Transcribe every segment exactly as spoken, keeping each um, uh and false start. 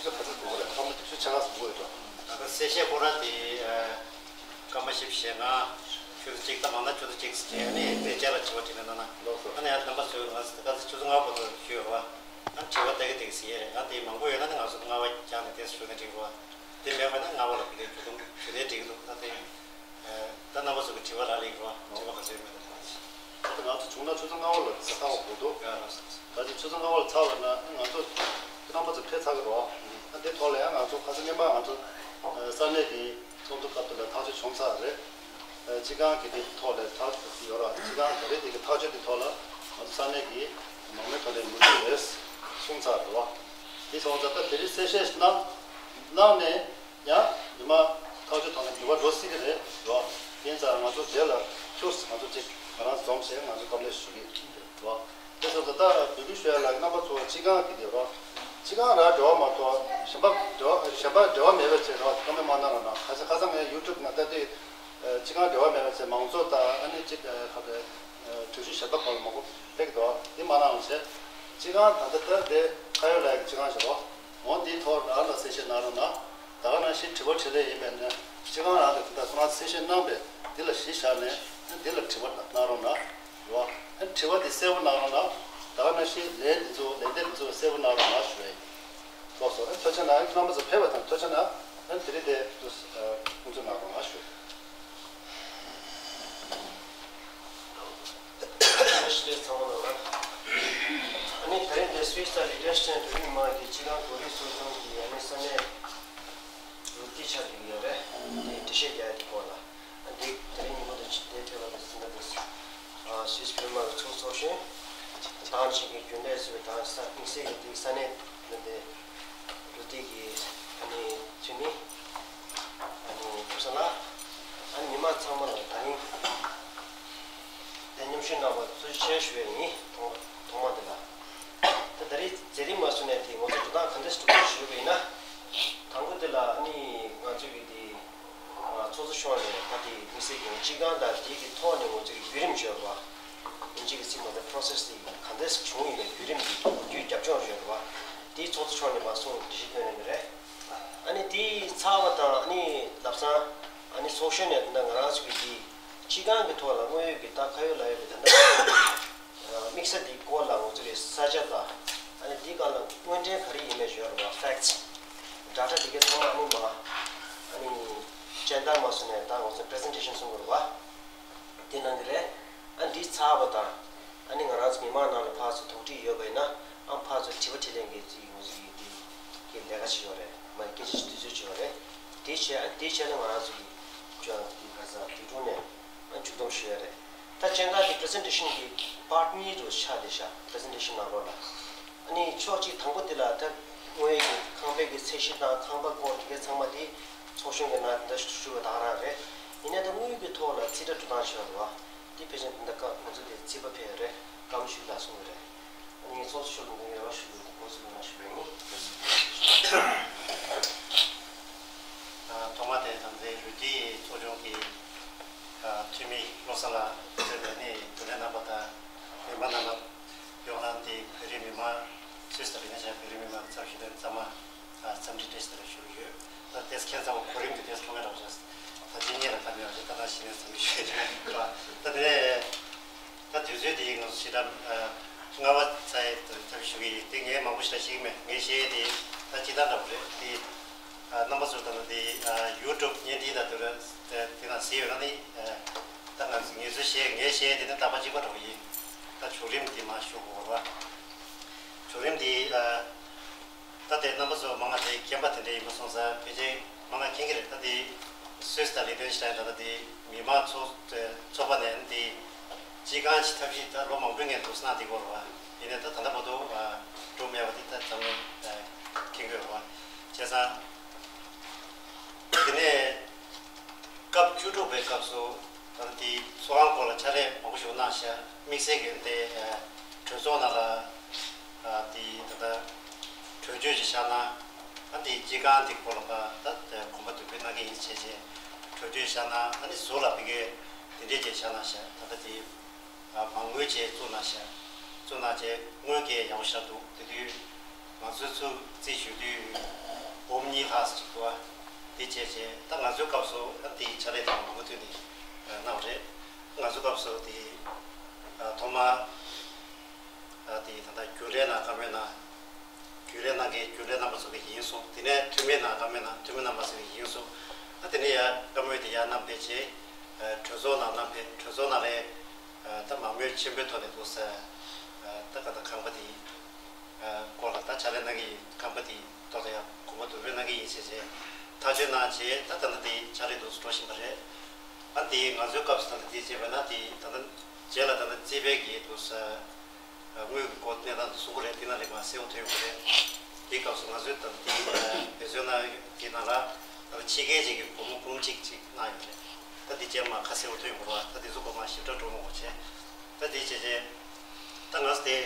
ཚོ་ག་ཚོད་འདུག་རེད། སྐར་མ་བཅུ་ཕྱེད་ཀ་ཙམ་འགོར་ཡོད་འགྲོ། ད་ལྟ་གསལ་བཤད་སྐོར་ར་དེ། ཨ། སྐར་མ་བཞི་བཅུ་ཞེ་ལྔ། ཆུ་ཚོད་གཅིག་ད་མང་ན་ཆུ་ཚོད་གཅིག་བྱས་ནས་དཔེ་ཆ་ལ་དྲི་བ་དྲིས་ལན་གནང་ན། ལགས་སོ། ཨ་ནི་ཡང་རྣམ་པ་ཚོས་ང་ཚོ་ད་ཆུ་ཚོད་ལྔ་བར་དུ་ཞུས་ཡོད་པ། ཨ་དྲི་བ་ཏག་གི་ཏག་གི་ཟེར་ཡས་རེད། ཨ་དེ་མང་པོ་ཡོད་ན་ནི་ང་ཚོ་ལྔ་པ་རྒྱག་ནས་དེ་ཞུས་ན་འགྲིག་གི་རེད་པ། དེ་མེད་པ་ན་ལྔ་པ་ལ་དེ་འདྲའི་ཞུ་དུང་ཞུ་ནའི་འགྲིག་གི་འདུག་ད་དེ། ད་རྣམ་པ་ཚོ་གི་དྲི་བ་རག་ལས་ཀྱི་རོ། དྲི་བ་ག་ཚོད་ཡོད་མེད་ལ་དྲི་བ་ཅིག་ད་ང་ཚོ་བྱུང་ན་ཆུ་ཚོད་ལྔ་པ་ལ་ཟ་ཁང་བ་བོ་འདུག་ཡ་ལགས་སོ། ད་ཅི་ཆུ་ཚོད་ལྔ་པ་ལ་ཚར་བ་ན་ང་ཚོ་རྣམ་པ་ཚོ་ཕེབས་ཚར་གི་རོ། ཨ་དེ་ཐོག་ལ་ཡང་ང་ཚོ་ཁ་སང་སྔོན་མ་ང་ཚོ་ས་གནས་ཀྱི་ཚོགས་འདུ་སྐབས་དེ་ལ་ཐག་གཅོད་བྱུང་ཚར་རེད། སྤྱི་ཁང་གི་དེ་ཐོག་ལ་ཐག་གཅོད་ཡོད་ར། སྤྱི་ཁང་ག་རེ་དེ་གི་ཐག་གཅོད་དེ་ཐོག་ལ་ང་ཚོ་ས་གནས་ཀྱི་མང་མོས་ཐོག་ནས་མུ་མཐུད་རེད་གསུངས་ཚར་རེད་བ། དེ་སོང་ཙང་ད་དེ་རིང་གསལ་བཤད་གནང་གནང་ནས། ཡང་ཉི་མ་ཐག་གཅོད་ཐོག་ནས་འགྱུར་བ་འགྲོ་སྲིད་ཀྱི་རེད་རོ། ཡིན་ཙང་ང་ཚོ་རྗེས་ལ་ཁྱོད་ང་ཚོ་གཅིག་ང་རང་འཛོམས་བྱས་ང་ཚོ་བཀའ་མོལ་ཞུ་གི་རོ། དེ་སོང་ཙང་ད་འབོད་སྐུལ་ཞུ་ཡ་ལ་རྣམ་པ་ཚོ་སྤྱི་ཁང་གི་དེ་རོ། སྤྱི་ཁང་ར་འབྲེལ་བ་མ་གཏོགས་གཞན་པ་འབྲེལ་བ་གཞན་པ་འབྲེལ་བ་མེད་པ་བྱས་རོ། བཀའ་མོལ་མ་གནང་རོགས་གནང་། ཁ་སང་ཁ་སང་ངས་ཡུ་ཊུབ་ནང་ལྟ་དུས་སྤྱི་ཁང་འབྲེལ་བ་མེད་པ་བྱས་མང་ཚོགས་དང་ཨ་ནི་གཅིག་ག་རེ་གྲོས་གཞི་གཞན་པ་སྐོར་ལ་མང་པོ་ཕེབས་ཀྱི་འདུག་དེ་མ་གནང་བྱས་སྤྱི་ཁང་ད་ལྟ་ད་དེ་ཁ་ཡོད་ལགས་ཀྱི་སྤྱི་ཁང་བྱས་རོ། འོང་དེའི་ཐོག་རང་ལ་གསལ་བཤད་གནང་རོགས་གནང་། ད་ག་ནང་བཞིན་དྲི་བ་དྲིས་ལན་ཡིན་པས་ན་སྤྱི་ཁང་རང་གི་དེ་འདྲ་ཁོ་རང་གསལ་བཤད་གནང་པས་འདི་ལ་གཞི་བཞག་ནས་འདི་ལ་དྲི་བ་གནང་རོགས་གནང་རོ། དྲི་བ་འདི་གསལ་པོ་གནང་རོགས་གནང་། ད་ག་ནང་བཞིན་ལན་འདི་ཚོ་ལན་འདེབས་འདི་ཚོ་གསལ་པོ་གནང་རོགས་གནང་ཞུ་ཡ་ཡིན། ལགས་སོ། ཐུགས་རྗེ་གནང་། རྣམ་པ་ཚོ་ཕེབས་པ་དང་ཐུགས་རྗེ་གནང་། དེ་རིང་དེ་དུས་དབུ་འཛུགས་གནང་རོགས་གནང་ཞུ། བཀྲ་ཤིས་བདེ་ལེགས་ཚང་མ་ལ། ཨ་ནི་དེ་རིང་འདིར་སུད་སི་དང་ལི་ཊེན་སི་ཊན་བོད་རིགས་མི་མང་གི་སྤྱི་ཁང་གོ་རིམ་ཚོགས་ཆུང་གི་ཨ་ནི་ས་གནས་རུ་ཏི་ཆགས་ཀྱི་ཡོད་རེད། དེ་འགྲེལ་བཤད་རྒྱག་ཡ་དེ་སྐོར་ལ། ཨ་འདི་དེ་རིང་ཉིན་མོ་དེ་ཕྱི་དེ་ཐོས་པ་དེ་ཟིན་པ་དེ། ཨ་སུད་སི་བོད་རིགས་མི་མང་གི་ཚོགས་ཚོགས་གཞོན། དང་ཅིག་གི་རྒྱུན་ལས་ཚོས་དང་ས་དམིགས་བསལ་གྱི་དེ་ས་གནས་ནི་དེ། རུ་ཏི་གི་ཨ་ནི་ཚུལ་ནི་ཨ་ནི་ཐུབ་ས་ལ་ཨ་ནི་མི་མང་ཚང་མ་ལ་ད་རིང་དེ་མཉམ་ཞུགས་གནང་བར་ཐུགས་རྗེ་ཆེ་ཞུ་ཡ་ཡིན། ཐོག་ཐོག་མ་དེ་ལ་ད་ད་རེས་མཛད་རིམ་མ་སོང་ནས་དེ་ང་ཚོ་འགྲོ་སྟངས་ག་འདྲ་ཞིག་འགྲོ་དགོས་ཞུས་པ་ཡིན་ན། དང་པོ་དེ་ལ་ཨ་ནི་ང་ཚོ་གི་དེ་ཚོགས་གཙོ་མཆོག་ནས་ད་དེ་དམིགས་བསལ་གྱི་སྤྱི་ཁང་དང་དེ་གི་ཐོག་ནས་ང་ཚོ་གི་བརྒྱུད་རིམ་ཞུ་བ། ཡིན་གཅིག་གི་ཚིག་མ་ད་process་དེ་ག་འདྲས་བྱུང་ཡིན་པའི་བརྒྱུད་རིམ་དེ་བརྒྱུད་རྒྱབ་ལྗོངས་ཡོད་རེད་བ། དེའི་ཚོགས་གཙོ་མཆོག་ནས་མར་གསུངས་འགྲེལ་བཤད་སྐྱོན་ཡོད་ནི་རེད། ཨ་ནི་དེའི་ཚར་བ་དང་ཨ་ནི་ལམ་སང་ཨ་ནི་ཚོགས་གཞོན་ནས་ད་ང་རང་ཚོ་གི་དེ་སྤྱི་ཁང་གི་ཐོག་ལ་དངོས་ཡོད་ཀྱི་ད་ཁ་ཡོད་ལག་ཡོད་ཀྱི་ད་ལྟ་དམིགས་བསལ་དེའི་སྐོར་ལ་ང་ཚོ་གི་ས་ཆ་དང་ཨ་ནི་དེའི་སྒང་ལ་དངོས་འབྲེལ་ག་རེ་ཡིན་མིན་ཞུ་ཡ་རེད་བ། facts data དེ་གའི་ཚང་མ་ཨ་ནི་མ་ཨ་ནི་སྦྱིན་བདག་མ་སོང་ནས་ད་ང་ཚོ་presentation གསུང་དགོས་རེད་བ། དེ་གནང་གི་རེད། ཨ་འདི་ཚར་བ་དང་། ཨ་ནི་ང་རང་ཚོ་མི་མང་ནང་ལ་ཕར་ཚུར་དོགས་འདྲི་ཡོད་པ་ཡིན་ན། ཨ་ཕར་ཚུར་དྲི་བ་དྲིས་ལན་གྱི་ཅིག་ང་ཚོ་གི་དེ་གི་ལས་ཀ་ཞིག་ཡོད་རེད། མ་སྐད་ཆ་ཞིག་དུས་ཚོད་ཅིག་ཡོད་རེད། དེ་བྱས་ཨ་དེ་བྱས་ན་ང་རང་ཚོ་གི་ཅོ་དེ་ག་ས་དེ་དྲུང་ནས་ཨ་མཇུག་བསྡོམས་ཞུ་ཡ་རེད། ད་སྤྱན་ཁང་གི་presentation གི་part གཉིས་རུ་ཆགས་བསྡད་ཤག presentation གནང་རོགས་ལ། ཨ་ནི་ཕྱོགས་གཅིག་དང་པོ་འདི་ལ་ད་དངོས་ཡོད་ཀྱི་ཁང་པའི་གི་ཚད་གཞི་དང་ཁང་པ་སྐོར་དེ་གའི་ཚང་མ་དེ་ཚོགས་གཞོན་གྱི་ནང་དེ་འདྲ་ཞུ་བ་ད་ག་རང་རེད། ཡིན་ནའི་ད་དངོས་ཡོད་ཀྱི་ཐོག་ལ་རྩིས་ཁྲ་འགྲོ་སྟངས་ཆགས་འདུག་བ། དེ་ཕལ་ཆེར་དེ་འདྲ་སྐབས་ང་ཚོ་དེ་རྩིས་པ་ཕེབས་རེད། བཀའ་མོལ་ཞུ་ལ་གསུངས་པ་རེད། ཨ་ནི་ངས་ཚོགས་གཙོ་མཆོག་ལ་འདི་འོས་པ་ཞུ་དགོས་འདུག་དགོངས་ཚུལ་གནང་ཞུ་བ་ཡིན། ཐོག་མ་དེ་དམ་འཛིན་རུ་སྐྱེས་ཚོགས་ཆུང་གི་འཐུས་མི་བློ་བཟང་ལགས་གཙོས་པའི་ནི་རྒྱུན་ལས་རྣམ་པ་དང་མི་མང་རྣམ་པ། ཡོང་ལ་འདི་བོད་རིགས་མི་མང་། སུད་སི་དང་ལི་ནེ་ཤ་བོད་རིགས་མི་མང་ཚབ་ཞུ་མཁན་ཚང་མ་འཚམས་འདྲི་བཀྲ་ཤིས་བདེ་ལེགས་ཞུ་གི་ཡོད། ད་དེས་ཁྱེད་ཚང་མ་གོ་རིམ་དེ་དེས་ཁོང་གི་རང་བཞིན་ད་ཅི་ཉིད་ལ་ད་མེད་པ་ཞིག་ད་ད་ཤི་ནས་ཚང་མ་ཞུ་གི་ཡོད། ད་དེ་ནས་ད་དུས་ཚོད་དེ་ཡིན་ང་ཚོ་ཞེ་དྲག་ལྔ་པ་ཚར་ཡས་ཚབ་ཞུ་གི་ཡིན། དེ་ངས་མང་པོ་ཞེ་དྲག་ཤེས་ཀྱི་མེད། ངས་ཤེས་ཡས་དེ་ད་ཅི་ལྟར་འདྲ་བོ་རེད་དེ། རྣམ་པ་ཚོ་ད་ལྟ་དེ་ཡུ་ཊུབ་བརྙན་འཕྲིན་དང་དེ་དེ་ནང་གཟིགས་ཡོད་ན་ནི། ད་ང་ཚོ་ངེད་ཚོ་བཤད་ངས་བཤད་དེ་ནི་རྟག་པ་གཅིག་པ་འདྲ་བོ་ཡིན། ད་བྱུང་རིམ་འདི་མ་ཞུ་དགོས་པ། བྱུང་རིམ་འདི་ད་དེ་རྣམ་པ་ཚོ་མང་ང་དེ་རྒན་པ་དེ་འདྲ་ཡིན་པ་སོང་ཙང་ཕལ་ཆེར་མང་ང་མཁྱེན་གྱི་རེད། ད་དེ་སུད་སི་དང་ལི་ཊེན་ཤི་ཊན་ད་ལྟ་དེ་མི་མང་ཚོ་ཚོགས་པ་ནས་དེ་སྤྱི་ཁང་ཞིག་ཐབས་ཤེས་ད་ལོ་མང་པོའི་སྔོན་འདུག་སེ་གནང་བསྡད་ཀྱི་ཡོད་རེད་བ། ཡིན་ནའི་ད་ད་ལྟ་བར་དུ་འགྲོ་མེད་པ་དེ་ད་ཚང་མས་མཁྱེན་གྱི་ཡོད་རེད་བ། བྱས་ཙང་། དེ་ནས་སྐབས་བཅུ་དྲུག་པའི་སྐབས་སུ་ད་ལྟ་དེའི་ཚོགས་ཁང་སྐོར་ལ་ཕྱག་ལས་མང་པོ་ཞིག་གནང་ཤག་དམིགས་བསལ་གྱི་དེ་གྲོས་ཚོགས་ནང་ལ་དེའི་ད་ལྟ་གྲོས་ཆོད་ཅིག་བཞག་གནང་། ཨ་དེའི་སྤྱི་ཁང་དེ་སྐོར་ལ་ད་དེ་གོམ་པ་མདུན་སྤོས་གནང་གི་ཡིན་བྱས་བྱས་གྲོས་ཆོད་བཞག་གནང་། ཨ་ནི་ཟུར་ལ་ཕ་གིའི་དེ་འདྲས་ཅིག་བཞག་གནང་ཤག་ད་ལྟ་དེ་མ་དངུལ་ཅིག་བཙུགས་གནང་ཤག་བཙུགས་གནང་བྱས་དངུལ་གྱི་ཡག་པོ་ཞེ་དྲག་འདུག་དེ་དུས། ང་ཚོའི་ཚུར་རྩིས་ཞུ་དུས་འབུམ་གཉིས་ལྷག་ཅིག་འདུག་དེ་བྱས་རྗེས་ད་ང་ཚོའི་སྐབས་སུ་ཨ་དེའི་ཕྱག་ལས་དེ་མང་པོ་ཐོན་ནས་གནང་བ་རེད། ང་ཚོའི་སྐབས་སུ་དེ་ཐོག་མར་དེ་ད་ལྟ་རྒྱུན་ལས་ནང་བཀའ་མོལ་གནང་། རྒྱུན་ལས་གནང་མཁན་རྒྱུན་ལས་རྣམ་པ་ཚོ་གི་ཡིན་གསུངས། དེ་ནས་འཐུས་མི་ནང་བཀའ་མོལ་གནང་། འཐུས་མི་རྣམ་པ་ཚོ་གི་ཡིན་གསུངས། ཨ་དེ་ནས་ཡར་བཀའ་མོལ་དེ་ཡར་བསྣམས་ཕེབས་རྗེས་གྲོས་ཚོགས་ནང་བསྣམས་ཕེབས། གྲོས་ཚོགས་ནང་ལས་ད་མང་མོས་ཆེན་པོའི་ཐོག་ནས་འདུག་ཟེར། ད་ག་ད་ཁང་པ་དེ་སྐོར་ལ་ད་ཕྱག་ལས་གནང་གི་ཡིན། ཁང་པ་དེ་ཐོག་ལ་ཡང་དགོངས་པ་འདུན་སྤེལ་གནང་གི་ཡིན་ཟེར་བྱས་ཐག་གཅོད་གནང་བྱས། ད་ད་ལྟ་དེ་ཕྱག་ལས་འདུག་སེ་འགྲོ་བཞིན་པ་རེད། ཨ་དེ་ང་ཚོའི་སྐབས་སུ་ད་ལྟ་དེ་བྱས་པ་ན་དེ་ད་ལྟ་རྗེས་ལ་ད་ལྟ་རྩིས་དཔལ་གྱི་འདུག་ས་དངུལ་གྱི་སྐོར་གནས་སྟངས་དེ་གསུང་གི་རེད། དེ་ནང་ལས་མར་གསལ་པོ་ཐོན་ཡོང་གི་རེད། དེའི་སྐབས་སུ་ང་ཚོའི་ད་ལྟ་དེ་འབད་བརྩོན་གནང་དེ་ནང་ལ་ད་ལྟ་ཕྱི་རྒྱལ་ཅིག་གི་སྒོར་མོ་འབུམ་གཅིག་ཅིག་གནང་ཡོད་རེད། ད་དེ་རྗེས་ལ་མར་ཁ་གསལ་པོ་ཐོན་ཡོང་གི་རེད་བ། ད་དེ་ཚོ་སྐོར་མར་ཞིབ་ཕྲ་འགྲོ་མ་དགོས་བྱས། ད་དེ་བྱས་རྗེས་ད་ང་ཚོ་དེ།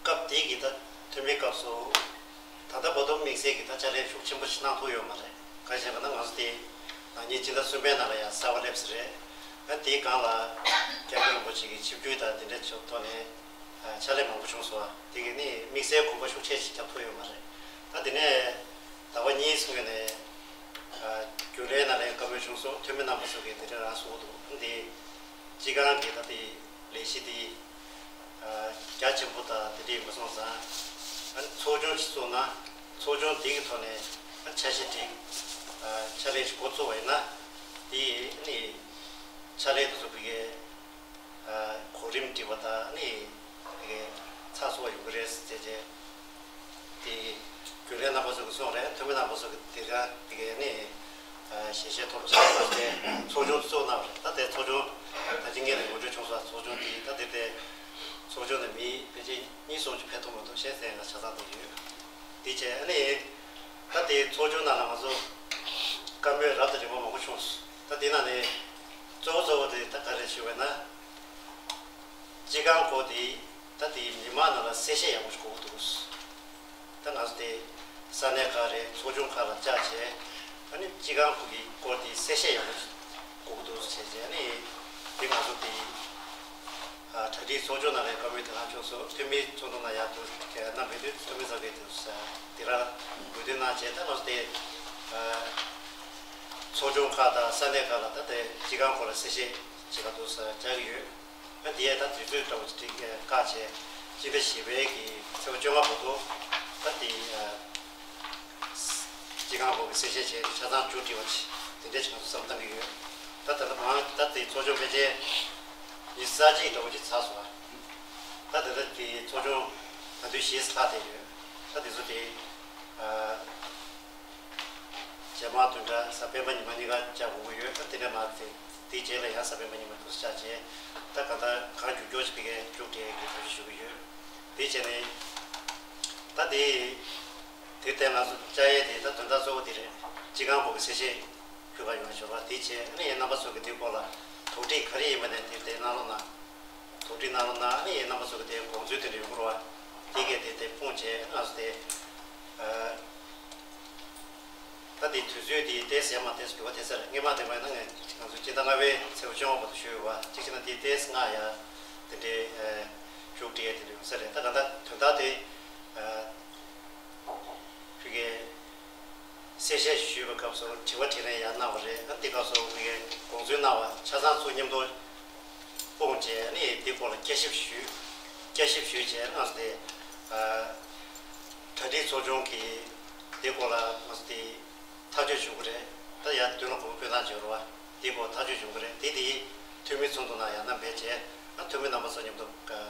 སྐབས་དེའི་གི་ད་འཐུས་མིའི་སྐབས་སུ་ད་ལྟ་བར་དུ་དམིགས་བསལ་གྱི་ད་ཕྱག་ལས་ཤུགས་ཆེན་པོ་ཞིག་གནང་ཐུབ་ཡོད་མ་རེད། གང་ཡིན་ཟེར་བ་ན་ང་ཚོ་དེ་ནག་ཉེས་སྤྱི་ཟླ་གསུམ་པའི་ནང་ལ་ཡང་གསར་པ་སླེབས་ས་རེད། ཨ་དེའི་སྒང་ལ་སྐྱབས་མགོན་རིན་པོ་ཆེ་གི་ཆིབས་བསྒྱུར་དང་དེ་འདྲའི་ཕྱོགས་ཐོག་ནས་ཕྱག་ལས་མང་པོ་བྱུང་སོང་། དེ་གི་ནི་དམིགས་བསལ་གོམ་པ་ཤུགས་ཆེ་ཞིག་རྒྱབ་ཐུབ་ཡོད་མ་རེད། ད་དེ་ནས་ཟླ་བ་གཉིས་སྔོན་ནས་རྒྱུན་ལས་ནང་ལ་བཀའ་མོལ་བྱུང་སོང་། འཐུས་མི་རྣམ་པ་ཚོ་གིས་དེ་འདྲ་རང་གསུང་གི་འདུག་འདི་སྤྱི་ཁང་གི་ད་དེ་ལས་གཞི་དེ་རྒྱ་ཆེན་པོ་དང་དེ་འདྲ་ཡིན་པ་སོང་ཙང་། ཚོགས་ཆུང་ཞིག་བཙུགས་ན་ཚོགས་ཆུང་དེ་གི་ཐོག་ནས་འཆར་གཞི་སྒྲིག་ཕྱག་ལས་ཤིག་འགོ་བཙུགས་པ་ཡིན་ན། དེ་ནི་ཕྱག་ལས་དེ་ཚོ་བི་གའི་གོ་རིམ་སྒྲིག་པ་དང་ནི་དེ་གའི་ཚགས་ཚུད་པ་ཡོང་གི་རེད་ཟེར་བྱས། དེ་རྒྱུན་ལས་རྣམ་པ་ཚོ་གི་གསུང་རེད། འཐུས་མི་རྣམ་པ་ཚོ་གི་དེ་ག་དེ་གའི་ནི་ཞལ་བཞེས་ཐོག་ལ་བྱས་པ་དེ་ཚོགས་ཆུང་བཙུགས་གནང་བ་རེད། ད་དེ་ཚོགས་ཆུང་ད་ཅི་ངས་ནས་ངོ་སྤྲོད་བྱུང་སོང་། ཚོགས་ཆུང་དེ་ད་དེ་དེ་ཚོགས་ཆུང་ནས་མི་ཕལ་ཆེར་གཉིས་གསུམ་ཅིག་ཕེབས་ཐུབ་མ་ཐུབ་ཤེས་ཟེར་ཡ་ཆ་ཚང་དེ་ཡོད། དེ་བྱས་ཨ་ནི་ད་དེ་ཚོགས་ཆུང་ནང་ལ་ང་ཚོ་བཀའ་མོལ་རབ་དང་རིམ་པ་མང་པོ་བྱུང་སོང་། ད་དེ་ནང་ནས་གཙོ་བོ་གཙོ་བོ་དེ་ད་ག་རེ་ཞུ་བས་ན། སྤྱི་ཁང་སྐོར་དེ་ད་དེ་མི་མང་ནང་ལ་གསལ་བཤད་ཡག་པོ་ཞིག་དགོས་ཀྱི་འདུག་ད་ང་ཚོ་དེ་ས་གནས་ཁག་རེད། ཚོགས་ཆུང་ཁག་ལ་བཅར་བྱས་ཨ་ནི་སྤྱི་ཁང་ཁུལ་གྱི་སྐོར་དེ་གསལ་བཤད་ཡག་པོ་ཞིག་དགོས་ཀྱི་འདུག་བྱས་རྗེས་ཨ་ནི་དེ་ང་ཚོ་དེ་གྲ་སྒྲིག་ཚོགས་ཆུང་ནང་ལ་བཀའ་མོལ་དེ་གནང་ཆོག་སོང་། འཐུས་མི་ཚོགས་འདུ་ནང་ཡར་དུ་གནང་བའི་དུས་འཐུས་མི་ཚོ་གིས་དེ་དེ་རང་འོས་བསྡུ་གནང་བྱས། ད་ང་ཚོ་དེ་ཚོགས་ཆུང་ཁག་དང་ས་གནས་ཁག་ལ་ད་དེ་སྤྱི་ཁང་སྐོར་ལ་གསལ་བཤད་བྱེད་ག་འདུག་ཟེར་བཅར་གྱི་ཡོད། ཨ་དེ་ཡས་ད་དུས་ཚོད་འདྲ་བོ་ཅིག་བཀག་བྱས་སྤྱི་ཟླ་བཞི་པའི་གི་ཚེས་པ་བཅོ་ལྔ་བར་དུ་ད་དེ་སྤྱི་ཁང་སྐོར་གྱི་གསལ་བཤད་བྱས་ཆ་ཚང་མཇུག་སྒྲིལ་བ་ཅིག་དེ་འདྲས་ཅིག་ང་ཚོ་བསམ་བཏང་གི་ཡོད། ད་ད་ལྟ་མང་ད་དེ་ཚོགས་ཆུང་ཕལ་ཆེར་ཉི་ཤུ་རྩ་གཅིག་འདྲ་བོ་ཅིག་ཚར་སོང་། ད་ད་ལྟ་དེ་ཚོགས་ཆུང་ད་དུང་བཞི་ལྷག་བསྡད་ཡོད། ད་དེ་ཚོ་དེ་རྗེས་མ་བདུན་ཕྲག་གཟའ་སྤེན་པ་ཉི་མ་གཉིས་ཀ་བཅར་དགོས་ཀྱི་ཡོད། ད་དེ་ནས་མ་དེ་དེའི་རྗེས་ལ་ཡང་གཟའ་སྤེན་པ་ཉི་མ་དུས་སུ་བཅར་བྱས་ད་གང་ལྟར་གང་མགྱོགས་མགྱོགས་ཅིག་བི་གའི་མཇུག་སྒྲིལ་གྱི་ཐག་གཅོད་ཞུ་གི་ཡོད། དེ་བྱས་ནས་ད་དེ་དེ་ལྟར་ང་ཚོ་བཅར་ཡས་དེ་ད་དོན་དག་གཙོ་བོ་དེ་རེད། སྤྱི་ཁང་སྐོར་གྱི་གསལ་བཤད་ཕུལ་ག་ཡོང་བ་ཞོར་བ་དེ་བྱས་ཨ་ནི་ཡང་རྣམ་པ་ཚོ་གི་དེ་སྐོར་ལ་དོགས་འདྲི་ག་རེ་ཡིན་པ་ནས་དེ་དེ་གནང་རོགས་གནང་། དོགས་འདྲི་གནང་རོགས་གནང་། ཨ་ནི་རྣམ་པ་ཚོ་གི་དེ་དགོངས་ཚུལ་དེ་འདྲ་ཡོང་གི་རེད་བ། དེ་གས་དེ་དེ་སྤུངས་བྱས་ང་ཚོ་དེ་ད་དེ་དུས་ཚོད་དེ་ཏོག་ཙམ་ཡར་མར་ཏོག་ཙམ་འགྱུར་བ་ཐེབས་ས་རེད། སྔོན་མ་དེ་བས་ན་ང་ང་ཚོ་སྤྱི་ཟླ་ལྔ་པའི་ཚེས་པ་བཅོ་ལྔ་བར་དུ་ཞུས་ཡོད་བ། གཅིག་བྱས་ན་དེ་ཏོག་ཙམ་སྔ་ཡ་དེ་འདྲའི་མཇུག་སྒྲིལ་ཡ་དེ་འདྲ་ཡོང་ས་རེད། ད་ག་ད་དོན་དག་དེ་ཕ་གིའི་གསལ་བཤད་ཞུས་པའི་སྐབས་སུ་དྲི་བ་དྲིས་ལན་ཡང་གནང་བ་རེད། ཨ་འདི་སྐབས་སུ་ངས་དགོངས་ཚུལ་གནང་བ་ཆ་ཚང་ཚུར་མཉམ་དུ་སྤུངས་བྱས་ཨ་ནི་འདི་སྐོར་ལ་བསྐྱར་ཞིབ་ཞུས། བསྐྱར་ཞིབ་ཞུས་བྱས་ང་ཚོ་དེ་གྲ་སྒྲིག་ཚོགས་ཆུང་གིས་འདི་སྐོར་ལ་ང་ཚོ་དེ་ཐག་གཅོད་བྱུང་གི་རེད། ད་ཡར་མདུན་ལ་གོ་བ་སྐོན་སྟངས་བྱེད་རོགས་འདི་སྐོར་ཐག་གཅོད་བྱུང་གི་རེད། དེ་དེ་འཐུས་མི་ཚོགས་འདུ་ནང་ཡང་ན་འབད་བྱས་ཨ་འཐུས་མི་རྣམ་པ་ཚོ་མཉམ་དུ་བཀའ་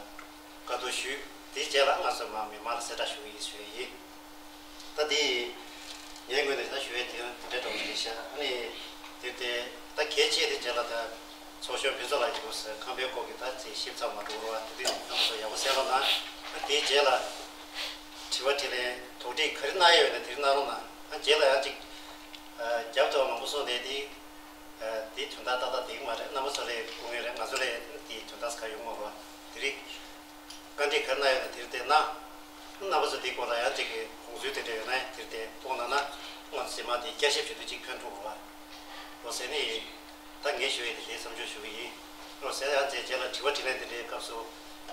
བཀའ་བསྡུར་ཞུས། དེའི་རྗེས་ལ་ང་ཚོས་མར་མི་མང་ལ་གསལ་བསྒྲགས་ཞུ་གི་ཡིན་ཞུ་ཡི་ཡིན། ད་དེ་ངའི་ངོས་ནས་ད་ཞུ་ཡས་དེ་དེ་འདྲའི་འདྲ་བོ་རེད་ཤག་ཨ་ནི་དེ་དེ་ད་གལ་ཆེ་དེ་རྗེས་ལ་ད་ཚོགས་གཞོན་ཕུན་ཚོགས་ལགས་ཀྱིས་དགོས་ཟེར་ཁང་པའི་སྐོར་གྱི་ད་ཅིག་ཞིབ་ཚགས་མ་འགྲོ་རོགས་ཨ་དེ་དེ་རྣམ་པ་ཚོ་ཡག་པོ་གསལ་པོ་གནང་། ཨ་དེའི་རྗེས་ལ་དྲི་བ་དྲིས་ལན་དོགས་འདྲི་ག་རེ་གནང་ཡས་ཡོད་ན་དེ་རིགས་གནང་རོགས་གནང་། ཨ་རྗེས་ལ་ཡང་ཅིག་རྒྱབ་ཐོག་མང་པོ་སོང་དེ་དེ་དེའི་དོན་དག་ཏག་ཏག་དེ་གི་མ་རེད། རྣམ་པ་ཚོ་ལས་དགོས་ངེས་རེད། ང་ཚོ་ལས་དེའི་དོན་དག་ག་ཡོང་མ་རོགས་དེ་རིགས། བཀའ་འདྲི་ག་རེ་གནང་ཡོད་ན་དེར་བལྟས་ན། རྣམ་པ་ཚོ་དེའི་སྐོར་ལ་ཡང་གཅིག་གི་དགོངས་ཚུལ་དེ་འདྲ་ཡོད་ན་དེར་བལྟས་གཏོང་གནང་ན་ང་ཚོ་རྗེས་མ་དེ་བསྐྱར་ཞིབ་བྱེད་དུས་གཅིག་ཕན་ཐོགས་རོགས་རོགས་ཟེར་ནས་ད་ངས་ཞུ་ཡས་དེ་དེ་མཚམས་འཇོག་ཞུ་གི་ཡིན། རོགས་ཟེར་ཡང་རྗེས་རྗེས་ལ་དྲི་བ་དྲིས་ལན་དེ་འདྲའི་སྐབས་སུ་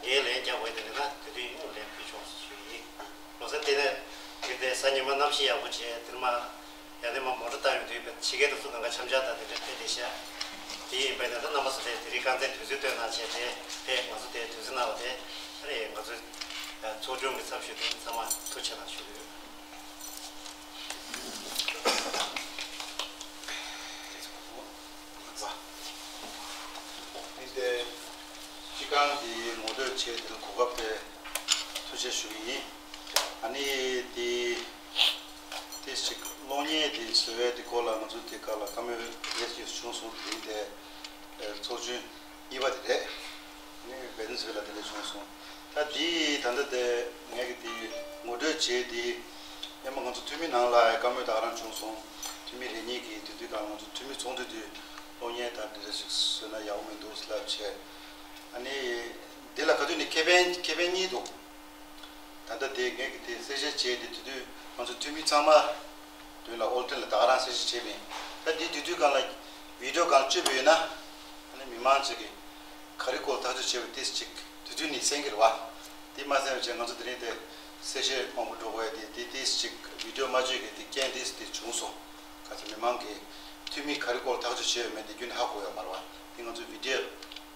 འགན་ལན་རྒྱག་དགོས་དེ་རེད་ན་དེ་དུས་ཡིན་ལན་ཕུལ་ཆོག་ཞུ་ཡིན། ལོ་གསར་དེ་ནས་དེ་དེ་གཟའ་ཉི་མ་གནམ་གཤིས་ཡག་པོ་བྱས་དེར་མ་ཡང་ནས་མ་མོ་ཊ་བཏང་ཡོང་དུས་ཕྱི་རྒྱལ་དུ་སུ་གང་ག་འཆམ་འཆམ་དང་དེ་འདྲ་ཕེབས་བསྡད་ཤག་དེ་ཡིན་པས་ན་ད་རྣམ་པ་ཚོ་དེ་དེ་རིང་རྐང་རྩེད་དུས་ཚོད་བཏོན་གནང་བྱས་དེ་ཕེབས་ང་ཚོ་དེ་དུས་ཚོད་གནང་བ་དེ་ཨ་རེ་ང་ཚོའི་ཚོགས་ཆུང་གི་ཚབ་ཞུས་དེ་ཚང་མ་ཐུགས་ཆེ་གནང་ཞུ་གི་ཡོད། འདི་ཏེ་སྤྱི་ཁང་གི་ངོ་སྤྲོད་བྱས་དེ་ལ་གོ་སྐབས་དེ་ཐུགས་རྗེ་ཞུ་གི་ཡིན། ཨ་ནི་དེ་དེ་ཞིག་གློག་བརྙན་དེ་བཟོ་བའི་དེ་སྐོར་ལ་ང་ཚོ་དེ་ག་ལ་བཀའ་མོལ་རེ་ཞིག་བྱུང་སོང་། དེ་དེ་ཚོགས་ཆུང་གཉིས་པ་དེ་རེད། ནི་བན་ཟི་ལ་དེ་འདྲ་བྱུང་སོང་། ད་འདི་ད་ལྟ་དེ་ངས་ཀྱི་དེ་ངོ་སྤྲོད་བྱས་དེ་སྔོན་མ་ང་ཚོ་འཐུས་མི་ནང་ལ་བཀའ་མོལ་ད་ག་རང་བྱུང་སོང་། འཐུས་མི་རེ་གཉིས་ཀྱིས་དེ་དུས་གང་ང་ཚོ་འཐུས་མི་ཚོགས་འདུ་དུས་གློག་བརྙན་དང་འདི་འདྲ་ཞིག་བཟོས་ན་ཡག་པོ་མི་འདུག་ལབ་བྱས། ཨ་ནི་འདི་ལ་ག་དུས་ནས་ཁེ་ཕན་ཁེ་ཕན་གཉིས་འདུག་ད་ལྟ་དེ་ངས་ཀྱི་དེ་གསལ་བཤད་བྱས་དེ་དུས་དུས་ང་ཚོ་འཐུས་མི་ཚང་མ་དོན་ལ་ཨོལ་ཏན་ལ་ད་ག་རང་གསལ་བཤད་བྱས་མིན། ད་འདི་དུས་དུས་གང་ལ་བི་ཌི་ཡོ་གང་སྤྱོད་པ་ཡོད་ན་ཨ་ནི་མི་མང་ཚོས་ཀྱི་ག་རེ་སྐོར་ཐག་གཅོད་བྱས་པ་ཏིས་ཅིག་དུས་དུས་ནི་གསན་གྱི་རེད་བ། དེ་མ་གསན་པ་བྱས་ང་ཚོ་དེ་རིང་དེ་གསལ་བཤད་མང་པོ་འགྲོ་དགོས་ཡ་དེ་དེ་ཏིས་ཅིག་བི་ཌི་ཡོ་མ་བརྗོད་ཀྱི་དེ་རྐྱེན་ཏིས་དེ་བྱུང་སོང་། ག་ཚོད་མི་མང་གི་འཐུས་མི་ག་རེ་སྐོར་ཐག་གཅོད་བྱས་ཡོད་མེད་དེ་རྒྱུན་ཧ་གོ་ཡོད་མ་རེད་བ། དེ་ང་ཚོ་བི་ཌི་ཡོ་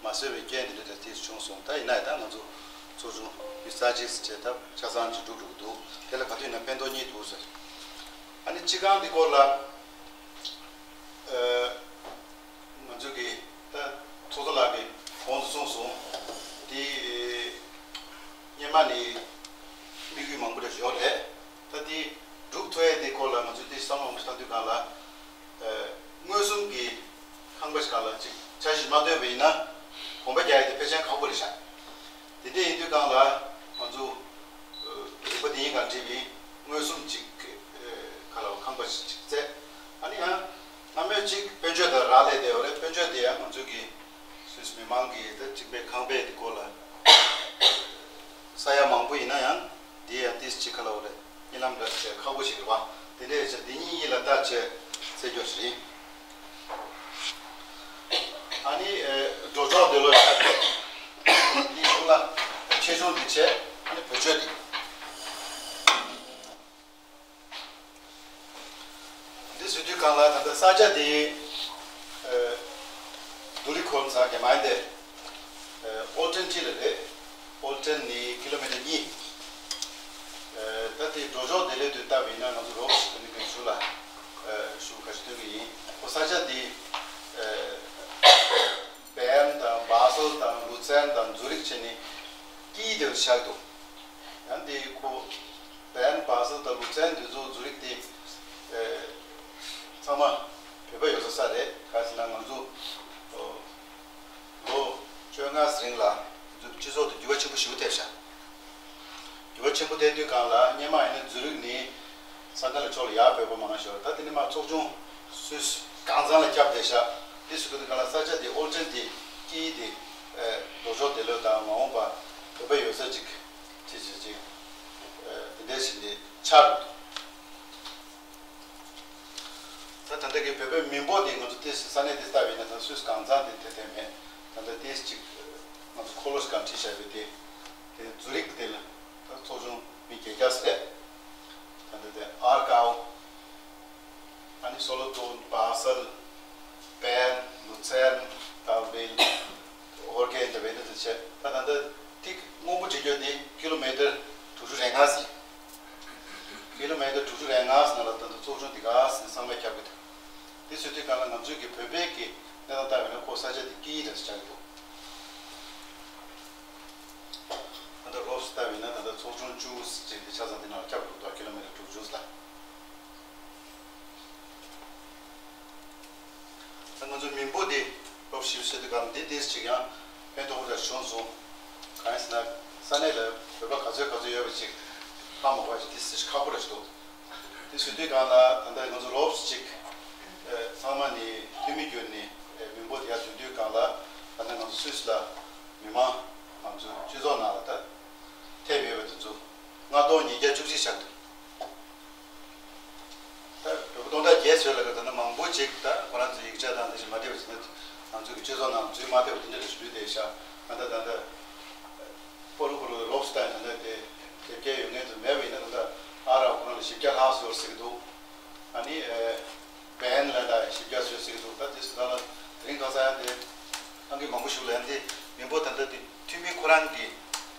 མ་བཟོས་པའི་རྐྱེན་དེ་འདྲ་དེ་བྱུང་སོང་། ད་ཡིན་ན་ཡང་ད་ང་ཚོ་ཚོགས་ཆུང་མི་ས་གཅིག་ཟེར་བྱས་ད་ཆ་ཚང་ཅིག་འགྲོ་འགྲོ་གི་འདུག་དེ་ལ་ག་དུས་ན་ཕན་ཐོགས་གཉིས་འདུག་ཟེར། ཨ་ནི་སྤྱི་ཁང་འདི་སྐོར་ལ་ཨ་ང་ཚོ་གི་ད་ཚོགས་གཙོ་ལགས་ཀྱིས་གོང་དུ་གསུངས་སོང་། དེ་སྔོན་མ་ནས་དམིགས་ཡུལ་མང་པོ་རེ་ཡོད་རེད། ད་དེ་འགྲུབ་ཐུབ་ཡས་དེ་སྐོར་ལ་ང་ཚོས་དེ་བསམ་བློ་མང་པོ་བཏང་དུས་གང་ལ། ཨ་མངོན་སུམ་གྱི་ཁང་པ་ཞིག་གང་ལ་ཅིག་འཆར་གཞི་མ་བཏོན་པ་ཡིན་ན་གོམ་པ་རྒྱག་ཡས་དེ་ཕལ་ཆེར་ཁག་པོ་རེད་ཤག་དེ་འདྲ་ཡིན་དུས་གང་ལ་ང་ཚོ་རིག་པ་དེ་ཡིན་གང་བྲིས་པའི་མངོན་སུམ་ཅིག་ག་ལ་ཁང་པ་ཞིག་ཅིག་བཙལ། ཨ་ནི་ཡང་སྔ་མོའི་ཅིག་དཔལ་འབྱོར་དང་རག་ལས་བསྡད་ཡོད་རེད། དཔལ་འབྱོར་དེ་ཡང་ང་ཚོ་གི་སུད་སི་མི་མང་གི་ད་ཅིག་པའི་ཁང་པའི་དེ་སྐོར་ལ་ས་ཡ་མང་པོ་ཡིན་ན་ཡང་དེ་ཡང་ཏིས་ཅིག་ག་ལ་འོ་རེད། གཉིད་ལམ་འདྲ་བྱས་ཁག་པོ་ཞིག་རེད་བ། དེ་འདྲ་བྱས་འདི་གཉིས་གཉིས་ལ་བལྟ་བྱས་བཙལ་རྒྱུ་ཞིག་རེད། ཨ་ནི་འགྲོ་ཕྱོགས་འདི་ལོ་ཤར་ཏེ་འདི་གཞུང་ལ་ཆེ་ཆུང་འདི་བྱས་ཨ་ནི་བེད་སྤྱོད་འདི། འདི་ཟེར་དུས་གང་ལ་ད་ལྟ་ས་ཆ་འདི་ཨ་རྡུལ་ཁོར་ས་གི་མ་ཡིན་ཏེ་ཨ་ཨོལ་ཏན་ཊི་ལ་རེད། ཨོལ་ཏན་ནི་ཀི་ལོ་མི་ཊར་གཉིས། ཨ་ད་དེ་འགྲོ་ཕྱོགས་དེ་ལས་དུས་ལྟ་བས་ན་ང་ཚོ་རོབ་ཞིག་ཏུ་ནི་གི་ཞུ་ལ་ཨ་ཞུ་ཁ་ཞིག་སྟོན་གི་ཡིན། ཁོ་ས་ཆ་འདི་ཨ་བེརན་དང་བ་སལ་དང་ལུ་ཚན་དང་ཛུ་རིག་བྱས་ནི་དཀྱིལ་དེར་བཞག་འདུག་ཡང་དེ་ཁོ་བན་བ་སལ་དང་ལུ་ཚན་དེ་ཚོ་ཛུ་རིག་དེ་ཨེ་ཚང་མ་བོད་པ་ཡོད་ས་ས་རེད། ག་ཟེར་ན་ང་ཚོ་ཨོ་ལོ་བཅོ་ལྔ་ཟིན་ལ་ང་ཚོ་སྤྱི་ཚོགས་དེ་འགྱུར་བ་ཆེན་པོ་ཞིག་ཐེབས་ཤག་འགྱུར་བ་ཆེན་པོ་ཐེབས་དུས་སྒང་ལ་སྔོན་མ་ཡིན་ན་ཛུ་རིག་ནི་ས་ག་ལ་ཕྱོགས་ལ་ཡར་བོད་པ་མང་ཤོར། ད་དེ་ནི་མ་ཚོགས་ཆུང་སུད་སི་གང་ཚང་ལ་ཁྱབ་བསྡད་ཤག་དེ་སུ་གི་དུས་སྒང་ལ་ས་ཆ་དེ་ཨོལ་ཏྲན་དེ་དཀྱིལ་དེ་ལོ་ཕྱོགས་དེ་ལོ་དང་མ་འོངས་པ་བོད་པ་ཡོད་ས་ཅིག་ཅི་ཅི་ཅི། ཨ་དེ་འདྲའི་ཞིག་ནི་ཆགས་འདུག་ད་ད་ལྟ་གི་བོད་པའི་མི་འབོར་དེ་ང་ཚོ་ཏོག་ཙམ་ས་གནས་དེ་ལྟ་བས་ན་ད་སུད་སི་གང་ཚང་དེ་དེ་དེ་མེད། ད་ལྟ་ཏོག་ཙམ་ཅིག་ང་ཚོ་འཁོར་ལོ་ཞིག་གང་བྲིས་བཞག་པའི་དེ་དེ་ཛུ་རིག་དེ་ལ་ད་ཚོགས་ཆུང་མི་བརྒྱད་བརྒྱ་ཙམ་རེད། ད་ལྟ་དེ་ཨར་ཀའོ། ཨ་ནི་སོ་ལོ་ཏོན། བ་སལ། བེརན། ལུ་ཚན། ཏཱལ་བིལ། ཧོར་གྷན། དེ་བས་ན་དེ་བྱས་ད་ད་ལྟ་ཐིག་སྔོན་པོ་བྲིས་རྒྱུ་དེ་ཀི་ལོ་མི་ཊར་དྲུག་ཅུ་རེ་ལྔ་ཟིན། ཀི་ལོ་མི་ཊར་དྲུག་ཅུ་རེ་ལྔ་ཟིན་ལ་ད་ལྟ་ཚོགས་ཆུང་འདི་ག་ཟིན་ཚང་མས་ཁྱབ་གི་འདུག་དེ་ཟེར་དུས་གང་ལ་ང་ཚོའི་གི་བོད་པའི་གི་གནས་སྟངས་ལྟ་བས་ན་ཁོ་ས་ཆ་དེ་དཀྱིལ་དུ་ཆགས་ཀྱི་འདུག་ད་ལྟ་རོབ་ཙམ་ལྟ་བས་ན་ད་ལྟ་ཚོགས་ཆུང་བཅུ་ཟིན་དེ་ཆ་ཚང་དེ་ནང་ལ་ཁྱབ་འདུག་ད་ཀི་ལོ་མི་ཊར་དྲུག་ཅུ་ལ། ད་ང་ཚོའི་མི་འབོར་འདི་རོབ་ཞིབ་བཤད་དུས་སྒང་འདི་ཏོག་ཙམ་ཅིག་ཡང་ཕན་ཐོགས་པོ་འདྲ་བྱུང་སོང་། གང་ཡིན་ཟེར་ན་ས་གནས་ལ་བོད་པ་ག་ཚོད་ག་ཚོད་ཡོད་པ་ཅིག་ཧ་མ་གོ་བ་ཅིག་ཏོག་ཙམ་ཅིག་ཁག་པོ་འདྲ་ཞིག་འདུག་དེ་ཟེར་དུས་སྒང་ལ་ད་ལྟ་ང་ཚོ་རོབ་ཙམ་ཅིག་ཨ་ཚང་མ་ནི་འཐུས་མི་བརྒྱུད་ནས་ཨ་མི་འབོར་དེ་ཡར་བསྡུས་དུས་སྒང་ལ་ད་ལྟ་ང་ཚོ་སུད་སི་ལ་མི་མང་ང་ཚོ་སྤྱི་ཚོགས་ནང་ལ་ད་ཐེབས་ཡོད་པ་དེ་ཚོ་ལྔ་སྟོང་ཉིས་བརྒྱ་བཅུ་གཅིག་ཆགས་འདུག་ད་བོད་པ་སྟོང་ཕྲག་བརྒྱད་ཚོད་ལ་ག་ད་ནི་མང་པོ་ཅིག་ད་ཁོ་རང་ཚོའི་ཡིག་ཆ་དང་དེ་བཞིན་མ་བདེ་བ་ཟེར་ན་ང་ཚོ་གི་སྤྱི་ཚོགས་ནང་འཛུལ་མ་བདེ་བ་དེ་འདྲ་རེ་ཞིག་འདུས་བསྡད་ཤག་ད་ལྟ་ད་ལྟ་ བརྒྱ་ཡོད་མཁན་དེ་མེད་པ་ཡིན་ན། ད་ལྟ་ཨ་རག་ཁོ་རང་ལ་བཞི་བརྒྱ་ལྷག་ཙམ་ཡོད་ཟེར་གྱི་འདུག་ཨ་ནི་ཨེ་བན་ལ་ད་བཞི་བརྒྱ་ཙམ་ཡོད་ཟེར་གྱི་འདུག་ད་དེ་སུ་ད་ལ་དེ་རིང་ཁ་སང་ཡང་དེ་ཨང་ཀི་མང་པོ་ཞིག་ལ་ཡང་དེ་མིང་པོ་ད་ལྟ་དེ་འཐུས་མི་ཁོ་རང་གི་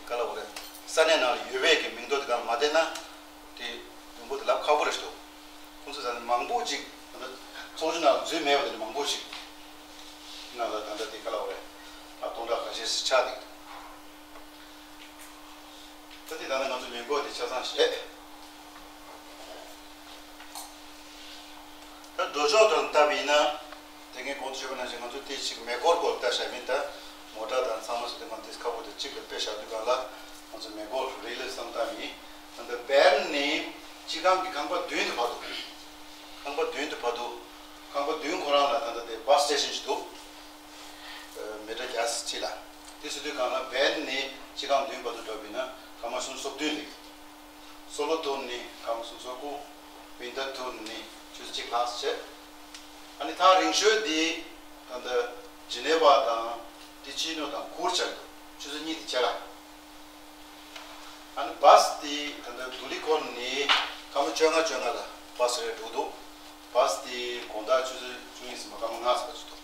ག་ལ་འོ་རེད། ས་གནས་ནང་ལ་ཡོད་པའི་གི་མིང་ཐོ་དེ་ག་ལ་མ་བསྟན་ན། དེ་མིང་པོ་དེ་ལབ་ཁག་པོ་རེད་ཤག་ཁོང་ཚོ་ད་ནི་མང་པོ་ཅིག་ད་ལྟ་ཚོགས་ཆུང་ནང་ལ་འཛུལ་མེད་པ་དེ་ནི་མང་པོ་ཞིག་ནང་ལ་ད་ལྟ་དེ་ག་ལ་འོ་རེད། ཨ་སྟོང་ཕྲག་ཁ་ཤས་ཤིག་ཆགས་བསྡད་ཀྱི་འདུག་ད་དེ་ད་ནི་ང་ཚོ་མི་འགོ་དེ་ཆ་ཚང་ཞིག་རེད། ད་འགྲོ་ཕྱོགས་དང་ལྟ་བ་ཡིན་ན། དེ་སྔའི་གོང་དུ་ཞུས་པ་ནང་བཞིན་ང་ཚོ་དེ་ཞིག་མེ་འཁོར་སྐོར་ལྟ་བྱ་མིན་ད། མོ་ཊ་དང་ཚང་མ་སུ་དེ་མ་དེ་ཁ་པོ་དེ་གཅིག་ལ་དཔེ་བཞག་དུས་གང་ལ་ང་ཚོ་མེ་འཁོར་རེད་ལ་བསམ་སྟངས་ཡིན། ད་ལྟ་བན་ནི་སྤྱི་ཁང་གི་ཁང་པ་མདུན་དུ་བར་དུ། ཁང་པ་མདུན་དུ་བར་དུ། ཁང་པ་མདུན་ཁོ་རང་ལ་ད་ལྟ་དེ་བཱས་སི་ཊེ་ཤན་ཞིག་འདུག་མི་ཊར་བརྒྱ་ཕྱེད་ལ། དེ་སུ་དུས་གང་ལ་བན་ནི་སྤྱི་ཁང་མདུན་བར་དུ་འགྲོ་བ་ཡིན་ན་སྐར་མ་སུམ་ཅུ་སོ་བདུན་ལེགས། སོ་ལོ་ཐུར་ནི་སྐར་མ་སུམ་ཅུ་སོ་དགུ། ཝིན་ཊར་ཐུར་ནི་ཆུ་ཚོད་གཅིག་ལྷག་ཙམ་བྱས། ཨ་ནི་ཐག་རིང་ཤོས་འདི་ད་ལྟ་ཇི་ནེ་ཝ་དང་ཏི་ཅི་ནོ་དང་གུར་ཆགས་འདུག་ཆུ་ཚོད་གཉིས་དེ་བྱས་ལ། ཨ་ནི་བཱས་འདི་ད་ལྟ་དུ་ལི་ཁོར་ནི་སྐར་མ་བཅོ་ལྔ་བཅོ་ལྔ་ལ་བཱས་རེ་འགྲོ་འདུག་བཱས་འདི་དགོང་དག་ཆུ་ཚོད་བཅུ་གཉིས་ཙམ་སྐར་མ་ལྔ་ཙམ་བར་དུ་འདུག་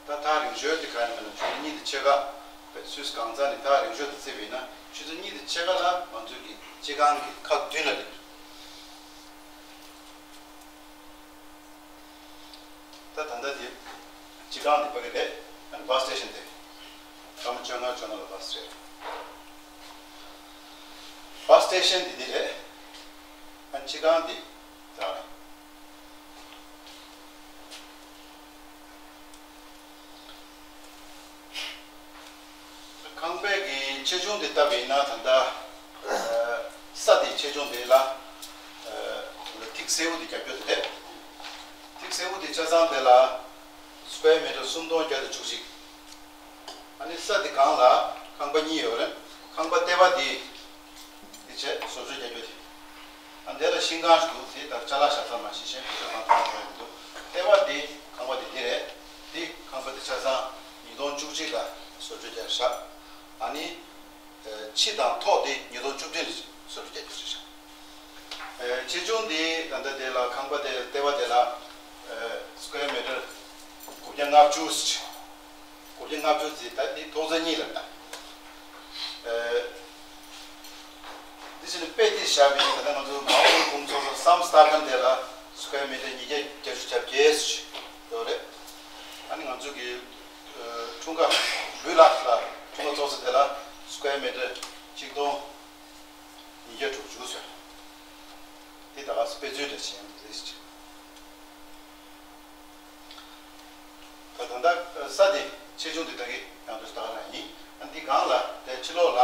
ད་ཐག་རིང་ཤོས་དེ་ག་ནས་མིན་ན་ཆུ་ཚོད་གཉིས་དེ་ཕྱེད་ཀ། སུད་སི་གང་ཚང་ནས་ཐག་རིང་ཤོས་དེ་བརྩིས་པ་ཡིན་ན་ཆུ་ཚོད་གཉིས་དེ་ཕྱེད་ཀ་ལ་ང་ཚོའི་གི་སྤྱི་ཁང་གི་ཁ་མདུན་ལ་སླེབས། ད་ད་ལྟ་དེ་སྤྱི་ཁང་དེ་ཕ་གི་རེད། ཨ་ནི་བཱས་སི་ཊེ་ཤན་དེ་སྐར་མ་བཅོ་ལྔ་བཅོ་ལྔ་ལ་བཱས་རེད། བཱས་སི་ཊེ་ཤན་དེ་འདི་རེད། ཨ་ནི་སྤྱི་ཁང་དེ་ད། ཁང་པའི་གི་ཆེ་ཆུང་དེ་ལྟ་བ་ཡིན་ན་ད་ལྟ་ས་དེའི་ཆེ་ཆུང་དེ་ལ་ཐིག་སེར་པོ་དེ་རྒྱབ་སྐྱོར་དེ་རེད། ཐིག་སེར་པོ་དེ་ཆ་ཚང་དེ་ལ་སི་ཀུ་ཝེར་མི་ཊར་སུམ་སྟོང་བརྒྱ་དང་བཅུ་གཅིག་ཨ་ནི་ས་དེ་སྒང་ལ་ཁང་པ་གཉིས་ཡོད་རེད། ཁང་པ་ལྟེ་བ་དེ། དེ་བྱས་བཟོ་བཅོས་རྒྱག་རྒྱུ་དེ། ཨ་འདི་ལ་ཤིང་ཁང་ཞིག་འདུག་དེ་ལྟར་ཅ་ལག་བཞག་ས་མ་གཞི་གཞན་བཟོ་བཅོས་གང་ཐུབ་ཐུབ་ཡོང་གི་འདུག་ལྟེ་བ་དེ་ཁང་པ་དེ་འདི་རེད། དེ་ཁང་པ་དེ་ཆ་ཚང་ཉིས་སྟོང་བཅུ་གཅིག་ལ་བཟོ་བཅོས་རྒྱག་ཤག་ཨ་ནི། ཕྱི་དང་ཐོག་དེ་ཉིས་སྟོང་བཅུ་བདུན་ལ་བཟོ་བཅོས་རྒྱག་རྒྱུ་རེད་ཤག་ཆེ་ཆུང་དེ་ད་ལྟ་དེ་ལ་ཁང་པ་དེ་ལྟེ་བ་དེ་ལ་སི་ཀུ་ཝེར་མི་ཊར་དགུ་བརྒྱ་ལྔ་བཅུ། དགུ་བརྒྱ་ལྔ་བཅུ་ཙམ་ད་འདི་ཐོག་ཚད་གཉིས་ལ་བཏང་། ཨེ། འདི་ཕྱིན་དཔེ་དེ་བཞག་པའི་ད་ལྟ་ང་ཚོ་མའོ་ཀུང་ཚོགས་ས་སམ་སྟར་ཁན་དེ་ལ་སི་ཀུ་ཝེར་མི་ཊར་ཉིས་བརྒྱ་བརྒྱད་ཅུ་གྱ་བརྒྱད་ཡོད་རེད། ཨ་ནི་ང་ཚོ་གི་ཨེ་འཁྲུངས་སྐར་བུ་ལགས་ལ་འཁྲུངས་སྐར་ཚོགས་ས་དེ་ལ་སི་ཀུ་ཝེར་མི་ཊར་གཅིག་སྟོང་ཉིས་བརྒྱ་དྲུག་ཅུ་ཟེར། འདི་ད་ག་སེ་དཔེ་མཛོད་འདྲ་ཞིག་ཡང་རེད། ད་ད་ལྟ་ས་དེ་ཆེ་ཆུང་དེ་ད་གི་ཡང་དུ་ད་ག་རང་ཡིན། ཨ་འདི་སྒང་ལ་དེ་ཕྱི་ལོགས་ལ་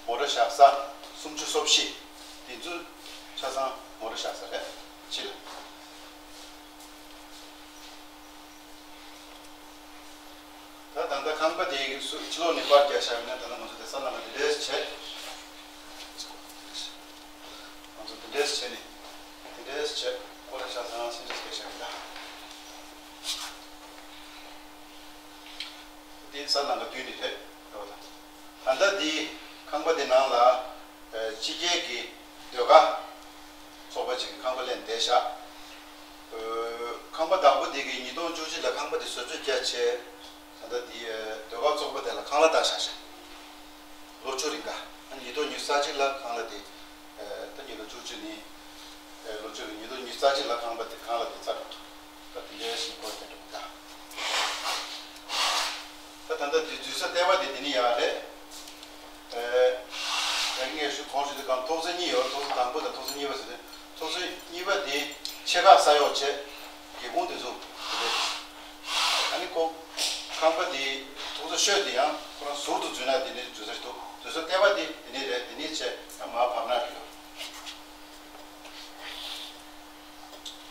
མོ་ཊ་བཞག་ས་སུམ་ཅུ་སོ་བཞི། དེ་ཚོ་ཆ་ཚང་མོ་ཊ་བཞག་ས་རེད། ཕྱི་ལ། ད་ད་ལྟ་ཁང་པ་དེ་གི་སུ་ཕྱི་ལོགས་ནས་པར་རྒྱག་བཞག་ཡོད་ན་ད་ལྟ་ང་ཚོ་དེ་ས་ནང་ལ་དེ་འདྲས་བྱས། ང་ཚོ་དེ་འདྲས་བྱས་ནས་དེ་འདྲས་བྱས་སྐོར་ར་ཆ་ཚང་སེམས་ཅན་སྐད་ཆ་མི་འདྲ། དེ་ས་ལམ་ཁ་མདུན་ནས་རེད་འགྲོ་བ་དང་། ད་ལྟ་འདི་ཁང་པ་དེ་ནང་ལ་ཕྱི་རྒྱལ་གྱི་ཟློས་གར་ཚོགས་པ་ཅིག་གི་ཁང་པ་ལེན་བསྡད་བཞག་ཁང་པ་བདག་པོ་དེ་གིས་ཉིས་སྟོང་བཅུ་གཅིག་ལ་ཁང་པ་དེ་བཟོ་བཅོས་བརྒྱབ་བྱས། ད་ལྟ་འདི་ཟློས་གར་ཚོགས་པ་དེ་ལ་ཁང་གླ་བཏགས་བཞག་བཞག་ལོ་བཅུ་རིང་ག་ཨ་ཉིས་སྟོང་ཉི་ཤུ་རྩ་གཅིག་ལ་ཁང་གླ་དེ། ད་ཉིས་སྟོང་བཅུ་གཅིག་ནི། ལོ་བཅུ་རིང་ཉིས་སྟོང་ཉི་ཤུ་རྩ་གཅིག་ལ་ཁང་པ་དེ་ཁང་གླ་དེ་རྩ་འགྲོ་ཐུབ། ད་དེ་འདྲའི་ཞིག་སྐོར་རྒྱག་འགྲོ་གི་ད། ད་ད་ལྟ་འདི་འཛུལ་ས་ལྟེ་བ་དེ་འདི་ནི་ཡག་རེད། ད་ངས་ཞུ་གོང་ཞུ་དུས་གང་ཐོག་ཚད་གཉིས་ཡོད། ཐོག་ཚད་དང་པོ་དང་ཐོག་ཚད་གཉིས་པ་ཟེར་ཏེ། ཐོག་ཚད་གཉིས་པ་དེ་ཆེ་ཁག་ས་གཡོག་བྱས། སྒེའུ་ཁུང་དེ་ཚོ་དེ་འདྲས། ཨ་ནི་ཁོ་ཁང་པ་དེ་ཐོག་ཚད་ཤོས་དེ་ཡང་ཁོ་རང་ཟུར་དུ་འཛུལ་ན་དེ་ནས་འཛུལ་ས་ཞིག་འདུག་འཛུལ་ས་ལྟེ་བ་དེ་དེ་ནས་རེད། དེ་ནས་བྱས་ཡང་མར་བབས་ན་རེད།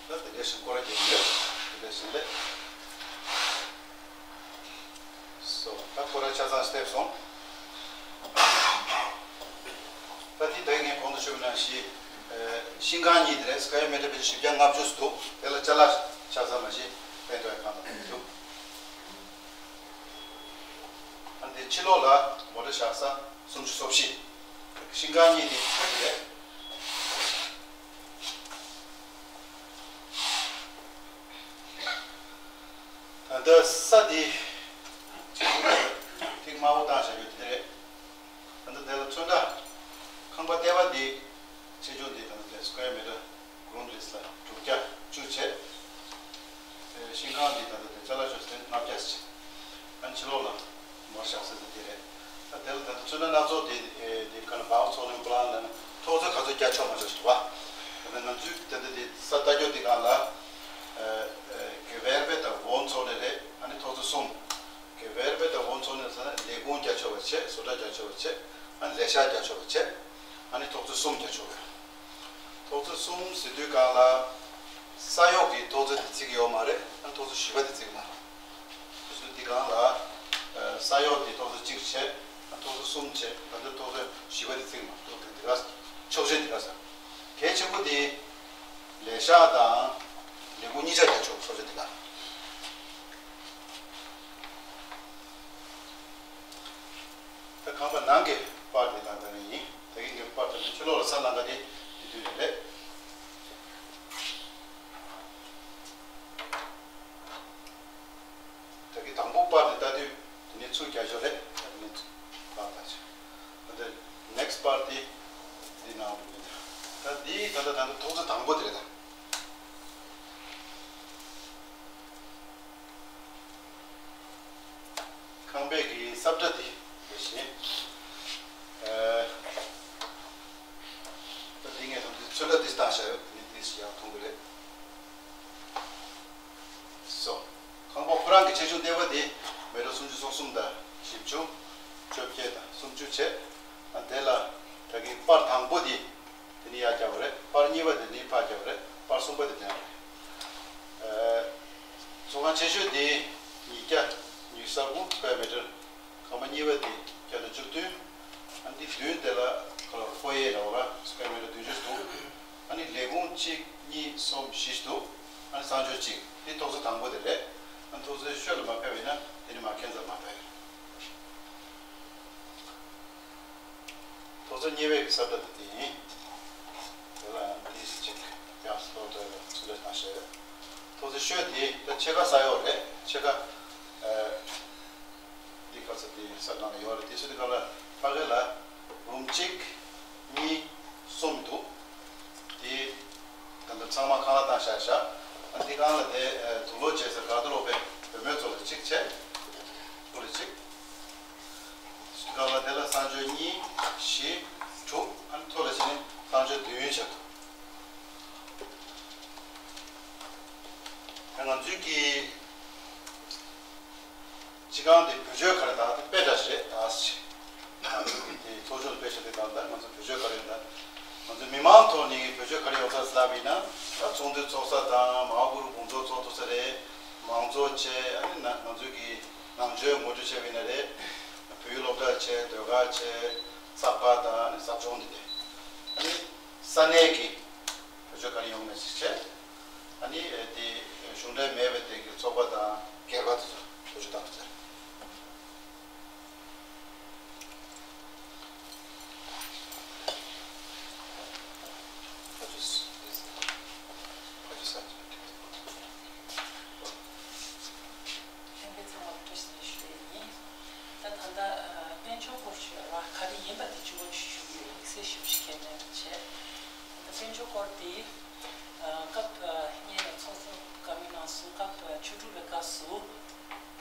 ད་དེ་འདྲས་ཞིག་སྐོར་ར་རྒྱག་གི་ཡོད། དེ་འདྲས་ཞིག་ལས། སོ། ད་སྐོར་ར་ཆ་ཚང་སླེབས་སོང་། ད་དེ་ད་ངས་གོང་དུ་ཞུས་པ་ནང་བཞིན། ཤིང་ཁང་གཉིས་དེ་རེད། སི་ཀུ་ཝེར་མི་ཊར་བཞི་བརྒྱ་ལྔ་བཅུ་ཙམ་འདུག་དེ་ལ་ཅ་ལག་ཆ་ཚང་མ་ཞིག་ཕན་ཐོགས་ཡག་གང་དང་མི་འདུག་ཨ་འདི་ ཕྱི་ལོགས་ལ་མོ་ཊ་བཞག་ས་སུམ་ཅུ་སོ་བཞི། ཤིང་ཁང་གཉིས་དེ་ཁ་ཅིག་རེད། ད་ལྟ་ས་འདི་ཐིག་དམར་པོ་བཏང་བཞག་ཡོད་དེ་རེད། ད་ལྟ་དེ་ལ་ཚོན་ཁྲ། ཁང་པ་ལྟེ་བ་འདི་ཆེ་ཆུང་འདི་ད་ལྟ་དེ་སི་ཀོ་ཡར་མི་ཊར་གོང་རེས་ལ་དྲུག་བརྒྱ་བཅུ་བྱས། ཨེ་ཤིང་ཁང་འདི་ད་ལྟ་དེ་ཅ་ལག་ཤོར་ཚད་ལྔ་བརྒྱ་བྱས། ཨ་ནི་ཕྱི་ལོགས་ལ་མར་བཞག་ས་དེ་དེ་རེད། ད་དེ་ལ་ད་ལྟ་ཚོན་ཁྲ་སྣ་ཚོགས་དེ་ཨེ་དེ་ག་ན་བའོ་ཚོགས་ནི་པ་ལང་ལ་ནི་ཐོག་ཚོན་ག་ཚོད་རྒྱག་ཆོག་མ་ཆོག་ཞིག་འདུག་བ། ད་ལྟ་ང་ཚོས་ད་ལྟ་དེ་ས་ལྟ་སྐྱོ་དེ་གང་ལ་ཨེ་ཨེ་གེ་ཝེར་བེ་དང་བོན་ཚོགས་ནི་རེད། ཨ་ནི་ཐོག་ཚོན་གསུམ། གེ་ཝེར་བེ་དང་བོན་ཚོགས་ནི་ཟེར་ན་ལས་ཁུངས་རྒྱག་ཆོག་པ་བྱས། བཟོ་གྲྭ་རྒྱག་ཆོག་པ་བྱས། ཨ་ནི་ལས་ཤག་རྒྱག་ཆོག་པ་བྱས། ཨ་ནི་ཐོག་ཚོན་གསུམ་རྒྱག་ཆོག་པ། ཐོག་ཚོན་གསུམ་ཟེར་དུས་གང་ལ་ས་གཡོག་གི་ཐོག་ཚོན་དེ་བརྩི་གི་ཡོད་མ་རེད། ཨ་ནི་ཐོག་ཚོན་བཞི་པ་དེ་བརྩི་གི་མ་རེད། ཐོག་ཚོན་འདི་གང་ལ་ས་གཡོག་དེ་ཐོག་ཚོན་གཅིག་བྱས། ཨ་ཐོག་ཚོན་གསུམ་བྱས། ད་ལྟ་ཐོག་ཚོན་བཞི་པ་དེ་བརྩི་གི་མ་རེད། ཐོག་ཚོན་དེ་ག་ཆོག་མཆན་དེ་ག་ས་གལ་ཆེན་པོ་དེ་ལས་ཤག་དང་ལས་ཁུངས་གཉིས་ཆ་རྒྱག་ཆོག་ཆོག་མཆན་དེ་ག་ད་ཁང་པ་ནང་གི་པར་དེ་དང་ད་ནི་ཡིན། ད་གིན་གྱི་པར་དེ་ནི་ཕྱི་ལོགས་ལ་ས་ནང་ག་དེ་དེ་དུས་རེད། ད་གིན་དང་པོ་པར་དེ་ལྟ་དུས་དེ་ནི་ཚུར་རྒྱག་ཆོག་རེད། ད་དེ་ནི་ཚུར་པར་ལྟ་ཆོག་ད་ལྟ་ནེག་སི་པར་དེ་འདི་ནང་དུ་མི་འདུག་ད་འདི་ད་ལྟ་ད་ལྟ་ཐོག་ཚོན་དང་པོ་དེ་རེད་ད། ཁང་པའི་གི་ས་བཀྲ་དེ་དེ་བཞིན། ཨ་ད་འདི་ངས་ཐོག་ཚོན་ཁྲ་འདི་བཏང་བཞག་ཡོད། འདི་འདི་ཡག་མཐོང་གི་རེད། སོ། ཁང་པ་ཁོ་རང་གི་ཆེ་ཆུང་ལྟེ་བ་དེ་མི་ཊར་སུམ་ཅུ་སོ་གསུམ་དང་བཞི་བཅུ། བཅོ་བརྒྱད་དང་སུམ་ཅུ་བྱས། ཨ་དེ་ལ་ད་གིན་པར་དང་པོ་དེ། དེ་ནི་ཡར་བརྒྱབ་པ་རེད། པར་གཉིས་པ་དེ་ནི་ཕར་བརྒྱབ་པ་རེད། པར་གསུམ་པ་དེ་དེ་ཡང་རེད། ཨ་ཚོགས་ཁང་ཆེ་ཤོས་དེ་ཉིས་བརྒྱ་ཉི་ཤུ་རྩ་དགུ་སི་ཀོ་ཡར་མི་ཊར། ཁང་པ་གཉིས་པ་དེ་བརྒྱ་དང་བཅུ་བདུན། ཨ་འདི་མདུན་དེ་ལ་ཁོ་ལ་ཧྥོ་ཡེ་ལབ་པ་སི་ཀོ་ཡར་མི་ཊར་བདུན་ཅུ་འདུག་ཨ་ནི་ལས་ཁུངས་གཅིག་གཉིས་གསུམ་བཞི་འདུག་ཨ་ནི་གསང་སྤྱོད་གཅིག་དེ་ཐོག་ཚོན་དང་པོ་དེ་རེད། ཨ་ནི་ཐོག་ཚོན་ཤོད་ལ་མ་ཕེབས་པ་ཡིན་ན་དེ་ནི་མ་ཁྱད་མཚར་མ་ཕེབས། ཐོག་ཚོན་གཉིས་པའི་གི་ས་བཀྲ་དེ་དེ་ཡིན། དེ་ལ་ཡང་འདི་གཅིག་ཡག་སོ་དོ་ཚུལ་ལས་བཏང་ཤེས། ཐོག་ཚོན་ཤོད་དེ་ད་ཕྱེད་ཀ་ས་གཡོག་རེད། ཕྱེད་ཀ་ཨ་འདི་ག་ཚོད་དེ་ས་གང་ལ་ཡོད་རེད། དེ་ཚོ་དེ་ག་ལ་ཕ་གི་ལ་རུམ་གཅིག་གཉིས་གསུམ་འདུག་དེ་ད་ལྟ་ཚང་མ་ཁང་གླ་བཏང་བཞག་བཞག་ཨ་འདི་གང་ལ་དེ་དུག་ལོག་བྱས་ཟེར་ག་དུ་ལོག་པའི་བུད་མེད་ཚོ་ལ་གཅིག་བྱས། ཁོ་ལ་གཅིག་སྐབས་ལ་དེ་ལ་གསང་སྤྱོད་གཉིས་བཞི་དྲུག་ཨ་ནི་མཐོ་ལ་ཕྱིན་ནས་གསང་སྤྱོད་བདུན་ཡོད་ཆགས་འདུག་ང་ཚོའི་གི་སྤྱི་ཁང་དེ་བེད་སྤྱོད་ག་རེ་དང་དེ་དཔེ་འདྲ་ཞིག་རེད་ད་ཟེར། ང་ཚོ་གི་དེ་ཚོགས་ཆུང་དཔེ་ཆ་དེ་དང་ད་ང་ཚོ་བེད་སྤྱོད་ག་རེ་ད་ང་ཚོ་མི་མང་ཐོག་ནས་བེད་སྤྱོད་ག་རེ་ཡོང་ས་ལབ་ཡིན་ན་ད་ཚོགས་འདུ་ཚོགས་ས་དང་མ་ཧཱ་གུ་རུ་དགོངས་རྫོགས་ཚོགས་ཐུབ་ས་རེད། མང་ཚོགས་བྱས་ཨ་ནི་ང་ཚོའི་གི་ནང་ཆོས་ངོ་སྤྲོད་བྱས་པ་ཡིན་ན་རེད། བོད་ཡིག་སློབ་གྲྭ་བྱས། ཟློས་གར་བྱས། ཟབ་ཁ་དང་ཨ་ནི་ཟབ་སྦྱོང་འདི་དེ། ཨ་ནི་ས་གནས་ཀྱི་བེད་སྤྱོད་ག་རེ་ཡོང་མེད་ཅིག་བྱས། ཨ་ནི་དེ་གཞུང་འབྲེལ་མེད་པའི་དེ་གི་ཚོགས་པ་དང་སྒེར་པ་དེ་ཚོ་བེད་སྤྱོད་བཏང་ཐུབ་ཚར། ཁྱེད་ཚང་མ་བཀྲ་ཤིས་བདེ་ལེགས་ཞུ་ཡས་ཡིན། ད་ད་ལྟ་དཔལ་འབྱོར་སྐོར་ཞུ་བ་ག་རེ་ཡིན་པ་དེ་བཅུ་པ་ཞུ་ཞུ་གི་ཡོད། དམིགས་བསལ་ཞུ་ཞིག་གལ་མེད་པ་བྱས། ད་དཔལ་འབྱོར་སྐོར་དེ་སྐབས་སྔོན་ལ་ཚོགས་གཙོ་བཀའ་མོལ་གནང་སོང་། སྐབས་བཅུ་དྲུག་པའི་སྐབས་སུ་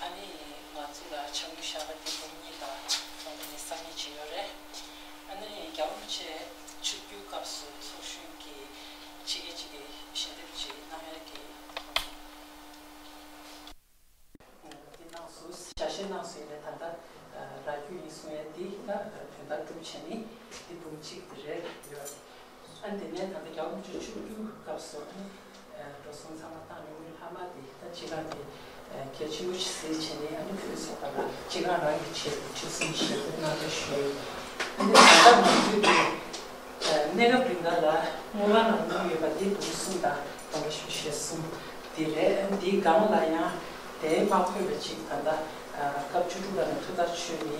ཨ་ནི་ང་ཚོ་ལ་ཆ་དངུལ་བཞག་པ་དེ་འབུམ་གཉིས་དང་སྟོང་ཕྲག་ཉི་ཤུ་རྩ་གཉིས་ཅིག་ཡོད་རེད། ཨ་ནི་རྒྱལ་བ་རིན་པོ་ཆེ་ཆིབས་བསྒྱུར་སྐབས་སུ་ཚོགས་གཞོན་གྱི་ཕྱི་རྒྱལ་གཅིག་གིས་ཞལ་འདེབས་ཅིག་གནང་ཡ་གི་ཐོག་ནས། འདི་གནང་སོང་། ཞལ་བཞེས་གནང་སོང་། ཡིན་ནའི་ད་ལྟ་རག་རྒྱུ་ཡིན་གསུང་ཡ་འདི་ད་དོན་དག་སྒྲུབ་བྱས་ནི་འདི་འབུམ་གཅིག་འདི་རེད་ཡོད། ཨ་འདི་ནས་ད་ལྟ་རྒྱལ་བ་རིན་པོ་ཆེ་ཆིབས་བསྒྱུར་སྐབས་སུ་ཨ་ནི་འགྲོ་སོང་ཚང་མ་བཏང་ནས་དངུལ་ལྷག་མ་འདི་ད་སྤྱི་ཁང་འདི་གལ་ཆེན་པོ་ཞིག་གཟིགས་བྱས་ནས་ཨ་ནི་བོད་ཚོགས་པ་ལ་སྤྱི་ཁང་རང་གི་ཆེད་དུ་ཁྲིད་གསུམ་ཞལ་འདེབས་གནང་རོགས་ཞུ། ཨ་ནི་ད་ལྟ་ང་ཚོའི་གི་གནས་སྐབས་རིང་ག་ལ་དངུལ་ཁང་ནང་དངུལ་ཡོད་པ་འདི་འབུམ་གསུམ་དང་སྟོང་ཕྲག་བཞི་བཅུ་ཞེ་གསུམ་འདི་རེད། འདིའི་སྒང་ལ་ཡང་དེ་མ་འཁོད་པ་ཅིག་ད་ལྟ་ སྐབས་བཅུ་དྲུག་པ་ནས་ཐུགས་ཐག་ཆོད་ནས་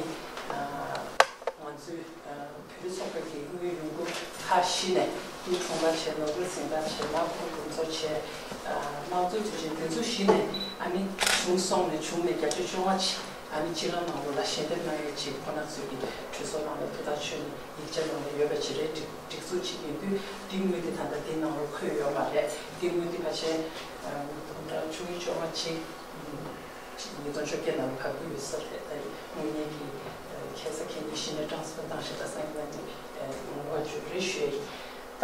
ང་ཚོའི་བོད་རིགས་ཚོགས་པ་གི་དངུལ་ཡོང་སྒོ་ཁག་གཞི་ནས་ཏི་གྲོང་པ་བྱས། ནོར་བུ་གཟེངས་རྟགས་བྱས། མ་ཁོང་དགོན་ཚོགས་བྱས། དམངས་གཙོའི་དུས་ཆེན་དེ་ཚོ་གཞི་ནས་ཨ་ནི་བྱུང་སོང་ནས་བྱུང་ནས་བརྒྱ་ཆ་བཅོ་ལྔ་ཅིག་ཨ་ནི་སྤྱི་ལམ་ནང་ལོགས་ལ་ཞལ་འདེབས་གནང་ཡས་ཅིག་ཁོང་རྣམ་ཚོས་ཀྱི་གྲོས་ཚོགས་ནང་ལ་ཐུགས་ཐག་ཆོད་ནས་ཡིག་ཆ་ནང་ལ་ཡོད་པ་ཅིག་རེད། སྒྲིག་སྒྲིག་འཛུགས་ཅིག་ཡིན་དུས་དེ་དངུལ་དེ་ད་ལྟ་དེའི་ནང་ལ་འཁོད་ཡོད་མ་རེད། དེ་དངུལ་དེ་ཕལ་ཆེར་དུང་ཕྲག་བཅུ་གཉིས་བཅོ་ལྔ་ཅིག་ཉིས་སྟོང་བཅོ་བརྒྱད་ནང་ལ་བབས་ཀྱི་ཡོད་ས་རེད། ད་དངོས་གནས་ཀྱི་ཁ་སང་ཁ་ཉིན་གཞི་ནས་གྲངས་སུ་བཏང་ཞེས་ད་སང་ཉིན་ནས་ངོ་བ་བརྗོད་རེ་ཞུས་ཡིན། ད།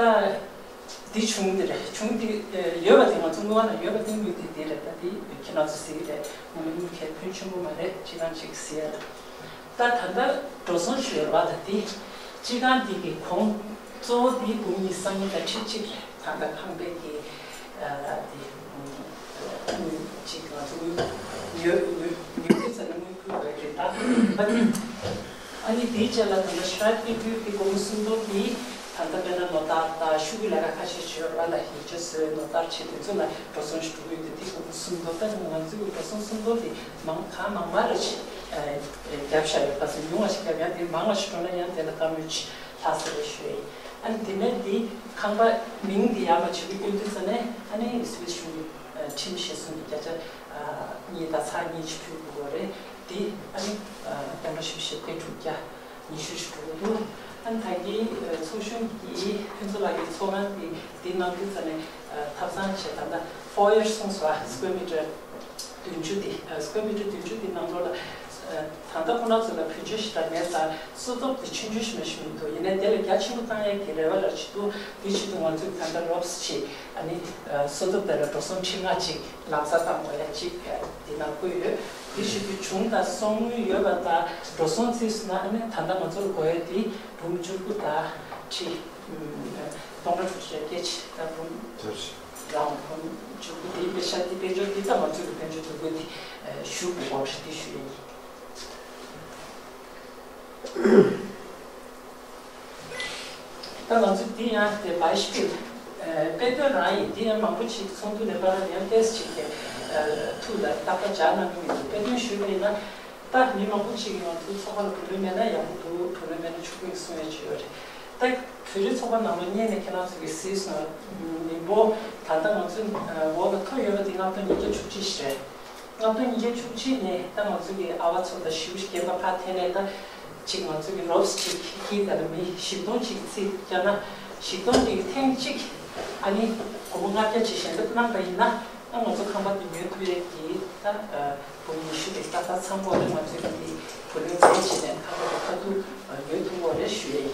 འདི་བྱུང་འདི་རེད། བྱུང་འདི་ཡོད་པ་དེ་ང་ཚོ་དངུལ་བ་ལ་ཡོད་པ་དེ་དངུལ་དེ་འདི་རེད། ད་འདི་ཁྱེད་རང་ཚོ་གཟིགས་རེད། ངོ་མ་དངུལ་གལ་ཕོན་ཆེན་པོ་མ་རེད། སྤྱི་ཁང་གཅིག་ཟེར་ཡ་ལ། ད་ད་ལྟ་འགྲོ་སོང་ཞུ་ཡོད་པ་ད་འདི་སྤྱི་ཁང་འདི་གི་གོང་གཙོ་བོ་འདི་འབུམ་གཉིས་སྟོང་ཉིས་བརྒྱ་ཁྲི་གཅིག་རེད། ད་ལྟ་ཁང་པའི་གི་ཨ་འདི་དངུལ་གཅིག་ང་ཚོ་དངུལ་ཉོས་ཉོས་ཉོས་དུས་ཙམ་ནས་དངུལ་ཕུལ་བ་རེད། ད་ད་འདི། ཨ་ནི་དེའི་རྗེས་ལ་ད་ལྟ་ཤྲཱི་པི་ཀུའི་གི་སྒོར་མོ་སུམ་སྟོང་གི་ད་ལྟ་དཔེར་ན་ནོར་བརྡ་དང་ཤོག་གུ་ལས་ཀ་ཁ་ཤས་བྱོས་ར་ལ་ཡིག་ཆ་བཟོས་ནོར་བརྡ་བྱས་དེ་ཚོ་ལ་འགྲོ་སོང་ཞིག་འགྲོ་གི་ཡོད་དེ། དེ་སྒོར་མོ་སུམ་སྟོང་ད་ང་ཚོའི་གི་འགྲོ་སོང་སུམ་སྟོང་དེ་མང་གང་མང་མང་རེ་བརྒྱབ་བཞག་ཡོད་པ་ཚོ་ཉུང་བ་ཞིག་བརྒྱབ་ཡང་དེ་མང་བ་ཞིག་འགྲོ་ན་ཡང་དེ་ལ་བཀའ་མོལ་ཅིག་ལྷག་ས་རེ་ཞུ་ཡ་ཡིན། ཨ་ནི་དེ་ནས་དེ་ཁང་པ་མིང་དེ་ཡར་མར་བྱེད་དགོས་སྐྱོན་དུས་ཙ་ནས་ཨ་ནི་སུད་སི་གཞུང་གི་ཁྲིམས་གཞིར་བཟུང་གི་བརྒྱ་ཆ་གཉིས་དང་ཚེག་གཉིས་ཅིག་ཕུལ་དགོས་རེད། དེ་ཨ་ནི་སྟོང་ཕྲག་བཞི་བཅུ་ཞེ་བརྒྱད་དྲུག་བརྒྱ་ཉི་ཤུ་ཞིག་འགྲོ་གི་འདུག་ཨ་ནི་ད་གིན་ཚོགས་གཞོན་གྱིས་ཕུན་ཚོགས་ལགས་ཀྱི་ཚོགས་ཁང་དེ་དེ་གནང་དུས་ཙ་ནས་ཐབ་ཚང་བྱས་ད་ལྟ་ཕོ་ཡར་གསུངས་སོ། ཨ་སི་ཀོ་མི་ཊར་བདུན་ཅུ་དེ་ཨ་སི་ཀོ་མི་ཊར་བདུན་ཅུ་དེ་ནང་ལོགས་ལ་ད་ལྟ་ཁོ་རང་ཚོ་ལ་བུ་བཅོལ་ཞིག་ད་མེད་ཙང་སོ་ཐོབ་དེ་ཆུང་ཆུང་ཞིག་མ་ཞིག་མི་འདུག་ཡིན་ནའི་དེ་ལ་རྒྱ་ཆེན་པོ་བཏང་ཡས་ཀྱི་རེ་བ་ར་ཅིག་འདུག་དེ་ཆེད་དུ་ང་ཚོས་ད་ལྟ་རོབ་ཙམ་ཅིག་ཨ་ནི་སོ་ཐོབ་དེ་ལ་འགྲོ་སོང་ཁྲི་ལྔ་ཅིག་ལམ་སང་བཏང་དགོས་ཡ་གཅིག་འདི་ནང་བཀོད་ཡོད། དེ་བཞིན་དུ་བྱུང་དང་སོང་དངུལ་ཡོད་པ་དང་འགྲོ་སོང་རྩིས་སུ་ན་ཨ་ནི་ད་ལྟ་ང་ཚོར་དགོས་ཡ་དེ་འབུམ་བཅུ་དགུ་དང་ཁྲི་སྟོང་ཕྲག་དྲུག་ཅུ་རེ་བརྒྱད་ཅིག་དང་འབུམ་རང་འབུམ་བཅུ་དགུ་དེ་པེ་ཤ་དེ་དཔལ་འབྱོར་དེ་ད་ང་ཚོ་གི་དཔལ་འབྱོར་འདུ་འགོད་དེ་ཞུ་དགོས་པ་རེད། དེ་ཞུ་ཡ་ཡིན། ད་ང་ཚོ་འདི་ཡང་དེ་བཱི་ཤི་པིལ་དཔེ་སྟོན་རང་ཡིན། འདི་ཡང་མང་པོ་ཅིག་ཚོགས་འདུ་ནས་པར་ཡང་ཏེས་ཅིག་གི་ཐུགས་ལ་རྟག་པར་སྦྱར་གནང་གི་མི་འདུག་དཔེ་སྟོན་ཞུས་པ་ཡིན་ན་ད་མི་མང་པོ་ཅིག་གིས་ང་ཚོའི་ཚོགས་པ་ལ་བུ་ལོན་མེད་ན་ཡག་པོ་འདུག་བུ་ལོན་མེད་ན་ཕྱུག་པོ་ཡིན་གསུང་ཡ་ཅིག་ཡོད་རེད། ད་བོད་རིགས་ཚོགས་པ་ནང་ལ་སྔོན་ནས་ཁྱེད་རང་ཚོ་གིས་གཟིགས་སོང་། མི་འབོར་ད་ལྟ་ང་ཚོའི་འོག་ལ་ཐོན་ཡོད་པ་དེ་ལྔ་སྟོང་ཉིས་བརྒྱ་བཅུ་གཅིག་ཞིག་རེད། ལྔ་སྟོང་ཉིས་བརྒྱ་བཅུ་གཅིག་ནས་ད་ང་ཚོ་གི་ཨ་བ་ཚོ་དང་ཞེ་པོ་ཞིག་རྒན་པ་ཕར་འཐེན་ནས་ད་ཅིག་ང་ཚོ་གི་རོབ་ཙམ་ཅིག་གིས་ད་ལྟ་མི་བཞི་སྟོང་ཅིག་རྩིས་བརྒྱབ་ན་བཞི་སྟོང་དེ་གི་ཐེངས་གཅིག་ཨ་ནི་སྒོར་མོ་ལྔ་བརྒྱ་ཅིག་ཞལ་འདེབས་གནང་པ་ཡིན་ན་ཨ་ང་ཚོ་ཁང་པ་དེ་ཉོ་ཐུབ་ཡས་ཀྱི་ད་སྒོར་མོ་ཉི་ཤུ་དེ་ཏག་ཏག་ཚང་པོ་རེད། ང་ཚོས་ཀྱི་བུ་ལོན་བཙལ་བྱས་ནས་ཁང་པ་དེ་ཁ་ཐུག་ཉོ་ཐུབ་ཡོད་རེད་ཞུ་ཡས་ཡིན།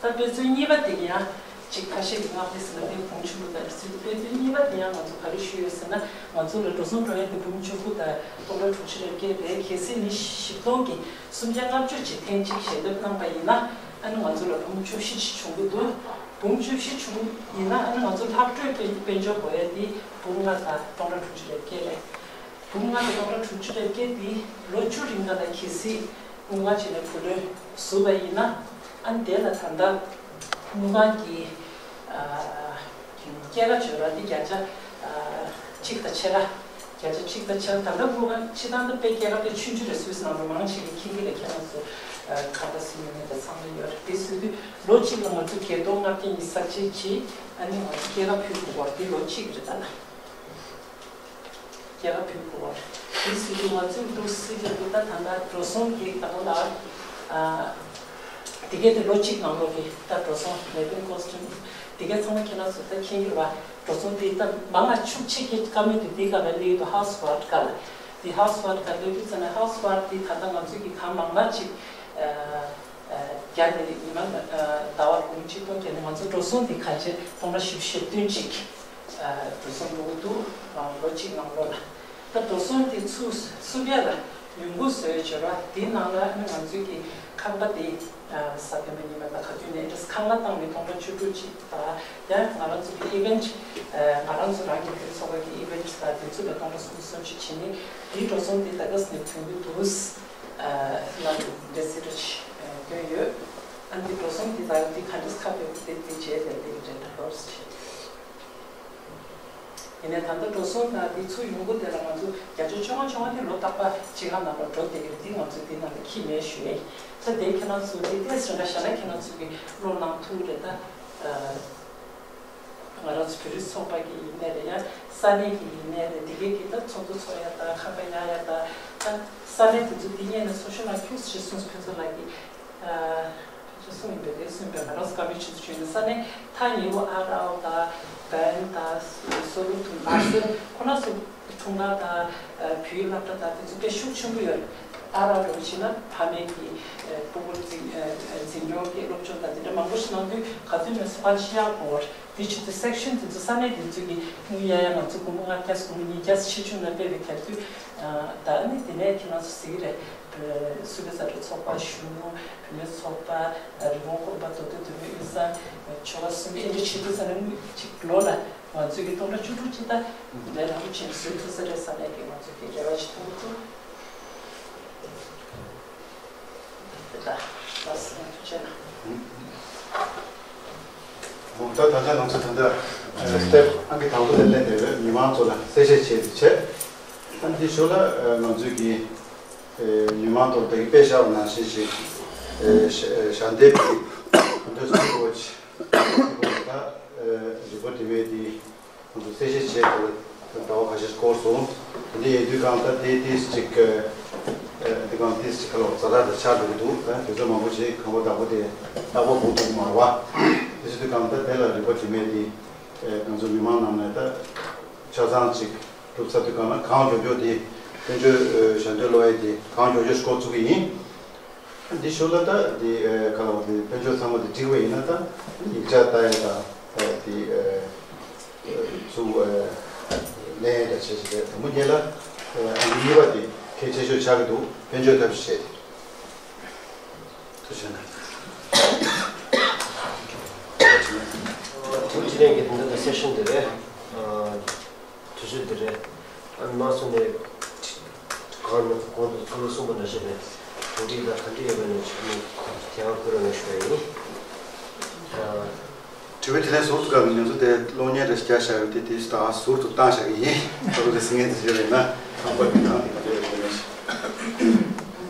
ད་དཔེ་མཚོན་གཉིས་པ་དེ་ཡང་ཅིག་ཁ་ཤས་ཀྱིས་མངགས་ཏེ་ཟེར་ན་དེ་བུམ་ཆུང་ངུ་དང་རེད་ཟེར། དཔེ་མཚོན་གཉིས་པ་དེ་ཡང་ང་ཚོ་ག་རེ་ཞུས་ཡོད་ཟེར་ན་ང་ཚོ་ལ་འགྲོ་སོང་འགྲོ་ཡ་དེ་བུམ་ཆུང་ངུ་དང་སྟོང་ཕྲག་དྲུག་ཅུ་རེ་བརྒྱད་རེད། གལ་སྲིད་མི་བཞི་སྟོང་གིས་སུམ་བརྒྱ་ལྔ་བཅུ་ཅིག་ཐེངས་གཅིག་ཞལ་འདེབས་གནང་པ་ཡིན་ན་ཨ་ནི་ང་ཚོ་ལ་བུམ་བཅུ་བཞི་ཅིག་འབྱུང་གི་འདུག་བུམ་བཅུ་བཞི་བྱུང་ཡིན་ན་ཨ་ནི་ང་ཚོ་ལྷག་འཕྲོས་དཔལ་དཔལ་འབྱོར་དགོས་ཡ་དེ་བུམ་ལྔ་དང་སྟོང་ཕྲག་དྲུག་ཅུ་རེ་བརྒྱད་རེད། བུམ་ལྔ་དང་སྟོང་ཕྲག་དྲུག་ཅུ་རེ་བརྒྱད་འདི་ལོ་བཅུ་རིང་ག་ལ་གལ་སྲིད་དངུལ་ཁང་ཅིག་ནས་བུ་ལོན་བཟོས་པ་ཡིན་ན་ཨ་ནི་དེ་ལ་ད་ལྟ་དངུལ་ཁང་གི་ཨ་སྐྱེད་ཀ་བྱོས་ར་འདི་བརྒྱ་ཆ་ཨ་གཅིག་དང་ཕྱེད་ཀ་བརྒྱ་ཆ་གཅིག་དང་ཕྱེད་ཀ་ད་ལྟ་དངུལ་ཁང་སྤྱི་བཏང་ད་དཔེ་སྐྱེད་ཀ་དཔེ་ཆུང་ཆུང་རེད། སུད་སི་ནང་ལ་མང་ཆེ་གི་ཁྱིམ་གྱི་ལ་ཁྱེད་རང་ཚོ་ཁ་པར་སིམ་ཡོད་མེད་དང་ཚང་མ་ཡོད་རེད། དེ་བཟོས་དུས་ལོ་གཅིག་ལ་ང་ཚོ་བརྒྱད་སྟོང་ལྔ་བརྒྱ་ཉི་ཤུ་རྩ་གཅིག་ཅིག་ཨ་ནི་ང་ཚོ་སྐྱེད་ཀ་ཕུལ་དགོས་པ་འདི་ལོ་གཅིག་རེད་ད་ལ། སྐྱེད་ཀ་ཕུལ་དགོས་པ་རེད། དེ་བཟོས་དུས་ང་ཚོས་འདུག་སེ་བྱས་འདུག་ད་ད་ལྟ་འགྲོ་སོང་གི་ད་ལོ་ལ་ཨ་དེ་གས་དེ་ལོ་གཅིག་ནང་ལོགས་ཀྱི་ད་འགྲོ་སོང་ལས་དོན་ཀོ་སི་ཊུམ་དེ་གས་ཚང་མ་ཁྱེད་རང་ཚོ་ད་མཁྱེན་གྱི་རེད་བ། འགྲོ་སོང་དེ་ད་མང་ང་ཕྱུག་ཆེ་གི་བཀའ་མོལ་དེ་དེ་ག་ལ་སླེབས་འདུག་ཧའུ་སི་ཝརཀ་ག་ལ། དེ་ཧའུ་སི་ཝརཀ་ག་སླེབས་དུས་ཙམ་ནས་ཧའུ་སི་ཝརཀ་དེ་ད་ལྟ་ང་ཚོས་ཀྱི་གང་མང་མང་ཅིག་ཨ། བརྒྱ་ནས་ཉི་མ་ཟླ་བ་འབུམ་གཅིག་སྟོང་བརྒྱ་ནས་ང་ཚོ་འགྲོ་སོང་དེ་ག་ཚོད་སྟོང་ཕྲག་བཞི་བཅུ་ཞེ་བདུན་ཅིག་འགྲོ་སོང་འགྲོ་གི་འདུག་ལོ་གཅིག་ནང་ལོགས་ལ། ད་འགྲོ་སོང་དེ་ཚུར་སུ་བརྒྱ་ལ་ཡོང་སྒོ་བཟོས་བྱས་ར་དེའི་ནང་ལ་ང་ཚོའི་གི་ཁང་པ་དེ་གཟའ་སྤེན་པ་ཉི་མ་དང་ག་དུས་ནས་ཨེ་ཌི་རེ་སི་ཁང་གླ་བཏང་ནས་སྟོང་ཕྲག་བཅུ་དྲུག་ཅིག་དང་ཡང་ང་རང་ཚོ་གི་ཨི་ཝེན་ཊི་ང་རང་ཚོ་རང་གི་བོད་ཚོགས་པ་གི་ཨི་ཝེན་ཊི་དང་དེ་ཚོ་ལ་སྟོང་ཕྲག་སུམ་ཅུ་སོ་གཅིག་བྱས་ནས་དེའི་འགྲོ་སོང་དེ་ད་ག་ཟེ་ནས་ཐོན་གྱི་འདུག་ལ་འདྲ་སི་རིཆ་སྐྱོན་ཡོད། ཨ་འདི་འགྲོ་སོང་འདི་དང་འདི་ག་འདྲས་ཁ་ཕེབས་དེ་འདི་བྱས་ཏེ་འདི་འདྲ་འདྲ་ལོར་བྱས། ཡིན་ནའི་ད་ལྟ་འགྲོ་སོང་དང་དེ་ཚུར་ཡོང་སྒོ་དེ་ལ་ང་ཚོ་བརྒྱ་ཆ་བཅོ་ལྔ་བཅོ་ལྔ་དེ་ལོ་རྟག་པར་སྤྱི་ཁང་ནང་ལ་འགྲོ་བསྡད་ཀྱི་རེད། དེ་ང་ཚོས་དེ་ནང་ལ་འཁྱེར་མེད་ཞུ་ཡས། ད་དེ་ཁྱེད་རང་ཚོ་དེ་ཏོག་ཙམ་འདྲ་བཞག་ན་ཁྱེད་རང་ཚོ་གི་བློ་ནང་ཐུག་རེད་ད། ང་རང་ཚོ་བོད་རིགས་ཚོགས་པ་གི་ཡིན་ནའི་རེད། ཡང་ས་གནས་ཀྱི་ཡིན་ནའི་རེད། དེ་གའི་གི་ད་ཚོགས་འདུ་ཚོགས་ཡ་ད་ཁ་པར་གཡར་ཡ་ད། ད་ས་གནས་དེ་ཚོ་དེ་སྔོན་ནས་ཚོགས་གཞོན་ལགས་ཁྱུག་ཙམ་ཞིག་གསུངས་སོང་། ཕུན་ཚོགས་ལགས་ཀྱིས་ཨ་ཅིག་གསུངས་ཡིན་པས། དེ་གསུངས་པས་ང་རང་ཚོ་བཀའ་མོལ་ཆུ་ཚོད་བྱོན་ནས་ས་གནས་ཐག་ཉེ་བོ་ཨ་རའོ་ད་བན་ད་སོ་ལུ་ཐུང་ཨ་སེ་ཁོ་ན་སོ་ཐུང་ན་ད་བོད་ཡིག་སློབ་གྲྭ་ད་དེ་ཚོ་དཔེ་ཤུགས་ཆེན་པོ་ཡོད་རེད། ཨ་ར་རོ་ཕྱིན་ན་ཕ་མེས་ཀྱི་ཕྲུ་གུ་འཛིན་འཛིན་སྐྱོང་གི་སློབ་སྦྱོང་དང་དེ་འདྲ་མང་པོ་ཞིག་གནང་དུས་ག་དུས་ནས་སུ་ཕན་ཤི་ཡག་གོ་བར་དེ་ཆུ་ཚོད་སེག་ཤན་དེ་ཚོ་ས་གནས་དེ་ཚོ་གི་དངུལ་གཡར་ཡ་ང་ཚོ་སྒོར་མོ་ལྔ་བརྒྱ་སྒོར་མོ་ཉིས་བརྒྱ་ཕྱིར་ཆུང་ལ་སྤེལ་བའི་གལ་དུས་ད་ནི་དེ་ནས་ཁྱེད་རང་ཚོ་གཟིགས་རེད། སུ་བེ་ས་ར་ཚོགས་པ་གཞོན་ནུ་བུད་མེད་ཚོགས་པ་རི་བོང་ཀོན་པ་མདོ་སྟོད་དོན་ལྔ་དབུས་གཙང་ཆོལ་ཁ་གསུམ་ཨེ་འདྲ་བྱེད་དུས་ས་ནས་དངུལ་གཅིག་ལོ་ལ་ང་ཚོས་ཀྱི་སྟོང་ཕྲག་བཅུ་དྲུག་ཅིག་ད་ལས་སླ་པོ་བྱས་ནས་བཟོ་ཐུབ་ས་རེད་བསམ་ནས་ཀྱི་ང་ཚོས་ཀྱི་རེ་བ་ཞིག་མཐོང་གི་འདུག་དེ་ལྟར་ལགས་སོ། ཐུགས་རྗེ་གནང་། འོ་ད་ད་ཆ་ང་ཚོ་ད་ལྟ་སི་ཊེབ་ཨང་ཀི་དང་པོ་ལ་སླེབས་བསྡད་པའི་མི་མང་ཚོ་ལ་གསལ་བཤད་བྱས་ཏེ་བྱས། ཨ་འདི་ཞོར་ལ་ང་ཚོས་ཀྱི་མི་མང་ཐོག་ད་གིན་དཔེ་བཞག་པ་ནང་བཞིན་ཞིག་ཞལ་འདེབས་ཀྱི་འདོད་སྲིད་པོ་ཆེ། ད་རིག་པ་དེ་བས་དེ། ང་ཚོ་གསལ་བཤད་བྱས་ཏེ་ཟླ་བ་ཁ་ཤས་འགོར་སོང་། དེ་འདྲ་ཡིན་དུས་གང་ལྟར་དེ་ཏིས་ཅིག་དེ་གང་ཏིས་ཅིག་ཁ་ལོག་ཛ་དྲག་དེ་ཆགས་འགྲོ་གི་འདུག་དེ་ཚོ་མང་པོ་ཞིག་གང་པོ་བདག་པོ་དེ་རྟག་པར་སྒུག་ཐུབ་ཀྱི་མ་རེད་བ། དེ་བྱེད་དུས་གང་ལྟར་དེ་ལ་རིག་པ་དྲི་མེད་དེ་ང་ཚོ་མི་མང་ནང་ནས་ད་ཆ་ཚང་ཅིག་གྲུབ་ཚར་དུས་གང་ལ་གང་མགྱོགས་མགྱོགས་དེ་དཔལ་འབྱོར་ཞལ་འདོན་སློག་ཡས་དེ་གང་མགྱོགས་མགྱོགས་ཤིག་འགོ་བཙུགས་ཀྱི་ཡིན། འདི་ཞོར་ལ་ད་འདི་ཁ་ལོ་འདི་དཔལ་འབྱོར་ཚང་མ་འདི་འགྲིག་པ་ཡིན་ན་ད་ཡིག་ཆ་ལྟ་ཡ་དང་འདི་ཚུ་ལེན་ཡ་ད་བྱེད་ཞིག་རེད། དང་པོ་ཉིད་ལ་ཨ་འདི་གཉིས་པ་འདི་གལ་ཆེ་ཤོས་ཆགས་ཀྱི་འདུག་དཔལ་འབྱོར་ཐབས་ཤེས་བྱས་ཏེ། ཐུགས་རྗེ་གནང་། དྲི་བ་དྲིས་ལན་གྱི་དོན་དག་སེ་ཤན་འདི་རེད། དུས་ཚོད་འདི་རེད། ཨ་ནི་མ་སོང་ནས་གང་ནས་གོང་དུ་ཚོགས་མི་གསུངས་པ་ནང་བཞིན་རེད། གྲོས་འདེབས་དང་ག་འདྲ་ཡོད་པ་ནས་ཆུ་མོ་དེ་ཡང་བསྐུར་རོགས་གནང་ཞུ་བ་ཡིན། ཨ། དྲི་བའི་དྲིས་ལན་ཟུར་དུ་བཀག་ནས་ང་ཚོ་དེ་གློག་བརྙན་རེ་བརྒྱབ་བཞག་ཡོད་དེ་དེ་ད་ཟུར་དུ་བཏང་བཞག་གི་ཡིན། ད་རུང་དེ་ཟིན་ངེས་དེ་བྱས་པ་ཡིན་ན་ཁང་པ་གི་ནང་དེ་ག་འདྲ་ཡོད་པ་ནས།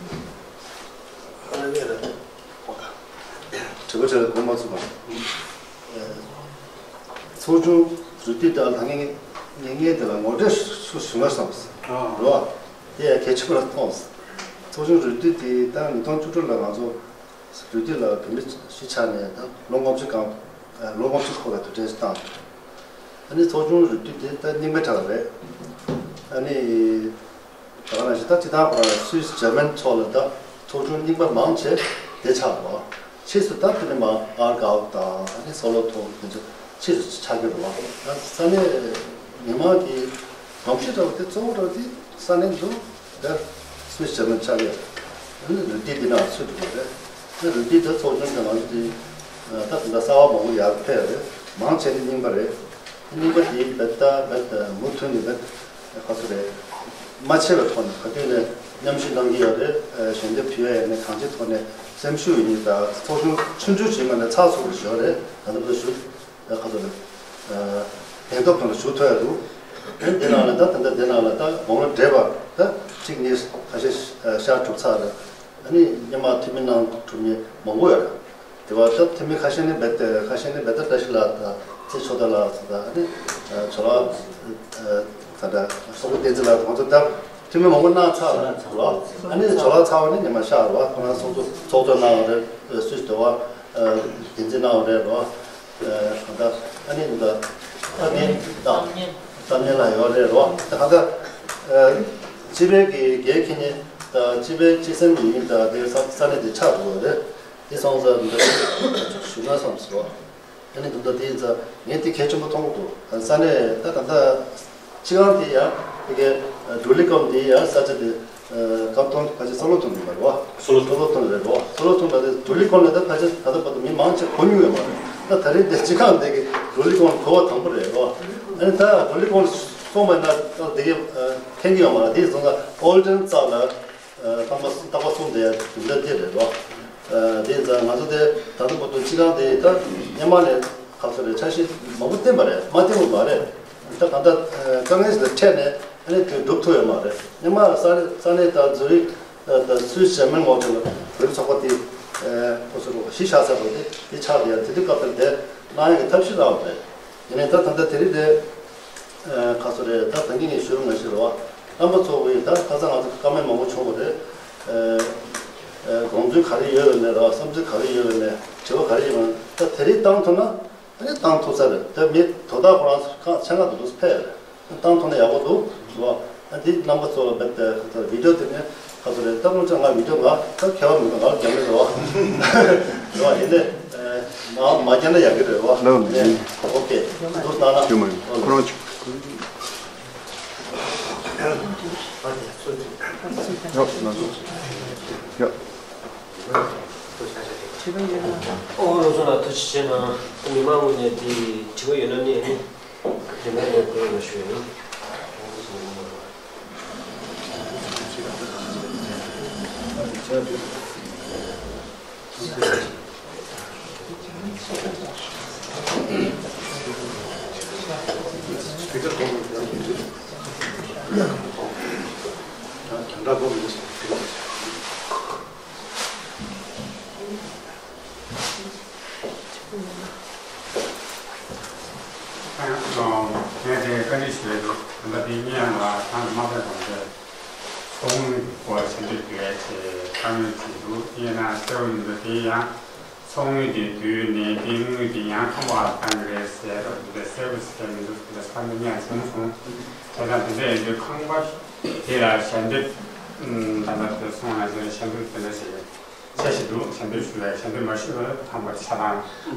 ཨ་ནི་ངས་རེད། དྲི་བ་དྲིས་ལན་གོ་མ་ཚུགས་པ། ཚོགས་ཆུང་རུ་སྡེ་དག་ལ་ངས་ངས་ངས་དེ་ལ་ངོ་སྤྲོད་ཞུ་ཞུ་ན་བསམས། རོ། དེ་ཡང་གལ་ཆེན་པོ་ལ་མཐོང་། ཚོགས་ཆུང་རུ་སྡེ་དེ་ད་ཉིས་སྟོང་བཅུ་དྲུག་ལ་ང་ཚོ་རུ་སྡེ་ལ་བོད་མི་གཞིས་ཆགས་ནས་ད་ལོ་ལྔ་བཅུ་གང་ལོ་ལྔ་བཅུ་འཁོར་བའི་དུས་དྲན་ཞིག་བཏང་། ཨ་ནི་ཚོགས་ཆུང་རུ་སྡེ་དེ་ད་རྙིང་པའི་གྲས་རེད། ཨ་ནི། ད་ག་ནང་བཞིན་ད་སྤྱི་བཏང་ཁོ་རང་སུད་སི་འཇར་མན་ཕྱོགས་ལ་ད་ཚོགས་ཆུང་རྙིང་པ་མང་ཆེ་དེ་ཆགས་པ། ཕྱིས་སུ་ད་དེ་ནས་མར་ཨར་གའོ་དང་ཨ་ནི་སོ་ལོ་ཐོང་དེ་ཚོ་ཕྱིས་སུ་ཆགས་ཀྱི་རེད་བ། ད་ས་གནས་མི་མང་གི་གོམས་གཤིས་འདྲ་བོ་དེ་གཙོ་བོ་འདྲ་བོ་དེ་ས་གནས་འདུག་དེར་སུད་སི་འཇར་མན་ཆགས་ཀྱི་རེད། ཨ་ནི་རུ་སྡེ་འདི་ནང་ཚུད་འགྲོ་གི་རེད། ཨ་ནི་རུ་སྡེ་དེ་ཚོགས་ཆུང་དེ་ང་ཚོ་དེ་ད་དེ་འདྲ་གསར་བ་མང་པོ་ཡར་ཕེབས་རེད། མང་ཆེ་ནི་རྙིང་པ་རེད། རྙིང་པ་དེ་རྦད་དེ་རྦད་དེ་མུ་མཐུད་ནས་རྦད་དེ་ག་ཚོད་རེད། མ་ཆད་པའི་ཐོག་ནས་ག་དུས་ནས་མཉམ་ཞུགས་གནང་གི་ཡོད་རེད། ཞལ་འདེབས་ཕུལ་ཡ་ཡིན་ནའི་གང་ཅིའི་ཐོག་ནས་སེམས་ཤུགས་ཡིན་ནའི་ད་ཚོགས་ཆུང་ཆུང་ཆུང་ཞིག་ངོས་ནས་ཚགས་ཚུད་པོ་ཞིག་ཡོད་རེད། ད་ལྟ་བར་དུ་ཞུ་ག་ཚོད་རེད། གདན་ཐོབ་ཐོག་ནས་ཞུ་ཐུབ་ཡ་འདུག་དེ་འདི་ནང་ལ་ད་ད་ལྟ་འདི་ནང་ལ་ད་དགུང་ལོ་བགྲེས་པ་ད་གཅིག་གཉིས་ཁ་ཤས་ཤར་གྲུབ་ཚར་རེད། ཨ་ནི་སྔོན་མ་འཐུས་མི་གནང་གྲུབ་མཁན་མང་པོ་ཡོད་རེད། དེ་བ་ད་འཐུས་མི་ཁ་ཤས་ནི་རྦད་དེ་ཁ་ཤས་ནི་རྦད་དེ་བཀྲ་ཤིས་ལགས་དང་ཚེ་མཆོག་ལགས་དང་ཨ་ནི་ཇོ་ལགས་ད་ལྟ་སོག་པོ་བསྟན་འཛིན་ལགས་དང་ཁོང་ཚོ་ད་འཐུས་མི་མང་པོ་གནང་ཚར་རེད་བ། ཨ་ནི་ཇོ་ལགས་ཚར་བ་ནི་ཉི་མ་ཤར་བ་ཁོ་རང་ཚོགས་གཙོ་ཚོགས་གཙོ་གནང་བ་རེད། སུད་སི་དོ་བ་འགན་འཛིན་གནང་བ་རེད་བ། གང་ལྟར་ཨ་ནི་འདི་ལྟ་ཨ་ནི་ད་གཏམ་ངན་ལ་ཡོད་རེད་རོ། གང་ལྟར་སྤྱི་པའི་གི་རྒྱལ་ཁྱི་ནི་ད་སྤྱི་པའི་སྤྱི་སེམས་ཡིན་ད་དེ་ས་ས་གནས་དེ་ཆགས་འགྲོ་བ་རེད། དེ་སོང་ཙང་འདི་ཞུ་ན་བསམ་སོང་། ཨ་ནི་འདི་ལྟ་དེ་ཡིན་ཙང་ངས་དེ་གལ་ཆེན་པོ་མཐོང་གི་འདུག་ས་གནས་ད་ད་ལྟ་སྤྱི་ཁང་དེ་ཡང་དེ་གའི་འགྲོ་ལི་ཀོམ་དེ་ཡང་ས་ཆ་དེ། སྐབས་དང་ཕལ་ཆེར་སོ་ལོ་ཐོན་གྱི་མ་རེད་བ། སོ་ལོ་ཐོན། སོ་ལོ་ཐོན་རེད་བ། སོ་ལོ་ཐོན་པ་དེ་འགྲོ་ལི་ཀོན་ལ་ད་ཕལ་ཆེར་ད་ལྟ་བར་དུ་མི་མང་ཆེ་གོ་མྱོང་ཡོད་མ་རེད། ད་ད་རེས་དེ་སྤྱི་ཁང་དེ་གི་འགྲོ་ལི་ཀོན་གོ་བ་དང་པོ་རེད་བ། ཨ་ནི་ད་འགྲོ་ལི་ཀོན་སོང་བ་ན་ད་དེ་གི་མཁྱེན་གྱི་ཡོད་མ་རེད། དེ་སོང་ཙང་ཨོལ་ཌན་རྩ་ལ་རྟག་པར་རྟག་པར་གསུང་བསྡད་ཡ་དེ་འདྲ་དེ་རེད་བ། དེ་ཙང་ང་ཚོ་དེ་ད་ལྟ་བར་དུ་སྤྱི་ཁང་དེ་ད་སྔོན་མ་ནས་ཁ་ཚ་རེད། འཆར་གཞི་མང་པོ་བཏིང་པ་རེད། མ་བཏིང་བ་མ་རེད། ད་ད་ལྟ་དཀའ་ངལ་ཞིག་ལ་འཕྲད་ནས་ཨ་ནི་དེ་སྒྲུབ་ཐུབ་ཡོད་མ་རེད། སྔོན་མ་ས་གནས་ས་གནས་དང་འཛིན་རིམ་དང་སུད་སི་འཇར་མན་ངོས་དེ་ལ་བོད་རིགས་ཚོགས་པ་དེ་ཁོ་ཚོ་གཞི་བཞག་ས་བ་དེ་དེ་ཆགས་བསྡད་ཡ། དེ་དུས་སྐབས་དེར་དེ་གནང་ཡ་གི་ཐབས་ཤེས་གནང་བ་རེད། ཡིན་ནའི་ད་ད་ལྟ་དེ་རིང་དེ་ཁ་སོ་རེད། ད་ད་གིན་ངས་ཞུ་རུ་ང་ཞུ་རུ་བ་རྣམ་པ་ཚོ་གིས་ད་ཁ་སང་ང་ཚོ་བཀའ་མོལ་མང་པོ་བྱུང་བ་རེད། དགོངས་ཚུལ་ག་རེ་ཡོད་པ་མེད་ར་བསམ་ཚུལ་ག་རེ་ཡོད་པ་མེད་དྲི་བ་ག་རེ་ཡོད་པ་མེད། ད་དེ་རིང་བཏང་ཐུབ་ན། ཨ་ནི་བཏང་ཐུབ་ས་རེད། དེ་མི་དོ་བདག་ཁོ་རང་ཚོ་ཁག་ཆེ་ང་འདུག་འདུག་ཕེབས་རེད། བཏང་ཐུབ་ན་ཡག་པོ་འདུག་རེད་བ། ཨ་འདི་རྣམ་པ་ཚོ་ལ་རྦད་དེ་ཁ་ཚ་བི་ཌིའོ་དེ་ནས་ཁ་ཚ་རེད། ད་སློབ་ཆེན་ང་བི་ཌིའོ་ང་ད་མཁས་པ་མི་འདུག་ང་ལ་རྒྱབ་ནས་རེད་བ། རེད་བ། ཡིན་ནས་མ་མ་རྒྱབ་ན་ཡག་གི་རེད་བ། ལགས་ནས། ཨོ་ཁེ། འདུག་ན་ན། ཞུ་མ་ཡིན། ཁོ་རང་ཆུ། ཡོད་ན་ཚོ། ཡོད། ཨོ་ལོ་ཚོ་ལ་ཐུགས་རྗེ་ཆེ་གནང་། མི་མང་ངོས་ནས་དེ་དྲི་བ་ཡོད་ན་ནི་ཨ་ནི་རིན་མེད་ནས་བསྐུར་རོགས་ཞུ་ཡིན། ངས་དེ་བཀའ་འདྲི་ཞུ་ཡ་འདུག་ད་ལྟ་དེ་ངས་ཡང་ལ་ཐང་དུ་མ་ཕེབས་པ་འདྲ། ཚོགས་དངུལ་གྱི་སྐོར་ཞིབ་འཇུག་དེ་བྱས་དཀའ་ངལ་ཅིག་འདུག་ཡིན་ན་གསལ་པོ་མི་འདུག་དེ་ཡང་ཚོགས་དངུལ་དེ་བསྡུས་ནས་དེ་དངུལ་དེ་ཡང་ཁང་པ་བཏང་གི་རེད་ཟེར་རོ། འདི་འདྲ་གསལ་པོ་ཞིག་མི་འདུག་དེ་འདྲ་ས་མི་ཉག་བྱུང་སོང་། བྱས་ཙང་དེ་འདྲ་ཡིན་དུས་ཁང་པ་དེ་ལ་ཞལ་འདེབས་ད་ལྟ་དེ་སོང་ན་ཞལ་འདེབས་དེ་འདྲ་ཞིག་འཆར་གཞི་འདུག་ཞལ་འདེབས་ཞུ་བའི་ཞལ་འདེབས་མ་ཞུས་པར་ཁང་པ་ཆ་ཚང་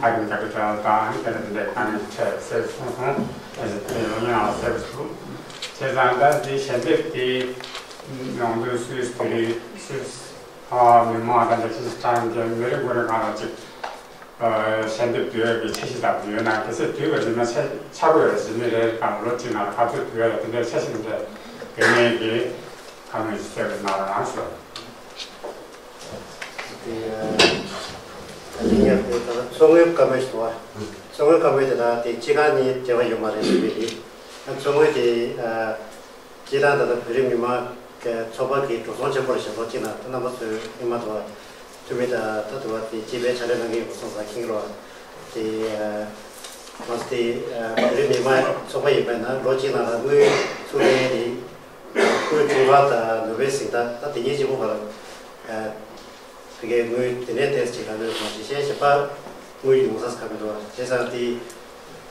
ཨ་རིན་ཀེ་པི་ཊལ་དང་དེ་འདྲ་དེ་འདྲའི་ཁང་ནས་འཕྲད་ཟེར་གསུངས་སོང་། དེ་ཡང་ཡང་ཟེར་འདུག་བྱས་ཙང་ད་འདི་ཞལ་འདེབས་དེ་ཡོང་དུས་སུད་སི་དེ་རིང་སུད་སི་མི་མང་དང་འདྲ་ཅིག་ཀྲང་གི་མི་རེ་ངོ་རེ་གང་ལ་ཅིག་ཞལ་འདེབས་བསྡུ་ཡས་ཀྱི་འཆར་གཞི་དང་ཡོད་ན། གལ་སྲིད་བསྡུས་པ་ཡིན་ན་ཆ་ཆ་བགོས་ཡས་ཡིན་ནི་རེད་དང་ལོ་གཅིག་ནང་ལ་ག་ཚོད་བསྡུ་ཡས་ལ་དེ་འདྲའི་འཆར་གཞི་འདྲ་ཡོད་མེད་ཀྱི་ཁ་སྣོན་ཞིག་གསལ་པོ་གནང་རོགས་གནང་ཞུ། དེ་ཡང་དེ་ད་ཚོགས་དངུལ་བཀའ་མོལ་ཞིག་འདུག་བ། ཚོགས་དངུལ་བཀའ་མོལ་དེ་དང་དེ་སྤྱི་ཁང་གཉིས་འབྲེལ་བ་ཡོད་མ་རེད་ཞུ་གི་ཡིན། ཚོགས་དངུལ་དེ་སྤྱི་བཏང་ད་ལྟ་བོད་རིགས་མི་མང་གི་ཚོགས་པ་གི་འགྲོ་སོང་ཆེན་པོ་རེད་ཞེས་ཐོག་གཅིག་ན་རྣམ་པ་ཚོས་ཨེ་མ་འདུག་བ། འཐུས་མི་དང་ད་དུ་བ་དེ་སྤྱི་པའི་ཕྱག་ལས་གནང་གི་ཡོད་པ་སོང་ཙང་མཁྱེན་གྱི་རེད་བ། དེ་ང་ཚོ་དེ་བོད་རིགས་མི་མང་ཚོགས་པ་ཡིན་པ་ཡིན་ན་ལོ་གཅིག་ནང་ལ་དངུལ་ཚུར་ལེན་ཡས་དེ། སྐུའི་འཁྲུངས་སྐར་དང་ནོ་བེལ་གཟེངས་རྟགས་ད་དེ་གཉིས་གཅིག་པོ་ག་ལ། ཕ་གིའི་དངུལ་དེ་ནས་ཏོག་ཙམ་ཅིག་ལ་ལོས་སོང་ཞེས་བཤད་བྱས་པ། དངུལ་ཡོང་ས་ག་མི་འདུག་བ། བྱས་ཙང་དེ་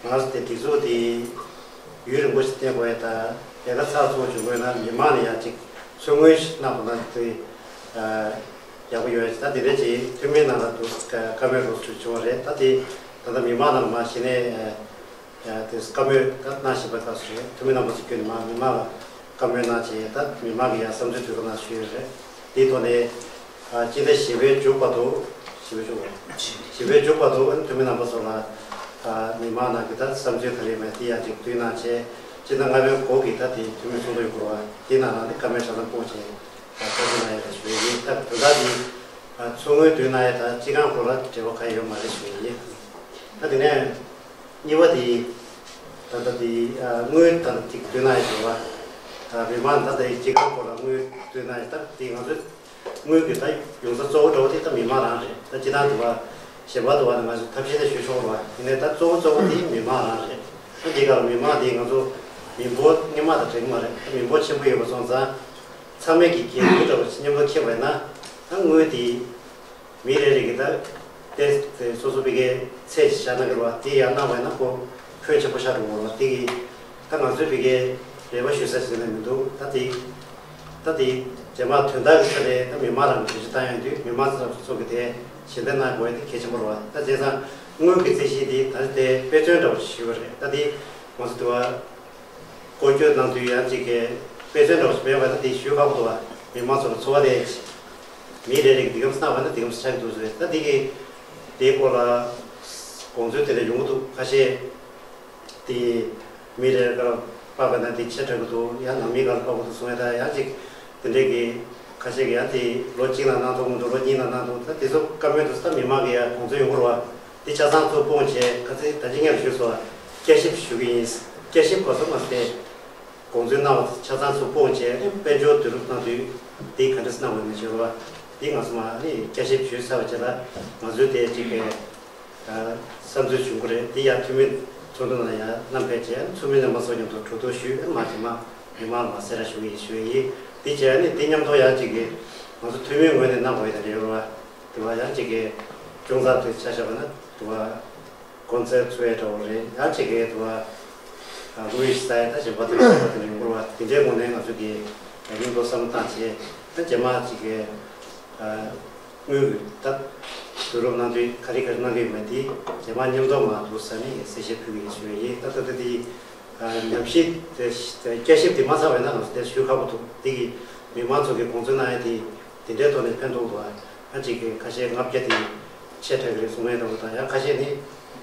ང་ཚོ་དེ་སྒྲིག་འཛུགས་དེ་ཡུན་རིང་པོ་ཞིག་བརྟན་དགོས་ཡ་ད་ལས་ཀ་ཚར་སོང་བྱུང་དགོས་ན་མི་མང་ནས་ཡང་ཅིག་ཚུར་དངུལ་ཞིག་གནང་དགོས་ན་དེ་ཡག་པོ་ཡོད་ཡ། ད་དེ་འདྲ་ཅིག་འཐུས་མིའི་ནང་ལ་འདུག་བཀའ་མོལ་རོགས་ཚུལ་བྱུང་བ་རེད། ད་དེ་ད་ལྟ་མི་མང་ནང་མ་གཞི་ནས། ཡང་དེ་བཀའ་མོལ་ད་གནང་བཞིན་པ་དག་སུ་རེད། འཐུས་མི་རྣམ་པ་ཚོ་བརྒྱུད་ནས་མ་མི་མང་ལ་བཀའ་མོལ་གནང་བྱས་ད་མི་མང་གི་ཡང་བསམ་ཚུལ་བསྡུ་རུབ་གནང་ཞུས་ཡོད་རེད། དེའི་ཐོག་ནས་སྤྱི་ཟླ་བཞི་པའི་མཇུག་བར་དུ་བཞི་པའི་མཇུག་བར་བཞི་པའི་མཇུག་བར་དུ་འཐུས་མི་རྣམ་པ་ཚོ་ལ་མི་མང་ནང་གི་ད་བསམ་ཚུལ་ག་རེ་ཡོད་མེད་དེ་ཡང་ཅིག་བསྡུས་གནང་བྱས་སྤྱི་ཟླ་ལྔ་པའི་འགོ་གི་ད་དེ་འཐུས་མི་ཚོགས་འདུ་ཡོད་དགོས་པ་དེའི་ནང་ལ་ནི་བཀའ་མོལ་ཧྲག་ཐག་སྤུངས་བྱས་ད་བཀའ་མོལ་གནང་ཡོད་ལ་ཞུ་ཡི་ཡིན། ད་དོན་དག་འདི་ཚོགས་དངུལ་བསྡུས་གནང་ཡས་ད་སྤྱི་ཁང་སྐོར་ལ་འབྲེལ་བ་ག་ཡོད་མ་རེད་ཞུ་ཡི་ཡིན། ད་དེ་ནས། གཉིས་པ་དེ། ད་ལྟ་དེ་དངུལ་ད་ལྟ་ཅིག་བསྡུ་གནང་ཡོད་པ། མི་མང་ད་ལྟ་སྤྱི་ཁང་སྐོར་ལ་དངུལ་བསྡུ་གནང་ཡོད། ད་དེ་ང་ཚོ་དངུལ་གྱི་ད་ཡོང་ས་གཙོ་བོ་འདྲ་བོ་དེ་ད་མི་མང་རང་རེད། ད་སྤྱི་བཏང་དུ་བ་གཞན་པ་དུ་བ་ནི་ང་ཚོ་ཐབས་ཤེས་ད་ཞུ་ཆོག་རེད་བ། ཡིན་ནའི་ད་གཙོ་བོ་གཙོ་བོ་དེ་མི་མང་རང་རེད། ད་འདི་ག་ལ་མི་མང་དེ་ང་ཚོ་མི་འབོར་སྔོན་མ་དང་འདྲ་གི་མ་རེད། ད་མི་འབོར་ཆེན་པོ་ཡོད་པ་སོང་ཙང་། ཚང་མས་ཀྱི་འགན་འཁུར་འདྲ་བོ་ཞིག་མཉམ་དུ་འཁྱེར་བ་ཡིན་ན། ད་དངུལ་དེ། མི་རེ་རེ་གིས་ད་ཏེ་ཏེ་སོ་སོ་ཕ་གིའི་ཚད་ཅིག་བཞག་གནང་གི་རེད་བ། དེ་ཡང་གནང་བ་ཡིན་ན་ཁོ་ཕོན་ཆེན་པོ་ཆགས་འགྲོ་གི་རེད་བ། དེ་གིས་ད་ང་ཚོའི་ཕ་གིའི་རེ་བ་ཞུ་ས་ཞིག་ནས་མི་འདུག་ད་དེ་ད་དེ་རྗེས་མ་དོན་དག་གི་ཆ་ནས་ད་མི་མང་རང་གི་གྲོས་ཆོད་བཏང་ཡོང་དུས་མི་མང་ཚོ་ཚོ་གི་དེ་ཞལ་འདེབས་གནང་དགོས་ཡ་དེ་གལ་ཆེན་པོ་རེད་བ། ད་བྱས་ཙང་དངུལ་གྱི་རྩིས་གཞི་དེ་ད་དེ་དཔེ་མཚོན་འདྲ་བོ་ཞིག་ཞུས་པ་རེད། ད་དེ་ང་ཚོ་དུ་བ། སྐོར་སྐྱོད་གནང་དུས་ཡང་གཅིག་གི་དཔེ་མཚོན་འདྲ་བོ་ཞིག་མེད་པ་ན་དེ་ཞུ་ཁག་པོ་འདུག་བ། མི་མང་ཚོ་ལ་ཚོར་བ་དེ་མི་རེ་རེ་གིས་འདི་གམ་སྣང་བ་ན་འདི་གམ་ཆགས་ཀྱི་འདུག་ཟེར། ད་འདི་གི་དེའི་སྐོར་ལ་དགོངས་ཚུལ་དེ་འདྲ་ཡོང་གི་འདུག་ཁ་ཤས་དེ་མི་རེ་རེ་ག་ལ་དཔག་པ་ན་དེ་ཆེ་དྲགས་ཀྱི་འདུག་ཡང་ནང་མི་ག་ལ་དཔག་གི་འདུག་གསུང་ཡ། ད་ཡང་གཅིག་དེ་འདྲའི་གི་ཁ་ཤས་ཀྱི་ཡང་དེ་ལོ་གཅིག་ནང་གནང་ཐུབ་མི་འདུག་ལོ་གཉིས་ནང་གནང་ཐུབ། ད་དེ་ཚོ་བཀའ་མོལ་འདུག་ད་མི་མང་གི་ཡང་དགོངས་ཚུལ་ཡོང་གི་རེད་བ། དེ་ཆ་ཚང་ཚུར་སྤུངས་བྱས་ཁ་སང་ད་ཅི་སྔོན་ལ་ཞུས་སོང་བ། བསྐྱར་ཞིབ་ཞུ་གི་ཡིན། བསྐྱར་ཞིབ་གོ་ས་མ་སྟེ། དགོངས་ཚུལ་གནང་བ་ཆ་ཚང་ཚུར་སྤུངས་བྱས་ནས་དཔལ་འབྱོར་བསྡུ་རུབ་གནང་དུས་འདི་ག་འདྲ་གནང་བ་ཡིན་ཞུ་བ། འདི་ང་ཚོ་མ་ནི་བསྐྱར་ཞིབ་ཞུས་ཚར་བ་བྱས་ལ་ང་ཚོའི་དེ་གཅིག་གི་བསམ་ཚུལ་བྱུང་གི་རེད། འདི་ཡང་འཐུས་མི་ཚོགས་འདུ་ནང་ཡང་བསྣམས་ཕེབས་བྱས་ཚོགས་མི་རྣམ་པ་ཚོ་མཉམ་དུ་གྲོས་བསྡུར་ཞུས་མ་དེ་མ་མི་མང་ལ་གསལ་བསྒྲགས་ཞུ་གི་ཡིན་ཞུ་ཡི་ཡིན། འདི་བྱས་ནི་འདི་མཉམ་དུ་ཡང་གཅིག་གི་ང་ཚོ་འཐུས་མིའི་ངོས་ནས་གནང་དགོས་ཡ་དེ་རེད་བ། དེ་བ་ཡང་གཅིག་གི་ཅུང་ཙག་དེ་ཆ་བཞག་པ་ན་དེ་བ། གོང་ཚད་ཚུད་ཡས་འདྲ་བོ་རེད། ཡང་གཅིག་གིས་དུ་བ་དངུལ་ཞིག་ས་ཡས་ད་གཞན་པ་དང་གཞན་པ་དང་ཡོང་འགྲོ་བ་དེ་འདྲའི་ངོས་ནས་ང་ཚོ་གིས་མཉམ་དུ་བསམ་བློ་བཏང་བྱས། ད་རྗེས་མ་གཅིག་གིས་དངུལ་གྱི་ད་བསྡུ་རུབ་གནང་དུས་ག་རེ་ག་རེ་གནང་གི་ཡོད་མེད་དེ་རྗེས་མ་མཉམ་དུ་ང་ཚོ་ས་ནས་གསལ་བཤད་ཕུལ་གི་ཡིན་ཞུ་ཡི་ཡིན། ད་ད་ལྟ་དེ་ཉམས་ཞིབ་དེ་བསྐྱར་ཞིབ་དེ་མ་ཚར་བས་ན་ང་ཚོ་དེ་ཞུ་ཁག་པོ་འདུག་དེ་གི་མི་མང་ཚོ་གི་དགོངས་ཚུལ་གནང་ཡ་དེ། དེ་འདྲའི་ཐོག་ནས་ཕན་ཐོགས་འདུག་ཨ་གཅིག་གིས་ཁ་ཤས་ལྔ་བརྒྱ་དེ་ཆེ་དྲགས་ཀྱི་རེད་གསུང་ཡས་འདྲ་བོ་དང་། ཡང་ཁ་ཤས་ནི་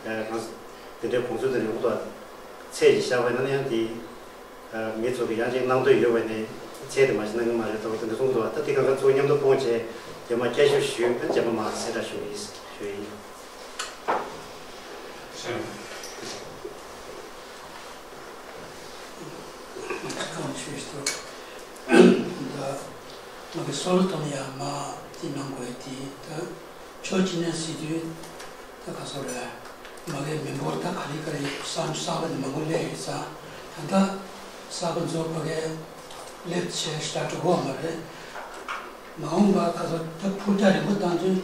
ང་དེ་འདྲའི་གོང་ཚོད་དེ་ནས་འུ་ཐོག་ཚད་ཅིག་བཞག་པ་ཡིན་ན་ཡང་དེ་མི་ཚོ་གི་ཡང་ཅིག་གནང་འདོད་ཡོད་པ་ནས་ཚད་དེ་མ་ཞིག་གནང་གི་མ་རེད་འདྲ་བོ་དེ་འདྲ་གསུང་གི་འདུག་ད་དེ་གང་ག་ཚོ་མཉམ་དུ་སྤུངས་བྱས་རྗེས་མ་བསྐྱར་ཞིབ་ཞུས། རྗེས་མ་མ་གསལ་བསྒྲགས་ཞུ་གི་ཡིན་ཞུ་ཡིན། ཁམས་ཤེས་སུ། ད་ང་གི་སོ་ལོ་ཐོམ་ཡ་མ་དེ་གནང་དགོས་དེ་ད་ཕྱོགས་གཅིག་ནས་སྲིད་དུས་ད་ག་སོ་རེད། ང་གི་མི་འབོར་ད་ག་རེ་ག་རེ་བསམ་བསམ་པ་ནི་མང་པོ་སླེབས་ཡོད་ཙང་ད་ལྟ་གསར་པ་ཚོ་ཕ་གི་སླེབས་བྱས་ཤ་སྤྲོ་བོ་མ་རེད། མ་འོངས་པ་ཁ་སོ་ད་འཕུར་རྒྱག་རིང་པོ་བཏང་དུས་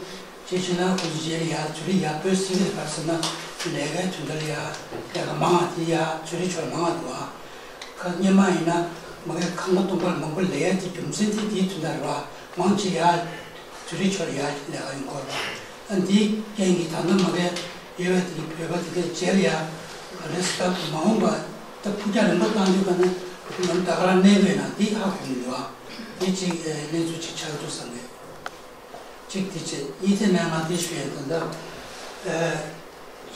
ཅི་ཕྱིན་ན་ཁོ་ཚོ་རྗེས་ལ་ཡ་ཚུར་རེ་ཡ་བོད་སྲིད་ལ་བར་སོང་ན་ལས་ཀའི་དོན་དག་ལ་ཡ་ལས་ཀ་མང་བ་དེ་ཡ་ཚུར་རེ་ཆོར་མང་བ་འདུག་ཨ། ཁ་སྔོན་མ་ཡིན་ན་མ་གི་ཁང་པ་སྟོང་པར་མང་པོ་ལས་ཡ་དེ་རྒྱུ་མཚན་དེ་དེའི་དོན་དག་རེད་བ། མང་ཆེ་ཡ་ཚུར་རེ་ཆོར་ཡ་ལས་ཀ་ཡོང་གི་རེད་བ། ཨ་འདིའི་རྐྱེན་གྱིས་ད་ལྟ་མ་གི་ཡོད་པ་དེ་གི་བོད་པ་དེ་གའི་རྗེས་ལ་ཡ་ག་འདྲ་སེ་ད་མ་འོངས་པ་ད་འཕུར་རྒྱག་རིང་པོ་བཏང་དུས་ག་ནས་ནམ་ད་ག་རང་གནས་དགོས་ན་འདི་ཧ་གོ་གི་མི་འདུག་ཨ། འདི་གཅིག་གནས་ཚུལ་གཅིག་ཆགས་འདུག་བསམ་གི། གཅིག་དེ་བྱས། གཉིས་དེ་ནས་ང་དེ་ཞུ་ཡས་ད་ལྟ་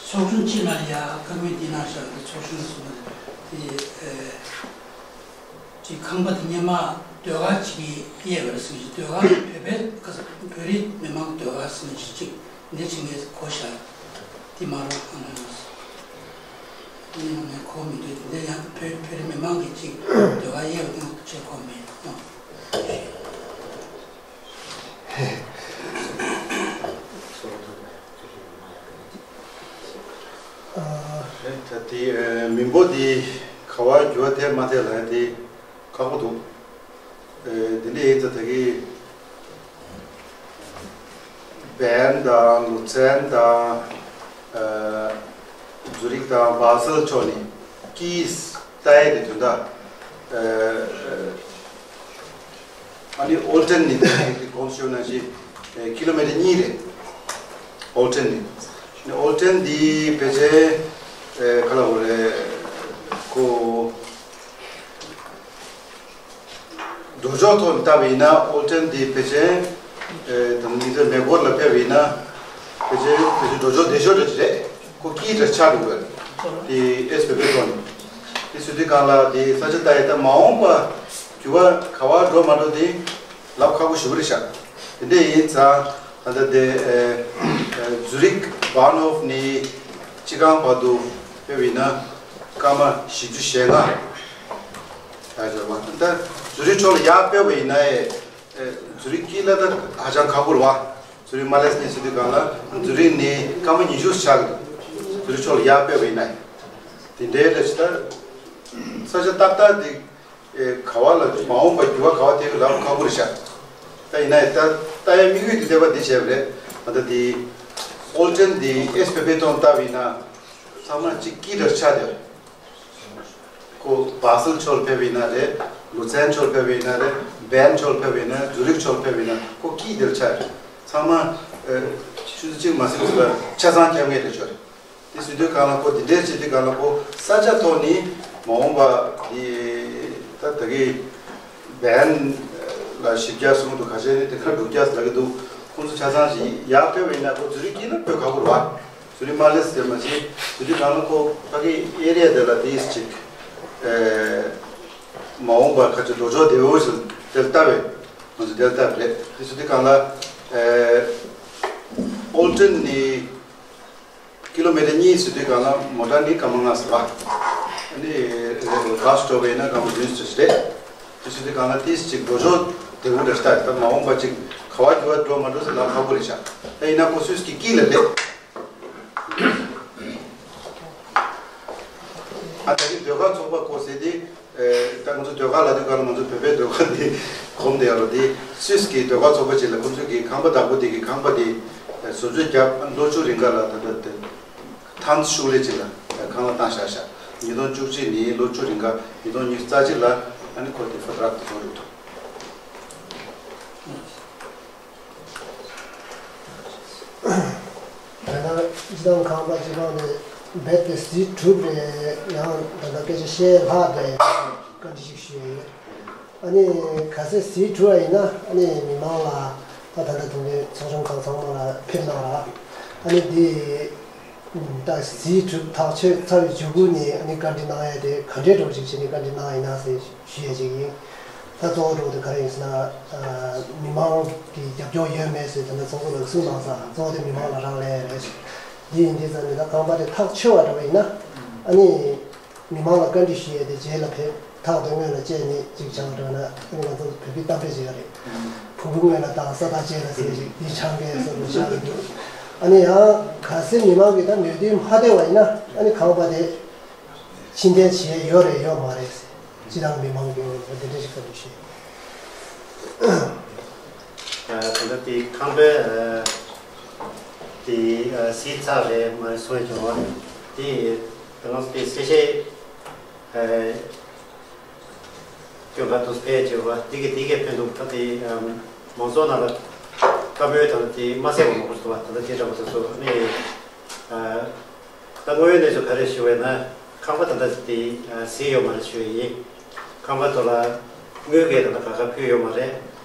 ཚོགས་ཆུང་གཅིག་ནང་ཡ་བཀའ་མོལ་འདི་གནང་བཞག་འདི་ཚོགས་ཆུང་སོང་ན་དེ་གཅིག་ཁང་པ་དེ་སྔོན་མ་ཟློས་གར་གཅིག་གཡས་པར་ཟིན་ཞིག་ཟློས་གར་བོད་པའི་བོད་རིགས་མི་མང་ཟློས་གར་ཟིན་ཞིག་གཅིག་འདི་བྱེད་མཁན་གོ་བཞག་འདི་མ་རོགས་ཨ་མ་ཡོང་། འདི་ནང་ནས་གོ་མི་འདུག་དེ་འདྲ་ཡང་བོད་བོད་རིགས་མི་མང་གི་གཅིག་ཟློས་གར་གཡས་པ་དེ་ཆེ་གོ་མི་འདུག་ད་དེ་མི་འབོར་དེ་ག་བ་འགྱུར་བ་ཐེབས་མ་ཐེབས་ལ་དེ་ཁག་པོ་འདུག་དེ་འདྲ་ཡིན་ཙང་ད་གི་བན་དང་ལུ་ཚན་དང་ཛུ་རིག་དང་བ་སལ་ཕྱོགས་ནས་ཀིས་ལྟ་ཡས་དེ་དོན་དག་ཨ་ནི་ཨོལ་ཊན་ནི་དེ་གོང་ཞུས་ནང་བཞིན་ཀི་ལོ་མི་ཊར་གཉིས་རེད། ཨོལ་ཊན་ནི་ནི་ཨོལ་ཊན་འདི་ཕལ་ཆེར་ག་ལ་འོ་རེད་ཁོ་འགྲོ་ཕྱོགས་ཐོག་ནས་བལྟས་པ་ཡིན་ན་ཨོལ་ཊན་འདི་ཕལ་ཆེར་དང་མི་ཚེ་མེ་འཁོར་ལ་ཕེབས་པ་ཡིན་ན་ཕལ་ཆེར་ཕལ་ཆེར་འགྲོ་ཕྱོགས་བདེ་ཤོས་འདྲ་ཅིག་རེད། ཁོ་ཀི་འདྲ་ཆགས་འགྲོ་གི་རེད། དེ་ཨེས་བོད་པའི་ཐོག་ནས་དེ་ཟེར་དུས་གང་ལ་དེ་ས་ཆ་ལྟ་ཡི་ད་མ་འོངས་པ་འགྱུར་བ་ག་བ་འགྲོ་མ་འགྲོ་དེ་ལབ་ཁག་པོ་ཞེ་པོ་རེད་ཤག་དེ་འདྲ་ཡིན་ཙང་ད་ལྟ་དེ་ཛུ་རིག་བྷ་ནོབ་ནས་སྤྱི་ཁང་བར་དུ་ཕེབས་པ་ཡིན་ན་སྐར་མ་བཞི་བཅུ་ཞེ་ལྔ། ད་ཛུ་རིག་ཕྱོགས་ལ་ཡར་ཕེབས་པ་ཡིན་ན་ཨེ་ཛུ་རིག་ཀི་ལ་ད་ཧ་ཅང་ཁག་པོ་རེད་བ། ཛུ་རིག་མ་ལེས་ནས་ཟེར་དུས་གང་ལ་ཛུ་རིག་ནས་སྐར་མ་ཉི་ཤུ་ཆགས་ཀྱི་འདུག་ཛུ་རིག་ཕྱོགས་ལ་ཡར་ཕེབས་པ་ཡིན་ན་དེ་འདྲའི་ལ་ཅི་ལྟར་ས་ཆ་ཏག་ཏག་དེ་ག་བ་ལ་མ་འོངས་པ་འགྱུར་བ་ག་བ་དེ་ལ་ཁག་པོ་རེད་ཤག་ད་ཡིན་ན་ད་ལྟ་ཡ་དམིགས་ཡུལ་དེ་བསྡད་པ་འདི་བྱས་པ་རེད། ད་ལྟ་དེ་ཨོལ་ཊན་དེ་ཨེས་བོད་པའི་ཐོག་ལྟ་བ་ཡིན་ན་ཚང་མ་གཅིག་ཀི་འདྲ་ཆགས་བསྡད། ཁོ་བ་སལ་ཕྱོགས་ལ་ཕེབས་པ་ཡིན་ན་རེད། ལུ་ཚན་ཕྱོགས་ལ་ཕེབས་པ་ཡིན་ན་རེད། བན་ཕྱོགས་ལ་ཕེབས་པ་ཡིན་ན་ཛུ་རིག་ཕྱོགས་ལ་ཕེབས་པ་ཡིན་ན་ཁོ་ཀི་འདིར་ཆགས་རེད། ཚང་མ་ཆུ་ཚོད་གཅིག་མ་ཟིན་ཙམ་ལ་ཆ་ཚང་ཁྱབ་མཁན་རེད་ཆོག་རེད། དེ་ཟེར་དུས་གང་ལ་ཁོ་འདི་འདྲའི་བྱེད་དུས་གང་ལ་ཁོ་ས་ཆ་ཐོག་ནས་མ་འོངས་པ་དེ་ད་ད་གི་བན་ལ་བཞི་བརྒྱ་གསུངས་འདུག་ཁ་ཤས་ནི་དེ་ཁ་དྲུག་བརྒྱ་ལབ་ཀྱི་འདུག་ཁོང་ཚོ་ཆ་ཚང་ཞིག་ཡར་ཕེབས་པ་ཡིན་ན་ཁོ་ཛུ་རིག་ཀི་ལ་ཕེབས་ཁག་པོ་རེད་བ། ཟུར་རི་མ་ལེས་ཟེར་མ་ཟིན་ཟུར་རི་ནང་ལ་ཁོ་ཕ་གི་ཨེ་རི་ཡ་དེ་ལ་དེ་ཅིག་མ་འོངས་པར་ཁ་ཆེ་འགྲོ་ཕྱོགས་བདེ་བོ་ཞིག་དེར་ལྟ་བས་ང་ཚོ་དེར་ལྟ་བས་རེད། དེ་ཟུར་དེ་གང་ལ་ཨོལ་ཊན་ནི་ཀི་ལོ་མི་ཊར་གཉིས་ཟུར་དེ་གང་ལ་མོ་ཊ་ནི་སྐར་མ་ལྔ་ཟེར་བ། ནི་བ་སྤྲོ་བས་ན་གང་མོ་ཡུན་སུ་རེད། དེ་སུ་དེ་གང་ལ་དེ་ཅིག་འགྲོ་ཕྱོགས་དེ་འུ་འདྲ་ལྟ་ད་མ་འོངས་པ་ཅིག་ག་བ་རྒྱུ་བ་འགྲོ་མ་འགྲོ་ཟེར་ལ་ཁག་པོ་རེད་ཤག་ད་ཡིན་ན་ཁོ་སུས་ཀྱི་ཀི་ལ་སླེབས། ཨ་ད་གི་ཟློས་གར་ཚོགས་པ་ཁོ་ཟེར་དེ། ད་ང་ཚོ་ཟློས་གར་ལ་དུས་ག་ལ་ང་ཚོ་བོད་པའི་ཟློས་གར་འདི་གོམས་བསྡད་ཡ་རོ་འདི་སུད་སི་གི་ཟློས་གར་ཚོགས་པ་ཅིག་ལ་ཁོ་ཚོ་གི་ཁང་པ་བདག་པོ་འདི་གི་ཁང་པ་འདི་བཟོ་བཅོས་བརྒྱབ་ལོ་བཅུ་རིང་ག་ལ་ད་ལྟ་དེ་ཐཱན་ཤུགས་ལས་ཅིག་ལ་ཁང་ལ་བཏང་བཞག་ཤག་ཉིས་སྟོང་བཅུ་གཅིག་ནས་ལོ་བཅུ་རིང་ག་ཉིས་སྟོང་ཉི་ཤུ་རྩ་གཅིག་ལ་ཨ་ནི་ཁོ་དེ་ཕོ་བྲང་དུ་བཟོ་རུ་ཐུབ། ད་ལྟ་སྤྱི་བཏང་ཁང་པ་སྤྱི་བཏང་ནས་རྦད་དེ་ཟིན་གྲུབ་རེད། ཡང་ད་ལྟ་སྐད་ཆ་བཤད་ལྷག་རེད། བཀའ་འདྲི་ཞིག་ཞུ་ཡ་ཡོད། ཨ་ནི་ག་ཚད་ཟིན་གྲུབ་པ་ཡིན་ན་ཨ་ནི་མི་མང་ལ་ད་ད་ལྟ་དེ་འདྲའི་ཚོགས་ཆུང་ཁག་ཚང་མ་ལ་ཕེབས་གནང་ར། ཨ་ནི་འདི་ད་ཟིན་གྲུབ་ཐག་ཆོད་ཚར་བའི་མཇུག་གུ་ནས་ཨ་ནི་བཀའ་འདྲི་གནང་ཡ་དེ་ག་འདྲའི་འགྲོ་ཅིག་བྱས་ནས་བཀའ་འདྲི་གནང་ཡིན་ན་ཟེར་ཞུ་ཡ་ཅིག་ཡིན། ད་གཙོ་བོ་འགྲོ་དེ་ག་རེ་ཡིན་ཟེར་ན། མི་མང་གི་རྒྱབ་སྐྱོར་ཡོད་མེད་ཟེར་དེ་འདྲ་ཚོགས་གཙོ་ལ་གསུངས་གནང་ས་གཙོ་བོ་དེ་མི་མང་ལ་རག་ལས་རེད། འདི་ཡིན་དུས་ཙང་ནི་ད་ཁང་པ་དེ་ཐག་ཆོད་པ་འདྲ་བ་ཡིན་ན་ཨ་ནི་མི་མང་ལ་བཀའ་འདྲི་ཞུ་ཡས་དེ་རྗེས་ལ་ཕེབས་ཐག་དེ་སྔོན་ལ་བཅད་ནས་ཅིག་བྱ་བ་འདྲ་ན་ཨ་ནི་ང་ཚོ་བོད་པའི་གཏམ་དཔེ་ཅིག་ཡོད་རེད། ཕུ་བོ་སྔོན་ལ་བཏང་ས་ཐག་བཅད་ལ་ཟེར་ཞིག་འདི་ཆང་རྐྱལ་སོགས་ལ་བཞག་གི་འདུག་ཨ་ནི་ཡང་གལ་སྲིད་མི་མང་གིས་ད་མོས་མཐུན་མ་བསྡད་པ་ཡིན་ན་ཨ་ནི་ཁང་པ་དེ་ཕྱིར་འཐེན་བྱས་ཡོད་རེད་ཡོད་མ་རེད་ཟེར། སྤྱི་བཏང་མི་མང་གི་ངོས་ནས་འདི་འདྲ་ཞིག་བཀའ་འདྲི་ཞུས། ད་ལྟ་དེ་ཁང་པའི་དེ་སྲིད་ཚགས་རེད་མ་རེད་གསུངས་བྱུང་བ་དེ་ང་ཚོ་དེ་གསལ་བཤད་སྐྱོན་ག་དུས་ཕེབས་བྱུང་བ་དེ་གི་དེ་གའི་ཕན་ཐོགས་ད་དེ་མང་ཚོགས་ནང་ལ་བཀའ་མོལ་དང་དེ་མ་གསལ་བ་མང་པོ་ཞིག་འདུག་བ། ད་ལྟ་དེ་འདྲ་པོ་དེ་ཚོ་ནི། ད་དངོས་ཡོད་གནས་ཚུལ་ག་རེ་ཞུ་བས་ན། ཁང་པ་ད་ལྟ་དེ་ཟིན་ཡོད་མ་རེད་ཞུ་ཡི་ཡིན། ཁང་པ་ཚོ་ལ་དངུལ་གས་ད་ལྟ་ག་ག་ཕུལ་ཡོད་མ་རེད།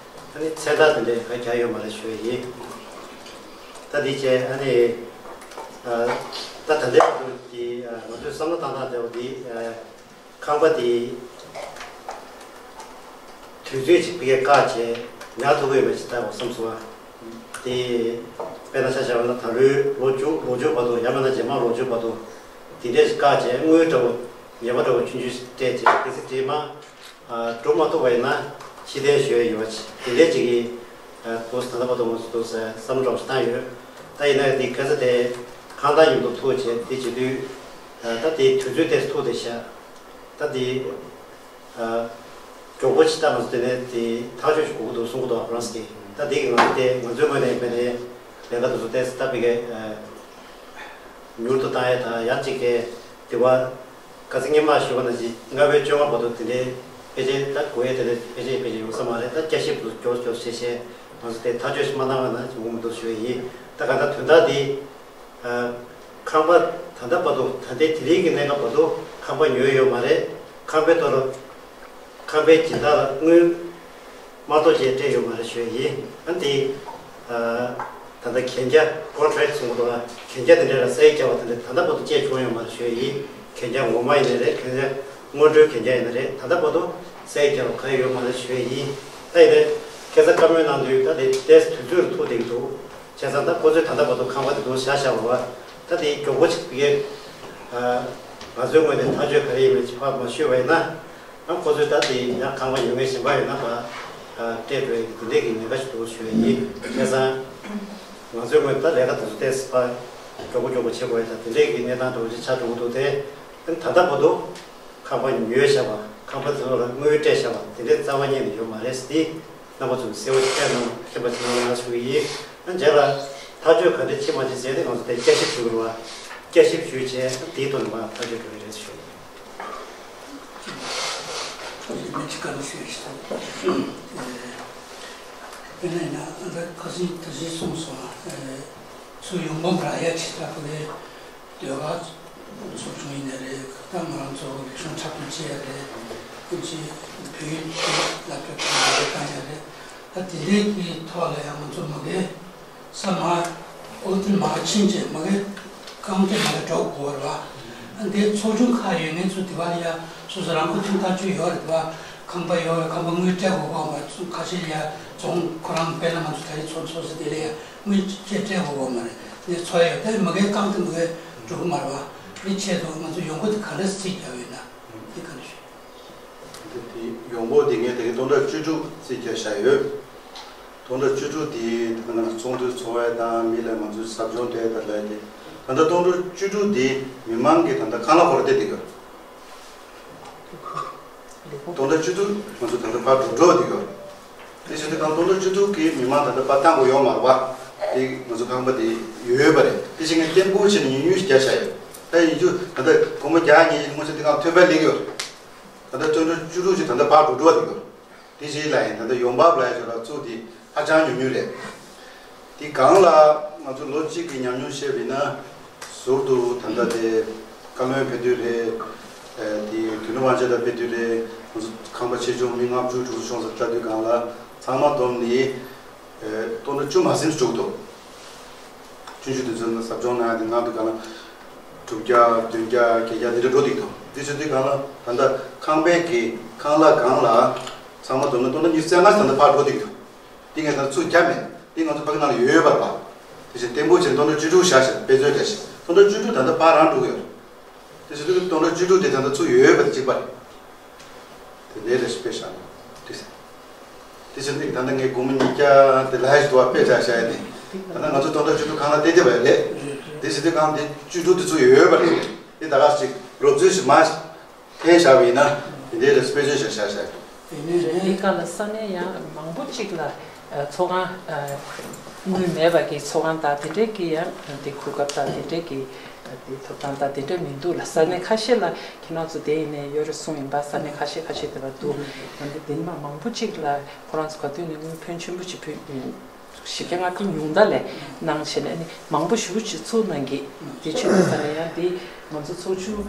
ཨ་ནི་མཚན་རྟགས་དེ་འདྲས་ག་རྒྱག་ཡོད་མ་རེད་ཞུ་ཡི་ཡིན། ད་དེ་བྱས་ཨ་ནི་ད་ད་ལྟའི་བར་དུ་དེ་ང་ཚོས་བསམ་བློ་བཏང་སྟངས་དེ་བ་དེ། ཁང་པ་དེ་དུས་ཚོད་ཅིག་ཕ་གིར་བཀག་བྱས་ཉར་ཐུབ་ཀྱི་ཡོད་མེད་ཅིག་ལྟ་དགོས་བསམ་སོང་བ། དེ་དཔེར་ན་ཆ་བཞག་པ་ན་ད་ལོའི་ལོ་མཇུག་ལོ་མཇུག་བར་དུ་ཡང་མིན་ན་རྗེས་མ་ལོ་མཇུག་བར་དུ་དེ་འདྲས་ཅིག་བཀག་བྱས་དངུལ་འདྲ་བོ་ཉེས་པ་འདྲ་བོ་ཆུང་ཆུང་ཞིག་སྤྲད་བྱས་གལ་སྲིད་རྗེས་མ་འགྲུབ་མ་ཐུབ་པ་ཡིན་ན་ཕྱིར་འཐེན་ཞུ་ཡ་ཡོད་པ་ཅིག་དེ་འདྲས་ཅིག་གི་འདུག་ད་ལྟ་བར་དུ་ང་ཚོ་འདུག་བསམ་བློ་འདྲ་བོ་ཞིག་བཏང་ཡོད། ད་ཡིན་ན་དེ་ཁ་ས་དེ་ཁང་ཐང་མཉམ་དུ་ཐུག་བྱས་དེ་བྱེད་དུས། ད་དེ་དུས་ཚོད་དེ་ཐུག་བསྡད་ཤག་ད་དེ་མགྱོགས་པོ་ཅིག་ད་ང་ཚོ་དེ་ནས་དེ་ཐག་གཅོད་ཞིག་དགོས་ཀྱི་འདུག་གསུང་གི་འདུག་ཁོ་རང་ཚོ་གིས། ད་དེ་གི་ང་ཚོ་དེ་ང་ཚོའི་ངོས་ནས་མེད་ནས་ལས་ཀ་དེ་ཚོ་ཏོག་ཙམ་ད་ཕ་གིར་མྱུར་དུ་བཏང་ཡས་དང་ཡང་གཅིག་གི་དེ་བ་ག་ཚོད་སྔོན་མ་ཞུ་བ་ནང་བཞིན་ལྔ་པའི་བཅོ་ལྔ་བར་དུ་དེ་འདྲའི་ཕལ་ཆེར་ད་དགོས་ཡས་དེ་འདྲ་ཕལ་ཆེར་ཕལ་ཆེར་ཡོང་ས་མ་རེད། ད་བསྐྱར་ཞིབ་དེ་ཚོ་མགྱོགས་མགྱོགས་བྱས་བྱས་ང་ཚོ་དེ་ཐག་གཅོད་ཞིག་མ་བཏང་བ་ན་ཡོང་གི་མི་འདུག་ཞུ་ཡས་ཡིན། ད་ག་ད་དོན་དག་དེ། ཁང་པ་ད་ལྟ་བར་དུ་ད་ལྟའི་དེ་རིང་གི་གནས་སྐབས་བར་དུ་ཁང་པ་ཉོས་ཡོད་མ་རེད། ཁང་པའི་ཐོག་ལ་ཁང་པའི་སྦྱིན་བདག་ལ་དངུལ་མ་གཏོགས་ཅིག་སྤྲད་ཡོད་མ་རེད་ཞུ་ཡ་ཡིན། ཨ་ནི་ད་ལྟ་གན་རྒྱ་ཀོན་ཊེག་གསུང་གི་འདུག་ལ་གན་རྒྱ་དེ་འདྲ་ལ་སེལ་རྒྱག་པ་དེ་འདྲ་ད་ལྟ་བར་དུ་བཅད་བྱུང་ཡོད་མ་རེད་ཞུ་ཡ་ཡིན། གན་རྒྱ་ངོ་མ་ཡིན་ནའི་རེད། གན་རྒྱ་སྔོན་འགྲོའི་གན་རྒྱ་ཡིན་ནའི་རེད། ད་ལྟ་བར་དུ་སེལ་རྒྱག་པ་གང་ཡང་ཡོད་མ་རེད་ཞུ་ཡ་ཡིན། ད་ཡིན་ནའི་ཁ་སང་བཀའ་མོལ་གནང་དུས་ད་དེ་ཏོག་ཙམ་དུས་ཚོད་ཐུག་བསྡད་ཀྱི་འདུག་བྱས་ཙང་ད་ཁོ་ཚོས་ད་ལྟ་བར་དུ་ཁང་པ་དེ་འདུག་བཞག་བཞག་པ་བ། ད་དེ་མགྱོགས་པོ་ཅིག་ཕ་གིར་ང་ཚོའི་ངོས་ནས་ཐག་གཅོད་ག་རེ་ཡིན་མིན་ཅིག་ཕར་མ་ཞུས་པ་ཡིན་ན། ཨ་ཁོ་ཚོས་ད་དེ་ཡང་ཁང་པ་ཉོ་མཁན་གཞན་པ་ཡོད་ན་ཕར་སྤྲད་འགྲོ་ཡ་གི་དེ་འདྲས་ཀྱི་ཉེན་ཁ་ཞིག་འདུག་ཞུ་ཡ་ཡིན། བྱས་ཙང་ང་ཚོའི་ངོས་ནས་ད་ལས་ཀ་དེ་ཚོ་ཏོག་ཙམ་ཕར་མགྱོགས་པོ་མགྱོགས་པོ་བྱེད་དགོས་ཡ་ད་དེ་འདྲས་ཀྱི་གནས་སྟངས་འདྲ་བོ་ཅིག་ཆགས་འགྲོ་གི་འདུག་དེ་ད་ལྟ་བར་དུ་ཁང་པ་ཉོས་བཞག་པ། ཁང་པ་དེ་ཚོ་ལ་དངུལ་སྤྲད་བཞག་པ་དེ་འདྲའི་རྩ་བ་ཉིད་ནས་ཡོད་མ་རེད་ཟེར་ཏེ། རྣམ་པ་ཚོས་གསལ་བོ་ཞིག་བཤད་གནང་མཁྱེན་པ་བྱེད་གནང་ཞུ་གི་ཡིན། ཨ་རྗེས་ལ་ཐག་གཅོད་ག་འདྲ་བྱེད་མ་བྱེད་ཟེར་ཏེ་ང་ཚོ་དེ་བསྐྱར་ཞིབ་ཞུ་དགོས་རེད་བ། བསྐྱར་ཞིབ་ཞུས་བྱས་དེའི་ཐོག་ནས་མར་ཐག་གཅོད་འགྲོ་གི་རེད་ཞུ། ཞུ་ཡིན། མི་གཅིག་བཀའ་འདྲི་ཞུ་ཡིན། དཔེར་ན་ཡིན་ན་ཨ་ད་ཁ་སང་ད་གཞི་གསུངས་སོང་། ཚུར་ཡོང་འབབ་རག་ཡ་ཆེ་དྲགས་པོ་རེད། ཟློས་གར་ཚོགས་ཆུང་ཡིན་ནའི་རེད། ད་ང་རང་ཚོ་རིག་གཞུང་འཁྲབ་སྟོན་བྱེད་ཡ་རེད། ཨིན་ཇི་བོད་ཡིག་སློབ་སྦྱོང་གང་ཡང་བཏང་ཡ་རེད། ད་དེ་འདྲའི་གི་ཐོག་ལ་ཡང་ང་ཚོ་མ་གི་ས་མ་ཨོ་ཏི་མ་ཕྱིན་བྱས་མ་གི་རྐང་རྩེད་མ་གི་འགྲོ་དགོས་རེད་བ། འདི་ཚོགས་ཆུང་ཁག་ཡོད་མཁན་ཚོ་དེ་བ་ལ་ཡ་སོ་སོ་རང་མགོ་ཐོན་ཐག་ཆོད་ཡོད་རེད་བ། ཁང་པ་ཡོད་རེད། ཁང་པ་དངུལ་སྤྲད་དགོས་གོ་མ་ཚོ་ཁ་ཤས་ལ་ཡ་རྫོང་ཁོ་རང་དཔེར་ན་ང་ཚོ་ད་རེས་ཚོགས་འཚོགས་ས་དེ་ལ་ཡ་དངུལ་ཅིག་སྤྲད་དགོས་གོ་མ་རེད། འདི་ཚོ་ཡོད་ད་མ་གི་རྐང་རྩེད་མ་གི་འགྲོ་གི་མ་རེད་བ། འདི་ཆེད་དུ་ང་ཚོ་ཡོང་སྒོ་དེ་ག་འདྲ་སེ་རྒྱག་ཡོད་ན། དེ་ཡོང་འབབ་དེ་ངས་དེ་གའི་སྟོང་ཕྲག་བཅུ་དྲུག་རྩིས་རྒྱག་བཞག་ཡོད། སྟོང་ཕྲག་བཅུ་དྲུག་དེ་ད་ལྟ་ཚོགས་འདུ་ཚོགས་པ་དང་མི་ལ་ང་ཚོའི་ཟབ་སྦྱོང་སྤྲད་དང་ལས་དེ་ད་ལྟ་སྟོང་ཕྲག་བཅུ་དྲུག་དེ་མི་མང་གི་ད་ལྟ་ཁང་གླ་ཁོ་ར་བསྡད་བསྡད་ཡོད། སྟོང་ཕྲག་བཅུ་དྲུག་ང་ཚོ་ད་ལྟ་ཕར་འགྲོ་འགྲོ་བསྡད་ཡོད། དེ་བཞིན་དུ་ཁང་སྟོང་ཕྲག་བཅུ་དྲུག་གི་མི་མང་ད་ལྟ་ཕར་བཏང་དགོས་ཡོད་མ་རེད་བ། དེ་ང་ཚོ་ཁང་པ་དེ་ཡོད་ཡོད་པ་རེད། དེ་བཞིན་ངས་བརྟན་པོ་བྱས་ནས་ཉུང་ཉུང་ཞིག་རྒྱག་བཞག་ཡོད། ད་ཡིན་རྒྱུ་ད་ལྟ་སྒོར་མོ་བརྒྱ་ཉིས་བཞི་སྔོན་ཆད་དེ་ཁང་ཐོན་པ་ལེགས་ཡོད། ད་ལྟ་སྟོང་ཕྲག་བཅུ་དྲུག་ཅིག་ད་ལྟ་ཕར་འགྲོ་འགྲོ་བསྡད་ཡོད། དེ་བཞིན་ལ་ཡིན་ད་ལྟ་ཡོང་འབབ་ལ་ཡིན་ཞོར་ལ་ཚུགས་དེ་ཧ་ཅང་ཉུང་ཉུང་རེད། དེ་གང་ལ་ང་ཚོ་ལོ་གཅིག་གི་ཉམས་མྱོང་བཤད་པ་ཡིན་ན། ཟུར་དུ་ད་ལྟ་དེ་བཀའ་བློན་ཕེབས་དུས་རེད། ཨ་དེ་དོན་གྲུབ་དབང་ཆེན་ལགས་ཕེབས་དུས་རེད། ང་ཚོ་ཁང་པ་ཆེ་ཆུང་མི་ལྔ་བཅུ་དྲུག་ཅུ་ཤོང་ཙམ་ལྟ་དུས་སྒང་ལ་ཚང་མ་བསྡོམས་ནས་ཨ་སྟོང་ཕྲག་བཅུ་མ་ཟིན་འགྲོ་གི་འདུག་ཆུང་ཆུང་དེ་ཚོ་ནི་ཟབ་སྦྱོང་གནང་ཡ་དེ་ནང་དུ་གང་ལ་དྲུག་བརྒྱ་བདུན་བརྒྱ་བརྒྱད་བརྒྱ་དེ་འདྲ་འགྲོ་གི་འདུག་དེ་ཚོ་དེ་གང་ལ་ད་ལྟ་ཁང་པའི་གི་ཁང་གླ་སྒང་ལ་ཚང་མ་བསྡོམས་ན་སྟོང་ཕྲག་ཉི་ཤུ་རྩ་ལྔ་ཞིག་ད་ལྟ་ཕར་འགྲོ་གི་འདུག་དེ་ངས་ད་ཚུར་བརྒྱབ་མེད། དེ་ང་ཚོ་ཕ་གི་ནང་ལ་ཡོད་ཡོད་པ་རེད་པ། དེ་བཞིན་བརྟན་པོ་བྱས་ནས་སྟོང་ཕྲག་བཅུ་དྲུག་བཞག་བཞག་དཔེ་མཛོད་བྱས་ཤིང་སྟོང་ཕྲག་བཅུ་དྲུག་ད་ལྟ་ཕར་རང་འགྲོ་གི་ཡོད་རེད། དེ་བཞིན་དུ་སྟོང་ཕྲག་བཅུ་དྲུག་དེ་ད་ལྟ་ཚུར་ཡོད་ཡོད་པ་དེ་གཅིག་པ་རེད། དེ་ལས་ལས་ཤིག་དཔེ་བཞག་ན་དེ་ཟེར། དེ་བཞིན་དུ་ད་ལྟ་ངས་སྒོར་མོ་ཉིས་བརྒྱ་དེ་ལ་ཧ་ཞིག་འདུག་བ། དཔེ་ཆ་བཞག་ཡ་དེ་ད་ལྟ་ང་ཚོ་སྟོང་ཕྲག་བཅུ་དྲུག་ཁང་གླ་བལྟས་བསྡད་པ་རེད། དེ་བཞིན་དུ་ཁང་དེ་བཅུ་དྲུག་དེ་ཚུར་ཡོད་ཡོད་པ་རེད། དེ་ད་ག་ཞིག་རོབ་ཚུལ་ཞིག་མ། འཐེན་བཞག་པ་ཡིན་ན་དེ་འདྲའི་རེ་སྤེ་ཆོས་བཞག་བཞག་བཞག་འདུག་དེ་ནས་འདི་ག་ལ་ས་གནས་ཡང་མང་པོ་གཅིག་ལ་ཚོགས་ཁང་དངུལ་མེད་པ་གི་ཚོགས་ཁང་དང་དེ་འདྲའི་གི་ཡང་དེ་གོ་སྐབས་དང་དེ་འདྲའི་གི་དེ་ཐོབ་ཐང་དང་དེ་འདྲ་མི་འདུག་ལ། ས་གནས་ཁ་ཤས་ལ་ཁྱེད་རང་ཚོ་དེ་ཡིན་ནའི་ཡོད་རེད་གསུངས་ཡིན་པ། ས་གནས་ཁ་ཤས་ཁ་ཤས་དེ་ལ་འདུག་ཡང་འདི་དེ་མ་མང་པོ་གཅིག་ལ་ཁོ་རང་ཚོ་ག་དུས་ནས་དངུལ་ཕོན་ཆེན་པོ་ཅིག་ཕུལ། བཞི་བརྒྱ་ལྔ་བརྒྱ་ཉུང་མཐའ་ལས་གནང་བྱས་ནས་ཨ་ནི་མང་པོ་ཞེ་པོ་ཅིག་ཚུར་གནང་གི། དེ་ཆོས་དེ་ས་ནས་ཡང་དེ་ང་ཚོ་ཚོགས་ཆུང་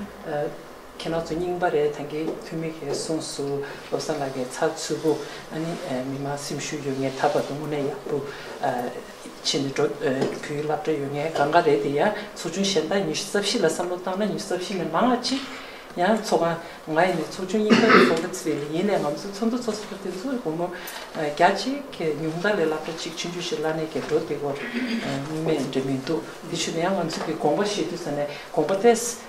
ཁྱེད་རང་ཚོ་རྙིང་པ་རེད། ད་གིན་འཐུས་མི་གིས་གསུངས་སོང་། བློ་བཟང་ལགས་ཀྱིས་ཚགས་ཚུད་པོ་ཨ་ནི་མི་མང་སེམས་ཤུགས་ཡོད་མཁན་ད་བར་དུ་དངོས་གནས་ཡག་པོ་ཕྱིན་ནས་འགྲོ། བོད་ཡིག་སློབ་གྲྭ་ཡོད་མཁན་གང་ག་རེད། དེ་ཡང་ཚོགས་ཆུང་གཞན་དག་ཉི་ཤུ་རྩ་བཞི་ལ་བསམ་བློ་བཏང་ན་ཉི་ཤུ་རྩ་བཞི་ནས་མང་བ་ཅིག་ཡང་ཚོགས་ཁང་ང་ཡིན་ནའི་ཚོགས་ཆུང་རྙིང་པ་ཡིན་ཚོགས་པ་ཚོ་ཡིན་ནའི་ང་ཚོ་ཚོགས་འདུ་ཚོགས་ཚོགས་དེ་ཚོ་སྒོར་མོ་བརྒྱ་གཅིག་གི་ཉུང་མཐའ་ལས་སློབ་གྲྭ་གཅིག་ཆུང་ཆུང་ཞིག་གླ་ནས་ཀྱི་འགྲོ་བསྡད་ཀྱི་ཡོད་རེད། དངུལ་མེད་འདྲ་མི་འདུག་དེ་ཕྱིར་ཡང་ང་ཚོ་གི་དགོངས་པ་བཞེས་དུས་ཙ་ནས་དགོངས་པ་ཏོག་ཙམ་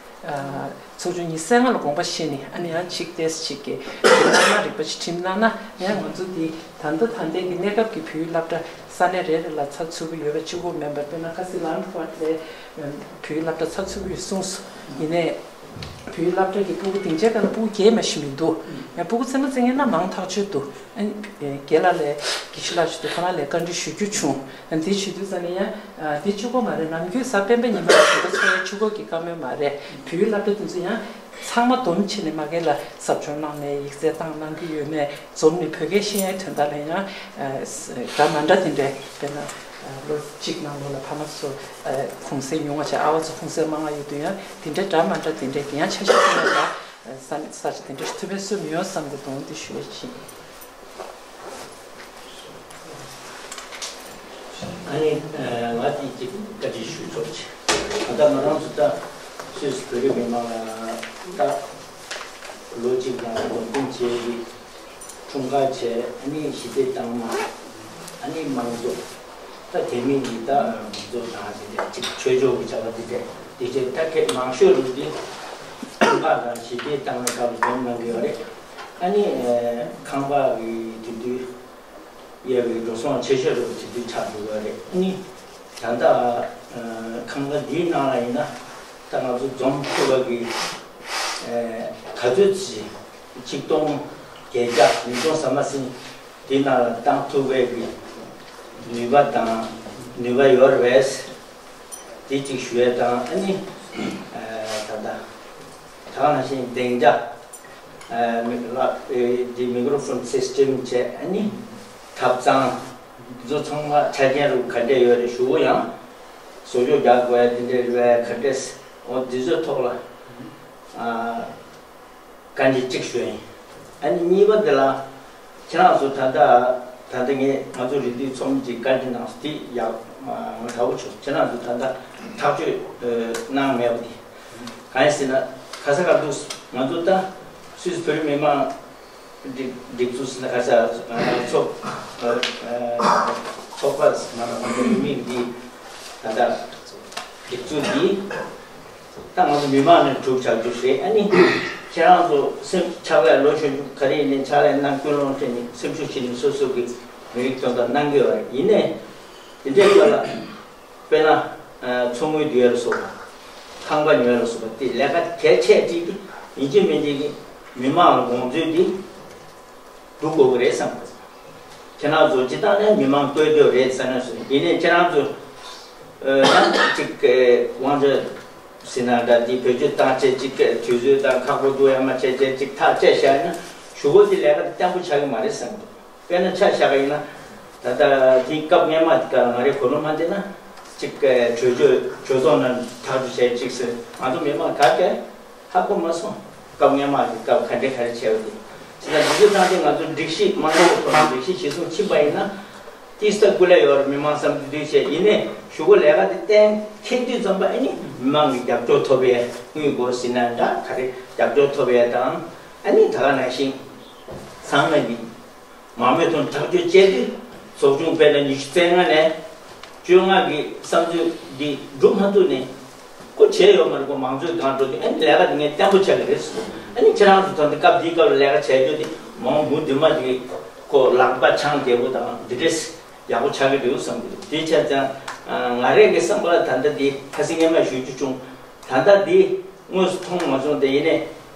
ཚོགས་ཆུང་ཉི་ཤུ་རྩ་ལྔ་ལ་དགོངས་པ་བཞེས་ནས་ཨ་ནི་ཡང་གཅིག་ཏོག་ཙམ་ཅིག་གི་ཁྲིམས་གནང་ན་རིག་པ་ཞིག་ཁྲིམས་གནང་ན་ཡང་ང་ཚོ་འདི་ད་ལྟ་ད་ལྟའི་གི་གནས་སྐབས་ཀྱི་བོད་ཡིག་སློབ་གྲྭ་ས་གནས་རེ་རེ་ལ་ཚགས་ཚུད་པོ་ཡོད་པ་གཅིག་པོ་མིན་པར། དཔེར་ན་ཁ་སང་ལམ་ཕོར་ལ་བོད་ཡིག་སློབ་གྲྭ་ཚགས་ཚུད་པོ་ཡོད་གསུངས་སོང་། ཡིན་ནའི། བོད་ཡིག་སློབ་གྲྭ་གི་སྤུ་གུ་སྡིངས་ཆའི་སྒང་ལ་སྤུ་གུ་བརྒྱད་མ་ཞིག་མི་འདུག་ཡང་སྤུ་གུ་རྩེད་མོ་རྩེ་མཁན་ན་མང་ཐག་ཆོད་འདུག་ཨ་ནི་རྒན་ལགས་ལས་དགེ་བཤེས་ལགས་ཞིག་འདུག་ཁོ་རང་ལས་བཀའ་འདྲི་ཞུ་རྒྱུ་བྱུང་། ཨ་ནི་དེ་ཞུ་དུས་ཙ་ནས་ཡང་ཨ་དེ་གཅིག་པོ་མ་རེད། ནམ་རྒྱུན་གཟའ་སྤེན་པ་ཉི་མ་ལ་ཞུ་བ་ཚོགས་ཡ་གཅིག་པོ་གི་བཀའ་མོལ་མ་རེད། བོད་ཡིག་སློབ་གྲྭ་དེ་ཚོ་ཡང་ཚང་མ་བསྡོམས་བྱས་ནས་མ་གི་ལ་ཟབ་སྦྱོང་གནང་ནས་ཡིག་ཚད་བཏང་གནང་གི་ཡོད་མེད། འཛོམས་ནས་བོད་སྐད་བཤད་ཡའི་དོན་དག་ལ་ཡང་ཨ་འདྲ་མ་འདྲ་དེ་འདྲའི་དཔེར་ན་ཨ་ལོ་གཅིག་ནང་ལོགས་ལ་ཕ་མ་ཚོ་ཨ་གུང་སེང་ཉུང་བ་བྱས། ཨ་བ་ཚོ་གུང་སེང་མང་བ་ཡོད་དུས་ཡང་དེ་འདྲའི་འདྲ་མ་འདྲ་དེ་འདྲའི་དེ་ཡང་ཆ་ཤས་ཀྱི་ནང་ལ་ཨ་ས་ས་ཆ་དེ་འདྲ་ཞིག་ཐུབ་པའི་སྲོལ་མི་ཡོང་བསམ་སྟེ་དོན་དེ་ཞུ་བ་ཡིན། ཨ་ནི་ང་དེ་གཅིག་བཀའ་འདྲི་ཞུ་ཆོག་ཅིག་ད་ལྟ་ང་རང་ཚོ་ད་སུད་སི་བོད་རིགས་མི་མང་ལ་ད་ལོ་གཅིག་ནང་འཛོམས་ཐོན་བྱས། འཁྲུངས་སྐར་བྱས། ཨ་ནི་ཞི་བདེ་བཏང་མ། ཨ་ནི་དམངས་གཙོ། ད་དེ་མིན་གྱི་ད་དམངས་གཙོ་དང་དེ་འདྲ་གཅིག་ཆོས་ཕྱོགས་ཀྱི་བྱ་བ་དེ་འདྲ་དེ་འདྲ་ད་གལ་མང་ཤོས་རུ་འདི་འཁྲུངས་སྐར་དང་ཞི་བདེ་བཏང་བའི་སྐབས་སུ་འཛོམས་གནང་གི་ཡོད་རེད། ཨ་ནི་ཁང་པ་གི་དེ་དུས་ཡ་གི་འགྲོ་སོང་ཆེ་ཤོས་རུ་དེ་དུས་ཆགས་འགྲོ་གི་ཡོད་རེད། ཨ་ནི། ད་ལྟ་ཁང་གླ་འདིའི་ནང་ལ་ཡིན་ན་ད་ང་ཚོ་འཛོམས་ཐུབ་པ་གི་ག་ཚོད་ཅིག་ཆིག་སྟོང་བརྒྱད་བརྒྱ་ཉིས་སྟོང་ཟ་མ་ཟིན་འདི་ནང་ལ་བཏང་ཐུབ་པའི་གི་ནུས་པ་དང་ནུས་པ་ཡོད་རེད་པས། འདི་གཅིག་ཞུ་ཡས་དང་ཨ་ནི་ད་ལྟ་ད་ག་ནང་བཞིན་སྡིངས་ཆ། ཨ་མི་ལ་ཨེ་འདི་མི་ཀྲོ་ཕོན་སིས་ཊེམ་བྱས། ཨ་ནི་ཐབ་ཚང་འདི་ཚོ་ཚང་མ་ཆ་རྐྱེན་རུ་ག་འདྲས་ཡོད་རེད། ཞུ་བོ་ཡང་བཟོ་བཅོས་རྒྱག་དགོས་ཡ་འདི་འདྲས་རེད་པས། ག་འདྲས་འོ་འདི་ཚོའི་ཐོག་ལ་ཨ་བཀའ་འདྲི་གཅིག་ཞུ་ཡིན། ཨ་ནི་གཉིས་པ་འདི་ལ་ཁྱེད་རང་ཚོ་ད་ལྟ་ད་ལྟ་ངས་ང་ཚོ་རེ་འདུན་ཚོགས་མི་གཅིག་བཀའ་འདྲི་གནང་སོང་། འདི་ཡག་ང་དགའ་བོ་བྱུང་། ཁྱེད་རང་ཚོ་ད་ལྟ་ཐག་གཅོད་གནང་མེད་པ་འདི། གང་ཡིན་ཟེར་ན་ཁ་ས་ཁ་འདུག་ང་ཚོ་ད་སུད་སི་བོད་རིགས་མི་མང་སྒྲིག་སྒྲིག་འཛུགས་ཟེར་ན་ཁ་ས་ཚོགས་ཚོགས་པ་ཟེར་ན་ང་ཚོ་མི་མིང་འདི་ད་ལྟ་སྒྲིག་འཛུགས་འདི་ད་ང་ཚོ་མི་མང་ནས་གྲུབ་ཆགས་རྒྱུ་རེད། ཨ་ནི་ ཁྱེད་རང་ཚོ་སེམས་ཕྱག་ལས་ལོ་གཞོན་ཆུང་ག་རེ་ཡིན་ནའི་ཕྱག་ལས་གནང་སྐུལ་སློང་བྱས་ནས་སེམས་ཤུགས་ཆེ་ནས་སོ་སོ་གི་མི་རིགས་དོན་དག་གནང་གི་ཡོད་རེད། ཡིན་ནའི་དེ་འདྲའི་སྐབས་ལ་དཔེར་ན་མཚོ་སྔོན་འདི་ཡར་སོགས་པ་ཁང་པ་ཉོ་ཡར་སོགས་པ་དེ་ལས་ཀ་གལ་ཆེ་གཅིག་དེ་ཡིན་གཅིག་མིན་གཅིག་གི་མི་མང་ལ་དགོངས་ཚུལ་དེ་སྒྲུབ་དགོས་ཀྱི་རེད་བསམ་གི། ཁྱེད་རང་ཚོ་སྤྱི་བཏང་ནས་མི་མང་བསྐོས་འདོད་རེད་བསམ་ན་སོང་། ཡིན་ནའི་ཁྱེད་རང་ཚོ་ཡང་གཅིག་དབང་ཆ་ཟིན་ན་འདྲ་དེ་བེད་སྤྱོད་བཏང་བྱས་གཅིག་དུས་ཚོད་དང་ཁག་པོ་འདུག་ཡང་མ་བྱས་བྱས་གཅིག་ཐག་བཅད་བཞག་ན་གཞུག་གུ་དེ་ལས་ཀ་དེ་བརྟན་པོ་ཆགས་ཀྱི་མ་རེད་བསམ་གི། དཔེར་ན་ཆ་བཞག་པ་ཡིན་ན་ད་ལྟ་དེ་སྐབས་སྔོན་མ་དེ་ག་ལ་ང་རའི་གོ་ནོར་མ་བསྡད་ན་གཅིག་གྲོས་ཆོད་གྲོས་ཚོགས་ནང་ཐག་གཅོད་བྱས་གཅིག་ཟེར་ང་ཚོ་མི་མང་ག་གས་ཧ་གོ་མ་སོང་། སྐབས་སྔོན་མ་གི་སྐབས་ག་འདྲ་ག་རེ་བྱས་པ་དེ། ཇི་ལྟར་འདི་ཚོ་ནང་དེ་ང་ཚོ་སྒྲིག་གཞི་དམངས་གཙོའི་ཐོག་ནས་སྒྲིག་གཞི་གཞིར་བཟུང་ཕྱིན་པ་ཡིན་ན། ཏིས་ད་སྐུ་ལས་ཡོད་རེད། མི་མང་བསམ་ཚུལ་འདུས་བྱས་ཡིན་ནའི་གཞུག་གུ་ལས་ཀ་དེ་གཏན་འཁེལ་དུས་ཙམ་པ་ཨ་ནི་མི་མང་གི་རྒྱབ་སྐྱོར་ཐོབ་པའི་དངུལ་སྒོར་ཟིན་ན་འདྲ་ག་རེ་རྒྱབ་སྐྱོར་ཐོབ་པའི་དང་ཨ་ནི་ད་ག་ནང་བཞིན་ཚང་མ་གི་མང་མོས་དང་ཐག་གཅོད་བྱས་ཏེ་ཚོགས་ཆུང་སྤེལ་ལ་ཉི་ཤུ་རྩ་ལྔ་ནས་བཅོ་ལྔ་གི་བསམ་ཚུལ་འདི་འགྲུབ་མ་ཐུབ་ནས་ཁོ་བྱས་ཡོད་མ་རེད། ཁོ་མང་གཙོའི་སྒང་འགྲོ་དུས་ཨ་ནི་ལས་ཀ་འདི་ངས་བརྟན་པོ་ཆགས་ཀྱི་རེད་ཟེར། ཨ་ནི་ཁྱེད་རང་ཚོ་ད་ལྟ་སྐབས་འདིའི་སྐབས་ལ་ལས་ཀ་བྱས་རྒྱུ་དེ་མང་མུ་འདི་མ་འདི་ཁོ་ལག་པ་འཆང་བདེ་པོ་དང་འདི་འདྲས་ཡག་པོ་ཆགས་ཀྱི་འདུག་བསམ་གྱི་འདུག་དེ་བྱས་ཙང་ང་རང་གི་བསམ་པ་ལ་ད་ལྟ་འདི་ཁ་སང་སྔོན་མ་ཞུ་རྒྱུ་བྱུང་། ད་ལྟ་འདི་དངོས་སུ་མཐོང་མ་བྱུང་། དེ་ཡིན་ནའི་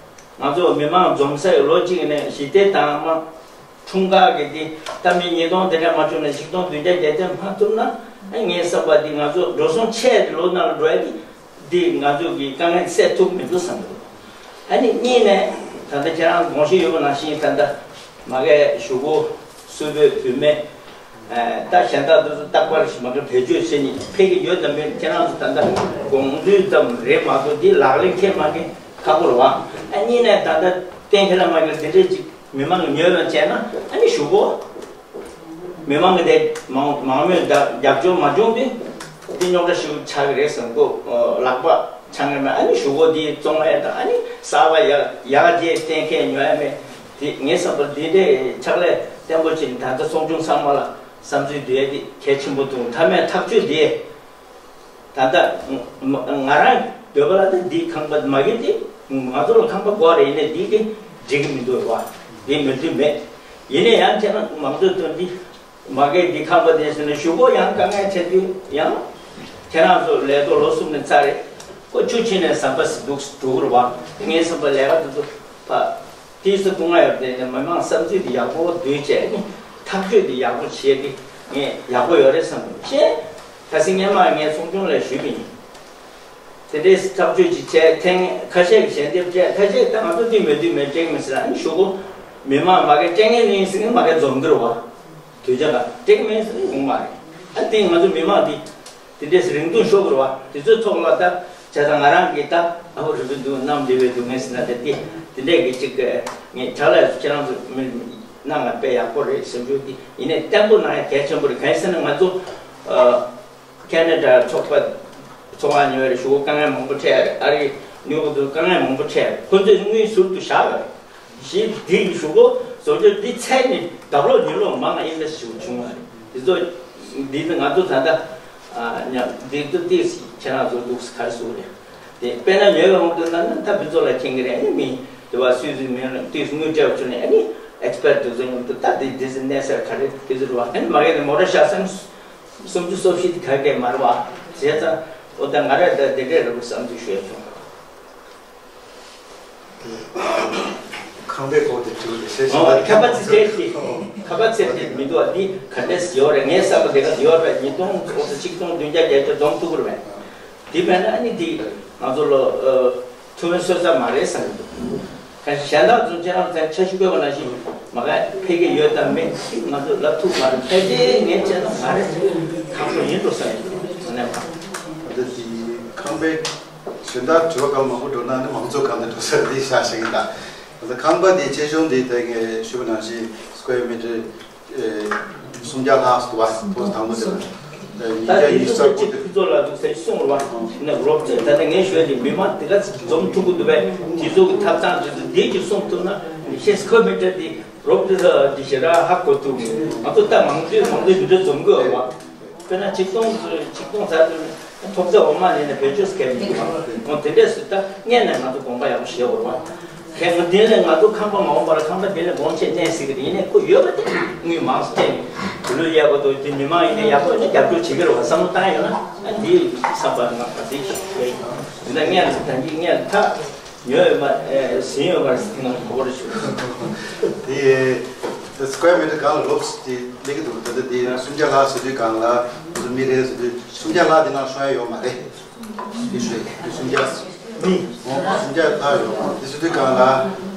ང་ཚོ་མི་མང་འཛོམས་སའི་ལོ་གཅིག་ནས་ཞི་བདེ་དང་མ་འཁྲུངས་སྐར་གྱི་འདི་ད་མི་ཉིས་སྟོང་དེ་འདྲ་མ་བྱུང་ན་ཆིག་སྟོང་བདུན་བརྒྱ་བརྒྱད་ཅུ་མ་ཐུབ་ན་ཨ་ངའི་བསམ་པ་འདི་ང་ཚོ་འགྲོ་སོང་ཆེ་ལོ་ནང་ལ་འགྲོ་ཡ་འདི་འདི་ང་ཚོ་གི་དཀའ་ངལ་སེལ་ཐུབ་མི་འདུག་བསམ་གྱི་འདུག་ཨ་ནི་གཉིས་ནས་ད་ལྟ་ཁྱེད་རང་དགོངས་བཞེས་ཡོད་པ་ནང་བཞིན་ད་ལྟ་མ་གའི་གཞུག་གུ་སུ་བོད་བུད་མེད་ད་གཞན་དག་དེ་ཚོ་རྟག་པར་ཞིག་མ་གི་བེད་སྤྱོད་བྱེད་ནི་ཕལ་གྱི་ཡོད་དམ་མེད་ཁྱེད་རང་ཚོ་ད་ལྟ་དགོངས་ཚུལ་ཙམ་རེད་མ་གཏོགས་འདི་ལག་ལེན་འཁེལ་མ་འཁེལ་ཁག་པོ་རེད་བ། ཨ་གཉིས་ནས་ད་ལྟ་གཏན་འཁེལ་ལ་མ་འཁེལ་དེ་འདྲས་ཅིག་མི་མང་གི་ཉོས་ལ་བྱས་ན་ཨ་ནི་གཞུག་གུ་མི་མང་གི་དེ་མང་མང་མོས་ད་རྒྱབ་སྐྱོར་མ་བྱུང་དུས་འདི་རྙོག་དྲ་ཞིག་ཆགས་ཀྱི་རེད་བསམ་གོ། ལག་པ་འཆང་གི་མེད། ཨ་ནི་གཞུག་གུ་འདི་བཙོང་ཡ་དང་ཨ་ནི་གསར་པ་ཡར་ཡར་རྒྱས་གཏན་འཁེལ་ཉོ་ཡ་མེད། དེ་ངའི་བསམ་པར་འདི་འདྲའི་ཕྱག་ལས་བརྟན་པོ་ཅིག་ད་ལྟ་ཚོགས་ཆུང་ཚང་མ་ལ་བསམ་ཚུལ་འདུས་ཡ་དེ་གལ་ཆེན་པོ་འདུག་མཐའ་མའི་ཐག་གཅོད་དེ་ད་ལྟ་ང་རང་འདོད་པ་ལ་ད་འདི་ཁང་པ་མ་གི་དེ་ང་ཚོ་ལ་ཁང་པ་དགོས་རེད། ཡིན་ནའི་འདི་གི་འགྲིག་གི་མི་འདུག་བ། འདི་མི་འདུག་མེད། ཡིན་ནའི་ཡང་ཁྱེད་རང་མང་གཙོའི་དོན་འདི་མ་གི་འདི་ཁང་པ་དེ་ཟེར་ནས་གཞུག་གུ་ཡང་དཀའ་ངལ་འཕྲད་དུས་ཡང་ཁྱེད་རང་ཚོ་ལས་ཐོག་ལོ་གསུམ་ནས་ཚར་རེད། ཁོ་ཆུ་ཕྱིན་ནས་ཟམ་པ་ཟིན་འདུག་འགྲོ་གི་རེད་བ། ངའི་བསམ་པ་ལས་ཀ་དེ་ཚོ་ཕ། དེའི་སུ་སྐུ་ང་ཡོད་དེ་ནས་མི་མང་བསམ་ཚུལ་དེ་ཡག་པོ་བསྡུས་བྱས་ནས་ཐག་གཅོད་དེ་ཡག་པོ་བྱས་ཏེ་ངས་ཡག་པོ་ཡོད་རེད་བསམ་གྱི་འདུག་ཁ་སང་སྔོན་མ་ངས་ཚོགས་ཆུང་ལ་ཞུས་པ་ཡིན། དེ་འདྲའི་ཐག་གཅོད་ཅིག་བྱས་ཐེངས་ཁ་ཤས་ཀྱིས་ཞལ་འདེབས་སྤྲད། ཁ་ཤས་ད་ང་ཚོ་འདི་མེད་དུས་མེད་སྤྲད་མི་ཟེར། ཨ་ནི་གཞུག་གུ་མི་མང་མ་གི་སྤྲད་མཁན་ཡིན་ཟེར་མཁན་མ་གི་འཛོམས་ཀྱི་རེད་བ། དུས་ཆ་ག་སྤྲད་མེད་ཟེར་ཡོང་མ་རེད། ཨ་དེ་ང་ཚོ་མི་མང་འདི་དེ་འདྲས་རིང་ཐུང་ཤོར་དགོས་རེད་བ། དེ་ཚོའི་ཐོག་ལ་ད་བྱས་ཙང་ང་རང་གིས་ད་ཨ་ཧོ་རི་བི་འདུག་གནམ་བདེ་བའི་སྡུག་བསྔལ་ཟེར་ན་དེ་དེ་དེ་འདྲས་ཀྱི་ཅིག་ངས་ཕྱག་ལས་སུ་ཁྱེད་རང་ཚོ་མི་གནང་ང་དཔེ་ཡག་པོ་རེད་བསམ་རྒྱུ་དེ་ཡིན་ནའི་བརྟན་པོ་གནང་ཡ་གལ་ཆེན་པོ་རེད། གང་ཡིན་ཟེར་ན་ང་ཚོ་ཨ། ཁེ་ན་ཌ་ཚོགས་པ་ཚོགས་པ་ཉོས་རེད། གཞུག་གུ་དཀའ་ངལ་མང་པོ་འཕྲད་རེད། ཨ་རི་ནིའུ་ཡོག་ཏུ་དཀའ་ངལ་མང་པོ་འཕྲད་རེད། ཁོ་ཚོས་དངུལ་ཟུར་དུ་བཞག་རེད། གཞི་འདི་གཞུག་གུ་བཟོ་བཅོས་འདི་ཚད་ནི་ལྡབ་ལོག་ཉིས་ལོག་མང་ང་ཨིན་བེ་སི་ཊི་ཞིག་བྱུང་བ་རེད། འདི་ཚོ་འདི་ནི་ང་ཚོ་ད་ལྟ་ཉམས་འདི་ཚོ་ཏིས་ཁྱེད་རང་ཚོ་འདུག་ག་རེ་ཟུར་རེད། དེ་དཔེར་ན་ཉོས་པའི་དབང་དུ་ན་ན་ད་བི་ཛོ་ལ་མཁྱེན་གི་རེད། ཨ་ནི་མི་དེ་བ་སུད་སི་མི་ལ་ཏིས་དངུལ་སྤྲད་བ་བྱུང་ནས་ཨ་ནི་ཨེག་སི་པེར་ཊི་དེ་ཚོ་མཉམ་དུ་ད་འདི་འདི་ཚོ་གནས་ས་ག་རེ་དེ་ཚོ་རེད་བ། ཨ་ནི་མ་གི་ནས་མོ་ཊ་ཤ་སང་། སུམ་ཅུ་སོ་བཞི་དེ་ག་གེ་མ་རེད་བ། བྱས་ཙང་ཨོ་ད་ང་རེ་ད་དེ་འདྲས་རེད་བསམ་ཚུལ་ཞུ་ཡ་བྱུང་། ཁང་པའི་སྐོར་དེ་དྲི་བ་དེ་ཤེས་ཨོ་ཤེས་ཁ་པ་ཚི་ཚད་དེ་ཁ་པ་ཚད་དེ་མི་འདུག་བ། འདི་ག་འདྲས་ཡོད་རེད། ངའི་བསམ་པ་དེ་ག་ཡོད་རེད། ཉིས་སྟོང་ཨོ་ད་ཆིག་སྟོང་བདུན་བརྒྱ་བརྒྱད་ཅུ་འཛོམས་ཐུབ་ཀྱི་རེད་བས། དེ་མེད་ན་ཨ་ནི་དེ་ང་ཚོ་ལོ་ཨོ། ཐུ་བའི་སོ་ས་མ་རེད་བསམ་གྱི་འདུག་གང་ཞིག་གཞན་དག་ཚོ་ཁྱེད་རང་ཚོས་འཆར་གཞི་བཀོད་པ་ནང་བཞིན་མ་ག་འཕེལ་གྱི་ཡོད་དམ་མེད་ཅིག་ང་ཚོས་ལབ་ཐུབ་མ་རེད། ཕལ་ཆེར་ངས་བྱས་ན་མ་རེད། ཁག་པོ་ཡིན་འགྲོ་བསམ་གྱི་འདུག་ཨ་ནི་མ། ད་དེ་ཁང་པའི་གཞན་དག་དྲི་བ་གང་མང་པོ་འགྲོ་ན་ནི་མང་ཚོགས་གང་དུ་འགྲོ་ས་རེད་ཤག་ཤག་ཡིན་ད། ད་ཁང་པ་དེ་ཆེ་ཆུང་དེ་ད་ངས་ཞུས་པ་ནང་བཞིན་སི་ཀུ་ཝེར་མི་ཊར། སུམ་བརྒྱ་ལྷག་ཙམ་འདུག་བ། ཐོག་དང་པོ་དེ་ལ། ད་དེ་ཚོ་ཚོ་གཅིག་ཁུ་ཚོ་ལ་འདུག་ཟེར་གསུངས་རེད་བ། ནས་རོབ་ཙམ་ད་ལྟ་ངས་ཞུས་ཏེ་མི་མང་དེ་ག་ཚོད་འཛོམས་ཐུབ་ཀྱི་འདུག་བས། དེ་ཚོ་གི་ཐབ་ཚང་དེ་ཚོ་དེ་གཅིག་སྲུང་ཐུབ་ན་ཤེས་ཁོ་མི་འདྲ་དེ་རོབ་ཙམ་དེ་ཞེ་དྲག་ཧ་གོ་ཐུབ། ང་ཚོ་ད་མང་ཚོད་མང་ཚོད་འདི་འདྲ་འཛོམས་དགོས་བ། དཔེར་ན་ཆིག་སྟོང་ཆིག་སྟོང་ཚར་དུས་ཐོབ་ཚད་འོ་མ་ལེན་ནས་བེད་སྤྱོད་སྐད་མི་འདུག་བ། འོ་དེ་འདྲས་སུ་ད་སྔས་ནས་ང་ཚོ་དགོངས་པ་ཡག་པོ་བཞེས་དགོས་བ། ཁྱེད་ང་དེ་ལས་ང་ཚོ་ཁང་པ་མ་འོངས་པར་ཁང་པ་དེ་ལས་སྒོམ་ཆེད་གནས་སྲིད་ཀྱི་རེད། ཡིན་ནའི་ཁོ་ཡོད་པ་དེ་དངུལ་མང་སོ་བཏང་ནས་དུ་ལུ་ཡག་པོ་འདུག་དེ་མི་མང་ཡིན་ནའི་ཡག་པོ་ཡིན་ན་རྒྱབ་སྐྱོར་བྱེད་ཀྱི་རེད་བ། བསམ་བློ་བཏང་ཡོད་ན་ཨ་འདིའི་བསམ་པ་ང་ག་ཚོད་ཞིག་ཡོད་ཡིན། འདི་ན་ངས་ད་འདི་ངས་ད་ཉོས་ཡོད་མ་ཟིན་ཡོད་མ་རེད། དེ་ང་གོ་རེ་ཞུ། དེ་square meter་གང་ལ་རོབ་ཙམ་དེ་སླེབས་ཀྱི་འདུག་ད་ལྟ་དེ་སུམ་བརྒྱ་ལྷག་ཟེར་དུས་གང་ལ་མི་རེ་ཟེར་དུས་སུམ་བརྒྱ་ལྷག་དེ་ནང་ཤོང་ཡ་ཡོད་མ་རེད། དེ་ཞུ་ཡ་དེ་སུམ་བརྒྱ་མི་སུམ་བརྒྱ་ལྷག་ཡོད་མ་རེད། དེ་ཟེར་དུས་གང་ལ་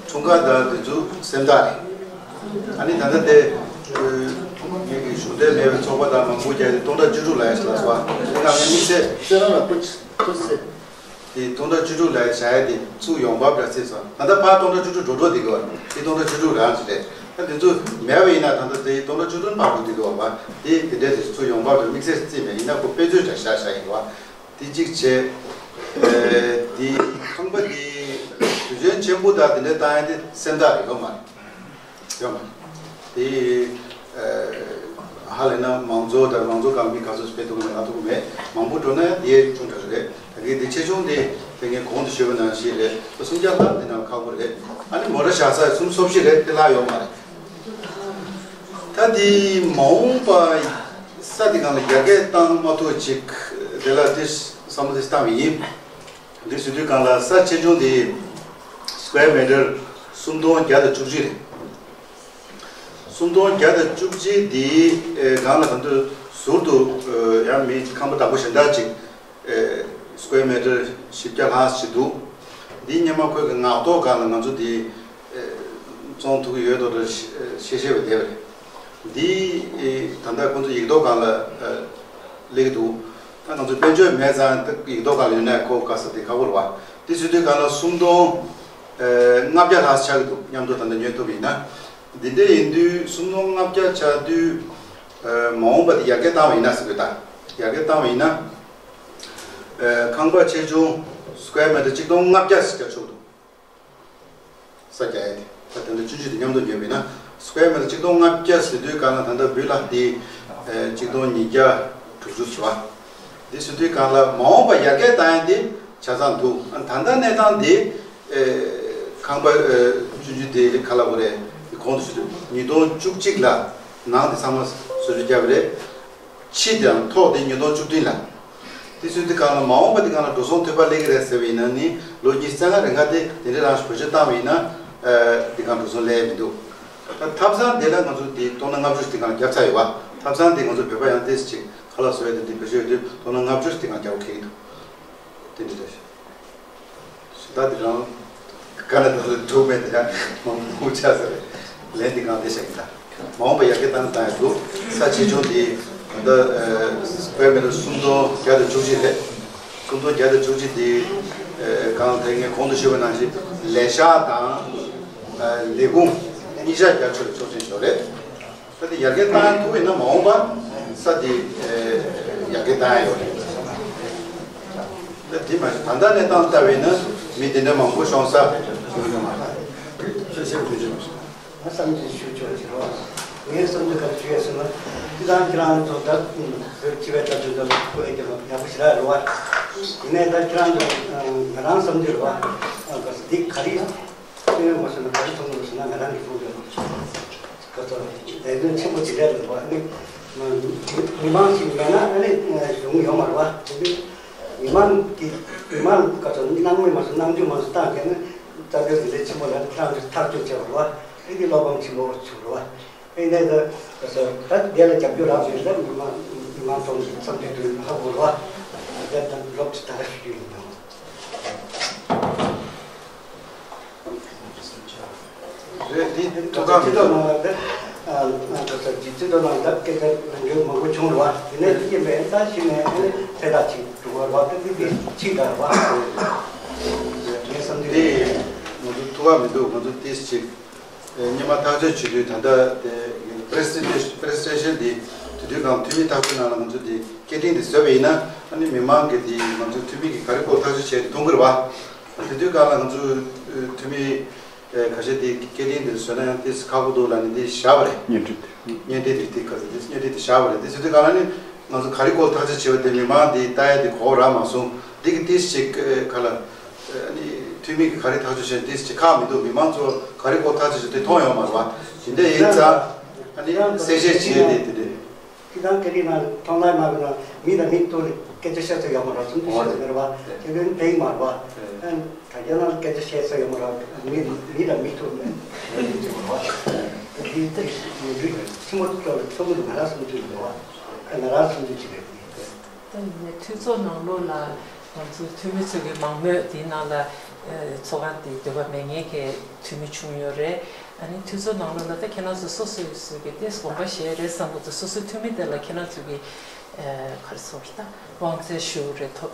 འཁྲུངས་སྐར་དང་དེ་ཚོ་སེམས་ཐག་རེད། ཨ་ནི་ད་ལྟ་དེ་ངེད་ཀྱི་གཞུང་འབྲེལ་མེད་པའི་ཚོགས་པ་དང་མང་པོ་བརྒྱབ་སྟེ་སྟོང་ཕྲག་བཅུ་དྲུག་ལ་ཡ་ཞིག་ལ་སོ། དེ་གང་ངས་དམིགས་བསལ་ཁྱེད་རང་ལ་ཁུ་ཁུ་སེ། དེ་སྟོང་ཕྲག་བཅུ་དྲུག་ལ་བྱ་ཡ་དེ་ཚུར་ཡོང་འབབ་འདྲ་སྲིད་སོང་། ད་ལྟ་ཕར་སྟོང་ཕྲག་བཅུ་དྲུག་འགྲོ་འགྲོ་དེ་གོ་དེ་སྟོང་ཕྲག་བཅུ་དྲུག་རང་ཞིག་རེད། ད་དེ་ཚོ་མེད་པ་ཡིན་ན་ད་ལྟ་དེ་སྟོང་ཕྲག་བཅུ་བདུན་ཕར་འགྲོ་དེ་གོ་བ་དེ་དེ་འདྲས་དེ་ཚུར་ཡོང་འབབ་འདྲ་དམིགས་བསལ་རྩིས་མེད། ཡིན་ན་ཁོ་དཔེ་མཛོད་འདྲ་བཞག་བཞག་ཡིན་གོ། དེ་གཅིག་བྱས། དེ་ཁང་པ་དེ་དུས་ཆེན་ཆེན་པོ་དང་དེ་འདྲས་བཏང་ཡ་དེ་སེམས་ཐག་རེད་ཡོད་མ་རེད། ཡོད་མ་རེད། དེ་ཧ་ལས་ན་མང་གཙོ་དང་མང་གཙོ་གང་མི་ག་ཚོད་སྤེལ་ཐུབ་ཀྱི་མེད་ན་ཐུབ་ཀྱི་མེད། མང་པོ་འགྲོ་ན་དེ་ཆུང་དྲགས་རེད། ད་གི་དེ་ཆེ་ཆུང་དེ་དེ་ངས་གོང་དུ་ཞུས་པ་ནང་བཞིན་རེད། སུམ་བརྒྱ་ལྷག་དེ་ནང་ཁག་པོ་རེད། ཨ་ནི་མོ་ར་བཞག་ས་སུམ་སོ་བཞི་རེད། དེ་ལྷག་ཡོད་མ་རེད། ད་དེ་མ་འོངས་པ་ས་དེ་གང་ལ་རྒྱ་སྐད་བཏང་མ་ཐུབ་ཅིག་དེ་ལ་དེ་བསམ་བློ་དེ་བཏང་བ་ཡིན། འདི་ཞུ་དུས་གང་ལ་ས་ཆེ་ཆུང་དེ་square meter་སུམ་སྟོང་བརྒྱ་དང་བཅུ་གཅིག་རེད། སུམ་སྟོང་བརྒྱ་དང་བཅུ་གཅིག་དེའི་གང་ལ་གང་དུ་ཟུར་དུ་ཡང་མི་ཁང་པ་བདག་པོ་གཞན་དག་ཅིག་square meter་བཞི་བརྒྱ་ལྷག་ཞིག་འདུག་འདི་སྔོན་མ་ཁོས་ཀྱི་ངག་ཐོག་སྒང་ལ་ང་ཚོ་འདི་བཙོང་ཐུབ་ཀྱི་ཡོད་དོ་འདྲ་བཤད་བཤད་པ་བསྡད་པ་རེད། འདི་ད་ལྟ་ཁོ་ཚོ་ཡིག་ཐོག་སྒང་ལ་སླེབས་ཀྱི་འདུག་ད་ང་ཚོ་དཔལ་འབྱོར་མེད་ཙང་ཡིག་ཐོག་སྒང་ལ་ཡོད་ན་ཁོ་དགའ་ས་དེ་ཁག་པོ་རེད་བ། འདི་ཟེར་དུས་སྒང་ལ་སུམ་སྟོང་ལྔ་བརྒྱ་ལྷག་ཆགས་ཀྱི་འདུག་མཉམ་དུ་ད་ལྟ་ཉོས་ཐུབ་པ་ཡིན་ན། འདི་འདྲ་ཡིན་དུས་སུམ་སྟོང་ལྔ་བརྒྱ་ཆགས་དུས་མ་འོངས་པ་དེ་ཡར་རྒྱས་བཏང་བ་ཡིན་ན་ཟེར་དགོས། ད་ཡར་རྒྱས་བཏང་བ་ཡིན་ན། ཁང་པ་ཆེ་ཆུང་square meter་གཅིག་སྟོང་ལྔ་བརྒྱ་ཞིག་རྒྱག་ཆོག་འདུག་ས་རྒྱག་ཡ་དེ་ད་ད་ལྟ་ཆུང་ཆུང་དེ་མཉམ་དུ་ཉོས་པ་ཡིན་ན་square meter་གཅིག་སྟོང་ལྔ་བརྒྱ་ཟེར་དུས་གང་ལ་ད་ལྟ་བོད་ལ་དེ་གཅིག་སྟོང་ཉིས་བརྒྱ་དྲུག་ཅུ་ཞུ་བ། འདི་ཟེར་དུས་གང་ལ་མ་འོངས་པ་ཡར་རྒྱས་བཏང་ཡ་དེ་ཆ་ཚང་འདུག་ཨ་ད་ལྟ་གནས་སྟངས་དེ་ཁང་པ་ཆུང་ཆུང་དེ་ག་ལ་བ་རེད། དེ་གོང་དུ་ཞུ་དུས་ཉིས་སྟོང་བཅུ་གཅིག་ལ་ནང་དེ་ཚང་མ་བཟོ་བཅོས་བརྒྱབ་པ་རེད། ཕྱི་དང་ཐོག་དེ་ཉིས་སྟོང་བཅུ་བདུན་ལ། དེ་ཚོའི་དེ་གང་ལ་མ་འོངས་པ་དེ་གང་ལ་འགྲོ་སོང་ཐོན་པ་སླེབས་ཀྱི་རེད་ཟེར་བ་ཡིན་ན་ནི་ལོ་ཉི་ཤུ་རྩ་ལྔ་རིང་ག་དེ་དེ་འདྲའི་རང་བེད་སྤྱོད་བཏང་བ་ཡིན་ན་དེ་གང་འགྲོ་སོང་སླེབས་མི་འདུག་ད་ཐབ་ཚང་དེ་ལ་ང་ཚོ་དེ་སྟོང་ཕྲག་ལྔ་བཅུ་དེ་གང་བརྒྱབ་ཚར་ཡོད་པ། ཐབ་ཚང་དེ་ང་ཚོ་བོད་པ་ཡང་ཏོག་ཙམ་ཅིག་ཁ་ལག་བཟོ་ཡ་དེ་དེ་བེད་སྤྱོད་ཡོད་དུས་སྟོང་ཕྲག་ལྔ་བཅུ་དེ་གང་བརྒྱབ་ཁེལ་གྱི་འདུག་དེ་འདྲ་རེད། ད་དེ་རང་ཀ་ན་ཌ་ལ་འགྲོ་མེད་དེ་ཡང་མང་པོ་ཆགས་ས་རེད། ལན་དེ་གང་དེ་བཞག་གི་ད། མ་འོངས་པ་ཡར་རྒྱས་བཏང་བཏང་ཡ་འདུག་ས་ཆེ་ཆུང་དེ་ད་ལྟ་square meter་སུམ་སྟོང་བརྒྱ་དང་བཅུ་གཅིག་རེད། སུམ་སྟོང་བརྒྱ་དང་བཅུ་གཅིག་དེ་གང་དེ་ངས་གོང་དུ་ཞུས་པ་ནང་བཞིན་ལས་ཤག་དང་ལས་ཁུངས་གཉིས་ཆ་རྒྱ་ཆེ་ལ་ཆོག་མཆན་ཞིག་རེད། ད་དེ་ཡར་རྒྱས་བཏང་ཐུབ་ཡིན་ན་མ་འོངས་པ་ས་དེ་ཡར་རྒྱས་བཏང་ཡ་ཡོད་རེད། ད་དེ་མ་གཞི་ད་ལྟ་གནས་སྟངས་ལྟ་བས་ན་མི་དེ་འདྲ་མང་པོ་ཤོང་ས་ཡོད་ཡོད་མ་རེད། ཆོས་བཤད་དུས་ཆོག་ང་བསམ་ཚུལ་ཞུ་ཆོག་ཅེས་རོ། ངའི་བསམ་ཚུལ་ག་རེ་ཞུ་ཡ་ཟེར་ན། ཁྱེད་རང་ཁྱེད་རང་ཚོ་ད་བོད་སྤྱི་པའི་ལྟ་ཚུལ་འདི་ལ་ཁོ་ཡི་རྒྱབ་ཡག་པོ་ཞེ་དྲག་རེད་བ། ཡིན་ནའི་ད་ཁྱེད་རང་ཚོ་ང་རང་བསམ་ཚུལ་རེད་བ། འདི་ག་རེ། ཤེས་ཡོན་མ་སོང་ན་ག་རེ་མཐོང་གི་འདུག་ཟེར་ན། ང་རང་གི་མཐོང་གི་འདུག་ག་ཚོད་ལས་དོན་ཆེན་པོ་ཇི་འདྲ་རེད་པ། ཨ་ནི་མི་མང་ཞིག་མེད་ན་ཨ་ནི་གཞུང་ཡོང་མ་རེད་པ། དེ་འདྲའི་མི་མང་གི་མི་མང་ག་ཚོད་སྣང་མེད་མ་སོང་། སྣང་ཆུང་མ་སོང་བཏང་མཁན་ནི་རྩ་དོན་དེ་འདྲའི་ཆེན་པོ་ལ་ཁྱེད་རང་ཚོས་ཐག་གཅོད་བྱས་པ་རེད་པ། ཨ་ནི་བློ་ཕམ་ཆེན་པོ་བྱུང་རེད་པ། ཨ་ནི་ད་ག་ཚོད་ད་དེ་ལ་རྒྱབ་སྐྱོར་རག་མེད་ན་མི་མང་མི་མང་ཚོ་གི་བསམ་ཚུལ་དེ་ཧ་གོ་རེད་པ། དེ་ད་ལོག་ཅིག་ད་ག་ཞུ་རྒྱུ་ཡིན་ནམ། རེད། འདི་ཐུགས་ཁག་མི་སྤྲོད། སྤྱི་ཚོགས་ནང་ལ་དེ་ང་ཚོ་ས་ཅིག་སྤྱི་ཚོགས་ནང་ལ་སྐད་ཆ་ལབ་རྒྱུ་མང་པོ་བྱུང་རེད་པ། དེ་ནས་དེ་རྐྱེན་པས་ད་གཞི་ནས་ཨ་ནི་ཚེ་ཐག་ཅིག་འགྲོ་བ་རེད་པ། དེ་འདི་ཕྱིས་ད་རེད་པ། ངའི་བསམ་ཚུལ་དེ་ང་ཚོ་ཐུགས་ཁག་མི་འདུག་ང་ཚོ་ཏིས་ཅིག་སྔོན་མ་ཐག་གཅོད་བྱེད་དུས་ད་ལྟ་དེ་པི་རེ་སི་ཊེན་ཊི་པི་རེ་སི་ཊེན་ཊི་དེ་དེ་དུས་གང་འཐུས་མི་ཐག་གཅོད་ནང་ལ་ང་ཚོ་དེ་སྐད་འཕྲིན་དེ་བཟོས་པ་ཡིན་ན་ཨ་ནི་མི་མང་གི་དེ་ང་ཚོ་འཐུས་མི་གི་ག་རེ་སྐོར་ཐག་གཅོད་བྱས་ཏེ་མཐོང་གི་རེད་པ། དེ་དུས་གང་ལ་ང་ཚོ་འཐུས་མི་ཁ་ཤས་དེ་སྐད་འཕྲིན་དེ་བཟོས་ན་ཡང་ཏིས་ཁག་པོ་འདུག་ལབ་ནས་དེ་བཞག་པ་རེད། བརྙན་འཕྲིན་དེ། བརྙན་འཕྲིན་དེ་དེ་ག་ཚོད་དེ་བརྙན་འཕྲིན་དེ་བཞག་པ་རེད། དེ་བཟོས་དུས་གང་ལ་ནི་ང་ཚོ་ག་རེ་སྐོར་ཐག་གཅོད་བྱས་པ་དེ་མི་མང་དེ་ལྟ་ཡ་དེ་གོ་བ་རག་མ་སོང་། འདི་གི་ཏིས་ཅིག་ག་ལ་ནི་ འཐུས་མི་གིས་ག་རེ་ཐག་གཅོད་བྱས་འདི་ཅི་ཁག་མི་འདུག་མི་མང་ཚོ་ག་རེ་སྐོར་ཐག་གཅོད་བྱས་དེ་མཐོང་ཡོད་མ་རེད་བ། དེ་འདྲ་ཡིན་ཙང་ཨ་ནི་གསལ་བཤད་བྱས་ཏེ་དེ་འདྲ། ཁྱེད་རང་སྐད་ཡིག་ནང་ཐོག་མཐའ་མ་གི་ནང་མི་དང་མི་ཐུག་ནས་སྐད་ཆ་བཤད་ས་ཡོད་མ་རེད། ཚོགས་འདུ་བཤད་ས་མེད་རེད་བ། དེ་ནི་བོད་ཡིག་མ་རེད་བ། ད་རྒྱ་ནང་སྐད་ཆ་བཤད་ས་ཡོད་མ་རེད། མི་མི་དང་མི་ཐུག་ནས་སྐད་ཆ་བཤད་མ་རེད་བ། དེ་དེ་ཡིན་དུས་ཆེན་པོ་སྐྱོ་རེད། ཆེན་པོ་ང་རང་བསམ་ཚུལ་རེད་བ། ང་རང་བསམ་ཚུལ་ཅིག་རེད། ད་ཡིན་ནའི་འཐུས་ཚོགས་ནང་ལོགས་ལ་ང་ཚོ་འཐུས་མི་ཚོ་གི་མང་མོས་དེའི་ནང་ལ་ཚོགས་ཁང་དེའི་འདོད་པ་མེད་མཁན་གྱི་འཐུས་མི་བྱུང་ཡོད་རེད། ཨ་ནི་འཐུས་ཚོགས་ནང་ལོགས་ལ་ད་ཁྱེད་རང་ཚོ་སོ་སོ་སོ་གི་དེ་དགོངས་པ་བཞེས་རེད་བསམ་གྱི་འདུག་སོ་སོའི་འཐུས་མི་དེ་ལ་ཁྱེད་རང་ཚོ་གི་ག་རེ་ཟེར་དགོས་རེད། ད་དབང་ཚད་ཞུ་རེད། ཐོབ་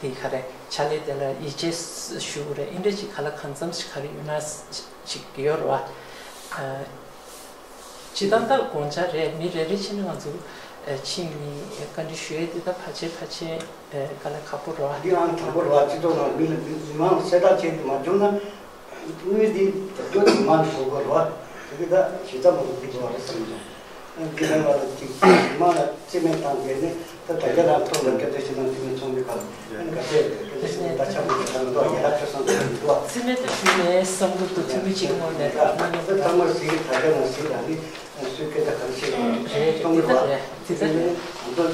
དེ་ག་རེ་ཕྱག་ལས་དེ་ལ་ཡིད་ཆེས་ཞུ་རེད། ཨེ་འདྲ་ཅིག་ག་ལ་གང་འཚམ་ཞིག་ག་རེ་ཡོད་ན་ཅིག་ཡོད་རེད་བ། སྤྱིར་བཏང་ད་དགོངས་འཆར་རེད། མི་རེ་རེ་བྱས་ནས་ང་ཚོ་ཕྱིན་ནས་བཀའ་འདྲི་ཞུ་ཡས་དེ་ད་ཕལ་ཆེར་ཕལ་ཆེར་དཀའ་ལས་ཁག་པོ་རེད་བ། འདི་ཨང་དང་པོ་རེད་བ། སྤྱི་ཚོགས་ནང་མི་ལ་མི་མང་གསལ་བསྒྲགས་བྱས་ཏེ་མ་བྱུང་ན་དངུལ་འདི་རྒྱབ་སྐྱོར་དེ་མང་དུ་ཞུ་དགོས་རེད་བ། དེ་གི་ད་ཞེ་དྲག་མང་པོ་འགྲིག་གི་རེད་བསམ་གྱི་འདུག་འདི་ལས་བ་ལ་ཅིག་མི་མང་ལ་རྩིས་མེད་བཏང་བསྡད་ནས། ད་དྲ་རྒྱ་ནང་ཐོག་ལ་སྐད་ཆ་བཤད་ན་འཐུས་མི་ཚོགས་མི་ཁག་ཨ་ནི་ག་ཚད་སྐད་ཆ་བཤད་ན་ད་ཆ་མི་འདུག་ད་འདུག་ཡ་རབས་ཆོས་སང་ཚོགས་མི་འདུག་རྩིས་མེད་དུ་ཞུས་ནས་བསམ་བློ་འདུག་འཐུས་མི་གཅིག་ངོས་ནས་ད་ད་ད་ད་མ་ཟིག་དྲ་རྒྱ་ནང་ཟིག་ལ་ནི་སུས་སྐད་ཆ་ག་རེ་བཤད་ན་རེད། གཏོང་གི་རེད་བ། དེ་ཚོ་ནི་ང་ཚོ་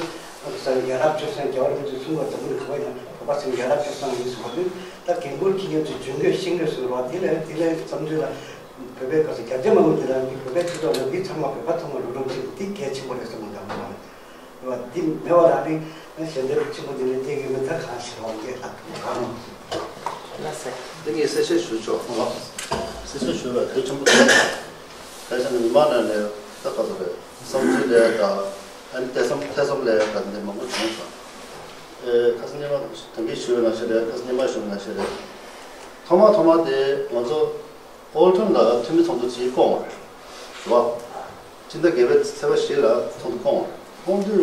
ས་ཡ་རབས་ཆོས་སང་རྒྱལ་བ་རིན་པོ་ཆེ་གསུང་བ་འཛམ་བུ་གླིང་ག་བ་ཡིན་ན་བོད་པ་ཚོ་ཡ་རབས་ཆོས་སང་ཡིན་ཟེར་བ་དུས་ད་འགན་འཁུར་གྱི་ཡོད་ཚུལ་ཇུས་འགོད་ཤེས་འགོད་ཟེར་བ་དེ་ལས་དེ་ལས་བསམ་ཚུལ་ལ། བོད་པའི་སྐབས་སུ་རྒྱ་ཆེ་མང་པོ་འདི་ལ་འདི་བོད་པའི་སྤྱི་ཚོགས་ལ་འདི་ཚང་མ་བོད་པ་ཚང་མ་རུ་རུ་འདི་འདི་གལ་ཆེན་པོ་རེད་བསམ་གྱི་འདུག་མ་རེད་བ། འདི་མེད་པ་ལ་ནི་ཞལ་འདེབས་ཆེན་པོ་འདི་ནི་སྟེར་གྱི་མེད། ད་གང་ཞིག་རང་སྐད་ལ་གང་རུང་། ལ་སེ། འདི་ངས་གསལ་བཤད་ཞུ་ཆོག་ཨོ། གསལ་བཤད་ཞུ་བའི་གལ་ཆེན་པོ་གལ་ཆེ་ན་མི་མང་ནང་ནས་ད་ག་ཚོད་རེད། བསམ་ཚུལ་ལས་ད་ཨ་ནི་ཐེ་ཚོམ་ཐེ་ཚོམ་ལས་ད་འདི་མང་པོ་བྱུང་སོང་། ཨེ་ཁ་སང་ཉི་མ་ད་གིན་ཞུ་བའི་ནང་བཞིན་རེད། ཁ་སང་ཉི་མ་ཞུ་བའི་ནང་བཞིན་རེད། ཐོག་མ་ཐོག་མ་དེ་ང་ཚོ། ཨོལ་ཊོན་ལ་འཐུས་མི་ཚོགས་འདུ་ཅིག་བསྐོངས་པ་རེད་བ། སྤྱི་ཟླ་བརྒྱད་པའི་ཚེས་པ་བཞི་ལ་ཚོགས་འདུ་བསྐོངས་པ་རེད། བསྐོངས་དུས་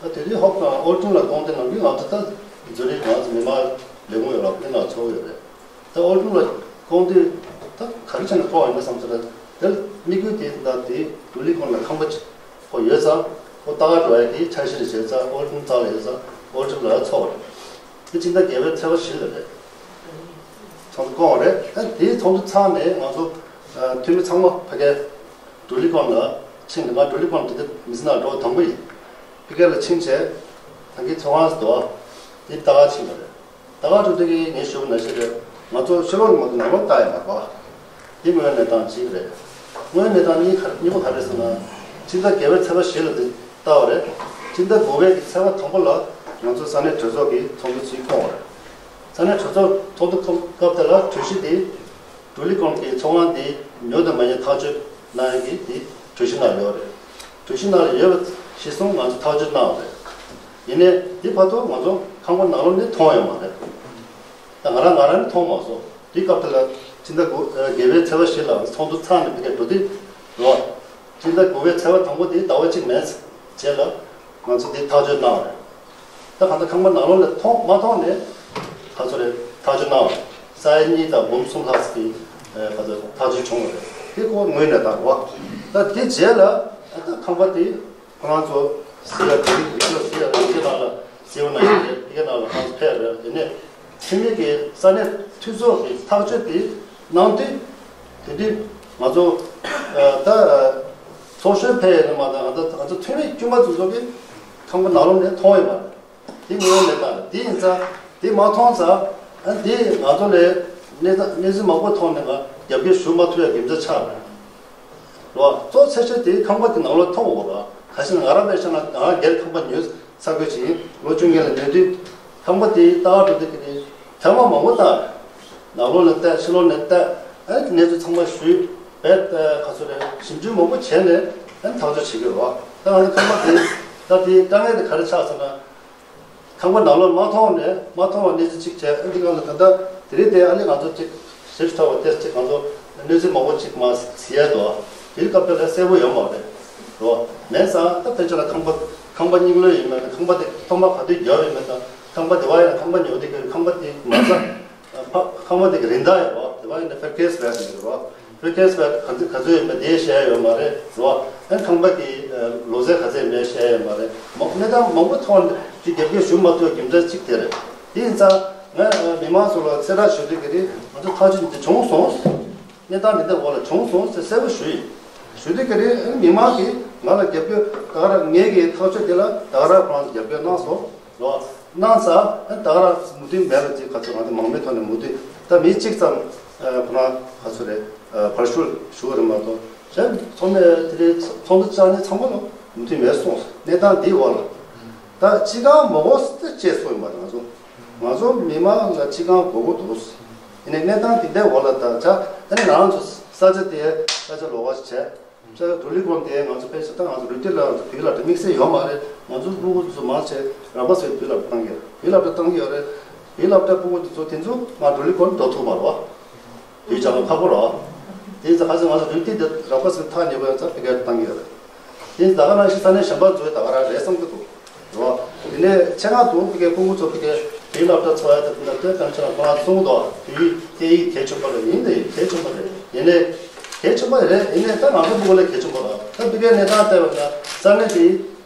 ད་དེ་དུས་ཧོབ་ཁང་ཨོལ་ཊོན་ལ་བསྐོངས་དུས་ནམ་རྒྱུན་ང་ཚོ་ད་འཛུལ་རིགས་ང་ཚོ་མི་མང་ལས་ཁུངས་ཡོད་ར་དེ་ནང་ཚོགས་ཡོད་རེད། ད་ཨོལ་ཊོན་ལ་བསྐོངས་དུས་ད་ག་རེ་བྱས་ནས་བསྐོངས་ཡིན་ན་བསམ་ཚུལ་ལ་དེ་དམིགས་ཡུལ་དེ་ད་དེ་འགྲོ་ལུགས་ཁང་ལ་ཁང་པ་ཅིག་ཁོ་ཡོད་ཙང་ཁོ་ལྟ་ག་འགྲོ་ཡ་གི་འཆར་གཞི་རེ་བྱས་ཙང་ཨོལ་ཊོན་རྩ་ལ་ཡོད་ཙང་ཨོལ་ཊོན་ལ་ཚོགས་པ་རེད། དེ་སྤྱི་ཟླ་བརྒྱད་པའི་ཚེས་པ་བཞི་ལ་རེད། ཚོགས་འདུ་བསྐོངས་པ་རེད། ཨ་དེའི་ཚོགས་འདུ་ཚར་ནས་ང་ཚོ་ཨ་འཐུས་མི་ཚང་མ་ཕ་གིར་འགྲོ་ལུགས་ཁང་ལ་ཕྱིན་ནས། ང་འགྲོ་ལུགས་ཁང་དེ་དུས་མི་ཚེ་ནང་འགྲོ་བ་དང་པོ་ཡིན། ཕ་གིར་ལ་ཕྱིན་བྱས་ད་གིན་ཚོགས་ཁང་དུ་དེ་ལྟ་ག་ཕྱིན་པ་རེད། ད་ག་འགྲོ་དུས་ཀྱི་ངས་ཞུ་བ་ནང་བཞིན་རེད། ང་ཚོ་ཕྱི་ལོགས་ནས་མ་གཏོགས་ནང་ལོགས་ལྟ་ཡ་མ་གོ། འདི་དངོས་གནས་སྟངས་གཅིག་རེད། དངོས་གནས་སྟངས་གཉིས་ག་གཉིས་པ་ག་རེ་ཟེར་ན། སྤྱི་ཟླ་བརྒྱད་པའི་ཚེས་པ་བཞི་ལ་འདི་ལྟ་བ་རེད། སྤྱི་ཟླ་དགུ་པའི་གི་ཚེས་པ་དང་པོ་ལ་ང་ཚོ་ས་གནས་གྲོས་ཚོགས་ཀྱི་ཚོགས་འདུ་ཅིག་བསྐོངས་པ་རེད། ས་གནས་གྲོས་ཚོགས་ཚོགས་འདུ་སྐབས་དེ་ལ་གྲོས་གཞི་འདི་འགྲོ་ལུགས་ཁང་གི་ཚོགས་ཁང་འདི་ཉོ་དང་མ་ཉོ་ཐག་གཅོད་གནང་ཡ་གི་འདི་གྲོས་གཞི་ནང་ཡོད་རེད། གྲོས་གཞི་ནང་ལ་ཡོད་པ་གཞིར་བཟུང་ང་ཚོ་ཐག་གཅོད་གནང་བ་རེད། ཡིན་ནའི་འདི་བར་དུ་ང་ཚོ་ཁང་པ་ནང་ལོགས་ནས་མཐོང་ཡོད་མ་རེད། ད་ང་རང་ང་རང་ནས་མཐོང་མ་སོང་། དེའི་སྐབས་དེ་ལ་ཕྱི་ཟླ་དགུ་ཨ་བརྒྱད་པའི་ཚེས་པ་བཞི་ལ་ཚོགས་འདུ་ཚར་ནས་ཕ་གིར་འགྲོ་དུས་རོ། ཕྱི་ཟླ་དགུ་པའི་ཚེས་པ་དང་པོ་དེ་ཟླ་བ་གཅིག་མིན་རྗེས་ལ་ང་ཚོ་དེ་ཐག་གཅོད་གནང་བ་རེད། ད་གང་ལྟར་ཁང་པ་ནང་ལོགས་ལ་མཐོང་མ་མཐོང་ནས་ད་ཚོ་རེ་ཐག་གཅོད་གནང་བ་རེད། ས་ཡ་གཉིས་དང་འབུམ་གསུམ་ལྷག་ཙམ་གྱི་ཨ་ག་ཚོད་ཐག་གཅོད་བྱུང་བ་རེད། དེ་ཁོ་དངོས་གནས་དང་རོ། ད་དེ་རྗེས་ལ་ཨ་ད་ཁང་པ་དེ། ཁོ་རང་ཚོ་ཟེར་ཡ་དེ་རིང་རིགས་ལ་ཟེར་ཡ་རེད། ཁྱེད་རང་ལ་ཟེར་བ་ནང་བཞིན་རེད། དེ་ག་ནང་ལ་ཁོང་ཚོ་ཕེབས་རེད། དེ་ནས་འཐུས་མི་གི་ས་གནས་འཐུས་ཚོགས་ཀྱི་ཐག་གཅོད་དེ་གནང་དུས་དེ་དུས་ང་ཚོ་ཨ་ད་ཚོགས་གཞོན་ཕེབས་ཡ་ནི་མ་གཏོགས་ང་ཚོ་ང་ཚོ་འཐུས་མི་དཀྱུས་མ་ཚོ་ཚོ་གི་ཁང་པ་ནང་ལོགས་ནས་མཐོང་ཡོད་མ་རེད། དེ་དངོས་གནས་དང་དེ་ཡིན་ཙང་དེ་མ་མཐོང་ཙང་ཨ་དེ་ང་ཚོ་ལས་གནས་གནས་ཚུལ་མང་པོ་ཐོག་ནས་ང་རྒྱབ་སྐྱོར་ཞུ་མ་ཐུབ་ཡ་རྒྱུ་མཚན་ཆགས་རེད། རོ། གཙོ་ཆེ་ཤོས་དེ་ཁང་པ་དེ་ནང་ལོགས་མཐོང་དགོས་ར། ག་ཞིག་ང་རང་དཔེ་བཞག་ན་ང་རང་སྒེར་ཁང་པ་ཉོས་ཚར་དགོས་ཅིག་ཡིན། ལོ་བཅོ་ལྔ་ལ་ཉོས་དུས་ཁང་པ་དེ་ལྟ་བ་འགྲོ་དུས་ཀྱི་དེ་ཐེངས་མ་མང་པོ་བལྟ། ནང་ལོགས་ནས་བལྟ། ཕྱི་ལོགས་ནས་བལྟ། ཨ་ནི་གནས་ཚུལ་ཚང་མ་ཞུས་པས་ད་ག་ཚོད་རེད། ཞིབ་འཇུག་མང་པོ་བྱས་ནས་ཨ་ནི་ཐག་གཅོད་བྱེད་དགོས་ར། ད་ང་ཚོ་ཁང་པ་དེ་ད་དེ་དཀའ་ངལ་དེ་ག་རེ་ཆགས་ཟེར་ན། ཁང་པ་ནང་ལོགས་མ་མཐོང་ནས་མ་མཐོང་བ་གནས་ཚུལ་གཅིག་བྱས། ཨ་འདི་ག་ལ་ད་ལྟ་དེ་རིང་དེ་ཨ་ནི་ང་ཚོ་གཅིག་ཞིབ་ཐོག་བ་དེ་གཅིག་ང་ཚོ་གནས་ཚུལ་མང་པོ་གཅིག་མ་གཟིགས་ཡ་དོ། དེ་རིང་སྐབས་དེ་ལ་གསལ་པོ་ཡོད་མ་རེད་རོ། མེད་ཙང་ད་ཕལ་ཆེར་ལ་ཁང་པ་ཁང་པ་རྙིང་ལོས་ཡིན་མིན་དང་། ཁང་པ་དེ་ཐོག་མ་ག་དུས་བརྒྱབ་ཡིན་མིན་དང་། ཁང་པ་དེ་བ་ཡང་ཁང་པ་ཉོ་དེ་གི་ཁང་པ་དེ་མ་རྩ་ཁང་པ་དེ་གི་རིན་ཐང་ཡོད་རོ། དེ་བ་ཡིན་ན་ཕར་ཀེས་བེག་ཡིན་རོ། ཕར་ཀེས་བེག་ག་ཚོད་ག་ཚོད་ཡིན་མིན་དེ་བཤད་ཡོད་མ་རེད་རོ། ཨ་ཁང་པ་གི་ལོ་ཚད་ག་ཚོད་མིན་བཤད་ཡོད་མ་རེད། མ་གནས་སྟངས་མང་པོ་ཐོག་ནས་དེ་རྒྱབ་སྐྱོར་ཞུ་མ་ཐུབ་རྒྱུ་མཚན་གཅིག་དེ་རེད། དེ་ཡིན་ཙང་། ངས་མི་མང་ཚོ་ལ་གསལ་བསྒྲགས་ཞུ་དུས་ཀྱི་རིང་ང་ཚོ་ཐག་གཅོད་འདི་བྱུང་སོང་། གནས་སྟངས་འདི་འདྲ་འོག་ལ་བྱུང་སོང་ཟེར་གསལ་པོ་ཞུ་ཡིན། ཞུ་དུས་ཀྱི་རིང་མི་མང་གིས་ང་ལ་རྒྱབ་སྐྱོར་ད་ག་རང་ངེད་ཀྱི་ཐག་གཅོད་དེ་ལ་ད་ག་རང་ཁོ་རང་ཚོ་རྒྱབ་སྐྱོར་གནང་སོང་། ལོ། གནང་ས། ད་ག་རང་མོས་མཐུན་མེད་པ་ཅིག་ག་ཚོད་ང་ཚོ་མང་མོས་ཐོག་ནས་མོས་མཐུན་ད་མི་གཅིག་ཙམ་ཁོ་རང་ག་ཚོད་རེད། བར་ཞུ་ཞུ་བ་རེད་མ་གཏོགས་གཞན་ཚང་མས་དེ་རིང་ཚོགས་འདུ་བཅར་མཁན་ཚང་མ་ལ་མོས་མཐུན་མེད་སོང་། གནས་སྟངས་འདིའི་འོག་ལ་ད་སྤྱི་ཁང་མ་དགོས་ཟེར་བཅད་སོང་ཡོད་མ་རེད། ང་ཚོ་ང་ཚོ་མི་མང་ལ་སྤྱི་ཁང་དགོས་མཁོ་འདུག་ཡིན་ནའི་གནས་སྟངས་འདི་འདྲའི་འོག་ལ་ད་ཆ་ཨ་ནི་ང་རང་ཚོ་ས་ཆ་དེ་ས་ཆ་ལོགས་ཀ་ཞིག་བྱས། ས་ཆ་འགྲོ་ལུགས་སྐོར་དེ་ང་ཚོ་དཔེ་ཆ་ད་ང་ཚོ་རུ་སྡེ་ལ་ང་ཚོ་བོད་ལ་དེ་དམིགས་བསལ་ཡོད་མ་རེད། ང་ཚོ་སྤུ་གུ་ཚོ་མང་ཆེ་ར་བ་སེ་བོད་ལ་བཏང་གི་རེད། བོད་ལ་བཏང་གི་ཡོད་རེད། བོད་ལ་བཏང་སྤུ་གུ་དེ་ཚོ་དེ་ཚོ་ང་འགྲོ་ལུགས་སྐོར་འགྲོ་ཐུབ་མ་རེད་བ། དུས་ཅང་ཁག་པོ་རོ། དེ་ཚོ་ཁ་སང་ང་ཚོ་རུ་སྡེ་འདི་ར་བ་སེ་ཐག་ཉེ་པོ་ཡང་ཚ་ཕི་ག་བཏང་གི་ཡོད་རེད། དེ་ད་ག་ནང་བཞིན་ས་གནས་གཞན་པ་ཚོའི་ད་ག་རང་རེད་བསམ་གི་འདུག་རོ། དེ་ནས་ཆེད་མངགས་དུ་ཕི་གའི་ཕྲུ་གུ་ཚོ་ཕི་གའི་བོད་སློབ་གྲྭ་འཚོགས་ཡ་དེ་ད་ལྟ་གཏམ་ཆ་ལ་ཁོ་རང་གསུངས་འདུག་དེ་སྐད་ཡིག་གལ་ཆེན་པོ་རེད། ཡིན་དེ་གལ་ཆེན་པོ་རེད། ཡིན་ནའི་གལ་ཆེན་པོ་རེད། ཡིན་ནའི་ད་ང་ཚོ་ཕྲུ་གུ་ལ་གལ་ཆེན་པོ་རེད། ད་ཕི་གའི་གནས་སྟངས་བལྟས་པ་ན་ས་གནས་དེ་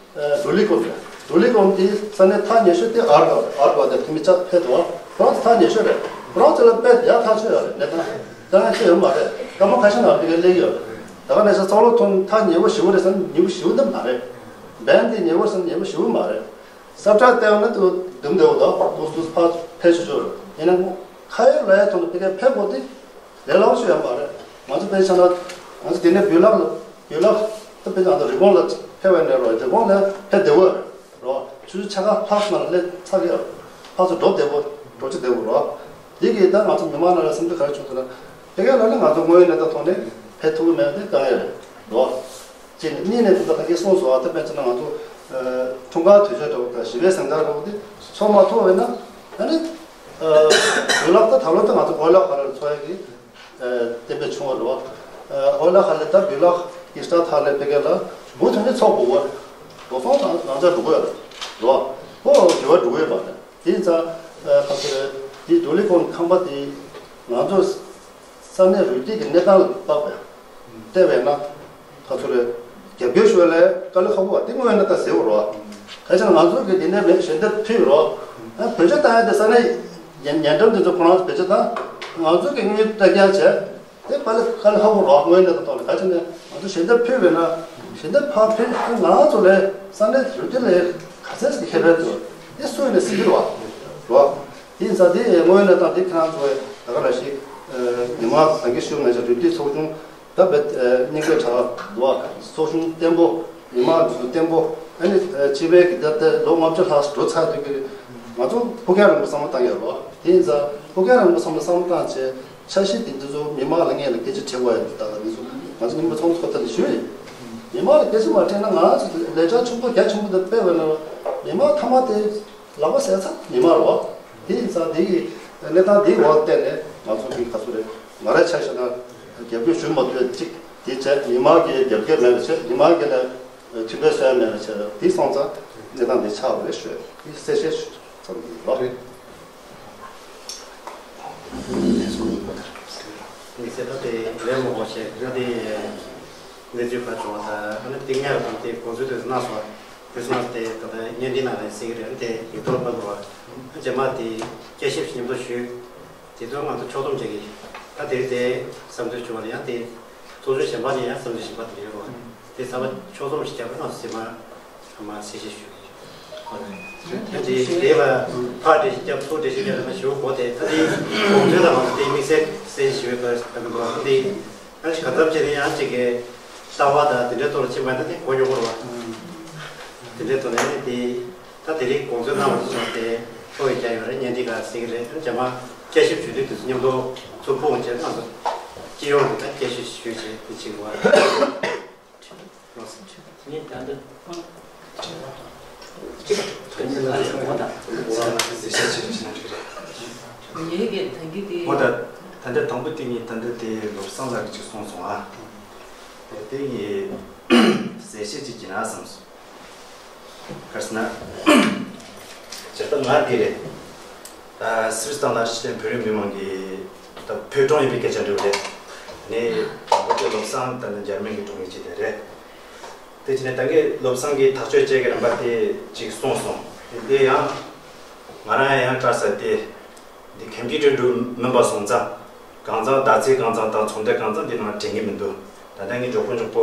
འགྲོ་ལུགས་སྐོར་རེད། འགྲོ་ལུགས་སྐོར་དེ་ས་གནས་ཐག་ཉེ་ཤོས་དེ་ཨར་བ་ཨར་བ་དེ་ཐུ་མི་ཅག་ཕེབས་འདུག་ཁོ་རང་ཚོ་ཐག་ཉེ་ཤོས་རེད། ཁོ་རང་ཚོ་ལ་དཔེ་ཡག་ཐག་ཆོད་ཡོད་རེད། གནས་སྟངས་ད་ང་ཁྱེད་ཡོད་མ་རེད། སྐར་མ་ཁ་ཤས་ནང་ཕི་གའི་སླེབས་ཡོད་རེད། ད་ག་ནས་ས་སོག་ལོ་ཐོན་ཐག་ཉེ་པོ་ཞེ་པོ་རེད་ཟེར་ན་ཉེ་པོ་ཞེ་པོ་འདི་མ་རེད། བན་དེ་ཉེ་པོ་ཟེར་ན་ཉེ་པོ་ཞེ་པོ་མ་རེད། ས་བཀྲ་བལྟས་ན་དུ་དུམ་བདེ་བོ་དང་ཏོག་ཏོག་ཕར་ཕེབས་ཆོག་ཆོག་རེད། ཡིན་ན་ཁ་ཡོད་ལ་ཡོད་ཐོག་ནས་ཕི་གའི་ཕེབས་དགོས་དེ་ལས་སླ་པོ་ཞིག་ཡོད་མ་རེད། ང་ཚོ་དཔེ་ཆ་ན་ང་ཚོ་དེ་ནས་བོད་ལག་ལ་བོད་ལག་ཏུ་དཔེ་ཆ་ང་ཚོ་རི་ཀོན་ལ་ཕེབས་པའི་ནས་རོ་རི་ཀོན་ལ་ཕེབས་བདེ་བོ་རོ། ཆུ་ཚོད་ཕྱེད་ཀ་ལྷག་ཙམ་ལ་སླེབས་ཚར་གི་ཡོད། ཕར་ཚུར་འགྲོ་བདེ་བོ་འགྲོ་ཆུ་བདེ་བོ་རོ། དེ་གིས་ད་ང་ཚོ་མི་མང་ནང་ལ་སེམས་ཚོར་ག་རེ་བྱུང་ཟེར་ན་ཕི་གའི་ལ་ནི་ང་ཚོ་དངོས་ཡོད་གནས་སྟངས་ཐོག་ནས་ཕེབས་ཐུབ་ཀྱི་མེད་པ་དེ་དཀའ་ངལ་རེད་རོ། གཅིག་ནས་གཉིས་ནས་དེ་ཚོ་ད་གིན་གསུངས་སོང་། ཨ་ད་དཔེ་བྱས་ན་ང་ཚོ་འཁྲུངས་སྐར་དུས་ཆེན་འདྲ་བོ་དང་ཞི་བའི་གཟེངས་རྟགས་འདྲ་བོ་དེ་ཚོགས་མ་ཐུབ་པ་ཡིན་ན་ཨ་ནི་བོད་ལག་ད་ད་ལོ་ད་ང་ཚོ་བོད་ལག་ག་རེ་ཚོགས་ཡ་གི་གཏན་འབེབས་བྱུང་བ་རེད་བ། བོད་ལག་ཧ་ལས་ད་བོད་ལག་གི་སྟ་ཐག་ལས་ཕི་གའི་ལ་འབུ་ཐོན་ནས་ཚོགས་དགོས་བ་རེད། འགྲོ་སོང་ད་ང་ཚོ་འགྲོ་གི་ཡོད་རེད་བ། ཁོ་འགྱུར་བ་འགྲོ་གི་ཡོད་མ་རེད། དེ་ཡིན་ཙང་ཁ་ཚོ་རེད། དེ་འགྲོ་ལུགས་སྐོར་ཁང་པ་དེ་ང་ཚོ་ས་གནས་རུ་སྡེ་གི་གནས་སྟངས་ལ་དཔག་པའི་བལྟས་པས་ན་ཁ་ཚོ་རེད། རྒྱབ་སྐྱོར་ཞུ་བ་ལས་དཀའ་ལས་ཁག་པོ་བ་དེ་དངོས་ཡོད་གནས་སྟངས་ཟེར་བ་རོ། གལ་ཆེ་ན་ང་ཚོ་གི་དེ་ནས་མེད་ཞལ་འདེབས་ཕུལ་རོ། བོད་ཆས་བཏང་ཡ་དེ་ས་གནས་ཉེ་ཉེ་འགྲམ་དེ་ཚོ་ཁོ་རང་ཚོ་བོད་ཆས་བཏང་། ང་ཚོ་གི་དངུལ་སྟ་རྐྱང་བྱས། དེ་དཀའ་ལས་དཀའ་ལས་ཁག་པོ་རོ། དངོས་གནས་དང་ཐོག་ནས་ག་ཅི་ནས་ང་ཚོ་ཞལ་འདེབས་ཕུལ་བས་ན་ཞལ་འདེབས་ཕར་ཕུལ་ང་ཚོ་ལས་ས་གནས་རུ་སྡེ་ལས་ག་ཚད་ཀྱི་ཁེ་ཕན་ཐོགས་དེ་སུ་ཡིན་ནས་ཟིན་གྱི་རོ། རོ། དེ་ཡིན་ཙང་དེ་དངོས་གནས་དང་དེ་ཁྱེད་རང་ཚོ་ད་ག་ར་ཞིག་ཉི་མ་ད་གི་ཞུ་ན་ཅིག་རུ་སྡེ་ཚོགས་ཆུང་ད་བེད་སྙིང་པོའི་གྲགས་རོ། ཚོགས་ཆུང་བརྟན་པོ། མི་མང་ཚོ་བརྟན་པོ། ཨ་ནི་སྤྱི་པའི་གི་ད་ལྟ་ལོ་ལྔ་བཅུ་ལྷག་འགྲོ་ཚར་དུས་ཀྱི་ང་ཚོ་ཕུགས་རྒྱང་རིང་པོ་བསམ་བློ་བཏང་ཡོད་རོ། དེ་ཡིན་ཙང་ཕུགས་རྒྱང་རིང་པོ་བསམ་བློ་བསམ་བློ་བཏང་བྱས་འཆར་གཞི་དེ་འདི་ཚོ་མི་མང་ལ་སྔོན་ལ་སྐད་ཆ་དྲི་དགོས་ཡ་འདི་ད་ལྟ་འདི་ཚོ་ང་ཚོ་མི་མང་ཚོགས་འདུ་ཐོག་ཐད་ནས་ཞུས་ཡིན། མི་མང་ལ་སྐད་ཆ་མ་དྲིས་ན་ང་ཚོ་ལས་འཆར་ཆུང་པོ་རྒྱ་ཆེན་པོ་འདི་སྤེལ་བ་ན་མི་མང་མཐའ་མ་དེ་ལག་པ་ཟས་ཚར་མི་མང་རོ། དེ་ཡིན་ཙང་དེ་ཡི་གནས་སྟངས་དེའི་འོག་བལྟས་ནས་ང་ཚོ་གི་ག་ཚོད་རེད་ང་རའི་ཆ་བཞག་ན་རྒྱབ་སྐྱོར་ཞུ་མ་ཐུབ་ཡ་གཅིག་དེ་བྱས་མི་མང་གི་རྒྱབ་སྐྱོར་མེད་པ་བྱས་མི་མང་གི་ལ་མཐུན་པའི་སྲོལ་མེད་པ་བྱས་དེ་སོང་ཙང་གནས་སྟངས་དེ་ཆགས་པ་རེད་ཞུས་དེ་གསལ་བཤད་ཞུ་ཙམ་གྱི་ལོ། རེད། ངེད་ཚོས་ད་དེ་ལས་མང་པོ་བྱས་ད་དེ་གནས་ཚུལ་ཁག་བྱུང་བ་དང་ཨ་ནི་དེ་སྔ་བ་དང་དེ་གོ་ཚུལ་དེ་གནང་སོང་། ཁྲི་སི་མ་སི་དེ་ད་ལྟ་བརྙན་འཕྲིན་ནང་ལ་གཟིགས་ཀྱི་རེད། ཨ་ནི་དེ་ཡིག་ཐོག་ལ་ཕབ་འགྲོ་བ་རྗེས་མ་དེ་དཔྱད་ཞིབ་མཉམ་དུ་ཞུས། དེ་ཚོ་ང་ཚོ་ཕྱོགས་བསྡོམས་བྱེད་ཀྱི་ད་དེ་རིང་དེ་བསམ་ཚུལ་བྱུང་བ་ལ་ཡང་དེ་ཚོགས་ཆུང་གཞན་པ་ནས་ཡང་བསམ་ཚུལ་གཞན་པ་དེ་ཡོད་རེད་བ། དེ་ཚང་མ་ཕྱོགས་བསྡོམས་ཞིག་བརྒྱབ་པ་ང་ཚོ་རྗེས་མ་ཚང་མ་གསལ་བཤད་ཞུ་གི་ཡོད། ད་དེ་དེ་ལ་ཕར་འགྲེལ་བཤད་བརྒྱབ་ཚུར་འགྲེལ་བཤད་བརྒྱབ་ན་ཞུ་དགོས་དེ་ད་དེ་དགོངས་ཚུལ་དང་ང་ཚོ་དེ་དམིགས་བསལ་གསལ་བཤད་ཞུ་བའི་སྐབས་ད་གི་འདུག་བ། དེ་ཡང་ཞིག་ག་ཚབ་བྱས་ནས་ཡང་གཅིག་གི་ལྟ་བ་དང་དེ་འདྲའི་ཐོག་ལ་ཕྱིན་པ་ན་དེ་གོ་མྱོང་གི་རེད་བ། དེ་འདྲའི་ཐོག་ནས་དེ། ད་དེ་རིང་དགོངས་ཚུལ་གནང་བ་དེ་ཚོ་དེ་ཕོ་ཡི་རྒྱ་ཡོད་རེད། བརྙན་འཕྲིན་ཁག་གཟིགས་ཀྱི་རེད། རྗེས་མ་དཔྱད་ཞིབ་ཞུ་དུས་དུས་ཚོད་མཉམ་དུ་ཚུར་སྤུངས་བྱས་ང་ཚོ་སྤྱི་ཡོངས་ཀྱི་ད་དཔྱད་ཞིབ་ཞུས་བྱས་དེ་བྱེད་དགོས། ངས་ད་ལྟ་ངོ་ད་ངས་ད་ལྟ་དང་པོ་དེ་ངས་ད་ལྟ་དེ་བློ་བཟང་ལགས་ཀྱིས་ཅིག་གསུངས་སོང་ཨ། དེ་ངས་གསལ་བཤད་ཅིག་བྱེད་ན་བསམ་སོང་། ག་རེ་ཟེར་ན། སྤྱིར་བཏང་ང་དེ་རེད། ད་སུད་སི་དང་ལ་ཤི་ཅན་བོད་རིགས་མི་མང་གི་ད་བོད་ཀྲུང་ཡིན་པའི་སྐད་ཆ་འདྲ་བོ་རེད། ནས་དང་པོ་དེ་བློ་བཟང་ད་ནི་འཇར་མན་གྱི་ཀྲུང་ཡིན་ཅིག་དེ་རེད། དེ་བྱས་ནས་ད་གིན་བློ་བཟང་གིས་ཐག་གཅོད་བྱེད་ཀྱི་རིམ་པ་དེ་ཅིག་གསུངས་སོང་། དེ་ཡང་ང་རང་ཡང་དྲག་ས་དེ། འདི་ཁམས་ཀྱི་འགྲོ་འགྲོ་མིན་པ་སོང་ཙང་། གང་ཚང་ཟླ་ཚེས་གང་ཚང་དང་ཚོགས་འདུ་གང་ཚང་འདི་ནང་དྲན་གྱི་མི་འདུག་ད་ལྟ་ངས་མགྱོགས་པོ་མགྱོགས་པོ་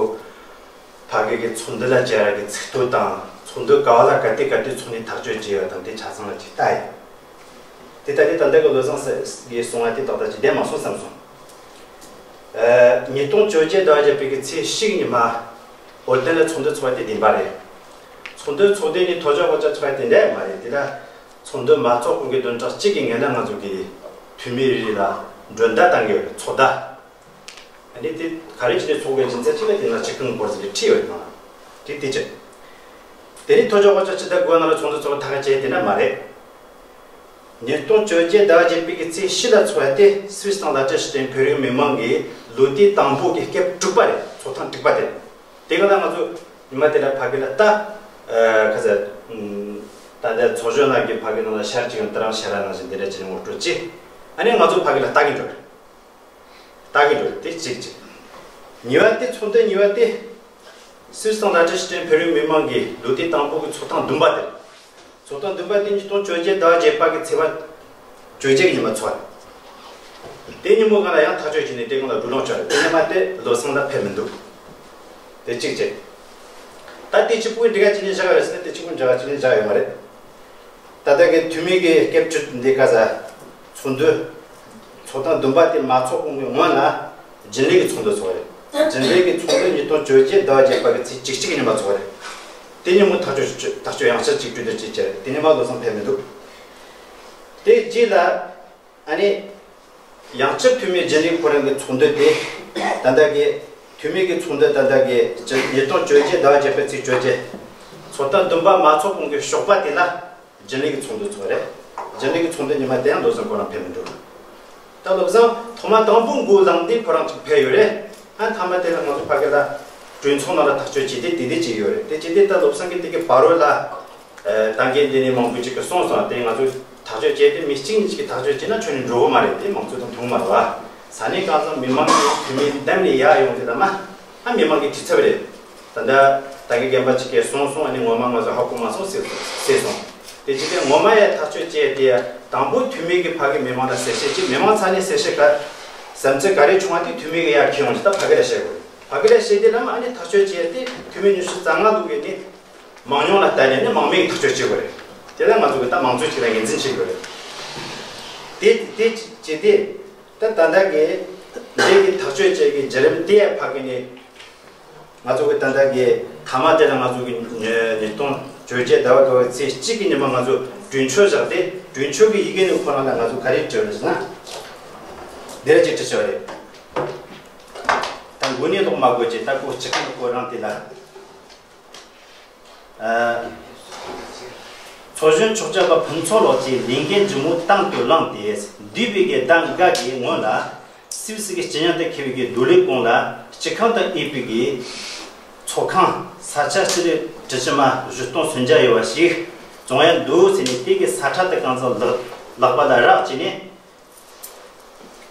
ཕ་གི་གི་ཚོགས་འདུ་ལ་སྦྱར་གི་ཚིག་ཐོ་དང་ཚོགས་འདུ་ག་བ་ལ་ག་དུས་ག་དུས་ཚོགས་ནས་ཐག་གཅོད་བྱས་ཡོད་དང་དེ་ཆ་ཚང་ལ་ཅིག་ལྟ་ཡིན། དེ་ལྟ་དེ་ད་ལྟ་གི་བློ་བཟང་སེ་གིས་གསུང་བ་དེ་ཏག་ཏག་ཅིག་བསྡད་མ་སོང་བསམ་སོང་། ཨ། ཉིས་སྟོང་བཅོ་བརྒྱད་ཟླ་བ་བརྒྱད་པའི་གི་ཚེས་གཅིག་ཉི་མ་འོ་དེ་ལ་ཚོགས་འདུ་ཚོགས་པ་དེ་བདེན་པ་རེད། ཚོགས་འདུ་ཚོགས་དུས་ནི་ཐོ་ཅོག་ཁོ་ཅོག་ཚོགས་པ་དེ་འདྲ་མ་རེད། དེ་ལ་ཚོགས་འདུ་མ་ཚོགས་གོང་གི་བདུན་ཕྲག་གཅིག་གི་སྔོན་ལ་ང་ཚོ་གི་འཐུས་མི་རེ་རེ་ལ་མགྲོན་བརྡ་བཏང་གི་ཡོད་རེད། ཚོགས་བརྡ། ཨ་ནི་དེ་ག་རེ་བྱས་ནས་ཚོགས་དགོས་ཡིན་ཟེར་ཅིག་ལ་དེ་ན་སྤྱི་ཁང་སྐོར་ཟེར་ནས་ཁྲིད་ཡོད་ནང་། དེ་དེ་ཅི། དེ་ནི་ཐོ་ཅོག་ཁོ་ཅོག་ཅི་ལྟར་དགོས་ན་ལ་ཚོགས་འདུ་ཚོགས་ཐག་བཅད་དེ་འདྲ་མ་རེད། ཉིས་སྟོང་བཅོ་བརྒྱད་ཟླ་བ་བརྒྱད་པའི་གི་ཚེས་བཞི་ལ་ཚོགས་ཡ་དེ་སུད་སི་དང་ལ་ཏྲེ་ཤི་ཏན་བོད་རིགས་མི་མང་གི་ལོ་དུས་དང་པོ་གི་སྐབས་དྲུག་པ་རེད། ཚོགས་ཐེངས་དྲུག་པ་དེ། དེ་ག་ལ་ང་ཚོ་ཉི་མ་དེ་ལ་ཕ་གི་ལ་ལྟ། ཨ། ཁ་ས། ཨ། ད་ལྟ་ཚོགས་གཞོན་ལགས་ཀྱིས་ཕ་གི་ནང་ལ་ཤར་གཅིག་ཡང་ཏི་རང་ཤར་ར་ནང་བཞིན་དེ་འདྲ་བྱས་ནས་ངོ་སྤྲོད་བྱས། ཨ་ནི་ང་ཚོ་ཕ་གི་ལ་ལྟ་གི་འགྲོ་རེད། ལྟ་གི་འགྲོ་རེད། དེ་གཅིག་གཅིག་གཉིས་པ་དེ་ཚོགས་འདུ་གཉིས་པ་དེ། སུད་སི་དང་ལ་ཏྲེ་ཤི་ཏན་བོད་རིགས་མི་མང་གི་ལོ་དུས་དང་པོ་གི་ཚོགས་ཐེངས་བདུན་པ་དེ། ཚོགས་ཐེངས་བདུན་པ་དེ་ཉིས་སྟོང་བཅོ་བརྒྱད་ཟླ་བ་བརྒྱད་པ་གི་ཚེས་པ་བཅོ་བརྒྱད་ཀྱི་ཉི་མ་ཚོགས། དེ་ཉིན་མོ་གང་ལ་ཡང་ཐག་གཅོད་བྱས་ནས་དེ་གང་ལ་འགྲོ་ལོང་བྱ་རེད། དེ་ཉི་མ་དེ་བློ་བཟང་ལ་ཕེབས་མི་འདུག་དེ་གཅིག་བྱས། ད་དེ་གཅིག་པུ་འདི་ག་ཅི་ནས་བཞག་ཡོད་རེད་ཟེར་ན་དེ་གཅིག་པུ་འདི་ག་ཅི་ནས་བཞག་ཡོད་མ་རེད། ད་ལྟ་གི་འཐུས་མི་གི་སྐབས་བཅུ་འདི་ག་ས། ཚོགས་འདུ། ཚོགས་ཐེངས་བདུན་པ་དེ་མ་ཚོགས་གོང་གི་སྔོན་ལ་རྒྱུན་ལས་ཀྱི་ཚོགས་འདུ་ཚོགས་རེད། རྒྱུན་ལས་ཀྱི་ཚོགས་འདུ་ཉིས་སྟོང་བཅོ་བརྒྱད་ཟླ་བ་བརྒྱད་པ་གི་ཚེས་བཅུ་གཅིག་གི་ཉིན་མ་ཚོགས་རེད། དེ་ཉིན་མོ་ཐག་གཅོད་ཐག་གཅོད་ཡང་བསྐྱར་གཅིག་གྲོས་བསྡུར་བཅས་བྱས་རེད། དེ་ཉིན་མ་བློ་བཟང་ཕེབས་མི་འདུག་དེ་རྗེས་ལ། ཨ་ནི། ཡང་བསྐྱར་འཐུས་མི་རྒྱུན་ལས་ཁོ་རང་གི་ཚོགས་འདུ་དེ། ད་ལྟ་གི་འཐུས་མི་གི་ཚོགས་འདུ་ད་ལྟ་གི་ཉིས་སྟོང་བཅོ་བརྒྱད་ཟླ་བ་བརྒྱད་པའི་ཚེས་བཅོ་བརྒྱད། ཚོགས་ཐེངས་བདུན་པ་མ་ཚོགས་གོང་གི་ཞོགས་པ་དེ་ལ་རྒྱུན་ལས་ཀྱི་ཚོགས་འདུ་ཚོགས་རེད། རྒྱུན་ལས་ཀྱི་ཚོགས་འདུ་ཉི་མ་དེ་ཡང་བློ་བཟང་ཁོ་རང་ཕེབས་མི་འདུག་ད་བློ་བཟང་ཐོག་མ་དང་པོ་འགོ་ལངས་དུས་ཁོ་རང་ཅིག་ཕེབས་ཡོད་རེད། ཨ། མཐའ་མ་དེ་ལ་ང་ཚོ་ཕ་གི་ལ་གྲོས་ཚོགས་ནང་ལ་ཐག་གཅོད་བྱས་ཏེ་དེ་འདྲ་བྱས་ཡོད་རེད། དེ་བྱས་ཏེ་ད་བློ་བཟང་གི་དེ་གི་བར་རོ་ལ། ཨ། ད་གིན་འདི་ནས་མང་པོ་ཅིག་གིས་གསུངས་སོང་། དེ་ང་ཚོས་ཐག་གཅོད་བྱས་ཏེ་མི་གཅིག་གཉིས་ཅིག་གིས་ཐག་གཅོད་བྱས་ན་ཁྱོན་ནས་འགྲོ་གི་མ་རེད། དེ་མང་ཚོགས་དང་མཐུན་མ་རེད་བ། ས་གནས་གང་ཚང་མི་མང་གི་འཐུས་མི་འདེམས་ནས་ཡར་ཡོང་དུས་ད་མ། ཨ། མི་མང་གི་དུས་ཚབ་རེད། ད་ལྟ་ད་གིན་རྒན་པ་ཅིག་གིས་གསུངས་སོང་། ཨ་ནི་ངོ་མ་ང་ཚོ་ཧ་གོ་མ་སོང་ཟེར་ཟེར་སོང་། དེ་ཅིག་གིས་ངོ་མ་ཡ་ཐག་གཅོད་བྱས་ཏེ་དང་པོ་འཐུས་མི་གིས་ཕ་གི་མི་མང་ལ་གསལ་བཤད་ཅིག་མི་མང་ཚང་ནས་གསལ་བཤད་ག་བསམ་ཚུལ་ག་རེ་བྱུང་བ་དེ་འཐུས་མི་གིས་ཡར་འཁྱེར་ཡོང་ཅིག་ད་ཕ་གི་ལ་བཤད་དགོས་རེད། ཕ་གི་ལ་བཤད་དུས་ལ་མ་ཨ་ནི་ཐག་གཅོད་བྱས་ཏེ་འཐུས་མི་ཉི་ཤུ་རྩ་ལྔ་ལུག་གི་ནི། མང་ཉུང་ལ་བལྟས་ནས་ནི་མང་མོས་ཐག་གཅོད་བྱེད་དགོས་རེད། དེ་ལ་ང་ཚོ་གི་ད་མང་གཙོའི་ཆེད་ལ་ངོས་འཛིན་བྱེད་དགོས་རེད། དེ་དེ་བྱས་ཏེ། ད་ད་ལྟ་གི་འདི་གི་ཐག་གཅོད་བྱེད་ཀྱི་བརྒྱུད་རིམ་དེ་ཡང་ཕ་གི་ནས། ང་ཚོ་གི་ད་ལྟ་གི་མཐའ་མ་དེ་ལ་ང་ཚོ་གི་ཉིས་སྟོང་བཅོ་བརྒྱད་ཟླ་བ་དགུ་པའི་ཚེས་གཅིག་གི་ཉིན་མ་ང་ཚོ་གྲོས་ཆོད་བཞག་སྟེ་གྲོས་ཆོད་ཀྱི་ཡི་གེ་ནི་ཁོ་རང་ལ་ང་ཚོ་ག་རེ་བྲིས་ཡོད་ཟེར་ན། འདི་ར་ཅིག་བྲིས་ཡོད་རེད། ད་མགོ་ནས་ཀློག་མ་དགོས་ཀྱི་ད་ཁོ་སྤྱི་ཁང་ཁོ་རང་དེ་ལ། ཚོགས་གཞོན་ཆོས་སྐྱབས་ཕུན་ཚོགས་ལགས་ཀྱིས་ལས་འགན་ལྗིད་མོ་དང་དུ་བླངས་ཏེ། འདས་པའི་གི་ཟླ་འགའ་གི་སྔོན་ལ་སུད་སི་གི་སྤྱི་ཉམས་དང་འཁེལ་བའི་གི་བསྡུ་ལས་ཁང་ལ་སྤྱི་ཁང་དང་འོས་པའི་གི་ཚོགས་ཁང་ས་ཆ་སྤྱི་ལེ་དྲུག་ཅུ་མ་བཞི་སྟོང་སུམ་བརྒྱ་ཡོད་པ་ཞིག་བཙོང་ཡ་འདུག་ཟེར་ནས་དེ་གི་ས་ཁྲ་དེ་གང་ཚང་ལག་ལག་པ་ལ་རག་བྱས་ནས།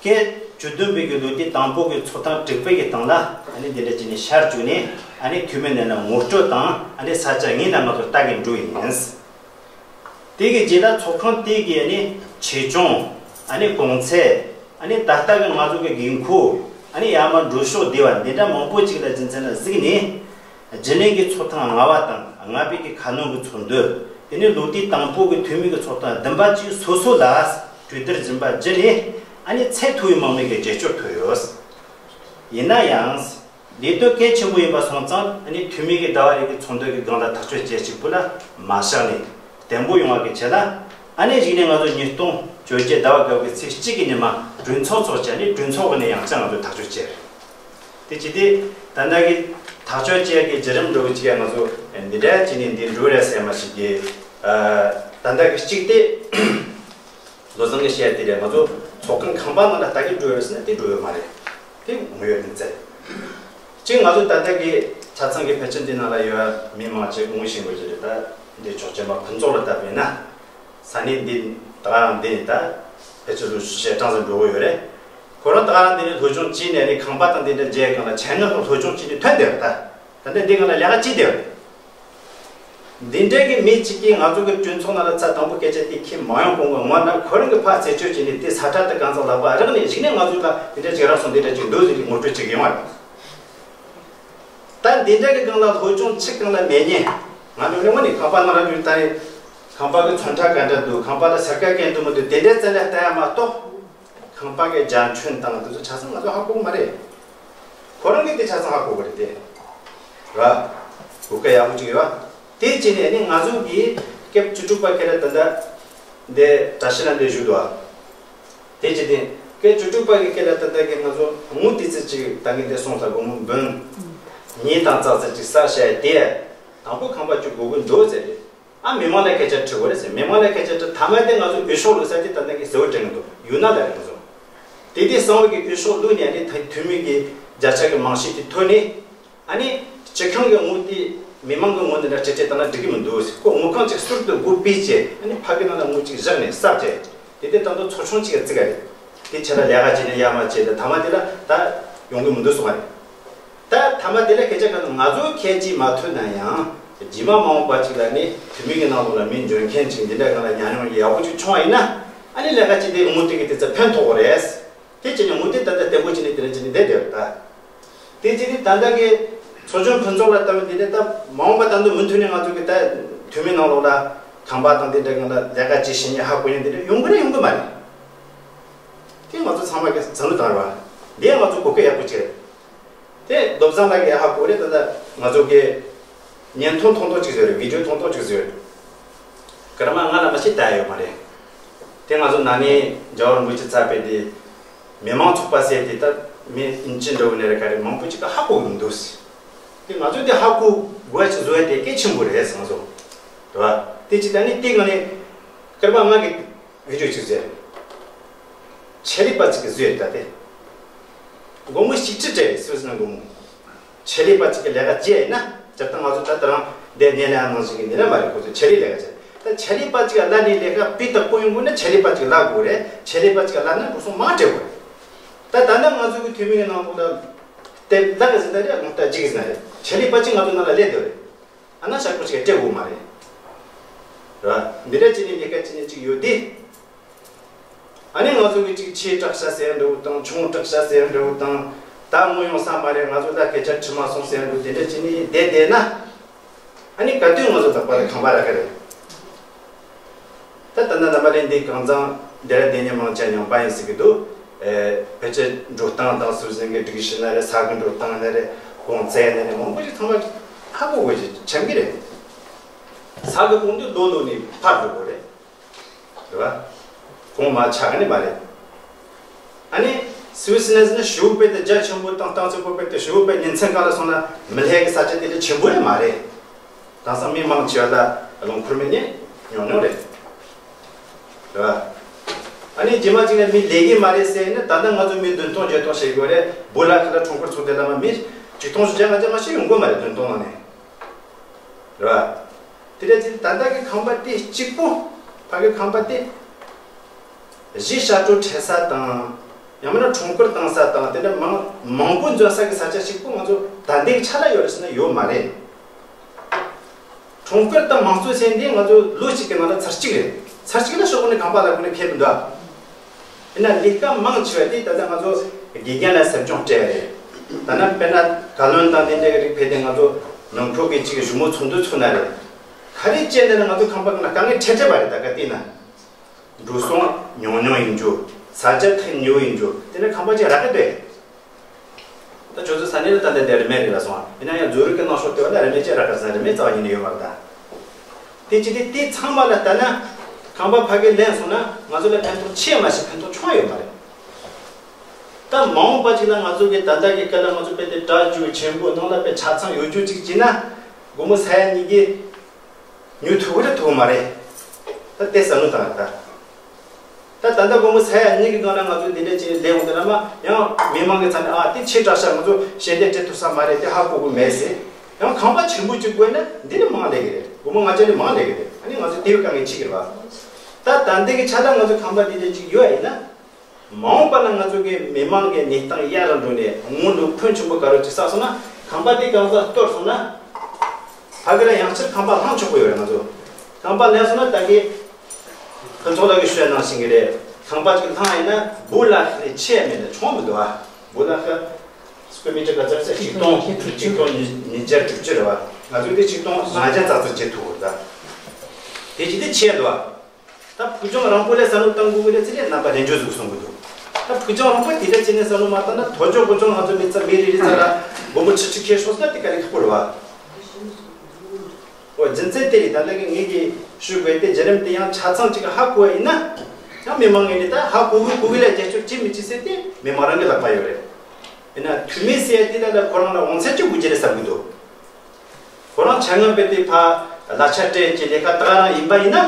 སྐབས་བཅུ་བདུན་པའི་གི་ལོ་དུས་དང་པོ་གི་ཚོགས་ཐེངས་དྲུག་པའི་གི་སྟེང་ལ་ཨ་ནི་འདི་འདྲ་བྱས་ནས་ཤར་བཅུག་ནས་ཨ་ནི་འཐུས་མི་རྣམས་ལ་ངོ་སྤྲོད་དང་ཨ་ནི་ས་ཆ་ངོས་ནས་ང་ཚོ་ལྟ་གི་འགྲོ་ཡིན། དེ་གི་རྗེས་ལ་ཚོགས་ཁང་དེ་གི་ཨ་ནི་ཆེ་ཆུང་ཨ་ནི་གོང་ཚད་ཨ་ནི་ད་ལྟ་གི་ང་ཚོ་གི་དགོས་མཁོ་ཨ་ནི་ཡར་མར་འགྲོ་ཕྱོགས་བདེ་བ་འདི་འདྲ་མང་པོ་ཅིག་ལ་རྒྱུ་མཚན་ལ་གཟིགས་ནས། རྒྱུན་ལས་ཀྱི་ཚོགས་ཐེངས་ལྔ་པ་དང་ལྔ་པའི་གི་ཁ་སྣོན་གྱི་ཚོགས་འདུ། དེ་ནས་ལོ་དུས་དང་པོ་གི་འཐུས་མི་གི་ཚོགས་ཐེངས་བདུན་པ་བཅས་སོ་སོ་ལ་གྲོས་བསྡུར་རིམ་པ་བརྒྱུད་ནས་ཨ་ནི་ཚད་མཐོ་བའི་མང་མོས་ཀྱི་རྒྱབ་སྐྱོར་ཐོབ་ཡོད། ཡིན་ན་ཡང་། ལས་དོན་གལ་ཆེན་པོ་ཡིན་པ་སོང་ཙང་ཨ་ནི་འཐུས་མི་གི་ཟླ་བ་རེ་གི་ཚོགས་འདུ་གི་སྒང་ལ་ཐག་གཅོད་བྱེད་གཅིག་པུ་ལ་མ་བཞག་ནས་བརྟན་པོ་ཡོང་བ་གི་ཆེད་ལ་ཨ་ནི་གཞུག་ནས་ང་ཚོ་ཉིས་སྟོང་བཅོ་བརྒྱད་ཟླ་བ་དགུ་པའི་ཚེས་གཅིག་གི་ཉི་མ་གྲོས་ཚོགས་ཚོགས་བྱས་ནས་གྲོས་ཚོགས་ཀྱི་ནས་ཡང་བསྐྱར་ང་ཚོས་ཐག་གཅོད་བྱས། དེ་ཅི་སྟེ། ད་ལྟ་གི་ཐག་གཅོད་བྱེད་ཀྱི་བརྒྱུད་རིམ་འགྲོ་གི་ཅིག་ཡང་ང་ཚོ་འདི་འདྲ་བྱས་ནས་འདི་འགྲོ་རེད་ཟེར་མ་ཞིག་གི། ཨ། ད་ལྟ་གི་གཅིག་སྟེ། བློ་བཟང་གིས་བཤད་དེ་རེད། ང་ཚོ་ཚོགས་ཁང་ཁང་པ་ནང་ལ་ལྟ་གི་འགྲོ་ཡོད་ཟེར་ན་དེ་འགྲོ་ཡོད་མ་རེད། དེ་ངོ་ཡོད་མི་ཚད། གཅིག་ང་ཚོ་ད་ལྟ་གི་ཆ་ཚང་གི་ཕལ་ཆེར་འདི་ནང་ལ་ཡོད་མི་མང་ཆེ་ངོ་ཤེས་དགོས་ཀྱི་རེད། ད་འདི་ཆོས་རྒྱལ་མ་ཕུན་ཚོགས་ལ་ལྟ་བས་ན། ས་གནས་འདི་ད་ག་རང་འདི་ནས་ད་ཕལ་ཆེར་ལོ་ཞེ་གྲངས་སུ་འགྲོ་གི་ཡོད་རེད། ཁོ་རང་ད་ག་རང་འདི་ནས་སློབ་སྦྱོང་བྱས་ནས་ནི་ཁང་པ་དང་འདི་འདྲ་མཇལ་གང་ལ་བྱས་ན་ཁོ་སློབ་སྦྱོང་བྱས་ནས་ཐོན་བསྡད་རེད། ད་ད་ལྟ་འདི་གང་ལ་ལས་ཀ་བྱས་བསྡད་རེད། འདི་འདྲའི་གི་མི་གཅིག་གིས་ང་ཚོ་གི་གྲོས་ཚོགས་ནང་ལ་ཚ་དང་པོ་སྐད་ཆ་དེ་ཁྱེད་མ་ཡོང་གོང་གི་སྔོན་ན་ཁོ་རང་གི་ཕར་རྩད་གཅོད་བྱས་ནས་དེ་ས་ཁྲ་དེ་གང་ཚང་ལག་པ་རག་ནས་གཞིགས་ནས་ང་ཚོ་ལ་དེ་འདྲ་ཅིག་རག་སོང་། དེ་འདྲ་ཅིག་འདུག་ཟེར་ནས་ངོ་སྤྲོད་བྱེད་ཀྱི་ཡོང་བ་རེད། ད་འདི་འདྲ་གི་སྒང་ལ་སློབ་སྦྱོང་ཆེ་གང་ལ་མེད་ཉེ། ང་ནི་ནི་ངོ་ནས་ཁང་པ་ནང་ལ་འགྲོ་ད་རེད། ཁང་པ་གི་ཚོན་ཁྲ་ག་འདྲ་འདུག་ཁང་པ་ལ་སེར་ཀ་གན་འདུག་མི་འདུག་དེ་འདྲའི་རྩ་ལ་ལྟ་ཡ་མ་གཏོགས། ཁང་པ་གི་རྒྱ་ཁྱོན་དང་དེ་ཚོ་ཆ་ཚང་ང་ཚོ་ཧ་གོ་གི་མ་རེད། ཁོ་རང་གིས་དེ་ཆ་ཚང་ཧ་གོ་གི་རེད་དེ། ར། གོ་སྐབས་ཡག་པོ་ཅིག་ཡོད། དེ་བྱས་ནས་ནི་ང་ཚོ་གི་སྐབས་བཅུ་དྲུག་པ་ཁེ་ལ་ད་ལྟ་འདི་བཀྲ་ཤིས་ལ་འདི་བཞུགས་འདུག་དེ་བྱས་ཏེ་སྐབས་བཅུ་དྲུག་པ་གི་སྐབས་ལ་ད་ལྟ་གི་ང་ཚོ་དངུལ་དེ་ཚོ་ཅིག་ད་གིན་དེ་སོང་ཙང་སྒོར་མོ་འབུམ་གཉིས་དང་ཙག་ཙིག་ཅིག་བསགས་བྱས་དེ་དང་པོ་ཁང་པ་བཅུ་དགོས་ཀྱི་འདུག་ཟེར་རེད། ཨ་མི་མང་ལ་སྐད་ཆ་དྲི་དགོས་རེད་ཟེར། མི་མང་ལ་སྐད་ཆ་དྲི་མཐའ་མ་དེ་ང་ཚོ་འོས་ཤོག་བླུགས་ས་དེ་ད་ལྟ་གི་ཟེར་བ་དྲན་གི་འདུག་ཡུལ་ན་ལ་རེད་ང་ཚོ། དེ་དུས་གསང་བའི་གི་འོས་ཤོག་བླུགས་ནས་ཨ་ནི་ད་འཐུས་མི་གི་བརྒྱ་ཆ་གི་མང་ཤོས་དེ་ཐོན་ནས། ཨ་ནི་སྤྱི་ཁང་གི་ངོས་དེ་མི་མང་གི་ངོས་འདི་འདྲ་སྤྲད་སྤྲད་བཏང་ན་འགྲིག་གི་མི་འདུག་ཟེར། ཁོ་དངུལ་ཁང་ཅིག་ཟུར་དུ་སྒོ་ཕྱེ་བྱས་ཨ་ནི་ཕ་གི་ནང་ལ་དངུལ་ཅིག་བཞག་ནས་བསགས་བྱས། དེ་དེ་ད་དུང་ཚོགས་ཆུང་ཅིག་ག་བརྩི་ག་རེད། དེ་ཆ་ལ་ལས་ཀ་བྱས་ནས་ཡར་མར་བྱས་ཏེ་མཐའ་མ་དེ་ལ་ད་ཡོང་གི་མི་འདུག་གསུངས་པ་རེད། ད་མཐའ་མ་དེ་ལ་སྐད་ཆ་གང་ང་ཚོ་ཁྱད་ཀྱིས་མ་ཐུབ་ན་ཡང་རྗེས་མ་མ་འོངས་པ་ཅིག་ལ་ནི་འཐུས་མི་གི་ནང་ལོགས་ལ་མི་འཇོན་མཁན་ཅིག་འདི་འདྲ་གང་ལ་ཉམས་མྱོང་ཡག་པོ་ཅིག་བྱུང་བ་ཡིན་ན་ཨ་ནི་ལས་ཀ་ཅིག་དེ་དངོས་དེ་གི་དེ་ཚོ་ཕན་ཐོགས་རེད། དེ་བྱས་ནས་དངོས་དེ་ད་ལྟ་བརྟན་པོ་བྱས་ནས་དེ་འདྲ་བྱས་ནས་བསྡད་བསྡད་ད། དེ་བྱས་ནས་ད་ལྟ་གི་ཚོགས་ཆུང་ཕུན་ཚོགས་ལ་ལྟ་བུ་འདི་ནས་ད་མ་འོངས་པ་ད་དུང་མུ་མཐུད་ནས་ང་ཚོ་གི་ད་འཐུས་མི་ནང་ལོགས་ལ་ཁང་པ་དང་དེ་འདྲ་གང་ལ་ལས་ཀ་ཅིག་བྱེད་མཁན་ཧ་གོ་མཁན་དེ་འདྲ་ཡོང་གི་རེད་ཡོང་གི་མ་རེད། དེ་ང་ཚོ་ཚང་མ་གི་བསམ་བློ་བཏང་རོགས། འདི་ཡང་ང་ཚོ་གོ་སྐབས་ཡག་པོ་ཅིག་རེད། དེ་རྡོ་བཟང་ལགས་ཀྱིས་ཧ་གོ་རེད། ད་ལྟ་ང་ཚོ་གི་བརྙན་ཐུང་ཐུང་ཐུང་ཅིག་བཟོས་རེད། བི་ཌིའོ་ཐུང་ཐུང་ཅིག་བཟོས་རེད། སྐར་མ་ལྔ་ལ་མ་ཞིག་བལྟ་ཡོད་མ་རེད། དེ་ང་ཚོ་ན་ནིང་རྒྱལ་བ་རིན་པོ་ཆེ་བཅར་བའི་དེ་མི་མང་ཚོགས་པ་ཟེར་དེ་ད་མི་ཨིན་ཅི་འདྲ་བོ་ནས་རེད་ག་རེ་མང་པོ་ཅིག་ག་ཧ་གོ་གི་མི་འདུག་ཟེར། དེ་ང་ཚོས་དེ་ཧ་གོ་དགོས་ཅིག་བཟོས་དེ་གལ་ཆེན་པོ་རེད་བསམ་སོང་། རེད་བ། དེ་ཅི་ད་ནི་དེ་ང་ནི་སྐར་མ་ལྔ་གི་བི་ཌིའོ་ཅིག་བཟོས། ཆེད་ལས་པ་ཅིག་གིས་བཟོས་ད་དེ། སྒོར་མོ་ཞིག་ཁྲི་སྤྲད་རེད་སུད་སི་ནང་སྒོར་མོ། ཆེད་ལས་པ་ཅིག་གིས་ལས་ཀ་བྱས་ཡིན་ན་སྤྱིར་བཏང་ང་ཚོ་ད་ལྟ་རང་འདས་ཉེ་ལ་ནང་བཞིན་གྱི་འདི་ན་མ་རེད། ཁོ་ཚོ་ཆེད་ལས་ལས་ཀ་བྱས། ད་ཆེད་ལས་པ་ཅིག་ག་ལ་ནི་ལས་ཀ་སྤུས་དག་པོ་ཡོང་དགོས་ན་ཆེད་ལས་པ་ཅིག་ལ་དགོས་རེད། ཆེད་ལས་པ་ཅིག་ག་ལ་ན་འགྲོ་སོང་མང་སྤྲད་དགོས་རེད། ད་ད་ལྟ་ང་ཚོ་གི་འཐུས་མི་གི་ནང་ལོགས་ལ་དེབ་ལག་གི་ཟིན་ད་རེད། ངོ་ལྟ་ཅིག་ཟིན་ན་རེད། ཆེད་ལས་པ་ཅིག་ང་ཚོ་ནང་ལ་སླེབས་འདུག་རེད། ཨ་ན་ཤག་པོ་ཅིག་སྤྲད་དགོས་མ་རེད། རེད་བ། འདི་འདྲ་བྱས་ནས་ལས་ཀ་བྱེད་མཁན་ཅིག་ཡོད་དེ། ཨ་ནི་ང་ཚོ་གི་ཅིག་ཆེ་དྲག་ཤ་ཟེར་འདྲ་བོ་དང་ཆུང་དྲག་ཤ་ཟེར་འདྲ་བོ་དང་ད་དངུལ་ཡོང་ས་མ་རེད། ང་ཚོ་ལ་སྐད་ཆ་དྲི་མ་སོང་ཟེར་འདྲ་བོ་དེ་འདྲ་བྱས་ནས་བསྡད་བསྡད་ན། ཨ་ནི་ག་དུས་ང་ཚོ་ལག་པ་ལ་ཁང་པ་རག་གི་རེད། ད་ད་ན་ནམ་པ་རེད་འདི་གང་ཚང་འདི་ར་བསྡད་མཁན་མང་ཆེ་ཉམས་པ་ཡིན་ཟེར་གི་འདུག་ཨེ་ཕལ་ཆེར་འགྲོ་སྟངས་དང་སུ་ཟིན་གི་སྒྲིག་གཞི་ན་རེད། ས་གི་འགྲོ་སྟངས་ན་རེད། གོང་ཚད་ན་རེད། མང་པོ་ཞིག་ཚང་མ་ཧ་གོ་དགོས་ཀྱི་ཆེན་གི་རེད། ས་གི་གོང་དུ་ལོ་ལོ་ནས་འཕར་འགྲོ་དགོས་རེད། རེད་བ། གོང་མ་ཆག་གི་ནི་མ་རེད། ཨ་ནི་སུད་སི་ནས་ནི་ཞུ་བོད་དེ་རྒྱ་ཆེན་པོ་དང་སྟངས་ཚིག་པོ་བོད་དེ་ཞུ་བོད་ཉིན་མཚན་གང་ལ་སོང་ན་མི་ལྷད་གི་ས་ཆ་དེ་ལས་ཆེན་པོ་རེད་མ་རེད། དེང་སང་མི་མང་ཆེ་བ་ལ་རླངས་འཁོར་མེད་ནི་ཉུང་ཉུང་རེད། རེད་བ། ཨ་ནི་རྗེས་མ་ཅིག་ནས་མི་ལས་ཀྱི་མ་རེད་ཟེར་ནི་ད་ལྟ་ང་ཚོ་མི་བདུན་སྟོང་བརྒྱད་སྟོང་བྱེད་དགོས་རེད། བོད་ལ་ཁ་ལ་ཁྲོམ་སྐོར་ཚོགས་སྡེ་ལ་མ་མི་ཆིག་སྟོང་བཞི་བརྒྱ་ལྔ་བརྒྱ་མ་ཞིག་ཡོང་དགོས་མ་རེད་བདུན་སྟོང་ནང་ནས། རེད་བ། དེ་འདྲ་ཅིག་ད་ལྟ་གི་ཁང་པ་དེ་གཅིག་པོ་ཕ་གི་ཁང་པ་དེ་གཞི་ཞབས་བྲོ་འཁྲབ་ས་དང་ཡང་མིན་ན་ཁྲོམ་སྐོར་བཏང་ས་དང་དེ་འདྲ་མང་མང་པོ་འཛོམས་ས་གི་ས་ཆ་གཅིག་པོ་ང་ཚོ་ད་ལྟའི་ཆ་ལ་ཡོད་རེད་ཟེར་ན་ཡོད་མ་རེད། ཁྲོམ་སྐོར་དང་མང་གཙོ་ཟེར་འདི་ང་ཚོ་ལོ་གཅིག་གི་ནང་ལ་ཚར་གཅིག་རེད། ཚར་གཅིག་ལ་ཤོག་གུ་ནས་ཁང་པ་ལ་གུ་ནས་ཁེབས་འདུག་ཡིན་ན་ལས་ཀ་མང་ཆེ་བ་དེ་ད་ལྟ་ང་ཚོ་དགེ་རྒན་ལ་ཟབ་སྦྱོང་སྤྲད་རེད། ད་ནི་དཔེར་ན་བཀའ་བློན་དང་དེ་འདྲ་གི་རིགས་ཕེབས་ཏེ་ང་ཚོ་ནང་ཁུལ་གྱི་ཅིག་གཞུང་མང་ཚོགས་འདུ་ཚོགས་ན་རེད། ག་རེ་བྱས་ན་ང་ཚོ་ཁང་པ་གི་ནང་དཀའ་ངལ་འཕྲད་འཕྲད་པ་རེད། ད་ག་དེ་ན་འགྲོ་སོང་ཉུང་ཉུང་ཡིན་རྒྱུ། ས་ཆ་ཐེབས་ཉུང་ཡིན་རྒྱུ། དེ་ནས་ཁང་པ་ཅིག་རག་གི་འདུག་ད་ཁྱོད་ཚོ་ས་གནས་ལ་ད་ལྟ་དེ་རིན་མེད་རིགས་ལ་སོང་བ་ཡིན་ན་ཡང་རྫོང་རིགས་ཀྱི་ནང་ཤོག་ལྟེ་བ་ན་རིན་མེད་ཅེས་རག་ག་ས་རིན་མེད་རྩ་བ་ཉིད་ནས་ཡོད་མ་རེད་ད། དེ་ཅི་སྟེ་དེ་ཚང་མ་ལ་ལྟ་ན་ཁང་པ་ཕ་གི་ལེན་སོང་ན་ང་ཚོ་ལ་ཕན་ཐོགས་ཆེ་མ་ཞིག་ཕན་ཐོགས་ཆུང་ཡོད་མ་རེད། ད་མ་འོངས་པ་ཅིག་ལ་ང་ཚོ་གི་ད་ལྟ་གི་སྐབས་ལ་ང་ཚོ་དཔེ་དེ་གྲ་རྒྱུ་ཆེན་པོ་ནང་ལ་དཔེ་ཆ་ཚང་ཡོད་རྒྱུ་ཅིག་བྱས་ན་སྒོར་མོ་ས་ཡ་གཉིས་ཀྱི་ཉོ་ཐུབ་ཀྱི་རེད་ཐུབ་ཀྱི་མ་རེད། ད་དེ་བསམ་བློ་བཏང་ད། ད་ད་ལྟ་སྒོར་མོ་ས་ཡ་གཉིས་ཀྱི་ནང་ལ་ང་ཚོ་འདི་འདྲ་བྱས་ནས་ལས་འོང་དེ་ན་མ་ཡང་མི་མང་གི་ཚ་ནས་ཨ་དེ་ཆེ་དྲགས་ཤག་ང་ཚོ་ཞལ་འདེབས་སྤྲད་ཐུབ་ས་མ་རེད་དེ་ཧ་གོ་གི་མེད་ཟེར། ཡང་ཁང་པ་ཆེན་པོ་གཅིག་དགོས་ན་འདི་ནས་མང་ལས་ཀྱི་རེད། སྒོར་མོ་ལྔ་བརྒྱ་ནས་མང་ལས་ཀྱི་རེད། ཨ་ནི་ང་ཚོ་དེ་བས་དཀའ་ངལ་འཕྲད་ཀྱི་རེད་བ། ད་ད་ལྟའི་གི་ཆ་ལ་ང་ཚོ་ཁང་པ་འདི་འདྲ་གཅིག་ཡོད་ཡིན་ན། མ་འོངས་པ་ན་ང་ཚོ་གི་མི་མང་གི་གནས་སྟངས་ཡག་རུ་འགྲོ་ནས་དངུལ་ལོ་ཕོན་ཆེན་པོ་ག་རུ་ཅིག་བསགས་སོང་ན་ཁང་པ་དེ་གང་ཟག་གཏོར་སོང་ན། ཕ་གི་ལ་ཡང་ཕྱིར་ཁང་པ་ལྷང་ཆོག་གི་ཡོད་རེད། ང་ཚོ་ཁང་པ་ལེན་སོང་ན་ད་གི་ཕུན་ཚོགས་ལགས་ཀྱིས་ཤོད་ནང་བཞིན་གི་རེད། ཁང་པ་ཅིག་ལྷང་ཡིན་ན་སྦུག་ལ་ལས་ཆེ་མེད་ལ་ཆུང་མི་འདུག་ཨ། སྦུག་ལ་ཁ་སྐུ་མི་ཅིག་ག་ཚར་ཚེ་ཆིག་སྟོང་ཆིག་སྟོང་ཉིས་བརྒྱ་དྲུག་ཅུ་རེད་བ། ང་ཚོས་དེ་ཆིག་སྟོང་ལྔ་བརྒྱ་ཙག་ཙིག་བྱེད་ཐུབ་ད། དེ་ཅི་དེ་ཆེ་འདུག་ཨ། ད་ཕུགས་རྒྱང་རིང་པོ་ལས་བསམ་བློ་གཏང་དགོས་ཀྱི་རེད་ཟེར་ནས་རྣམ་པ་རེ་འཇོག་ཟིག་གསུང་གི་འདུག་ད་ཕུགས་རྒྱང་རིང་པོ་དེ་འདྲ་བྱས་ནས་བསམ་བློ་མ་བཏང་ན་དོ་ཅོག་གོ་ཅོག་ང་ཚོ་མི་ཚ་མི་རེ་རེ་ཚ་ལ་སྒོར་མོ་ཁྲི་ཁྲི་ཁེལ་སོང་ཟེར་ན་དེ་ག་ལེ་ཁག་པོ་རེད་བ། འོ་རྒྱུ་མཚན་དེ་རེད། ད་ལྟ་གི་ངེད་ཀྱིས་ཞུ་དགོས་དེ་བརྒྱུད་རིམ་དེ་ཡང་ཆ་ཚང་གཅིག་ཧ་གོ་བ་ཡིན་ན། ཡང་མི་མང་ངོས་ནས་ད་ཧ་གོ་གི་གོ་གི་ལ་རྒྱབ་སྐྱོར་བྱེད་མི་བྱེད་ཟེར་དེ་མི་མང་རང་གི་ལག་པ་ཡོད་རེད། ཡིན་ན་འཐུས་མི་ཟེར་དེ་ད་ལྟ་ཁོ་རང་ལ་དབང་ཚད་ཅིག་དགོས་ཀྱི་རེད་བསམ་གི་འདུག་ཁོ་རང་ཆ་མཉམ་པའི་དེ་ཕ་གླ་ཆ་སྤྲད་ཀྱི་ལས་ཀ་ད་ག་རང་ཡིན་པ་ཡིན་ན་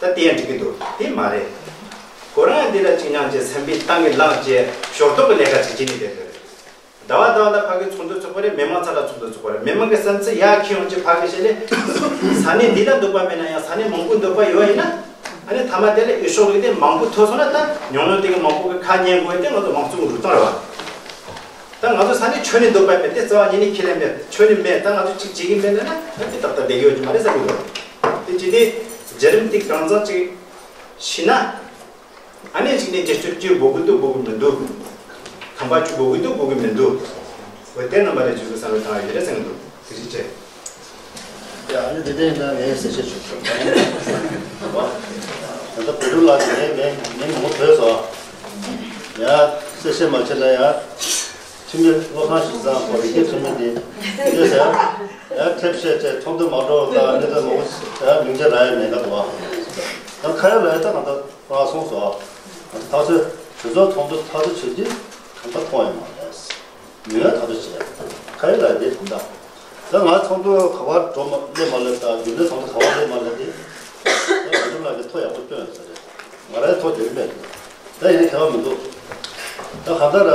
ད་དེ་ཡང་འགྲིག་གི་འདུག་དེ་མ་རེད། ཁོ་རང་འདི་ལ་གཅིག་མཉམ་གྱི་སེམས་པའི་གཏིང་གི་ལངས་ཀྱི་ཞོར་གཏོགས་ཀྱི་ལས་ཀ་ཅིག་བྱེད་ནས་བསྡད་ཡོད་རེད། ཟླ་བ་ཟླ་བ་ལ་ཕ་གི་ཚོགས་འདུ་ཚོགས་པ་རེད། མི་མང་ཚང་ལ་ཚོགས་འདུ་ཚོགས་པ་རེད། མི་མང་གི་བསམ་ཚུལ་ཡར་འཁྱེར་ཡོང་ཀྱི་ཕ་གི་བྱས་ནས་ས་གནས་འདི་ལ་འདོད་པ་མེད་ན་ཡང་ས་གནས་མང་པོ་འདོད་པ་ཡོད་ཡིན་ན། ཨ་ནི་མཐའ་མ་དེ་ལ་འོས་ཤོག་ལུས་དེ་མང་པོ་ཐོབ་སོང་ན་ད་ཉུང་ཉུང་དེ་གི་མང་པོ་གི་ཁ་ཉན་དགོས་དེ་ང་ཚོ་མང་གཙོའི་རུ་སྟངས་རེད་བ། ད་ང་ཚོ་ས་གནས་ཁྱོན་ནས་འདོད་པ་མེད་དེ་རྩ་བ་ཉིད་ནས་ཁས་ལེན་མེད། ཁྱོན་ནས་མེད། ད་ང་ཚོ་གཅིག་བྱེད་ཀྱི་མེད་ན་ན་ད་དེ་ཏག་ཏག་བསྡད་ཀྱི་ཡོད་ཀྱི་མ་རེད་བསམ་གྱི་འདུག་དེ་བྱས་ཏེ་བརྒྱུད་རིམ་དེ་གང་ཚང་ཅིག་ཤེས་ན། ཨ་ནེ་གཅིག་ནས་རྒྱབ་སྐྱོར་བྱེད་དགོས་ཀྱི་འདུག་དགོས་ཀྱི་མི་འདུག་ཁང་པ་བཅུག་དགོས་ཀྱི་འདུག་དགོས་ཀྱི་མི་འདུག་འོ་དེ་རྣམ་པ་ལ་བཅུག་དགོས་བསམ་བློ་བཏང་ཡ་ཡོད་རེད་བསམ་གྱི་འདུག་དེ་རིགས་བྱས། ཡ་ཨ་ནེ་དེ་འདྲ་ཡིན་ན་ངས་གསལ་བཤད་ཞུ་ཆོག་ད་ལྟ་བོད་ཕྲུག་ལགས་ཀྱིས་ངས་ངས་ངས་མང་པོ་བོས་སོང་། ཡ་གསལ་བཤད་མ་བྱས་ན་ཡ་འཐུས་མི་བློ་བཟང་ཞིག་བཟང་པོ་རིག་གནས་འཐུས་མི་འདི་བལྟས་ཟེར་ཡ་ཁྲེབ་བཤད་བྱས་ཚོགས་འདུ་མ་འགྲོ་ད་གནས་ཚུལ་མང་པོ་ཡ་མིང་ཆད་རག་ཡ་མེད་ཀ་འདུག་ད་ཁ་ཡོད་ལ་ཡ་ད་ང་ད། ཁོ་རང་གསུངས་སོ། ད་ཚོད་གྲོས་ཚོགས་ཚོགས་འདུ་ད་ཚོད་བྱེད་ཀྱི་གང་ག་མཐོང་ཡོད་མ་རེད། མི་ཡོད་ད་ཚོད་བྱེད་ཁ་ཡོད་ལ་རེད་དམ་ད། ད་ང་ཚོགས་འདུ་ག་བར་འགྲོ་མ་སླེབས་མ་སླེབས་ད་རྒྱུན་ལས་ཚོགས་འདུ་ག་བར་སླེབས་མ་སླེབས་དེ། ད་རྒྱུན་ལས་ཀྱི་ཐོ་ཡག་པོ་སྐྱོན་ཡོད་ས་རེད། ང་རའི་ཐོ་དེ་རིང་མེད། ད་ཡིན་ཁྱད་པར་མི་འདུག་ད་གང་ལྟར་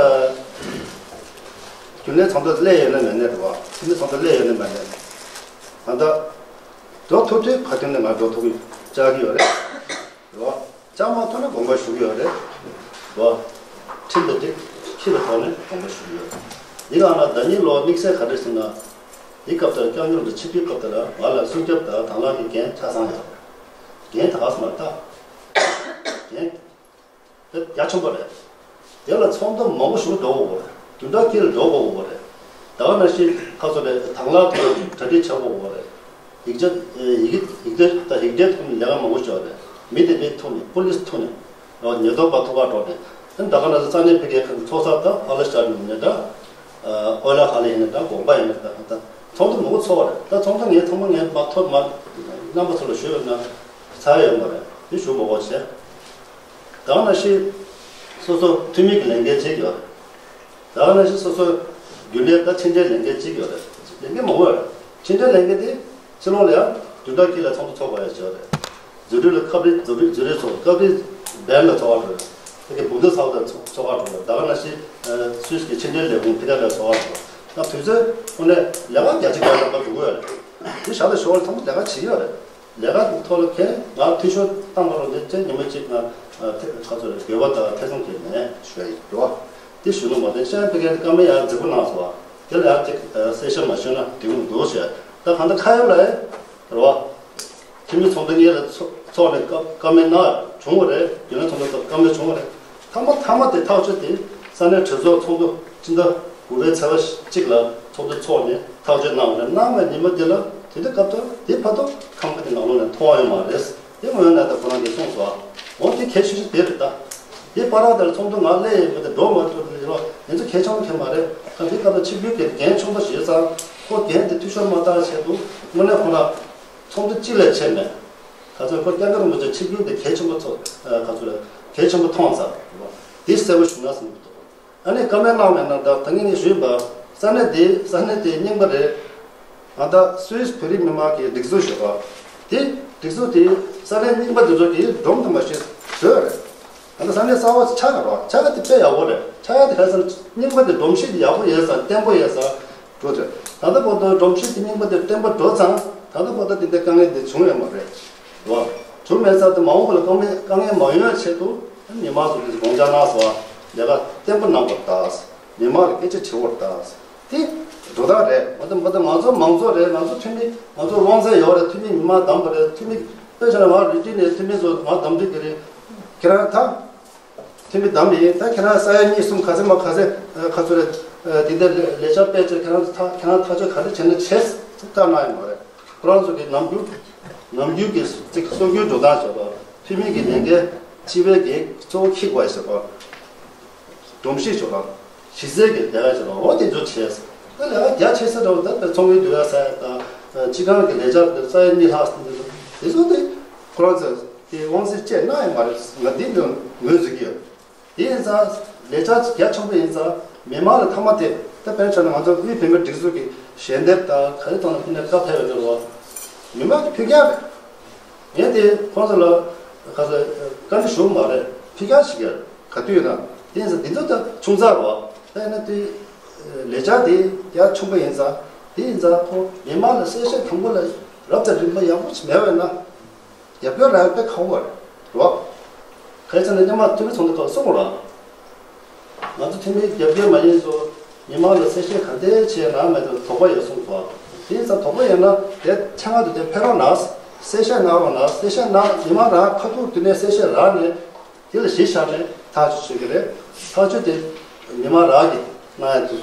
རྒྱུན་ལས་ཚོགས་འདུ་སླེབས་ཡོད་ན་མེད་ན་རེད་བ། རྒྱུན་ལས་ཚོགས་འདུ་སླེབས་ཡོད་ན་མེད་ན། གང་ལྟར་འགྲོ་ཐུབ་དུས་ཁ་ཐུན་ནས་ང་འགྲོ་ཐུབ་ཀྱི་བཅར་གྱི་ཡོད་རེད། རེད་བ། བཅར་མ་ཐུབ་ན་དགོངས་པ་ཞུ་གི་ཡོད་རེད། རེད་བ། ཁྲིམས་དང་འགྲིག་ཁྲིམས་ལ་ཐོག་ནས་དགོངས་པ་ཞུ་གི་ཡོད་རེད། འདི་ག་ན་ཟླ་ཉིན་ལོ་དམིགས་བསལ་ག་རེ་ཟེར་ན། འདི་སྐབས་དེར་སྐྱབས་མགོན་རིན་པོ་ཆེ་ཆིབས་བསྒྱུར་སྐབས་དེར་ང་ལ་སྲུང་སྐྱོབ་དང་དང་བླངས་ཀྱི་འགན་ཆ་ཚང་ཡོད་རེད། འགན་ད་ག་ཟེར་ན་ད། འགན། དེ་ཡ་ཆུང་པ་རེད། དེ་ལ་ཚོགས་འདུ་མང་པོ་ཞིག་འགྲོ་དགོས་རེད། བདུན་ཕྲག་གཅིག་ལ་འགྲོ་དགོས་རེད། ད་ག་ནང་བཞིན་ཁ་སོ་རེད་དང་བླངས་ཐོག་གྲ་སྒྲིག་བྱ་དགོས་རེད། ཡིག་ཆ་ཡིག་ཡིག་སྡེ་དང་ཡིག་སྡེ་ཐོག་ནས་ལས་ཀ་མང་པོ་ཞིག་རེད། མི་དེ་མི་ཐོག་ནས་པུ་ལིས་ཐོག་ནས་ཉེན་རྟོག་པ་ཐོག་ཁ་འགྲོ་ནས་ད་ག་ནང་བཞིན་ས་གནས་ཕ་གིའི་ཁག་ཚོགས་ས་དང་ཧ་ལ་ཤར་ནས་ད་ཨོ་ལ་ཁ་ལ་ཡིན་ན་ད་དགོན་པ་ཡིན་ན་ད་ད་ཚོགས་འདུ་མང་པོ་ཚོགས་རེད། ད་ཚོགས་འདུ་ངས་ཚང་མ་ངས་མ་ཐོབ་མ་རྣམ་པ་ཚོ་ལ་ཞུས་ཡོད་ན་ཚར་ཡོད་མ་རེད། དེ་ཞུ་མ་དགོས་བྱས། ད་ག་ནང་བཞིན་སོ་སོ་འཐུས་མི་གི་ལས་འགན་བྱེད་ཀྱི་ཡོད་རེད། ད་ག་ནང་བཞིན་སོ་སོ་རྒྱུན་ལས་དང་ཕྱི་འབྲེལ་ལས་འགན་བྱེད་ཀྱི་ཡོད་རེད། ལས་འགན་མང་པོ་ཡོད་རེད། ཕྱི་འབྲེལ་ལས་འགན་དེ་ཕྱི་ལོགས་ལ་ཡང་བདུན་ཕྲག་གཅིག་ལ་ཚོགས་འདུ་ཚོགས་དགོས་ཡ་བྱས་ཡོད་རེད། འཛུལ་སྒྲིག་ལ་སྐབས་རེ་འཛུལ་སྒྲིག་འཛུལ་རེས་ཚོགས་སྐབས་རེ་བེར་ལ་ཚོགས་པ་འགྲོ་རེད། དེ་གི་བུ་འདི་ཚོགས་དང་ཚོགས་པ་འགྲོ་རེད། ད་ག་ནང་བཞིན་སུད་སི་གི་ཕྱི་འབྲེལ་ལས་ཁུངས་ཕི་ཏ་ལ་ཚོགས་པ་འགྲོ་རེད། ད་དུས་ཚོད་ཁོ་ནས་ལས་ཀ་བརྒྱ་ཆ་བརྒྱ་ལས་ཀ་སྒྲུབ་ཀྱི་ཡོད་རེད། དེ་བཞག་ལ་ཞོར་ལ་ཚང་མ་ལས་ཀ་བྱེད་ཀྱི་ཡོད་རེད། ལས་ཀ་ཐོག་ལ་ཁྱེད་ང་འཐུས་ཤོར་བཏང་མ་རུང་དེ་ཚེ་ཉི་མ་གཅིག་ང་ཁ་ཚོ་ལ་འགྱོད་པ་དང་ཐེ་ཚོམ་སྐྱེས་ནས་ཞུ་ཡ་ཡིན་འགྲོ། དེ་ཞུ་ནི་མ་རེད། ཤན་པེ་ཀན་བཀའ་མོལ་ཡང་རྫིག་པོ་གནང་སོང་བ། དེ་ལ་ཡང་ཅིག་གསལ་བཤད་མ་ཞུས་ན་འགྲིག་མི་འདུག་ཞེས། ད་གང་ལྟར་ཁ་ཡོད་ལ་རེད་བ། འཐུས་མི་ཚོགས་འདུ་གཉིས་ལ་ཚོགས་ནས་བཀའ་མོལ་གནང་བྱུང་བ་རེད། རྒྱུན་ལས་ཚོགས་འདུ་སྐབས་བཀའ་མོལ་བྱུང་བ་རེད། མཐའ་མ་མཐའ་མ་དེ་ཐག་གཅོད་དེ་ས་གནས་གྲོས་ཚོགས་ཚོགས་འདུ་སྤྱི་ཟླ་དགུ་པའི་ཚེས་པ་གཅིག་ལ་ཚོགས་འདུ་ཚོགས་ནས་ཐག་གཅོད་གནང་བ་རེད། གནང་བའི་ཉི་མ་དེ་ལ་དེ་དུས་སྐབས་དུ་དེ་བར་དུ་ཁང་པ་དེ་ནང་ལོགས་ནས་མཐོང་ཡོད་མ་རེད། དེ་ངོས་ནས་ད་ཁོ་རང་གིས་གསུངས་སོང་། འོ་དེ་གལ་ཆེ་ཤོས་དེ་རེད་ད། དེ་བར་དུ་དེར་ཚོགས་འདུ་ང་སླེབས་ཡོད་མེད་དེ་འགྲོ་མ་ཐུབ་དེ་ལ་ཡིན་ཚུལ་གལ་ཆེན་པོ་གལ་མ་རེད། ད་དེ་སྐབས་དུ་ཆིབས་བསྒྱུར་གྱི་འགན་ཆུང་ཙག་ཞིག་ཡོད་ཙང་ཁོ་འགན་དེ་འཐུས་ཤོར་མ་བཏང་ཆེད་དུ་དངོས་གནས་ཁོ་རང་ཚོགས་འདུ་གཅིག་ལས་ཆད་མེད། ད་ཚོད་ཁོ་སྐྱབས་མགོན་རིན་པོ་ཆེ་ཆིབས་བསྒྱུར་དེ་གལ་ཆེན་པོ་ཚོ་ཨ་ག་ཚོད་རེད། གལ་ཆེན་པོ་མཐོང་ཙང་། དེ་གསལ་པོ་ཞུ་ན་བསམ་གྱི་འདུག་ཨ་ནི་བཀའ་མོལ་གནང་མེད་ན་ད་ད་ངས་ངས་ཞུས་པ་ས་གནས་དེ་ས་གནས་དེ་རྙིང་པ་རེད། ང་ད་སུད་སི་བོད་རིགས་མི་མང་གི་སྒྲིག་འཛུགས་ཞུ་བ་དེ་སྒྲིག་འཛུགས་དེ་ས་གནས་རྙིང་པ་དེ་ཚོ་གི་སྒྲོམ་དུ་མ་ཞིག་བཟོས་རེད། ད་ལྟ་ས་གནས་གསར་པ་ཆགས་ཡོད་རེད། ཆགས་ཡ་དེ་དཔེ་ཡག་པོ་རེད། ཆགས་ཡ་དེ་ག་ཚོད་རྙིང་པ་དེ་སྒྲོམ་གཞི་དེ་ཡག་པོ་ཡོད་ཙང་བརྟན་པོ་ཡོད་ཙང་འགྲོ་ཚོད། ད་ལྟ་བར་དུ་སྒྲོམ་གཞི་དེ་རྙིང་པ་དེ་བརྟན་པོ་འགྲོ་ཙང་ད་ལྟ་བར་དུ་དེ་འདྲའི་དཀའ་ངལ་དེ་བྱུང་ཡོད་མ་རེད། རེད་བ། བྱུང་མེད་ཙང་དེ་མ་འོངས་པ་ལ་དཀའ་ངལ་དཀའ་ངལ་མ་ཡོང་ཡ་ཆེད་དུ་མི་མང་ཚོ་དེ་ཚོ་དགོངས་འཆར་གནང་སོང་བ། ལས་ཀ་བརྟན་པོ་གནང་དགོས་ད། མི་མང་ལ་སྐད་ཆ་དྲི་དགོས་ད། དེ་ དོ་བདག་རེད། མ་གཏོགས་མ་གཏོགས་ང་ཚོ་མང་ཚོགས་རེད། ང་ཚོ་འཐུས་མི་ང་ཚོ་དབང་ཚད་ཡོད་རེད། འཐུས་མི་མི་མང་བདམས་པ་རེད། འཐུས་མི་དཔེ་བྱས་ན་ང་རིགས་འདི་ནས་འཐུས་མི་ཚོ་ང་བདམས་འདོད་ཀྱི་རེད། ཁྱེད་རང་ད་འཐུས་མི་བདམས་ཡིན། ད་ཁྱེད་རང་ས་ཡ་གཉིས་གསུམ་ག་ཚོད་མ་ག་ཚོད་ག་ཚོད་རེད། དེ་འདྲ་ལས་འཆར་སྤེལ་བྱས་ཁྱེད་རང་ཚོ་ཐག་ཁྱེད་རང་ཐག་གཅོད་ག་རེ་བྱས་ན་བྱས་ལྟ་གནང་ཡོད་མ་རེད། ཁོ་རང་ཚོ་གི་ནམ་རྒྱུན་ནམ་རྒྱུན་གྱི་ཚིག་གསུང་རྒྱུའི་འགྲོ་སྟངས་བྱས་པ། འཐུས་མི་གི་ལས་འགན་སྤྱི་པའི་གི་གཙོ་བོ་འཁྱེར་དགོས་ཟེར་བ། སྒྲོམ་གཞི་ཆོག་ལ། གཞི་རྩའི་གི་ལས་ཀ་ཆོག་ལ། འོ་དེ་ཚོ་བྱས། ད་ལས་ཀ་རྒྱ་ཆེ་ས་འདྲ་བོ་ད་ད་ཚོང་གི་འདུལ་བ་ས་ཡ་དང་སྤྱི་ཁང་གི་ལས་འཆར་འདི་ས་ཡ་གཉིས་ལྷག་ཙམ་འདི་ཚོ་དེ་ཚོ་དེ་ཁོ་རང་ཚོས་དེ་དབང་ཚད་བཅད་གནང་ཡ་མ་རེད། ང་འདི་འདི་ངོས་འཛིན་གྱི་ཡོད། དེ་ཡིན་ཙང་ལས་འཆར་རྒྱ་ཆེན་པོ་ཡིན་ཙང་མི་མང་ལ་མཐའ་མ་དེ་ད་དཔེར་ན་ཆ་ནས་ང་ཚོ་དབུས་བོད་མིའི་སྒྲིག་འཛུགས་ཀྱི་ཞལ་འདེབས་དང་ག་རེ་གཏོང་ན་ཕི་ནས་བཀའ་ཕེབས་པ་འདྲ་བོ་མི་མང་གི་ཕུལ་རྒྱ་རེད། ངས་དེ་ཁོང་ཚོ་ལ་ག་ཚོད་བཀའ་འདྲི་ཞུ་མ་རེད། ཕི་ཀ་ཞིག་ག་དུས་ན་དེ་ཡིན་ཙང་འདི་ཚོ་ད་ཆུང་ཙག་རོ། ད་ཡིན་ན་དེ་ལས་འཆར་དེ་ཡར་ཆུང་པོ་ཡིན་ཙང་དེ་ཡིན་ཙང་ཁོ་མི་མང་ལ་གསལ་བཤད་དང་པོ་ལ་རབ་དང་རིམ་པ་ཡག་པོ་ཞིག་མེད་པ་ཡིན་ན་རྒྱབ་སྐྱོར་ལ་དཔེ་ཁག་པོ་རེད་རོ། ག་རེ་ཟེར་ན་སྔོན་མ་འཐུས་མི་ཚོགས་འདུ་སྐབས་གསུངས་རོ། ང་ཚོ་འཐུས་མི་རྒྱབ་སྐྱོར་མ་ཡིན་ཚོ་མི་མང་ལ་གསལ་བཤད་ག་འདྲ་བྱས་ན་མེད་དུ་དོགས་པ་ཡོད་གསུངས་སོ། དེ་ཡིན་ཙང་དོགས་པ་ཡོད་ན་དེ་ཆ་ང་དུ་དེ་ཕེབས་རོགས་གནང་། གསལ་བཤད་གནང་རོགས་གནང་། གསལ་བཤད་གནང་། མི་མང་རང་ཁ་ཐུག་དུས་ནས་གསལ་བཤད་རག་ནས་དེ་ལ་གཞི་བཞག་ནས་ཐག་གཅོད་བྱེད་ཀྱི་རེད། ཐག་གཅོད་དེ་མི་མང་རང་གིས་གནང་ཡ་དུ་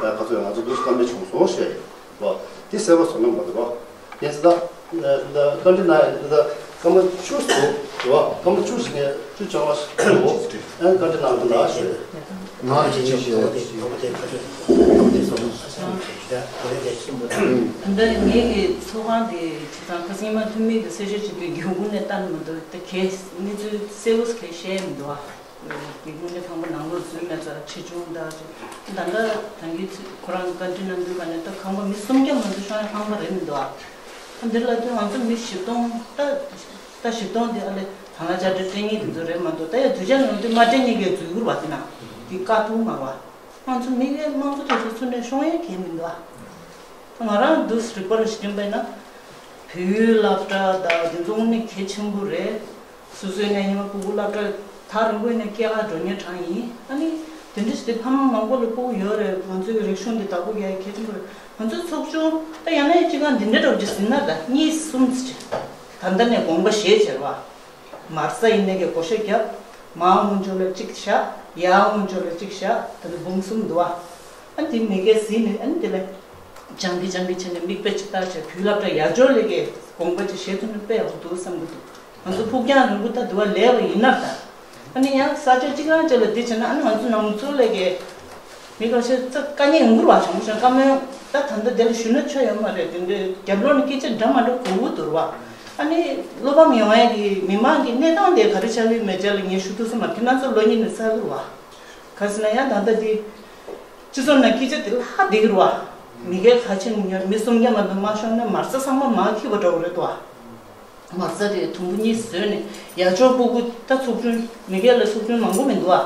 ཁ་ཐུག་ང་ཚོ་འདུག་བཀའ་མོལ་བྱུང་སོང་ཞེས་ཡོད། དེ་གསལ་པོ་བཟོ་ན་མ་འདུག་ག་ཡིན་ཙང་ད་བཀའ་འདྲི་གནང་ཡིན་ཙང་སྐར་མ་བཅུ་ཟུར་འགྲོ་བ། སྐར་མ་བཅུ་ཞིག་ནས་བཅུ་བཅོ་ལྔ་ཞིག་འགྲོ། ཨ་བཀའ་འདྲི་གནང་རོགས་གནང་ཞུ། ང་ཅི་ཅི་ཞུ། ད་ལྟ་ངེད་ཀྱི་ཚོགས་ཁང་དེ་བྱེད་སྟངས་ཁ་སང་ཉི་མ་འཐུས་མི་གི་གསལ་བཤད་བྱེད་པའི་རྒྱུན་གུང་ནས་བལྟ་ནི་མ་གཏོགས་ད་གས་གནས་ཚུལ་གསལ་པོ་གས་བཤད་མི་འདུག་ཨ། དེ་དངོས་གནས་ཕངས་པ་ནང་ལོགས་འཛུལ་མེད་ཙང་ཆེ་ཆུང་དག་ཅིག་ད་ལྟ་ད་གིན་ཁོ་རང་བཀའ་འདྲི་གནང་དུས་ག་ནས་ད་ཁང་པ་མི་སུམ་བརྒྱ་མ་འཛུལ་ཤོང་ཡ་ཕངས་པ་རེད་མི་འདུག་ཨ། ད་འདི་ལ་དུས་ང་ཚོ་མི་བཞི་སྟོང་ད་ད་བཞི་སྟོང་དེ་ཨ་ལེ་ཐང་ལ་ཅ་དྲི་སྤྲད་ངེས་དེ་ཚོ་རེད་མ་གཏོགས་ད་ཡ་དུས་ཆ་ནང་དུས་མ་སྤྲད་ངེས་ཀྱི་འཛུལ་ཡུར་བ་དེ་ན་དེ་དཀའ་ཐུག་མ་བ་ང་ཚོ་མི་གའི་དམངས་གཙོ་དེ་ཚོ་ཚུར་ནས་ཤོང་ཡ་གལ་མི་འདུག་ཨ། ད་ང་རང་འདུག་རིག་པ་ལ་ཞིག་ཡིན་པས་ན་བོད་ཡིག་སློབ་གྲྭ་དང་དེ་ཚོ་དངོས་གནས་གལ་ཆེན་པོ་རེད། སོ་སོའི་ནས་ཉི་མ་སྤུ་གུ་སློབ་གྲྭ་ཐག་རིང་པོའི་ནས་སྐྱེལ་ག་འགྲོ་མཁན་གྲངས་ཡིན། ཨ་ནི་དེ་འདྲ་ཞིག་དེ་ཕ་མ་མང་པོ་ལ་སྤུ་གུ་ཡོད་རེད། ང་ཚོའི་རིག་གཞུང་འདི་བདག་པོ་རྒྱག་ཡ་གལ་ཆེན་པོ་རེད། ང་ཚོའི་ཚོགས་ཆུང་ད་ཡང་ན་ཡང་གཅིག་གང་འདི་འདྲ་འདྲ་པོ་ཅིག་ཟིན་ན་ད་གཉིས་གསུམ་ཙམ་ཅིག་ད་ལྟ་ནས་དགོངས་པ་བཞེས་བྱས་པ། མར་ས་ཡིན་ནས་ཀྱི་བགོ་བཤའ་བརྒྱབ། མར་སྔོན་འཇུག་ལ་གཅིག་བཞག་ཡར་སྔོན་འཇུག་ལ་གཅིག་བཞག་ད་ལྟ་འབུམ་གསུམ་འདུག་ཨ། ཨ་འདི་མི་སྐད་ཟིན་ནས་ཨ་ནི་དེ་ལས་སྦྱང་གི་སྦྱང་གི་བྱས་ནས་མིག་དཔེ་ཅིག་ལྟ་བྱས་བོད་སློབ་གྲྭ་ཡར་འཇོག་ལས་ཀའི་དགོངས་པ་ཅིག་བཞེས་ཐུབ་ན་དཔེ་ཡག་པོ་འདུག་བསམ་གི་འདུག་ང་ཚོ་ཕུགས་རྒྱང་རིང་པོ་ད་དུ་བ་ལས་པ་ཡིན་ན་ད། ཨ་ནི་ཡང་ས་ཆ་གཅིག་རང་ཅིག་ལ་འདི་བྱས་ན་ཨ་ནི་ང་ཚོ་ནང་ཚོ་ལས་ཀའི་མི་ཁ་ཤས་ཙག་དཀའ་ངལ་ཡོང་གི་རེད་བ། བྱང་བྱང་བཀའ་མོལ་ད་ད་ལྟ་དེ་ལ་ཞུ་ན་ཆོ་ཡོད་མ་རེད། དེ་འདྲའི་རྒྱབ་ལོགས་ནས་སྐད་ཆ་འདྲ་མ་འདྲ་གོ་གི་འདུག་རེད་བ། ཨ་ནི་བློ་ཕམ་ཡོང་ཡ་གི་མི་མང་གི་གནས་སྟངས་དེ་ག་རེ་ཆགས་ཡོད་མེད་ཅག་ལ་ངས་ཞུ་ཐུབ་ས་མ་རེད། ཁྱེད་རང་ཚོ་ལོ་གཉིས་ནས་གསར་གི་རེད་བ། ག་ཟེར་ན་ཡང་ད་ལྟ་དེ་སྤྱི་ཚོགས་ནང་སྐད་ཆ་དེ་ལྷག་བསྡད་ཀྱི་རེད་བ། མི་སྒེར་ཁ་ཆེ་མི་ཉོ་མི་སུམ་བརྒྱ་མ་གཏོགས་མ་ཤོང་ན་མ་རྩ་ཚང་མ་མར་འཁྱེར་བ་འདྲ་བོ་རེད་དོ། མ་རྩ་དེ་དུམ་བུ་གཉིས་བཟོས་ནས་ཡར་ཕྱོགས་སྤུ་གུ་ད་ཚོགས་ཆུང་མི་སྒེར་ལ་ཚོགས་ཆུང་མང་པོ་མི་འདུག་ཨ།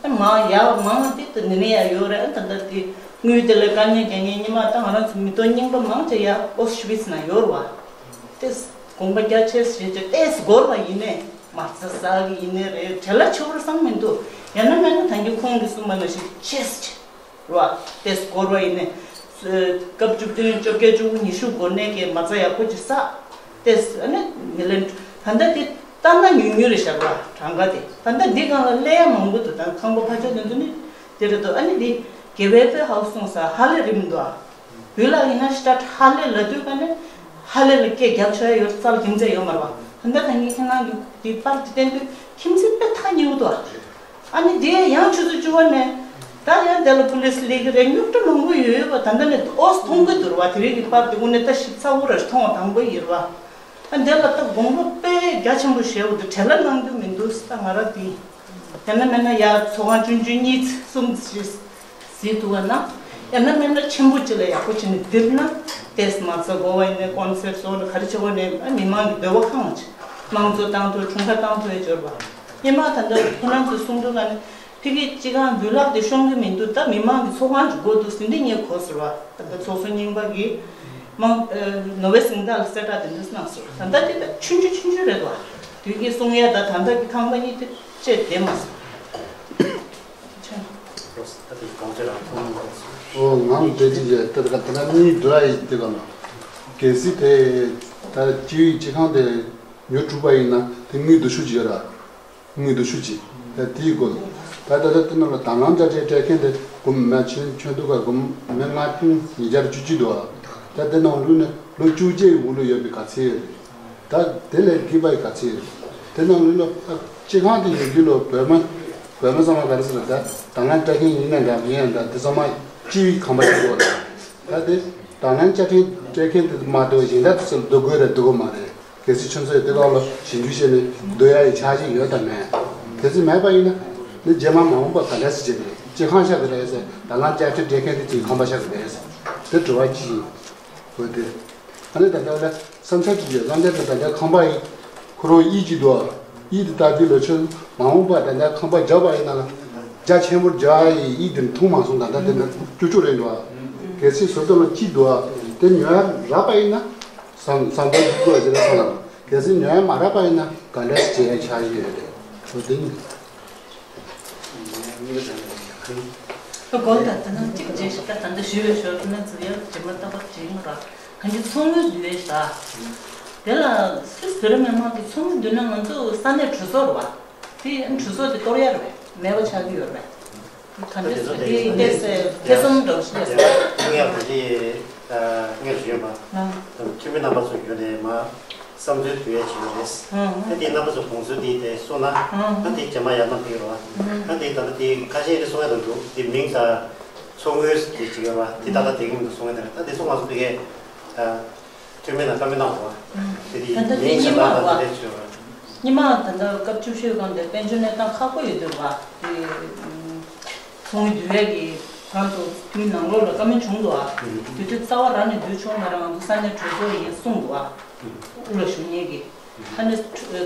ཨ་མ་ཡར་མང་དེ་ད་ནི་ནི་ཡར་ཡོད་རེད། ཨ་ད་ལྟ་དེ་དངུལ་དེ་ལ་དཀའ་ངལ་རྒྱག་མཁན་ཉི་མ་ད་ང་རང་ཚོ་མི་ཐོག་རྙིང་པ་མང་ཆེ་ཡར་ཨོ་ཤི་ཝིས་ན་ཡོད་རེད་བ། ཏེས་དགོངས་པ་རྒྱ་ཆེ་ཞེས་བྱས་ཏེས་སྒོར་བ་ཡིན་ནས་མ་རྩ་ཟ་གི་ཡིན་ནས་རེད། བྲེལ་བ་ཆེ་བོར་བསམ་མི་འདུག་ཡང་ན་མེད་ན་ད་གིན་ཁོང་གིས་གསུངས་པ་ནང་བཞིན་ཆེས་ཆེ་རེད་བ། ཏེས་སྒོར་བ་ཡིན་ནས་སྐབས་བཅུ་བདུན་བཅོ་བརྒྱད་བཅུ་དགུ་ཉི་ཤུ་འགོར་ནས་ཀྱི་མ་རྩ་ཡག་པོ་ཅིག་ཟ། ཏེས་ཨ་ནི་མི་ལན་ད་ལྟ་དེ་ལྟ་ན་ཉུང་ཉུང་རེད་བཞག་ར་གྲངས་ཀ་དེ་ད་ལྟ་འདི་སྒང་ལ་སླེབས་ཡ་མང་པོ་འདུག་ད་ཁང་པ་ཕ་ཆོས་དེ་ཚོ་ནི་དེ་རེད་འདུག་ཨ་ནི་འདི་དགེ་བའི་དཔེ་ཧའུ་སུང་ས་ཧ་ལས་རིམ་འདུག་ཨ། བོད་ལ་ཡིན་ན་ཤི་ཏྲ་ཧ་ལས་ལ་དུས་ཀ་ནས་ཧ་ལས་ལ་སྐད་རྒྱབ་ཆོག་ཡ་ཡོད་རྩལ་རྒྱུ་མཚན་ཡོད་མ་རེད་བ། ད་ལྟ་ད་ངས་ཁྱེད་རང་གི་འདི་པར་དེ་བསྟན་དུས་ཁྱིམ་མཚེས་དཔེ་ཐག་ཉེ་བོ་འདུག་ཨ། ཨ་ནི་དེ་ཡང་ཆུ་ཚོད་བཅུ་པ་ནས་ད་ཡང་དེ་ལ་པུ་ལིས་སླེབས་ཀྱི་རེད། རྙོག་དྲ་མང་པོ་ཡོད་ཡོད་པ་ད་ལྟ་ནས་ཨོ་མཐོང་གི་འདུག་ར་བ། དེ་རིང་གི་པར་དེ་དངོས་གནས་ད་ཞིབ་ཚགས་པོ་ར་མཐོང་བ་དང་པོ་ཡིན་ར་བ། ཨ་དེ་ལ་ད་དགོངས་པ་དཔེ་རྒྱ་ཆེན་པོ་བཞེས་འོ་དེ་བྲེལ་བ་གནང་རྒྱུ་མི་འདུག་ད་ང་ར་དེ་དེ་ན་མེད་ན་ཡ་ཚོགས་ཁང་ཆུང་ཆུང་གཉིས་གསུམ་ཞིག་ཟིན་ཐུབ་པ་ན་ཡང་ན་མེད་ན་ཆེན་པོ་ཅིག་ལ་ཡག་པོ་བྱས་ནས་བསྡིར་ན་ཏེས་མ་རྩ་དགོས་པ་ཡིན་ནའི་ཀོན་སེར་སོགས་ལ་ག་རེ་བྱེད་དགོས་ནའི་མི་མང་གི་འདོད་པ་ཁེངས་ཅིག་དམངས་གཙོ་བཏང་ཐུབ་འཁྲུངས་སྐར་བཏང་ཐུབ་ཡ་འབྱོར་བ། སྔོན་མ་ད་ལྟ་ཁོ་རང་ཚོ་གསུང་དུས་ལ་ནི་ཕ་གི་སྤྱི་ཁང་འབུལ་ལག་དེ་ཤོང་གི་མི་འདུག་ད་མི་མང་གི་ཚོགས་ཁང་ཅིག་དགོས་འདུག་ཟིན་དེ་ངས་གོ་ཟེར་བ། ད་ལྟ་ཚོགས་གཙོ་རྙིང་པ་གིས་མང་ནོར་བེ་སིང་ད་ལ་གསལ་བསྒྲགས་དེ་འདྲ་གནང་ཟེར་བ། ད་ལྟ་དེ་ད་ཆུང་ཆུང་ཆུང་ཆུང་རེད་བ། དུས་ཀྱི་གསུང་ཡ་ད་ད་ལྟ་གི་ཁང་པ་གཉིས་དེ་བཅད་བསྡད་མ་སོང་། ད་དེ་གང་ཚེ་རང་ཐོག་མ་ཨོ་ང་ལ་འདྲེ་ཅིག་ཡོད་དེ་ག་དེ་ན་གཉིས་འདུག་ཨ་ཡིག་དེ་ག་ན། གལ་སྲིད་དེ་ད་སྤྱི་ཡི་སྤྱི་ཁང་དེ་ཉོ་གྲུབ་པ་ཡིན་ན་དེ་དངུལ་བསྡུ་ཤུགས་ཅིག་ཡོད་ར། དངུལ་བསྡུ་ཤུགས་ཅིག་ད་དེའི་སྐོར་ད་ད་ད་དེ་ནང་ལ་དང་བླངས་དཔྱ་ཁྲལ་སྤྲད་མཁན་དེ་གོམ་མ་ཆེན་ཆོན་འདུག་ག་གོམ་མི་ལྔ་སྟོང་ཉིས་བརྒྱ་བཅུ་གཅིག་འདུག་ཨ། ད་དེ་ནང་ལོ་ནས་ལོ་བཅུ་གཅིག་གི་འོག་ལ་ཡོད་པའི་ག་ཚད་ཡོད་རེད། ད་དེ་ལས་རྒྱས་པའི་ག་ཚད་ཡོད་རེད། དེ་ནང་ལོ་ལ་སྤྱི་ཁང་དེ་ཡོད་རྒྱུ་ལོ་བོད་མི་བོད་མི་ཚང་མ་ག་རེ་ཟེར་ད་དང་བླངས་སྤྲད་མཁན་ཡིན་ན་འདྲ་མིན་ཡང་འདྲ་དེ་ཚང་མ་སྤྱི་ཡི་ཁང་པ་ཞིག་ཡོད་རེད། ད་དེ་དང་བླངས་དཔྱ་ཁྲལ་སྤྲད་མཁན་དེ་མ་གཏོགས་གཞན་དག་དེ་ཚོ་ལ་བསྡུ་དགོས་རེད་བསྡུ་དགོས་མ་རེད། གལ་སྲིད་ཁྱོད་ཚོས་དེ་སྒང་ལ་ཞིབ་འཇུག་བྱས་ནས་བསྡུ་ཡ་ཡི་འཆར་གཞི་ཡོད་དམ་མེད། གལ་སྲིད་མེད་པ་ཡིན་ན་ནི་རྗེས་མ་མ་འོངས་པ་ག་འདྲ་ཞིག་བྱེད་དགོས་སྤྱི་ཁང་བཞག་གི་རེད་ཟེར་དང་བླངས་དཔྱ་ཁྲལ་སྤྲད་མཁན་དེ་ཚོའི་ཁང་པ་བཞག་གི་རེད་ཟེར་དེ་དྲི་བ་གཅིག་ཡིན། འོ་དེ། ཨ་ནི་ད་ལྟ་ལ་བསམ་འཆར་གཅིག་ཡོད། བསམ་འཆར་དེ་ད་ལྟ་ཁང་པ་ཡི་ཁོ་རང་དབྱིབས་གཅིག་འདུག་དབྱིབས་དེ་ལྟ་དུས་ལ་ཁྱོད་མ་འོངས་པ་ད་ལྟ་ཁང་པ་རྒྱག་པ་ཡིན་ན་ལ་རྒྱ་ཆེན་པོ་རྒྱག་ཡི་དབྱིབས་དེ་མཐོང་མ་སོང་། ད་ལྟ་དེ་ན་ཀྱུ་ཀྱུ་རེད་འདུག་གལ་སྲིད་བཟོ་ལྟ་ལ་གཅིག་འདུག་དེ་ཉོ་ཡ་རག་པ་ཡིན་ན་བསམ་བསམ་པ་འདུག་ཟེར་ལ་སོང་ལ་གལ་སྲིད་ཉོ་ཡ་མ་རག་པ་ཡིན་ན་ག་འདྲ་ཞིག་བྱེད་ཡ་འཆར་གཞི་ཡོད་རེད། འོ་དེ་ཡིན། ཨ་གོ་ད་ད་ནང་གཅིག་རྗེས་ཤིག་ད་ད་འདི་ཞུས་པའི་ཞོར་དུ་ན་ཚུར་ཡང་རྗེས་མ་ལྟ་བར་བྱེད་ཡིན་ར། གང་གི་ཚོགས་དངུལ་བསྡུ་བའི་ས། དེ་ལ་སུས་ཟེར་མི་མང་གི་ཚོགས་དངུལ་བསྡུ་ན་ང་ཚོ་ས་གནས་གྲོས་ཚོགས་རེད་བ། དེ་གྲོས་ཚོགས་དེ་གཏོར་ཡ་རེད་བས་མེད་པ་ཆགས་ཀྱི་ཡོད་རེད་བས། ག་འདྲ་ཟེར་དེ་ཏེ་སེ་ཐེ་ཚོམ་འདྲ་བོ་ཞིག་སླེབས་སོང་། ངས་གོ་ཅི་ངས་ཞུས་པ། ཨང་། འཐུས་མི་རྣམ་པ་ཚོ་བརྒྱུད་ནས་མ་བསམ་ཚུལ་བསྡུ་ཡས་བྱེད་ཀྱི་རེད། ཨང་། ད་དེ་རྣམ་པ་ཚོ་དགོངས་ཚུལ་དེ་དེ་གསུངས་ན་ཨང་། ད་དེ་རྗེས་མ་ཡར་བཏང་ཕེབས་རོགས། ཨང་། ད་དེ་ད་ལྟ་དེ་ཁ་ཤས་རེ་གསུང་ཡ་དང་འདུག་དེ་མིང་དང་ཚོགས་དངུལ་དེ་བྱེད་ཀྱི་རོགས་དེ་ད་ལྟ་དེ་གི་མི་འདུག་གསུང་ཡ་དང་ད་དེ་ཚོ་ང་ཚོ་དེ་གས་འཐུས་མི་དང་བཀའ་མོལ་གནང་རོགས། དེ་དེ་ད་ལྟ་དེ་མིང་གཉིས་ཟེར་མ་ན་ད་བ། དེ་བྱེད་རོགས། སྔོན་མ་ད་ལྟ་སྐབས་བཅུ་བཞི་པའི་སྒང་དེ་དཔལ་འབྱོར་གནས་སྟངས་ཁག་པོ་ཡོད་དུས་བ། དེ་ཚོགས་དངུལ་བསྡུ་ཡས་ཀྱི་སྒང་དུ་དེའི་ནང་ལོགས་ལ་བཀའ་མོལ་བྱུང་འདུག་བ། དེ་དུས་རྩ་བ་རང་ནས་བསྡུ་ཆོག་མ་རེད། ང་ཚོ་ས་གནས་གྲོས་ཚོགས་ཡིན་གསུངས་འདུག་བ། དབུ་ལ་བཞུགས་མཁན་གྱིས། ཨ་ནི་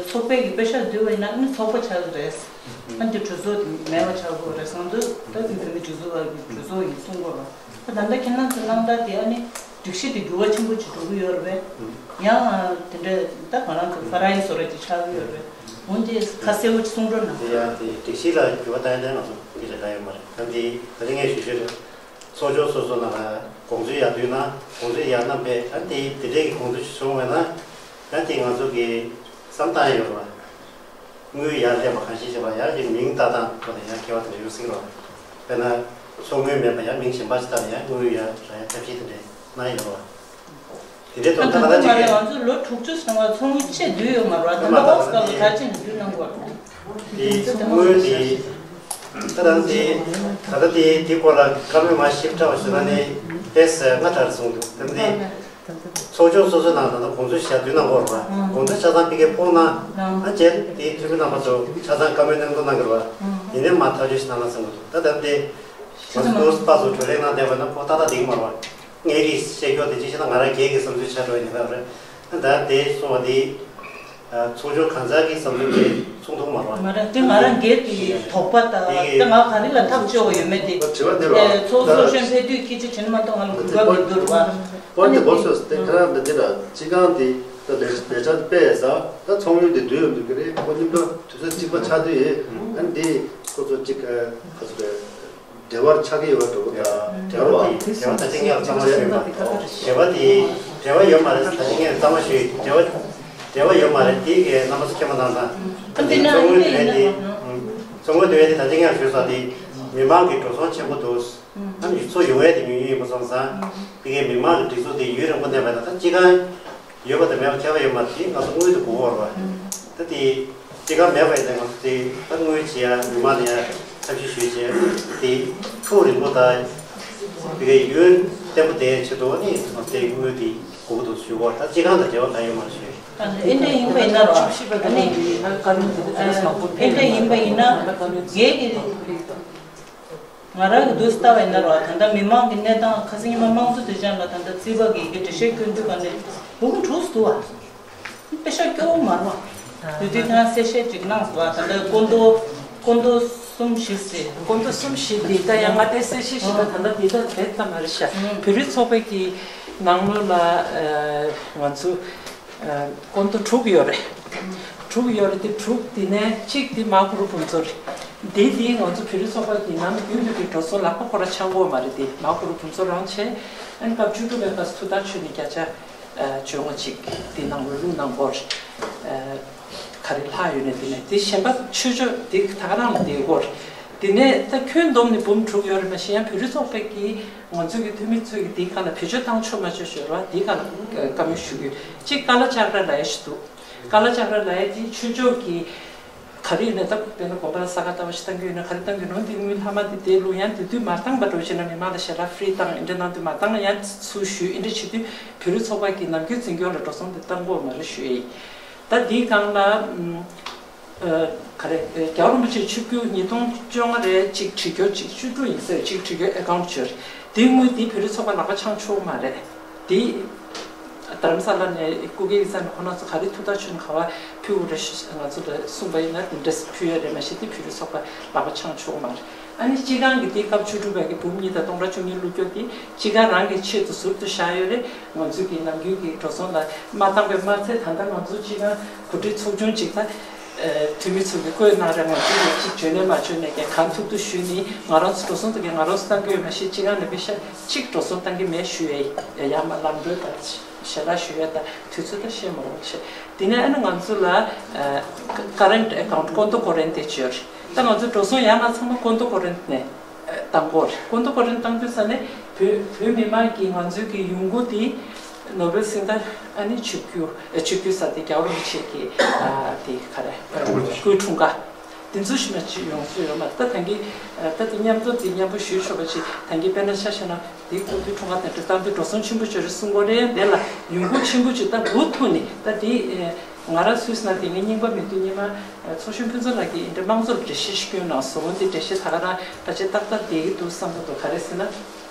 ཚོགས་པའི་གི་པེ་ཤག་བསྡུས་པ་ཡིན་ན་ཨ་ནི་ཚོགས་པ་ཆགས་ཀྱི་རེད། ཨ་ནི་དེ་གྲོས་ཚོགས་དེ་མེད་པ་ཆགས་དགོས་རེད་བསམ་དུས་ད་དབུས་བོད་མིའི་སྒྲིག་འཛུགས་པ་གི་གྲོས་ཚོགས་ཡིན་གསུང་དགོས་རེད། ད་ད་ལྟ་ཁྱེད་རང་ཚོ་གནང་སྟངས་དེ་ཨ་ནི་སྒྲིག་གཞི་དེ་འགྱུར་བ་ཆེན་པོ་ཅིག་འགྲོ་གི་ཡོད་རེད་པས། ཡང་དེ་འདྲ་ད་ང་རང་ཚོ་ཧྥ་རན་སི་བཟོ་འདྲ་ཅིག་ཆགས་ཀྱི་ཡོད་རེད། འོན་ཏེ་ཁ་གསལ་པོ་ཅིག་གསུང་རོགས་གནང་། དེ་ཡང་དེ་སྒྲིག་གཞི་ལ་འགྱུར་བ་གཏོང་ཡ་དེ་ང་ཚོ་དེ་ལས་ཀ་ཡོད་མ་རེད། ད་དེ་ད་ལྟ་ངས་ཞུ་ཞུ་རེད། ཚོགས་ཆུང་སོ་སོ་ནང་ལ་དགོངས་ཚུལ་ཡར་བསྡུས་ན་དགོངས་ཚུལ་ཡར་བསྣམས་པས་ད་དེ་དེ་འདྲའི་གི་དགོངས་ཚུལ་ཞིག་བྱུང་བས་ན་ད་དེ་ང་ཚོ་གི་བསམ་བཏང་ཡ་ཡོད་རེད་བ། དངུལ་ཡར་སླེབས་པ་གང་ཞིག་བྱས་པ་ཡར་གྱི་མིང་ལྟ་སྟངས་ཐོག་ནས་ཡར་འཁྱེར་བ་དེ་འདྲ་ཡོད་སྲིད་རོགས། དཔེར་ན། ཚོགས་དངུལ་མེད་པ་ཡར་མིང་གཞན་པ་ཞིག་བཏགས་ནས་ཡར་དངུལ་ཡར་རག་ཡ་ཐབས་ཤེས་དེ་འདྲ་གནང་ཡོད་རོགས། དེ་འདྲའི་ཐོག་ད་ད་ལྟ་ང་ཚོ་ལོ་དྲུག་ཅུ་སོང་བ་ཚོགས་དངུལ་ཆད་བསྡུས་ཡོད་མ་རེད་བ། ད་ལྟ་ཝག་སི་སྐབས་ལ་ག་ཅིག་ནས་བསྡུས་གནང་དགོས་རེད། དེ་ཚོགས་དངུལ་དེ་ད་ལྟ་དེ་ད་ལྟ་དེ་དེ་སྐོར་ལ་བཀའ་མོལ་མ་ཞིབ་ཕྲ་བ་ཞུ་ན་ནི་ཏེས་ལྔ་ཐར་སོང་འདུག་ད་ལྟ་དེ། ཚོགས་ཆུང་སོ་སོའི་ནང་ད་ལྟ་དགོངས་ཚུལ་ཞིག་བསྡུ་གནང་དགོས་རེད་པ། དགོངས་ཚུལ་ཆ་ཚང་ཕ་གིར་ཕོག་ན་ཨ་ཅེ་དེའི་འཐུས་མི་རྣམ་པ་ཚོ་ཆ་ཚང་བཀའ་མོལ་གནང་དགོས་གནང་གི་རེད་པ། ཡིན་ནའི་མ་ཐག་གཅོད་ཞིག་གནང་ན་བསམ་གི་འདུག་ད་ལྟ་དེ་ང་ཚོ་ཏོག་ཙམ་བགྲོ་གླེང་གནང་བསྡད་པ་ན་ཁོ་ཏག་ཏག་བསྡད་ཀྱི་མ་རེད་པ། ངས་ཀྱིས་བཤད་རྒྱུ་དེ་ཅི་ཞིག་ན་ང་རང་སྒེར་གྱི་བསམ་ཚུལ་ཆགས་འགྲོ་ཡི་ཡིན་ད་རེད། ད་དེ་སོང་བ་དེ། ཚོགས་ཆུང་གང་ཟག་གི་བསམ་ཚུལ་དེ་ཚོགས་འདུ་མ་རེད་པ། མ་རེད་དེ་ང་རང་སྒེར་གྱི་དོགས་པ་དང་དེ་ང་ག་རེ་ལ་ཐག་གཅོད་དགོས་ཡོད་མེད་དེ། དྲི་བ་འདི་རེད་པ། ཚོགས་གཙོ་གཞོན་ཕེབས་དུས་སྐད་ཆ་དྲིས་མ་གཏོགས་ང་ལ་གོ་སྐབས་མི་འདུག་རེད་པ། པོ་ཨིན་ཊི་དེ་བོ་སོས་དེ་ཁྱེད་རང་འདི་འདི་ལ་སྤྱི་ཁང་དེ་ད་ལས་ལས་འཆར་དཔེ་ཟ་ད་ཚོགས་དངུལ་དེ་བསྡུས་ཡོང་དུས་ཀྱི་རེད། ཁོ་མཉམ་དུ་དུས་ཚོད་གཅིག་པ་ཆགས་དུས་ཨ་ནི་འདི་ཁོ་ཚོ་གཅིག་ག་ཚོད་རེད། འབྲེལ་བ་ཆགས་ཀྱི་ཡོད་པ་འདྲ་པོ་དང་འབྲེལ་བ་དེ་འབྲེལ་བ་ད་ཅི་ངས་གཙང་མ་ཞུས་པ། འབྲེལ་བ་དེ་འབྲེལ་བ་ཡོད་མ་རེད། ད་ཅི་ངས་གཙང་མ་ཞུས། འབྲེལ་བ་འབྲེལ་བ་ཡོད་མ་རེད། དེ་གའི་རྣམ་པ་ཚོ་མཁྱེན་པ་གནང་དང་། ཨ་འདི་ན་ཚོགས་དངུལ་ཡིན་དེ་ཡིན་ན་དེ་ཚོགས་དངུལ་དེ་བས་དེ་ད་ཅི་ངས་ཞུས་ས་དེ་མི་མང་གི་འགྲོ་སོང་ཆེན་པོ་འདུག་ཨ་ནི་ཚོགས་ཡོང་ཡས་དེ་ཉུང་ཉུང་ཡིན་པ་སོང་ཙང་དེ་གའི་མི་མང་གི་སྒྲིག་འཛུགས་དེ་ཡུན་རིང་པོ་གནས་པ་ད་ད་ཅི་གང་། ཡོད་པ་དང་མེད་པ་ཁྱད་པར་ཡོད་མ་རེད། དེ་ང་ཚོ་དངུལ་དེ་དགོས་ཀྱི་ཡོད་རེད་པ། ད་དེ་དེ་ག་མེད་པ་ཡིན་ན་ང་ཚོ་དེ་ད་དངུལ་བྱེད་ཡ་མི་མང་ལ་ཡ་ཐབས་ཤེས་ཞུས་བྱས་དེ་ཕྲུ་གུ་རིང་པོ་དང་དེ་གའི་ཡུན་བརྟན་པོ་བསྡད་ཡ་ཆེད་དུ་ནི་ང་ཚོ་དེ་དངུལ་དེ་དགོས་ཀྱི་འདུག་ཞུ་གོ་ད་སྤྱི་ཁང་དང་འབྲེལ་བ་གང་ཡོད་མ་རེད་ཞུ། ཨ་ནི་ཨེ་འདྲ་ཡིན་པ་ཡིན་ན་རོ། ཨ་ནི་ཨེ་འདྲ་ཡིན་པ་ཡིན་ན་ངེད་ཀྱི། ང་རང་གི་འདུག་ལྟ་བ་ཡིན་ན་རོ། ད་ལྟ་མི་མང་གི་གནས་སྟངས་ཁ་སང་ཉི་མ་དམངས་གཙོ་དོན་ཚན་ལ་ད་ལྟ་རྩིས་པ་གི་གི་འགྲེལ་བཤད་སྐྱོན་དུས་ག་ནས་འུ་གུ་འཁྲུགས་སུ་འདུག་བ། དཔེ་ཤག་སྐྱོ་བོ་མ་རོ། དེ་དུས་ཁྱེད་རང་གསལ་བཤད་ཅིག་གནང་སོང་བ། ད་ལྟ་སྐོར་ཟློས་སྐོར་ཟློས་གསུམ་བཞི་ཟེར། སྐོར་ཟློས་གསུམ་བཞི་འདི་ད་ཡང་ང་དེ་གསལ་བཤད་ཞིག་ད་ད་ལྟ་འདི་ད་རེད་ད་མ་རེད་ཤག་བོད་རིགས་ཚོགས་པའི་གི་ནང་ལོགས་ལ་ང་ཚོ་སྐོར་ཟློས་དྲུག་ཡོད་རེད། དྲུག་ཡོད་རེད་དེ་དྲུག་དེ་ནས་གཅིག་དེ་མ་གུ་རུ་ཕུན་ཚོགས་རེད། དེ་དེ་ང་ཚོ་བོད་རིགས་ཚོགས་པ་གི་ནམ་རྒྱུན་དུ་གི་འགྲོ་སོང་ལག་པ་ཁོ་ར་འཆང་གི་ཡོད་མ་རེད། དེ་མ་གུ་རུ་ཕུན་ཚོགས་རང་བྱས། ཨ་ནི་སྐབས་བཅུ་དྲུག་པའི་སྐབས་སུ་ཐུགས་ཐག་ཆོད་ནས་བརྒྱ་ཆ་བཅོ་ལྔ་ཅིག་དེ་ནང་ལོ་ལུགས་ནང་སྐོར་ག་རེ་ལྷག་ཡོད་ནས། དེ་ནས་དེ་གཞན་པ་ཆོས་ཕྱོགས་དེ་ད་ག་རང་ལ་དེ་སྐོར། དེ་ནས་ད་ཁྱོན་བསྡོམས་ནས་འབུམ་དྲུག་ཡོད་རེད། མ་གཞི་ཡང་བོད་རིགས་ཚོགས་པའི་གི་ང་ཚོའི་གི་འཐུས་མི་ཚོས་གི་དེའི་སྒང་ལ་བེད་སྤྱོད་བཏང་ཆོག་མ་ཆོག་ཞུ་བ་དེའི་སྒང་ལ་བཀའ་མོལ་ཞུ་རྒྱུ་གཅིག། ཀ་ལ་ཅཱ་ཀྲ་ལབ་ཡ་ཞིག་འདུག་ཀ་ལ་ཅཱ་ཀྲ་ལབ་ཡ་དེ་ཆོས་ཕྱོགས་ཀྱི་ག་རེ་ཡིན་ན། ད་དཔེར་ན་དགོན་པ་ལ་ས་ག་ལྟ་བ་ཞིག་བཏང་གི་ཡོད་ན་ག་རེ་བཏང་གི་ཡོད་ན། འདི་དངུལ་ལྷག་མ་དེ་དེ་ལུ་ཡང་དེ་དུས་མ་བཏང་པ་འགྲོ་བྱས་ན་མི་མང་ལ་ཞལ་ལག་ཧྥི་རི་བཏང་། ཨེ་འདྲ་གནང་དུས་མ་བཏང་ན་ཡང་ཚུར་ཞུས། ཨེ་འདྲ་བྱེད་དུས་བོད་རིགས་ཚོགས་པ་གི་ནམ་རྒྱུན་འཛིན་སྐྱོང་ལ་འགྲོ་སོང་དེ་བཏང་གི་ཡོད་མ་རེད་ཞུ་ཡ་ཡིན། ད་འདིའི་སྒང་ལ་ཨ་ག་རེ་རྒྱལ་བ་རིན་པོ་ཆེ་ཆིབས་བསྒྱུར་ཉིས་སྟོང་བཅོ་ལྔ་རེད། གཅིག་བྲིས་རྒྱུ་གཅིག་བཅུ་དྲུག་ཡིན་ཟེར། གཅིག་བྲིས་རྒྱུ་ཨེ་ཀའུན་ཊི་བྱོས། དེའི་དངུལ་དེ་བོད་རིགས་ཚོགས་པ་ལག་པ་འཆང་ཆོག་མ་རེད། དེ་རྡ་རམ་ས་ལ་ནས་སྐུ་སྒེར་ཡིག་ཚང་ནས་ཁོ་རང་ཚོ་ག་རེ་ཐུགས་ཐག་ཆོད་ནས་ག་བ་ཕུལ་དགོས་རེད་ང་ཚོ་ལ་གསུངས་པ་ཡིན་ན་དེ་འདྲས་ཕུལ་ཡ་རེད། མ་གཞི་དེ་བོད་རིགས་ཚོགས་པ་ལག་པ་འཆང་ཆོག་མ་རེད། ཨ་ནི་སྤྱི་ཁང་གི་དེ་སྐབས་བཅུ་དྲུག་པའི་གི་འབུམ་གཉིས་དང་སྟོང་ཕྲག་བཅུ་གཉིས་བླུགས་རྒྱུ་དེ་སྤྱི་ཁང་རང་གི་ཆེད་དུ་ཟུར་དུ་བཞག་ཡོད་རེད། ང་ཚོའི་གི་ནམ་རྒྱུན་གྱི་འགྲོ་སོང་ལ་མ་བཏང་པའི་མ་ཚད་ད་ལྟ་ང་ཚོ་སྤྱི་ཁང་གོ་སྒྲིག་ཚོགས་ཆུང་གཅིག་ད། འཐུས་མི་ཚོ་གིས་བཀོད་གནང་རེད། ང་ཚོ་ལ་གཅིག་བྱོན་ནས་མ་བྱོན་ནས་ཀྱང་གང་ཐུབ་ཐུབ་ཞུས་ནས་ང་རང་ཚོ་འགྲོ་སོང་དེ་གའི་ང་རང་ཚོ་བཏང་གི་ཡོད་མ་གཞི་སྤྱི་ཁང་ནས་པེ་ཤ་གཅིག་འགྲོ་སོང་བཏང་གི་མེད་ཞུ་ཡས། ཡ་མ་ལམ་འགྲོ་དང་ཞལ་ལག་ཞུ་ཡས་དང་དུས་ཚོད་ད་ཤེས་མ་རུང་ཆེ། དེ་ནས་ཨ་ནི་ང་ཚོ་ལ་ཀ་རེན་ཊི་ཨེ་ཀའུན་ཊི་ཀོན་ཏོ་ཀོ་རེན་ཊེ་བྱོས། ད་ང་ཚོ་འགྲོ་སོང་ཡ་མ་ཚང་མ་ཀོན་ཏོ་ཀོ་རེན་ཊི་ནས་བཏང་གོ་རེད། ཀོན་ཏོ་ཀོ་རེན་ཊེ་བཏང་དུས་ས་ནས་བོད་བོད་མི་མང་གིས་ང་ཚོའི་གི་ཡོང་སྒོ་དེ་ནོར་བེལ་གཟེངས་རྟགས་ཨ་ནི་ཆིབས་བསྒྱུར་ཆིབས་བསྒྱུར་ས་དེ་རྒྱལ་བ་རིན་པོ་ཆེ་གི་དེ་ག་རེ་སྐུའི་འཁྲུངས་སྐར་དེ་ཚོ་ཞིག་མ་ཅིག་ཡོང་སྲོལ་ཡོད་མ་རེད། ད་ད་གིན་ད་དེ་མཉམ་དུ་དེ་མཉམ་པོ་ཞུས་ཆོག་པ་ཅིག་ད་གིན་དཔེར་ན་ཆ་བཞག་ན་དེ་སྐུ་དུས་འཁྲུངས་སྐར་དེ་འདྲ་བཏང་དུས་འགྲོ་སོང་ཆེན་པོ་བྱོས་རེད་གསུང་གོ་རེད། དེ་ལ་ཡོང་སྒོ་ཆེན་པོ་ཅིག་ད་འབུ་ཐུག་ནས་ད་དེ། ང་རང་སུད་སི་ནང་དེ་ངའི་རྙིང་པ་མི་འདུག་རྙིང་མ་ཚོགས་གཞོན་ཕུན་ཚོགས་ལགས་ཀྱིས་འདི་འདྲ་དམངས་གཙོར་འགྲེལ་བཤད་ཤིག་བསྐྱོན་གནང་སོང་། འོ་འདི་འགྲེལ་བཤད་ད་ག་རང་ད་ཆ་ཏག་ཏག་བསྡད་ཀྱི་འདུག་བསམ་གྱི་འདུག་ག་རེ་ཟེར་ན།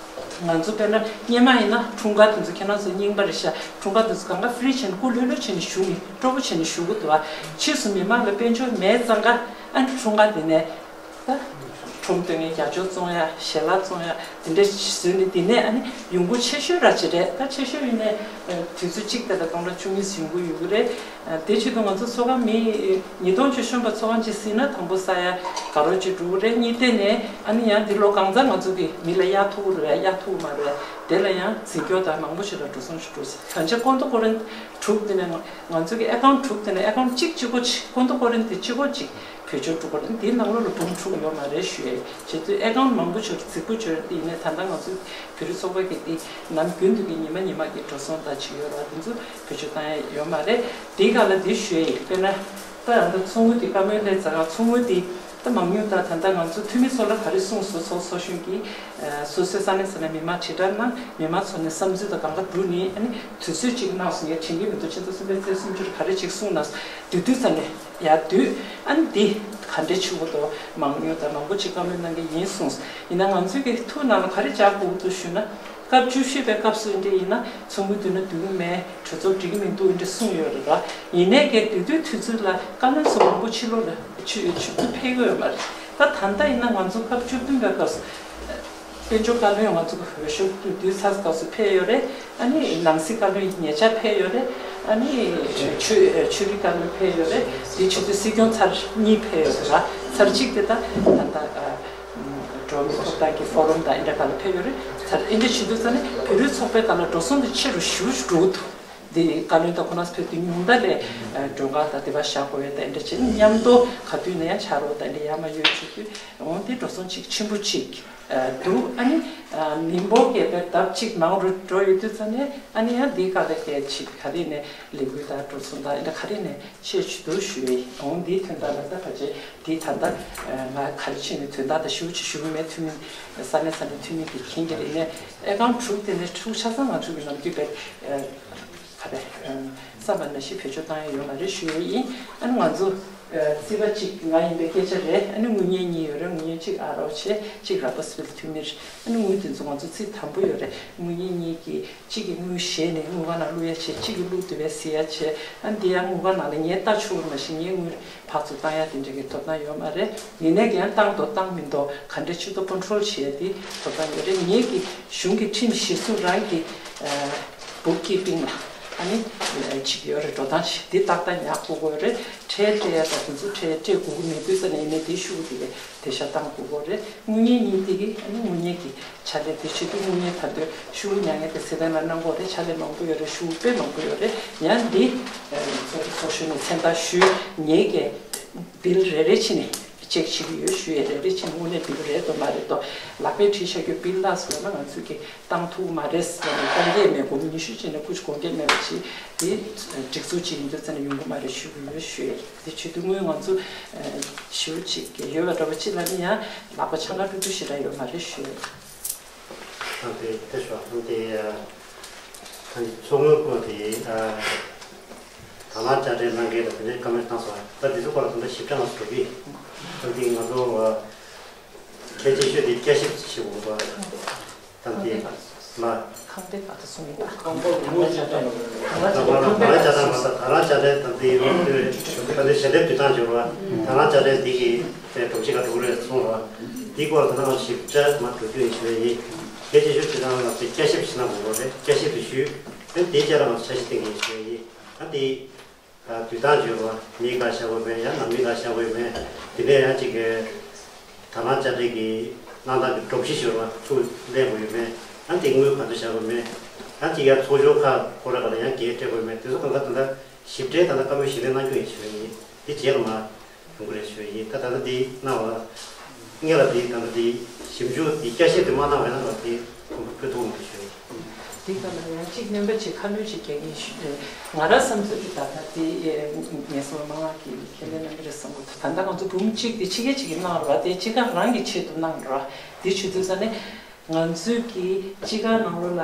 ང་ཚོ་དཔེར་ན་སྔོན་མ་ཡིན་ན་འཁྲུངས་སྐར་དེ་ཚོ་ཁྱེད་རང་ཚོ་རྙིང་པ་རེད་ཤག་འཁྲུངས་སྐར་དེ་ཚོ་གང་ག་ཧྥི་རི་བྱས་ནས་སྐུ་ལྷོད་ལྷོད་བྱས་ནས་བཞུགས་ནས་སྤྲོ་པོ་བྱས་ནས་བཞུགས་ཀྱི་འདུག་ཨ་ཕྱིས་སུ་མི་མང་ལ་དཔལ་འབྱོར་མེད་ཙང་ཀ་ཨ་ནི་འཁྲུངས་སྐར་དེ་ནས། ད། ཁྲོམ་སྟོན་མཁན་རྒྱབ་སྐྱོར་བཙོང་ཡ་ཞལ་ལག་བཙོང་ཡ་དེ་འདྲ་བཟོས་ནས་དེ་ནས་ཨ་ནི་ཡོང་སྒོ་ཆེ་ཤོས་ར་ཅིག་རེད། ད་ཆེ་ཤོས་ཡིན་ནས་དུས་ཚོད་གཅིག་དེ་ལ་སྟོང་ཕྲག་བཅུ་གཉིས་ཡོང་སྒོ་ཡོད་ཀྱི་རེད། དེ་ཆེད་དུ་ང་ཚོ་ཚོགས་ཁང་མི་ཉིས་སྟོང་བཅུ་གསུམ་པ་ཚོགས་ཁང་ཅིག་བསྲིངས་ན་དང་པོ་ས་ཡ་ག་རོ་ཅིག་འགྲོ་གི་རེད། གཉིས་དེ་ནས་ཨ་ནི་ཡང་འདི་ལོ་གང་ཚང་ང་ཚོ་གི་མི་ལ་གཡར་ཐུབ་ཀྱི་རེད་གཡར་ཐུབ་ཀྱི་མ་རེད། དེ་ལ་ཡང་འཛིན་སྐྱོང་དང་མང་པོ་ཞིག་ལ་འགྲོ་སོང་ཞིག་འགྲོ་ས་གང་ཅི་ཀོན་ཏོ་ཀོ་རེན་དྲུག་དེ་ནས་ང་ཚོ་གི་ཨེ་ཀའུན་ཊི་དྲུག་དེ་ནས་ཨེ་ཀའུན་ཊི་གཅིག་གཅིག་པོ་གཅིག་ཀོན་ཏོ་ཀོ་རེན་དེ་གཅིག་པོ་གཅིག་བེད་སྤྱོད་འགྲོ་གི་རེད། འདིའི་ནང་ལོགས་ལ་འབུམ་དྲུག་ཡོད་མ་རེད་ཞུ་ཡས། བྱེད་དུས་ཨེ་ཀའུན་ཊི་མང་པོ་ཆེ་རུ་རྫིག་པོ་ཆེ་རུ་དེ་ཡིན་ནའི་ད་ལྟ་ང་ཚོའི་བོད་རིགས་ཚོགས་པ་གི་དེ་ནམ་རྒྱུན་དུ་གི་ཉི་མ་ཉི་མ་གི་འགྲོ་སོང་དང་ཅིག་ཡོད་ར་དེ་ཚོ་བེད་སྤྱོད་བཏང་ཡས་ཡོད་མ་རེད། དེའི་སྒང་ལ་དེ་ཞུ་ཡས་ཡིན། དཔེར་ན་ད་ང་ཚོ་ཚོགས་དངུལ་དེ་བཀའ་མོལ་སླེབས་ཙང་ང་ཚོགས་དངུལ་དེ་ད་མང་ཉུང་དང་ད་ལྟ་ང་ཚོ་འཐུས་མི་ཚོ་ལ་ག་རེ་གསུངས་སོང་། ཚོགས་ཚོགས་གཞོན་གྱིས་སོ་སོའི་ས་གནས་ས་གནས་མི་མང་དྲིལ་བསྒྲགས་གནང་། མི་མང་ཚོ་ནས་བསམ་ཚུལ་དང་གང་ག་བསྡུས་ནས་ཨ་ནི་དུས་ཚོད་ཅིག་གནང་སོང་། ངས་དྲན་གྱི་མི་འདུག་ཕྱི་ཟླ་གསུམ་པའི་ཚེས་སུམ་ཅུ་རུ་ག་རེ་ཅིག་གསུངས་གནང་སོང་། དེ་དུས་ཙམ་ནས། ཡར་བསྡུས། ཨ་ནི་འདི་ག་འདྲས་ཆུ་བོ་དོ་མང་ཉུང་དང་མང་པོ་ཅིག་བཀའ་མོལ་གནང་གི་ཡིན་གསུངས། ཡིན་ན་ང་ཚོའི་གི་ཐུགས་ནང་ལ་ག་རེ་འཇགས་དགོས་འདུག་ཞུ་ན། སྐབས་བཅུ་བཞི་པའི་སྐབས་སུ་འདི་ཡིན་ན་ཚོགས་མི་བསྡུ་ན་བསྡུ་གི་མེད། གྲོས་ཚོགས་འགྲིག་གི་མི་འདུག་འདི་གསུངས་ཡོད་རེད་ར། ཡིན་ནའི་གི་དེ་དུས་དུས་ཚོད་ལ་བཀའ་བློན་ཚོ་མང་པོ་ཕྱི་ལོགས་ལ་ཆུ་ཆུ་ཚོད་ཕེབས་ཀྱི་ཡོད་མ་རེད། ད་ད་ལྟ་ཡིན་ན་ང་ཚོ་སྐབས་བཅུ་བདུན་པའི་སྐབས་སུ། དཔལ་འབྱོར་བཀའ་བློན་ང་ཚོ་འོས་ཤོག་བསྡུས་ཚར་སྐབས་སུ་ཕེབས་ཡོད་རེད། ཨ་ནི་ནང་སྲིད་བཀའ་བློན་ཉེ་ཆར་ཕེབས་ཡོད་རེད། ཨ་ནི་ཆོས་ཆོས་རིག་བཀའ་བློན་ཕེབས་ཡོད་རེད། དེ་ཆུ་ཚོད་སྲིད་སྐྱོང་ཚར་གཉིས་ཕེབས་ཡོད་རེད་ར། ཚར་གཅིག་དེ་ད་ད་ལྟ་འགྲོ་བ་མིའི་ཐོབ་ཐང་གི་ཕོ་རམ་དང་ཨིན་དྲ་ག་ལ་ཕེབས་ཡོད་རེད། ཚར་ཨིན་དྲ་ཆུ་ཚོད་ཚར་ནས་བོད་རིགས་ཚོགས་པའི་སྒང་ལ་འགྲོ་སོང་དེ་ཆེ་རུ་ཞུ་ཞུ་འགྲོ་གི་འདུག་འདི་བཀའ་བློན་དང་ཁོ་རང་ཚོ་ཕེབས་དུས་ཉུང་མཐའ་ལས་མགྲོན་ཁང་དང་དེ་བ་བཞག་དགོས་ཡོད་དང་འདྲ་བྱས་ནས་མཉམ་དུ་ག་དུས་ནས་ཡང་ཕྱག་རོགས་དང་འདྲ་ཡར་མར་ཡོད་བྱེད་དུས་འོང་དེ་འགྲོ་སོང་ཅིག་ཆེན་པོ་ཅིག་འདུག་ཨ་ནི་མི་འབོར་གྱི་བར་ལྡབ་གཅིག་མང་རུ་འགྲོ་ཡོད་དུས་ཙང་ནས་ཨ་ནི་ཡང་འདི་ག་ལ་གལ་ཆེ་ག་རེ་ནས་ལས་འགུལ་དང་འགྲོ་སོང་དང་ཨ་ནི་ག་རེ་ནས་ཆེ་ཆུ་འདུག་ཞུ་ཡི་འོང་། འདིའི་དོན་དག་ལ་ད་ཕལ་ཆེར་འདི་ད་ལྟ་ང་ག་རེ་བྱས་ནས་དོན་དག་དང་ཞུ་ཅི་ཞུ་གི་མེད། འཐུས་མི་ས་གནས་ས་གནས་འཐུས་མི་གི་མཁྱེན་གྱི་རེད། ནས་ཨེ་ཀའུན་ཊི་དྲུག་དེ་ནས་ཕྲུག་ཆ་ཚང་ང་ཚོ་གི་ནམ་རྒྱུན་པའི་ག་རེ། བསམ་པ་ནང་བཞིན་བེད་སྤྱོད་བཏང་ཡ་ཡོད་མ་རེད་ཞུ་ཡས་ཡིན། ཨ་ནི་ང་ཚོ་རྩིས་པ་གཅིག་ང་ཡིན་པའི་སྐད་ཆ་རེད། ཨ་ནི་དངུལ་གཉེར་གཉིས་ཡོད་རེད། དངུལ་གཉེར་གཅིག་ཨ་རོ་བྱས་གཅིག་ར་པ་སི་ཕིལ་འཐུས་མི་རེད། ཨ་ནི་དངུལ་དེ་ཚོ་ང་ཚོ་རྩིས་དམ་པོ་ཡོད་རེད། དངུལ་གཉེར་གཉིས་ཀྱིས་གཅིག་གིས་དངུལ་བཞེས་ནས་དངུལ་ཁང་ནང་བླུག་ཡ་བྱས། གཅིག་གིས་བླུག་བསྡད་པའི་ཟེར་ཡ་བྱས། ཨ་ནི་འདི་ཡང་དངུལ་ཁང་ནང་ལ་ངས་ལྟ་ཆོག་གི་མ་གཞི་ངས་དངུལ་ཕར་ཚུར་བཏང་ཡ་དེ་འདྲ་གི་ཐོབ་ཐང་ཡོད་མ་རེད། ཡིན་ནའི་ཀྱང་བཏང་འདུག་བཏང་མི་འདུག་ག་འདྲ་ཆུ་ཚོད་ཀོན་ཊོལ་བྱེད་ཡ་དེ་ཐོབ་ཐང་ཡོད་རེད། ངེད་ཀྱི་གཞུང་གི་ཁྲིམས་གཞིར་བཟུང་རང་གི་བུག་ཀི་པིང་ལ། ཨ་ནི་ཅིག་ཡོད་རེད། འགྲོ་སྟངས་ཤིག་འདི་ཏག་ཏག་ཉར་དགོས་ཀྱི་ཡོད་རེད། ཁྲལ་སྤྲད་ཡ་དང་དེ་ཚོ་ཁྲལ་སྤྲད་དགོས་ཀྱི་མེད་དུས་ཙ་ནས་ཡིན་ནའི་དེ་ཤུགས་དེ་གས་དེ་ཤ་བཏང་དགོས་ཀྱི་རེད། དངུལ་གཉེར་གཉིས་དེ་གི་ཨ་ནི་དངུལ་གཉེར་གྱི་ཕྱག་ལས་དེ་བྱེད་དུས་དངུལ་གཉེར་ད་དུང་ཤུགས་ཉར་མཁན་དེ་སི་ཏན་ལ་གནང་དགོས་རེད། ཕྱག་ལས་མང་པོ་ཡོད་རེད། ཤུགས་དཔེ་མང་པོ་ཡོད་རེད། ཡང་འདི་ཚོགས་ཞུགས་ནས་མཚན་རྟགས་ཞུས་ངེད་ཀྱི་བིལ་རེ་རེ་བྱས་ནས་ཅེག་བྱེད་ཀྱི་ཡོད་ཞུ་ཡས། རེ་རེ་བྱས་ནས་དངོས་གནས་བིལ་རེད་དོ་མ་རེད་དོ་ལག་པས་བྲིས་བཞག་རྒྱུ་བིལ་ལ་སོགས་ན་ང་ཚོས་ཀྱི་བཏང་ཐུབ་མ་རེད་ཟེར་ནས། བཏང་གི་མེད། སྒོར་མོ་ཉི་ཤུ་བྱས་ནས་ཁུ་ཆུ་སྒོར་འགྱེད་མེད་པ་ཞིག་དེ་སྒྲིག་འཛུགས་ཅིག་ཡིན་དུས་ཙ་ན་ཡོང་གི་མ་རེད་ཞུ་གི་ཡོད་ཞུ་ཡས། དེ་བྱེད་དུས་དངུལ་ང་ཚོ་ཞེ་པོ་ཅིག་ཡོད་པ་འདྲ་པོ་ཅིག་ལ་ནི་ཡང་ལག་པ་འཆང་ག་འགྲོ་རྒྱུ་ཞེ་དྲག་ཡོད་མ་རེད་ཞུ་ཡས། ཨ་དེ་དེ་ཤོག་ཨ་དེ་ཨ་ཨ་ནི་མཚོ་སྔོན་ཁུལ་དེ་ཨ་དང་བླངས་དཔྱ་ཁྲལ་གནང་མཁན་དང་དེ་འདྲའི་བཀའ་མོལ་བཏང་སོང་། ད་དེ་ཚོ་སྐོར་ལ་དེ་འདྲ་ཞིབ་ཕྲ་ང་ཚོ་གི་ཨ་དེ་ང་ཚོ་ཨ་གལ་ཆེ་ཤོས་དེ་བསྐྱར་ཞིབ་བྱེད་དགོས་པ་དང་དེ་ལ་ཁང་པའི་བར་དུ་སོང་ཡིན་པ། ཁང་པ་ངོས་ཀྱི་ཐོག་ནས་དང་བླངས་དཔྱ་ཁྲལ་མ་ཟད་དང་བླངས་དཔྱ་ཁྲལ་དང་དེ་ཡོད་དུས་ད་དེ་ཞལ་འདེབས་བསྡུ་སྟངས་འབྱོར་བ་དང་བླངས་དཔྱ་ཁྲལ་དེ་གི་དེ་སྒྲོམ་གཞི་ག་འགྲོ་གི་རེད་གསུངས་རོགས། དེའི་སྐོར་ལ་ད་ནང་ཞིབ་ཕྲ་མ་གྲོས་མཐུན་ཞུ་ཡ་ཡིན། དེ་ཆེ་ཤོས་དེ་དང་ང་ཚོས་བསྐྱར་ཞིབ་བྱེད་ན་དགོས་པ་རེད། བསྐྱར་ཞིབ་དེ་ཞུས། ཨ་དེའི་རྗེས་ལ་ང་ཚོ་འཆར་གཞི་བཏིང་གི་ཞུ་ཡ་ཡིན། ཨ་དེ་བསྡུ་སྟངས་འབྱོར་བ་མི་ག་བཞག་དགོས་མེད། ཡང་ནང་མི་ག་བཞག་དགོས་མེད། དེ་ནས་ཡང་ཅིག་གི་དང་བླངས་དཔྱ་ཁྲལ་གྱི་གནང་སྟངས་ཀྱི་སྒྲོམ་གཞི་ཞུ་བ་ཚུར་ལེན་དགོས་ཡོད་མེད། ཨ་དེ་དངུལ་ག་ཚོད་བཞག་དགོས་མེད། ཨ་ཅིག་ཡང་ཚོགས་ཆུང་ཁག་ཁོ་ར་ག་ལ་ཡང་འགན་སྤྲད་དགོས་མེད། དེ་ཚོ་གང་ག་ད་ལྟ་ཞིབ་ཕྲའི་ད་ལྟ་བཀའ་མོལ་ཞིབ་ལས་གནང་རྒྱུ་ཡིན་ཞུ་ཡ་ཡིན། དེ་རྗེས་ལ་མ། ཡོང་གི་རེད་ཞུ་ཡིན། ད་ད་ལྟ་འདི་གནང་བ་ལ་སྔོན་ལ་འདི་ད་ལྟ་འདི་ཞིབ་འཇུག་འདི་བསྐྱར་ཞིབ་འདི་མ་གནང་བས་ན་ང་འདི་ཁོང་ཁྲོ་ཐུག་མི་འདུག་ཞུ་ཡིན། འདི་ག་ལ་ཡང་གཅིག་སྣོན་པ་ཅིག་ཁ་སྣོན་ཅིག་རྒྱག་གིན་ཞུ། ང་རང་བསམ་ཚུལ་གྱི་ད་ལྟ་འདི་ངས་སོང་མང་བ་གི་ཁས་ལེན་གནང་གི་རེད་བསམ་གི་འདུག་ད་ལྟ་ང་ཚོ་འབུམ་གཅིག་འདི་ཕྱི་རྒྱལ་ཅིག་གིས་གནང་ར་བ་དེ་སྤྱི་ཁང་རང་གི་ཆེད་དུ་གནང་ར་བ་དེ་ཆུ་ཚོད་ས་ནས། ང་ཚོས་ཀྱི་སྤྱི་ཁང་ནང་ལོགས་ལ་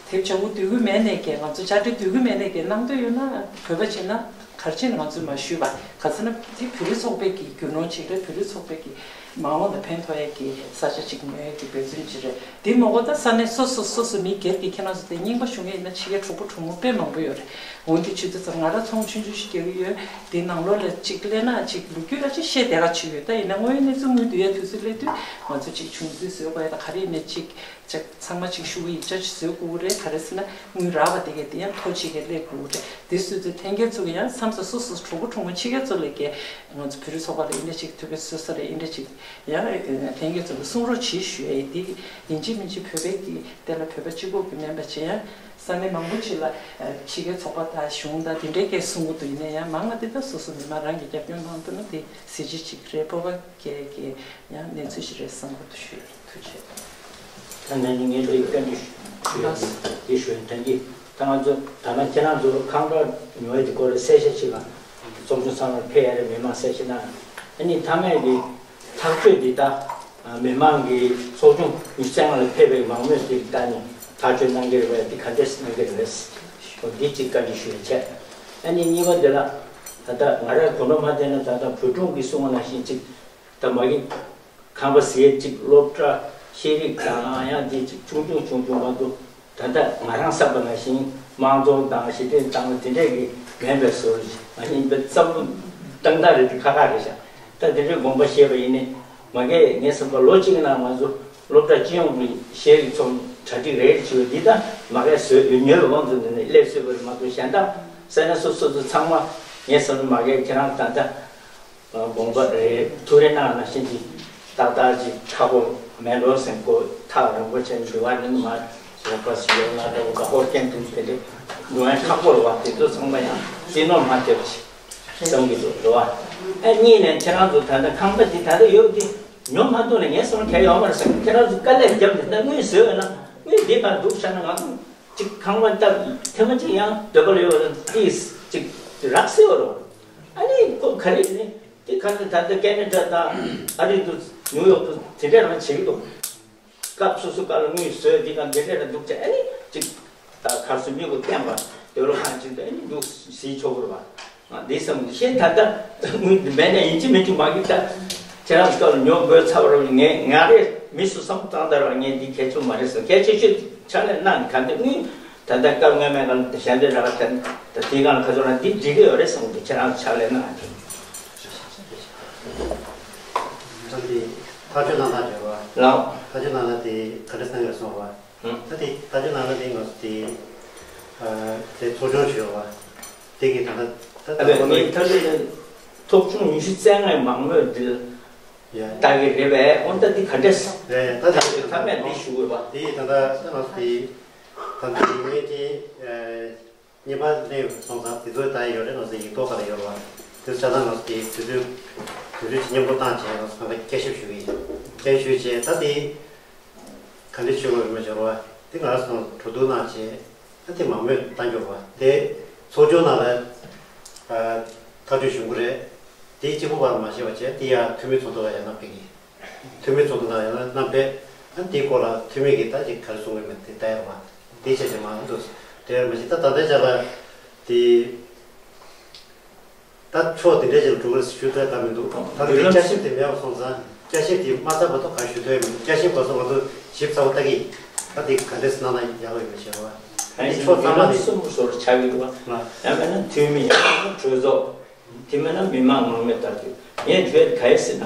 དེབ་བྱང་བུ་བསྡུ་གི་མེད་ནས་ཀྱི། ང་ཚོ་དཔྱ་ཁྲལ་བསྡུ་གི་མེད་ནས་ཀྱི། གནང་འདོད་ཡོད་ན་བོད་པ་བྱེད་ན་ག་རེ་བྱས་ནས་ང་ཚོས་མ་ཞུས་པ། ག་ཚོད་ན་དེ་བོད་རིགས་ཚོགས་པའི་ཀྱི་རྒྱུ་ནོར་ཅིག་རེད། བོད་རིགས་ཚོགས་པའི་ཀྱི་མ་འོངས་ལ་ཕན་ཐོགས་ཡས་ཀྱི་ས་ཆ་ཅིག་ཉོ་ཡས་ཀྱི་འབད་བརྩོན་ཅིག་རེད། དེ་མ་གཏོགས་ད་ས་གནས་སོ་སོ་སོ་སོ་མི་སྒེར་གྱི་ཁྱེད་རང་ཚོ་དེ་རྙིང་པ་ཞུ་མཁན་ཡིན་ན་ཕྱི་རྒྱལ་གྲོགས་པོ་གྲོགས་མོ་དཔེ་མང་པོ་ཡོད་རེད། འོན་ཏེ་ཆུ་ཚོད་ཙམ་ང་རང་ཚོང་ཆུང་ཆུང་ཞིག་རྒྱག་གི་ཡོད། དེ་ནང་ལོགས་ལ་ཅིག་སླེབས་ན་ཅིག་ལོ་རྒྱུས་ལ་ཅིག་བཤད་བསྡད་ག་ཅིག་ཡོད། ད་ཡིན་ན་དངོས་ཡོད་གནས་ཚུལ་དངུལ་བསྡུ་ཡ་དུས་ཚོད་སླེབས་དུས་ང་ཚོ་ཅིག་བྱུང་ཚུལ་བཟོས་དགོས་ཡ་ད་ག་རེ་ཡིན་ནའི་ཅིག་ཅིག་ཚང་མ་ཅིག་ཤུ་གུ་ཡིག་ཆ་ཅིག་བཟོས་དགོས་རེད། ག་རེ་ཟེར་ན་དངུལ་རག་པ་དེ་གས་དེ་ཡང་ཐོ་ཅིག་གས་སླེབས་དགོས་རེད། དེ་སུས་ཚོད་ལྷན་རྒྱས་ཚོ་གི་ཡང་མཚམས་སུ་སོ་སོ་གྲོགས་པོ་གྲོགས་མོ་ཕྱི་རྒྱལ་ཚོ་ལ་གས་ང་ཚོ་བོད་རིགས་ཚོགས་པ་ལ་ཡིན་ནའི་ཅིག་ཐུགས་ཕན་གསོས་ས་ལ་ཡིན་ནའི་ཅིག་ཡང་ལྷན་རྒྱས་ཚོ་ལ་གསུང་རོགས་བྱེད་ཞུ་ཡ་ཡིན། དེ་ཡིན་གཅིག་མིན་གཅིག་བོད་པའི་གི་དེ་ལ་བོད་པ་གཅིག་པོ་གི་མིན་པ་བྱས་ཡང་ས་གནས་མང་པོ་ཅིག་ལ་ཕྱི་རྒྱལ་ཚོགས་པ་དང་གཞུང་དང་དེ་འདྲའི་སྐད་གསུང་གི་འདུག་ཡིན་ན་ཡང་མང་ང་དེ་ད་སོ་སོ་མི་མང་རང་གི་རྒྱབ་སྐྱོར་གནང་ཐུབ་ན་དེ་གཟི་བརྗིད་ཅིག་རེད། སྤོབས་པ་སྐྱེ་གི་ཡང་གནས་ཚུལ་ཞིག་རེད་བསམ་གི་འདུག་ཞུ་ཡ་ཡིན། ཐུགས་རྗེ་ཆེ། ད་ནས་ནི་ངས་འདི་བཀའ་འདྲི་ཞུ་ཡ་འདི་ཞུ་ཡ་དོན་གྱིས་ད་ང་ཚོ་ད་ལྟ་ཁྱེད་རང་ཚོ་ཁང་པ་ཉོ་ཡ་དེ་སྐོར་ལ་གསལ་བཤད་ཅིག་ལ་ཚོགས་ཆུང་ཚང་མར་ཕེབས་ཡ་རེད། མི་མང་གསལ་བཤད་གནང་ཨ་ནི་མཐའ་མའི་གི་ཐག་གཅོད་འདི་ད་མི་མང་གི་ཚོགས་ཆུང་ཉི་ཤུ་རྩ་ལྔ་ལ་ཕེབས་པའི་མང་མོས་དེ་ད་ནི་ཐག་གཅོད་གནང་གི་རེད་པས། འདི་ག་འདྲས་གནང་གི་རེད་པས། འོ་འདི་གཅིག་བཀའ་འདྲི་ཞུ་ཡ་བྱས། ཨ་ནི་གཉིས་པ་དེ་ལ་ད་ལྟ་ང་རང་གོ་ནོར་མ་བསྡད་ན་ད་ལྟ་བོད་ཕྲུག་གི་གསུང་བ་ནང་བཞིན་ཅིག་ད་མ་གི་ཁང་པ་ཟེར་ཅིག་སློབ་གྲྭ་ཤེས་རིག་དང་ཡང་དེ་ཅིག་ཆུང་ཆུང་ཆུང་ཆུང་མ་གཏོགས་ད་ལྟ་ང་རང་བསམ་པ་ནང་བཞིན་དམངས་གཙོ་དང་ཞི་བདེ་དང་དེ་འདྲས་ཀྱི་མིན་པའི་བཟོ་ཞིག་ང་ཡིན་པའི་བསམ་བློ་བཏང་སྟངས་རེད། དེ་ཁག་ཁག་རེད་ཤག་ད་དེ་འདྲའི་དགོངས་པ་བཞེས་པ་ཡིན་ནི་མ་གས་ངའི་བསམ་པ་ལོ་གཅིག་ནང་ང་ཚོ་སློབ་གྲྭ་སྤྱི་ཡོངས་ཀྱི་ཤེས་རིག་ཚོགས་གྲ་སྒྲིག་རེད་ཅེས་འདི་ད་མ་གས་བཟོས་ཡོད། ཉོས་པའི་དབང་དུ་འདི་ནས་སླེབས་སྲོལ་བར་མ་གཏོགས་གཞན་དག་ས་གནས་སོ་སོ་ཚོ་ཚང་མ་ངའི་བསམ་བློ་མ་གས་ཁྱེད་རང་ད་ལྟ། དགོངས་པ་རེད། ཐུགས་རེ་གནང་ནང་བཞིན་གྱི་ཏག་ཏག་ཅིག་ཁག་པོ་མེད་འགྲོ་སེམས་ཁོ་ཐག་རིང་པོ་ཆེན་འགྲོ་བ་ནི་མ་རེད་པ་ཞིག་ཡོད་ན་འདྲ་བོ་ཧོར་རྒྱན་དུ་དེ་འདྲ་འགྲོ་ཡ་ཁག་པོ་རེད་བ། དེ་ཚོ་ཚང་མ་ཡང་རྩིས་ནོར་མ་ཐེབས་ཅིག་བསམ་གྱི་འདུག་རེད་བ། ཨ་གཉིས་ནས་ཁྱེད་རང་ཚོ་ད་ལྟ་ཁང་པ་འདི་ད་ལྟ་ཡོད་འདི་ཉོ་མ་ཐུབ་ན་ངའི་སེམས་ཁྱད་ཡོད་མ་རེད་བསམ། ཁྱེད་རང་ཚོ་དཀའ་ལས་བརྒྱབ་ནས་ད་དངུལ་བཟོས་ཡོད་ན་དངུལ་འདི་ཕར་འདུག་བཞག་ན་ང་ཚོ་ཅིག་ཁང་པ་ད་ཐེངས་མ་གཅིག་ཡང་འདོད་པ་ལ་ཡོད་ན་ཏིས་ཅིག་རག་སྲིད་པ་རེད་བ། ཨ་ནི་ཁོ་ག་རེ་ཡིན་ནི་དེ་ག་ཚོད་ད་ལྟ་ཀེ་ན་ཌ་དང་ཨ་རི་འདུག་ནིའུ་ཡོག་འདུག་དེ་འདྲ་རང་བྱེད་ཀྱི་འདུག་སྐབས་སོ་སོ་སྐབས་ལ་དངུལ་བཟོས་འདི་ག་འདི་འདྲ་རང་འདུག་ཅེས་ཨ་ནི་ཅིག་ད་གར་སོ་མི་གོ་བསྟན་པ་དེ་ལོ་ཁང་ཅིག་ད་ཨ་ནི་འདུག་ཟིན་ཆོག་གི་རེད་བ། ང་འདི་བསམ་གི་ཤེས་ད་ལྟ་དངུལ་འདི་མེད་ན་ཡིན་གཅིག་མིན་གཅིག་མ་གི་ད་ཁྱེད་རང་སྐབས་ལ་ཉོ་དགོས་ཚར་བ་རེད། ངས་ང་རེ་མི་སུ་བསམ་བློ་བཏང་ད་ར་ངས་འདི་གལ་ཆེན་མ་རེད་བསམ། གལ་ཆེ་ཤོས་ཕྱག་ལས་གནང་ག་འདི་དངུལ་ད་ལྟ་སྐབས་སྔོན་མའི་སྒང་ལ་ཞལ་འདོན་ར་ག་ད་ད་དེའི་སྒང་ལ་ཁ་ཚོ་རང་འདི་འགྲིག་གི་ཡོད་རེད་བསམ་གི། ཁྱེད་རང་ཕྱག་ལས་གནང་དེ། ད་དེ་ཐག་གཅོད་གནང་སྟངས་བརྗོད་པ། ལགས། ཐག་གཅོད་གནང་སྟངས་དེ་ག་འདྲ་གནང་ཡོད་སོང་བ། ཧུམ། ད་དེ་ཐག་གཅོད་གནང་སྟངས་དེ་ང་ཚོ་དེ་ དེ་ཚོགས་ཆུང་ཞུ་བ་དེ་གི་ད་ལྟ་ད་ཨ་ལྟ་ལྟ་ངས་ཐ་ཚིག་ནི་ཚོགས་ཆུང་ཉི་ཤུ་རྩ་ལྔའི་མང་མོས་འདི་ཡ་ལྟ་གི་རེད་པས། འོན་ཏེ་འདི་ག་འདྲས། རེད། ད་ད་ལྟ་ཐ་མས་འདི་ཞུ་དགོས་པ། དེ་ད་ལྟ་ད་ང་ཚོ་དེ་ད་ལྟ་དེ་ངས་དེ་བརྙན་པར་སླེབས་སོང་ཙང་དེ་ཚོ་ད་ཡོད་རེད། ང་ཚོ་ཡིག་ཐོག་ག་ལ་ཡོད་རེད་བ། དེ་ཆ་ཚང་ང་ཚོ་དེ་དུས་ཚོད་དུས་ཚོད་ཀྱི་མཉམ་པོ་བཏང་བྱས་ང་ཚོ་གང་ག་བསྐྱར་ཞིབ་ཞུ་གི་ཡིན། བསྐྱར་ཞིབ་བྱས་ད་དེ་ག་འདྲས་བྱེད་དགོས་ཡོད་མེད་སྦྱོར་བ་དེ་ང་རང་ཚོ་གྲོས་བསྡུར་གནང་བྱས། ད་དེ་མང་མོས་བཏང་རྒྱུ་བ་དེ་ཚོགས་ཆུང་ནང་ལ་ཐག་གཅོད་བྱུང་གི་རེད། དེ་གཅིག་པུ་བར་མ་བྱས་པ་བྱས་དེ་ཡང་འཐུས་མི་ཚོགས་འདུ་ལ་ཡང་ན་ཕེབས་ཀྱི། འཐུས་མི་ཚོགས་འདུ་ནང་ཡང་ན་བསྣམས་པས། ཨ་དེའི་སྐོར་ལ་འཐུས་མི་གིས་ད་ཅིག་ག་རེ་གསུང་གི་མེད་དེ་ལྟ་ཡ་རེད་བ། དེ་བྱས་ཙང་མ་འདུག་དེ་རེད་མ་གཞི་ད་ད་ལྟའི་ཆ་ལ་དེ་ད་ཕྱོགས་དེ་འདྲ་ཅིག་ལ་འགྲོ་དགོས་ཞུ་ཐུབ་ཡ་ད་མི་འདུག་ད་དེ་བསྐྱར་ཞིབ་དེ་མེད་པ་སོང་ཙང་བསྐྱར་ཞིབ་དེ་མ་ཚར་བར་དུ་གང་ཞུ་ཐུབ་ཡ་མི་འདུག་བསྐྱར་ཞིབ་སྐོར་སོགས་ང་ཚོ་ཞིབ་ཚགས་པོ་ལྟ་གི་ཡིན། ད་དེ་ག་འདྲས་གནང་ན་ཡག་པོ་ཡོད་མེད་བྱས་རེད་བ། དེ་ཕྱོགས་ཚང་མ་ནས་གསུམ་པོ་ཟུར་ཆགས་ཀྱི་འདུག་བ། ཡང་མིན་ན་འཐུས་མི་གྲོས་ཚོགས། དེ་མིན་ན་མི་མང་མང་མོས་ལྟ་རྒྱུ། ངས་བརྗོད་ག་ཡེ་ཟེར་ན།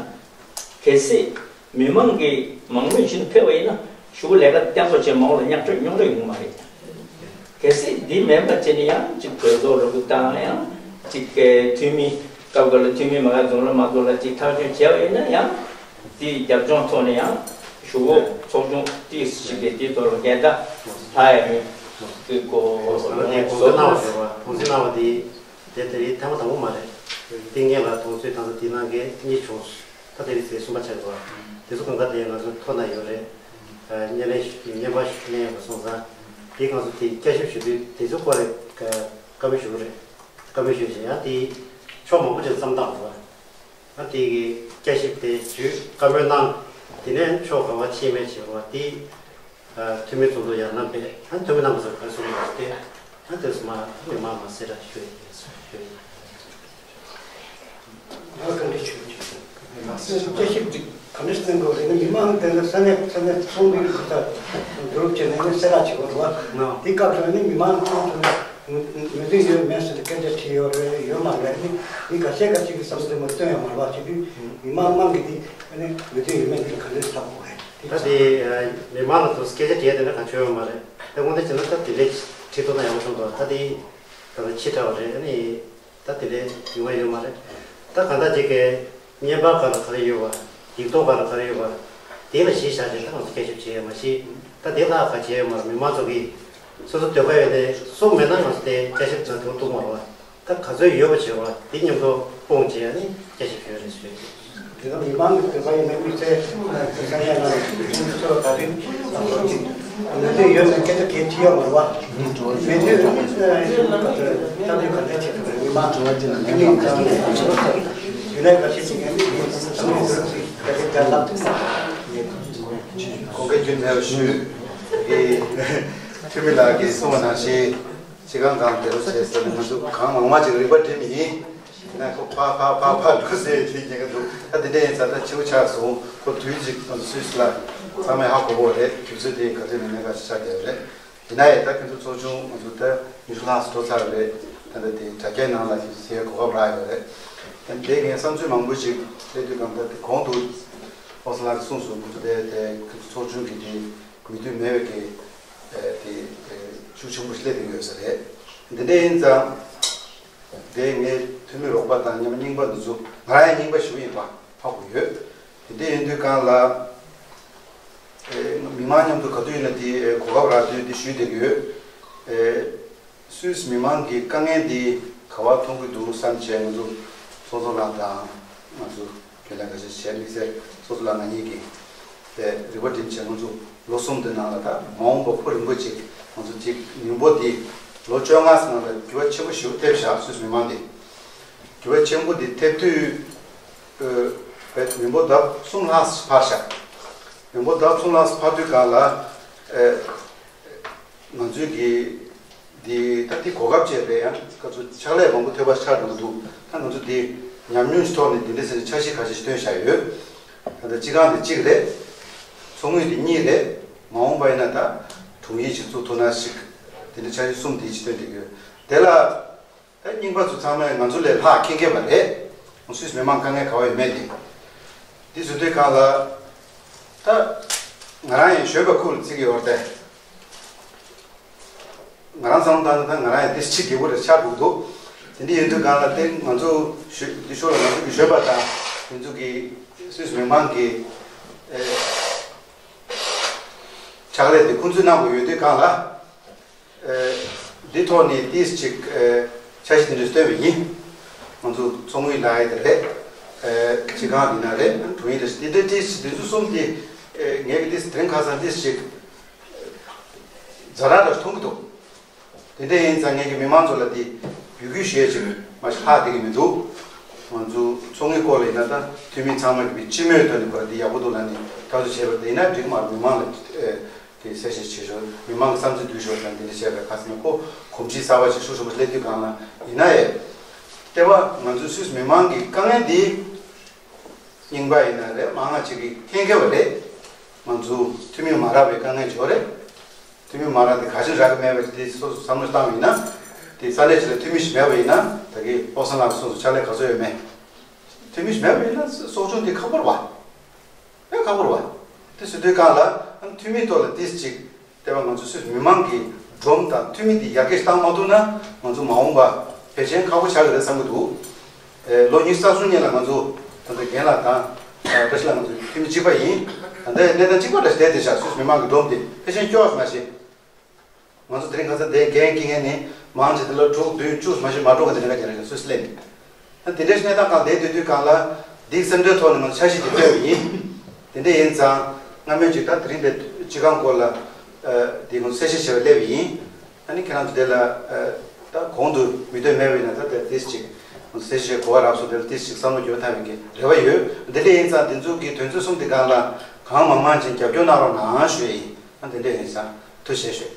གལ་སྲིད་མི་མང་གིས་མང་མོས་བྱས་ནས་ཕེབས་པ་ཡིན་ན་ཞུ་གུ་ལས་ཀ་བརྟན་པོ་བྱས་མ་འོངས་ལ་རྙོག་དྲ་རྙོག་དྲ་ཡོང་གི་མ་རེད། གལ་སྲིད་འདི་མེད་པ་བྱས་ནས་ཡང་ཅིག་གྲོས་ཚོགས་རུ་བཏང་ཡང་ཅིག་གི་འཐུས་མི་སྐབས་འགའ་ལ་འཐུས་མི་མ་ག་འཛོམས་ལ་མ་འཛོམས་ལ་ཅིག་ཐག་གཅོད་བྱས་པ་ཡིན་ན་ཡང་དེའི་རྒྱབ་ལྗོངས་ཐོག་ནས་ཡང་ཞུ་གུ་ཚོགས་ཆུང་ཏིས་ཞིག་གིས་དེའི་ཐོག་ལ་འགལ་ཟླ་ལྷག་ཡ་མེད་དེ་གོ་ད་ལྟ་དེ་དགོངས་ཚུལ་གནང་བ་རེད་བ། དགོངས་ཚུལ་གནང་བ་དེ། དེ་དེ་རིང་ཐེངས་མ་དང་པོ་མ་རེད། ཏིང་ངེ་ལ་དོན་ཚོད་དང་དེ་གནང་མཁན་གཉིས་བྱུང་། ད་དེ་རིང་ཚེས་གསུམ་པ་ཆགས་འདུག་དེ་ཚོ་གང་ག་དེ་ང་ཚོའི་ཐོག་ན་ཡོད་རེད། བརྙན་ལེན་བརྙན་པར་ཞུ་ལེན་ཡོད་པ་སོང་ཙང་། དེ་ང་ཚོ་དེ་བསྐྱར་ཞིབ་ཞུ་དུས་དེ་ཚོའི་སྐོར་ལ་བཀའ་མོལ་ཞུ་གི་རེད། བཀའ་མོལ་ཞུས་བྱས་ཡང་དེ་ཕྱོགས་མང་པོ་ཅིག་བསམ་སྟངས་འདུག་ང་དེ་གི་བསྐྱར་ཞིབ་དེ་ཞུས་བཀའ་མོལ་གནང་། དེ་ནས་ཕྱོགས་གང་བ་ཕྱིན་མེད་བྱས་པ་དེ། འཐུས་མི་ཚོགས་འདུ་ཡར་གནང་པས། ཨ་འཐུས་མི་རྣམ་པ་ཚོས་ག་རེ་གསུངས་ཡོད་དེ། ཨ་དེ་ཚོ་མ་མི་མང་མ་གསལ་བསྒྲགས་ཞུ་ཡི་ཞུ་ཡི། ང་ལ་བཀའ་འདྲི་ཞུ་རྒྱུ། བསྐྱར་ཞིབ་ཅིག་ག་འདྲ་བསྟན་དགོས་རེད་ན། མི་མང་དེ་ལ་ས་གནས་ས་གནས་ཚོགས་འདུའི་གི་ད་སྒྲུབ་བྱས་ནས་ནི་གསལ་བསྒྲགས་བྱེད་དགོས་རེད་བ། དེ་སྐབས་སུ་ནི་མི་མང་ཚོ་ཚོ་མོས་མཐུན་ཡོད་མེད་ཟེར་ཏེ་སྐད་ཆ་དྲིས་ཡོད་རེད་ཡོད་མ་རེད། ནི་མི་འགའ་ཤས་འགའ་ཞིག་གི་བསམ་ཚུལ་མ་བཏོན་ཡོད་མ་རེད་བ། བྱེད་དུས་མི་མང་མང་གི་དེ་ནི་མོས་མཐུན་ཡོད་མེད་དེ་ག་འདྲ་ཧ་གོ་རེད། ད་དེ་མི་མང་ལ་ཚོ་སྐད་ཆ་དྲིས་དེ་འདྲ་གང་བྱུང་ཡོད་མ་རེད། དེ་དངོས་གནས་བྱས་ན་ད་དེ་འདྲའི་ཁྲིད་ཐུབ་ན་ཡག་པོ་བྱུང་འདུག་ད་དེ་ད་ལྟ་ཕྱི་དྲགས་པ་རེད། ཨ་ནི་ད་དེ་འདྲའི་ཡོང་བ་ཡོད་མ་རེད། ད་གང་ལྟར་ཅིག་གི་བརྙན་པར་ག་ལ་ག་རེ་ཡོད་པ། ཡིག་ཐོག་ག་ལ་ག་རེ་ཡོད་པ། དེ་ལ་གཞི་བཞག་བྱས་ད་ང་ཚོ་བསྐྱར་ཞིབ་བྱས་ཡོད་མ་གཞི། ད་དེ་ལྷག་ག་བྱས་ཡོད་མ་རེད། མི་མང་ཚོ་གིས་སོ་སོ་འདོད་པ་ཡོད་དེ་གསུངས་མེད་ན་ང་ཚོ་དེ་བསྐྱར་ཞིབ་ད་དུང་གཏོང་མ་རེད་བ། ད་ག་ཚོད་ཡོད་པ་བྱེད་རོགས། དེ་མཉམ་དུ་སྤུངས་བྱས་ནས་བསྐྱར་ཞིབ་ཞུ་ཡ་རེད་ཟེར། དེ་ལ་མི་མང་གི་འདོད་པ་ཡིན་ན་དམིགས་བསལ་དེ་ས་ཡ་ལ་ཚོ་ད་རེས་མི་དེ་ཡོད་ན་སྐད་ཆ་གལ་ཆེ་ཡོད་མ་རེད་བ། མི་དེ་ཡོད་ན་ས་ཡ་ལ་ཁ་ཐུག་ག་འདྲ་བྱེད་ཐུབ་རེད། མི་མང་ཚོ་བ་ཅན་ལ་མི་མང་ཚོ་ཡུན་ནས་ག་ཤེད་ཅིག་ཡིན་མི་ཚོ་ཚོ་ག་རེ་བྱ་ལབ་ཐུབ་ན། གོང་གི་རྒྱུན་མེད་པ་ཞུས། འཐུས་མི་ལགས་ཀྱིས་གསུངས་པ་ནང་བཞིན། སྤྱི་ཁང་གང་དེ་རུ་བྱས་ཟེར་ནས་ང་ཚོ་གང་མང་མང་ཅིག་རིག་པ་སྒྲིམ་ཡིན། ཡིན་ན་ཁོ་ཕ་ཕ་ཕ་ཕ་འགྲོ་ཟེར་དེ་ཉན་གི་འདུག་ད་དེ་འདྲ་ཡིན་ཙང་ད་ཕྱི་པོ་ཆགས་སོང་། ཁོ་དུས་ཅིག་ང་ཚོ་སུད་སི་ལ་ཚང་མས་ཧ་གོ་གོ་རེད། དུས་ཚོད་དེ་ག་ཚོད་ནས་ནས་ག་ཚོད་ཆགས་བསྡད་རེད། ཡིན་ན་ཡང་ད་ཁྱེད་ཚོ་ཚོགས་ཆུང་ང་ཚོ་ད་ཉི་ཤུ་ལྷག་ཙམ་འགྲོ་ཚར་བ་རེད། ད་ལྟ་དེ་དྲ་རྒྱའི་ནང་ལ་ཞིག་ཟེར་གོ་སྐབས་རག་ཡོད་རེད། ད་དེ་ངས་བསམ་ཚུལ་མང་པོ་ཞིག་སླེབས་དུས་གང་ལྟར་དེ་གོང་དུ་ཨོ་སི་ལགས་ཀྱིས་གསུངས་སོང་། ཁོ་ཚོ་དེ་དེ་ཁོ་ཚོ་ཚོགས་ཆུང་གི་དེ་མི་འདུས་མེད་པའི་གི་དེ་ཤུགས་ཆེན་པོ་ཞིག་སླེབས་ཡོད་ས་རེད། འདི་འདྲ་ཡིན་ཙང་། དེ་ངས་འཐུས་མི་རོགས་པ་དང་མཉམ་རྙིང་པ་འདི་ཚོ་ང་རང་ཡང་རྙིང་པ་ཞིག་ཡིན་པ་ཧ་གོ་ཡོད། དེ་འདྲ་ཡིན་དུས་གང་ལ། ཨེ། མི་མང་མཉམ་དུ་ག་དུས་ཡིན་ན་དེ་གོ་སྐབས་རག་དུས་དེ་ཞུས་བསྡད་ཀྱི་ཡོད། ཨེ། སུད་སི་མི་མང་གི་དཀའ་ངལ་འདི་ག་བ་མཐོང་གི་འདུག་བསམ་བྱས་ང་ཚོ་ཚོགས་གཙོ་ལགས་དང་ང་ཚོ་རྒན་ལགས་འགའ་ཤས་བྱས་དམིགས་བསལ་ཚོགས་གཙོ་ལགས་ང་གཉིས་ཀྱིས་དེ་རིག་པ་སྒྲིམ་བྱས། ང་ཚོ་ལོ་གསུམ་དེ་ནང་ལ་ད་མ་འོངས་པ་ཁོ་རིང་པོ་ཅིག་ང་ཚོ་ཅིག་མི་འབོར་འདི་ལོ་བཅོ་ལྔ་ཙམ་ནང་ལ་འགྱུར་བ་ཆེན་པོ་ཞིག་ཐེབས་བཞག་སུད་སི་མི་མང་འདི་འགྱུར་བ་ཆེན་པོ་འདི་ཐེབས་དུས། ཨ། མི་འབོར་ལྡབ་གསུམ་ལྷག་འཕར་བཞག་མི་འབོར་ལྡབ་གསུམ་ལྷག་འཕར་དུས་གང་ལ། ཨ། ང་ཚོའི་གི་འདི་ད་འདི་གོ་སྐབས་བྱས་པས་ཡང་ཁ་ཚོ་ཕྱག་ལས་མང་པོ་ཐོབ་པ་ཆགས་འགྲོ་གི་འདུག་ད་ང་ཚོ་འདི་ཉམས་མྱོང་ཞིག་ཐོག་ནས་འདི་འདྲ་ཟེར་ནས་འཆར་གཞི་ཁ་ཤས་ཤིག་བཏོན་བཞག་ཡོད། ད་ལྟ་སྤྱི་ཁང་འདི་གཅིག་རེད། ཚོགས་དངུལ་འདི་གཉིས་རེད། མ་འོངས་པ་ཡིན་ན་ད་དྲུང་ཡིག་ཅིག་བཙུགས་ཐུབ་ན་ཞིག་དེ་འདྲ་འཆར་གཞི་གསུམ་དེ་ཅིག་བཏོན་བསྡད་ཡོད། དེ་ལ། ད་རྙིང་པ་ཚོ་ཚང་མས་ང་ཚོ་ལས་ལྷག་མཁྱེན་མཁན་མ་རེད། སུད་སི་མི་མང་དཀའ་ངལ་ག་བ་ཡོད་མེད་དེ། འདི་བཟོ་དུས་གང་ལ། ད་ང་རང་ཡང་གཞོན་པ་ཁུལ་བརྩི་གི་ཡོད་རེད་དེ། ང་རང་བསམ་བློ་བཏང་ན་ད་ང་རང་ཡང་དེ་ཅིག་དགེ་བོ་རེད་ཆགས་འགྲོ་གི་འདུག་དེ་འདྲ་ཡིན་དུས་སྒང་ལ་དེ་ང་ཚོ་ཞོ་འདི་ཤོར་ལ་ང་ཚོ་གི་ཞོན་པ་དང་དེ་ཚོ་གི་སུད་སི་མི་མང་གི་ཨེ། ཕྱག་ལས་དེ་ཁོང་ཚོས་གནང་དགོས་ཡོད་དུས་སྒང་ལ། ཨེ། འདི་ཐོག་ནས་ཏིས་ཅིག་ཨེ། འཆར་གཞི་དེ་འདྲ་བཏོན་པ་ཡིན། ང་ཚོ་ཚོགས་དངུལ་ལ་ཡ་དེ་རེད། ཨེ། སྤྱི་ཁང་འདི་ན་རེད། དྲུང་ཡིག་ལ་དེ་འདྲ་ཏིས་ཅིག་དེ་ཚོ་གསུམ་དེ་ཨེ། ངས་ཀྱི་ཏིས་དེ་རིང་ཁ་སང་ཏིས་ཅིག་ཛ་དྲག་ལ་མཐོང་གི་འདུག་དེ་འདྲ་ཡིན་ཙང་ངས་ཀྱི་མི་མང་ཚོ་ལ་དེ་འབོད་སྐུལ་ཞུ་ཡས་ཅིག་མ་ཞིག་ལྷག་བསྡད་ཀྱི་མི་འདུག་ང་ཚོ་ཚོགས་དངུལ་སྐོར་ལ་ཡིན་ན་ད་འཐུས་མི་ཚང་མ་གི་སྤྱི་མོས་ཐོག་ནས་ཁོ་ར་དེ་ཡག་པོ་འདུག་ལབ་ནས་ཐག་གཅོད་བྱས་པ་དེ་ཡིན་ན་འགྲིག་མ་རེད། མི་མང་ལ་ཨེ། དེ་གསལ་བཤད་བྱེད་ཆོག་མི་མང་གི་བསམ་ཚུལ་བསྡུས་ཆོག་དང་དེ་འདྲ་བྱས་པའི་ཁ་སང་ཁོ་གོམས་འདྲིས་གསར་པ་ཞིག་ཤུགས་ཆེན་པོ་སླེབས་དུས་སྒང་ལ་ཡིན་ན་ཡང་། ལྟེ་བ་ང་ཚོའི་སུད་སི་མི་མང་གི་དཀའ་ངལ་འདི་རྙིང་པ་ཡིན་ན་རེད། མང་ང་ཅིག་གིས་མཁྱེན་གྱི་ཡོད་རེད། ང་ཚོ་འཐུས་མི་མ་རག་པའི་དཀའ་ངལ་ཅིག་ཡོད་རེད། འཐུས་མི་མ་རག་དེ་ག་ཅིག་རག་གི་མེད་པ་དེ་སོ་སོ་བསམ་བློ་བཏང་བ་ཡིན་ན། དེ་ས་གནས་ཅིག་ལ་འཐུས་མི་ཞིག་མེད་པ་ཡིན་ན་ད་གིན་བློ་བཟང་ལགས་སོ་སོ་ཕྱག་ལས་ག་ཚོད་ཡོད་མེད། འཐུས་མི་ཞིག་མེད་པ་ཡིན་ན་ཚོགས་ཆུང་དེ་ཁག་པོ་རེད་བ། ཨེ་ཁག་པོ་རེད་བ། དེ་ཟེར་དུས་སྒང་ལ་འཐུས་མིའི་ཐོག་ལ་ཏིས་ཅིག་ལྟེ་བ་ང་ཚོ་སུད་སི་མི་མང་གི་སྒྲོམ་དང་འཐུས་མི་འདི་ཡར་རྒྱས་བཏང་མ་ཐུབ་ན་ང་ཚོ་མ་འོངས་པ་ཕལ་ཆེར་ཁག་པོ་ཆགས་ཀྱི་རེད་བསམ་གྱི་འདུག་ཨེ་ལོ་ཉི་ཤུ་རྩ་གསུམ་སྔོན་ལ་ང་ཚོ་ད་ལྟ་རྒན་ལགས་དང་བཀྲ་ཤིས་ལགས་ང་ཚོ་འཐུས་མི་གཅིག་པ་ཡིན། ད་ལྟའི་གནས་སྟངས་གཅིག་པ་འདྲ་ཞིག་བསྡད་བསྡད་ཤག་སུད་སི་མི་མང་གི་སྒྲོམ་དེ་ཕལ་ཆེར་སྐྱོ་བ་ཞིག་མ་ཤེས། ང་ཚོ་དེ་རིང་ཁ་སང་དེ་འགན་འཁྱེར་མཁན་ནི་མང་ཆེ་དེ་ལོ་དྲུག་བདུན་བཅུ་མ་ཤེས་མ་འགྲོ་ག་དེ་འདྲ་ག་རེ་སུད་སི་སླེབས་ནས། ད་དེ་འདྲའི་གནས་སྟངས་སྒང་བསྡད་སྡོད་དུས་སྒང་ལ་འདི་སེམས་ཁྲལ་ཐོག་ནས་ང་ཚོ་འཆར་གཞི་དེ་བཏོན་པ་ཡིན། དེ་འདྲ་ཡིན་ཙང་སྔ་མོ་ཅིག་ད་དེ་རིང་དེ་སྤྱི་ཁང་སྐོར་ལ་ཨ་དེ་ང་ཚོ་གསལ་བཤད་བྱས་པ་སླེབས་པ་ཡིན། ཨ་ནི་ཁྱེད་རང་ཚོ་དེ་ལ་ཨ་ད་གོང་དུ་མི་འདོད་མེད་པ་ཡིན་ན་ད་དེ་ཏིས་ཅིག་ང་ཚོ་གསལ་བཤད་གོ་བ་རག་སོང་། དེ་ལ་ཏིས་ཅིག་བསམ་བློ་འགྱུར་ཐུབ་པའི་རེ་བ་ཡོད། དེ་འདྲ་ཡིན་ཙང་དེ་ཚོ་གི་དོན་ཚན་གསུམ་དེ་སྒང་ལ་གང་མང་མང་ཅིག་རྒྱབ་སྐྱོར་གནང་རོགས་གནང་ཞུ་ཡ་ཡིན། ཨ་དེ་འདྲ་ཡིན་ཙང་ཐུགས་རྗེ་ཆེ་ཞུ།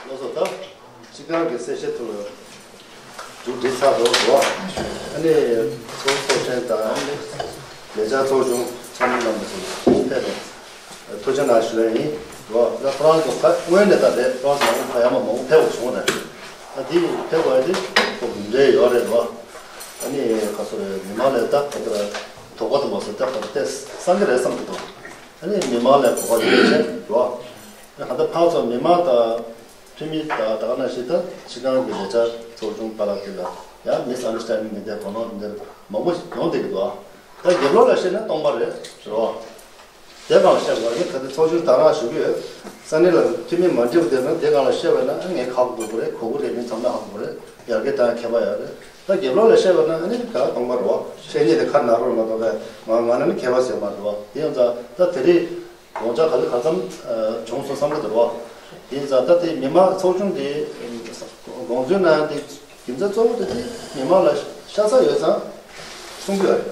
ལགས་སོ། ད་སྤྱི་ཁང་གི་གསལ་བཤད་ཐོག་ལ་མཇུག་སྒྲིལ་ཚར་འགྲོ་འགྲོ། ཨ་ནི་ཚོགས་གཙོ་ཚོགས་ཆེན་དང་ཨ་ནི་ལས་བྱ་ཚོགས་ཆུང་ཚོགས་མི་རྣམ་པ་ཚོ་ཕེབས་ནས་ཐུགས་རྗེ་གནང་ཞུ་ཡ་ཡིན་འགྲོ། ད་ཁོ་རང་ཚོ་ཁ་སྔོན་ནས་ད་རེད། ཁོ་རང་ཚོ་ལ་ཕ་ཡ་མ་མང་པོ་ཕེབས་པ་བྱུང་རེད། ད་དེ་ཕེབས་པ་དེ་ཁོ་གི་འབྲེལ་ཡོད་རེད་འགྲོ། ཨ་ནི་ཁ་སོ་རེད། མི་མང་ལས་ད་ཁ་ད་དོགས་པ་དང་མ་སོ་ད་ཁ་ད་བལྟས་བསམ་གི་རེད་བསམ་གི་འདུག་ཨ་ནི་མི་མང་ལ་གོ་བ་ཡོད་ཆེད་འགྲོ། ཨ་ད་ཕར་ཚུར་མི་མང་དང་འཐུས་མི་དང་ད་ག་ནང་བཞིན་ད་སྤྱི་ཁང་གི་ལས་བྱ་ཚོགས་ཆུང་པ་ལགས་དེ་ལ་ཡང་མིས་ཨན་ཌར་སི་ཊེན་ཌིང་མི་འདྲ་གོ་ནོར་འདི་མང་པོ་ཡོང་བསྡད་ཀྱི་འདུག་ད་རྒྱབ་ལོགས་ལ་བཤད་ན་སྟོང་པ་རེད་ཟེར་བ། དེ་སྒང་ལ་བཤད་དགོས་རེད། ད་ལྟ་ཚོགས་ཆུང་ད་རང་ཞུ་གི་ཡོད། ས་གནས་ལ་འཐུས་མི་མ་འགྲིག་པ་དེ་ན་དེ་སྒང་ལ་བཤད་པ་ན་ཨ་ངས་ཁག་པོ་དགོས་རེད། གོ་གི་རེད། མི་ཚང་མ་ཧ་གོ་རེད། ཡར་རྒྱས་བཏང་ཡ་ཁྱད་པར་ཡོད་རེད། ད་རྒྱབ་ལོགས་ལ་བཤད་པ་ན་ཨ་ནི་ག་སྟོང་པ་རེད་བ། བཤད་ཉེས་དེ་ཁ་ན་རོ་མ་གཏོགས་པས་མ་མ་ན་ནི་ཁྱད་པར་ཟེར་མ་རེད་བ། དེ་ཡང་ད་ད་དེ་རིང་དགོངས་འཆར་ག་ཚོད་ག་ཙམ་བྱུང་སོང་བསམ་གི་འདུག་བ། དེ་ཡིན་ཙང་ད་དེ་མི་མང་ཚོགས་ཆུང་དེ་དགོངས་ཚུལ་ནང་དེ་རྒྱུ་མཚན་གཙོ་བོ་དེ་དེ་མི་མང་ལ་ཤ་ཚ་ཡོད་ཙང་གསུང་གི་ཡོད་རེད་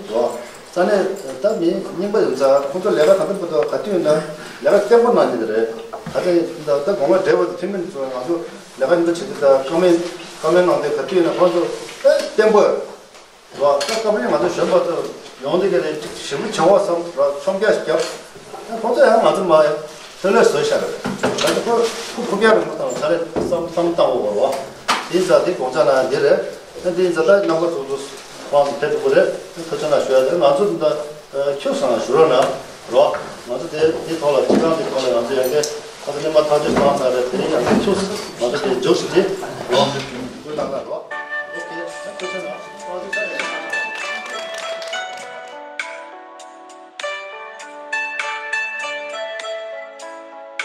བ། ས་གནས་ད་མི་རྙིང་པ་ཡིན་ཙང་ཁོང་ཚོ་ལས་ཀ་ག་འདྲ་པོ་འདུག་ག་དུས་ཡིན་ན་ལས་ཀ་བརྟན་པོ་གནང་གི་རེད། ད་ལྟ་ད་ལྟ་དགོངས་པ་འགྲེལ་བ་དེ་ཐུན་མིན་ཚོ་ང་ཚོ་ལས་ཀ་འདི་བྱེད་དུས་ད་བཀའ་མོལ་བཀའ་མོལ་གནང་དུས་ག་དུས་ཡིན་ན་ཁོང་ཚོ་ད་བརྟན་པོ་རོ། ད་སྐབས་རིང་ང་ཚོ་གཞོན་པ་ཚོ་ཡོང་དུས་ཀྱི་རེད། ཞིབ་པོ་བྱེད་འོ་བསམ་རོ། ཆོམ་རྒྱག་ཞིག་བརྒྱབ། ཁོང་ཚོ་ཡང་ང་ཚོ་མ་ལྷོད་ལྷོད་བཟོས་ཤག་རེད། ད་ལྟ་ཁོ་ཁོ་ཕུགས་རྒྱང་རིང་པོ་བཏང་ཚར་རེད་བསམ་བསམ་བཏང་འོ་རོ། དེ་ཡིན་ཙང་དེ་དགོངས་འཆར་ན་འདི་རེད། ད་དེ་ཡིན་ཙང་ད་རྣམ་པ་ཚོ་ཚོ་ཁོང་ཚོ་ཕེབས་ཐུབ་ཀྱི་རེད། ད་ཐུགས་རྗེ་གནང་ཞུ་ཡ་དེ་ང་ཚོ་འདི་ད་ཁྱུག་སོང་ན་ཞུ་རོགས་གནང་རོ། ང་ཚོ་དེ་དེ་ཐོག་ལ་སྤྱི་ཁང་དེ་ཐོག་ལ་ང་ཚོ་ཡང་གི་ཁ་ཚ་ནི་མ་ཐག་གཅོད་བཏང་ཚར་རེད། དེ་རིང་ཡང་གི་ཁྱུག་ང་ཚོ་དེ་མཇུག་སུ་དེ་རོ། ཀུན་ལ་ལ་རོ། ཨོ་ཁེ། ད་ཐུགས་རྗེ་གནང་།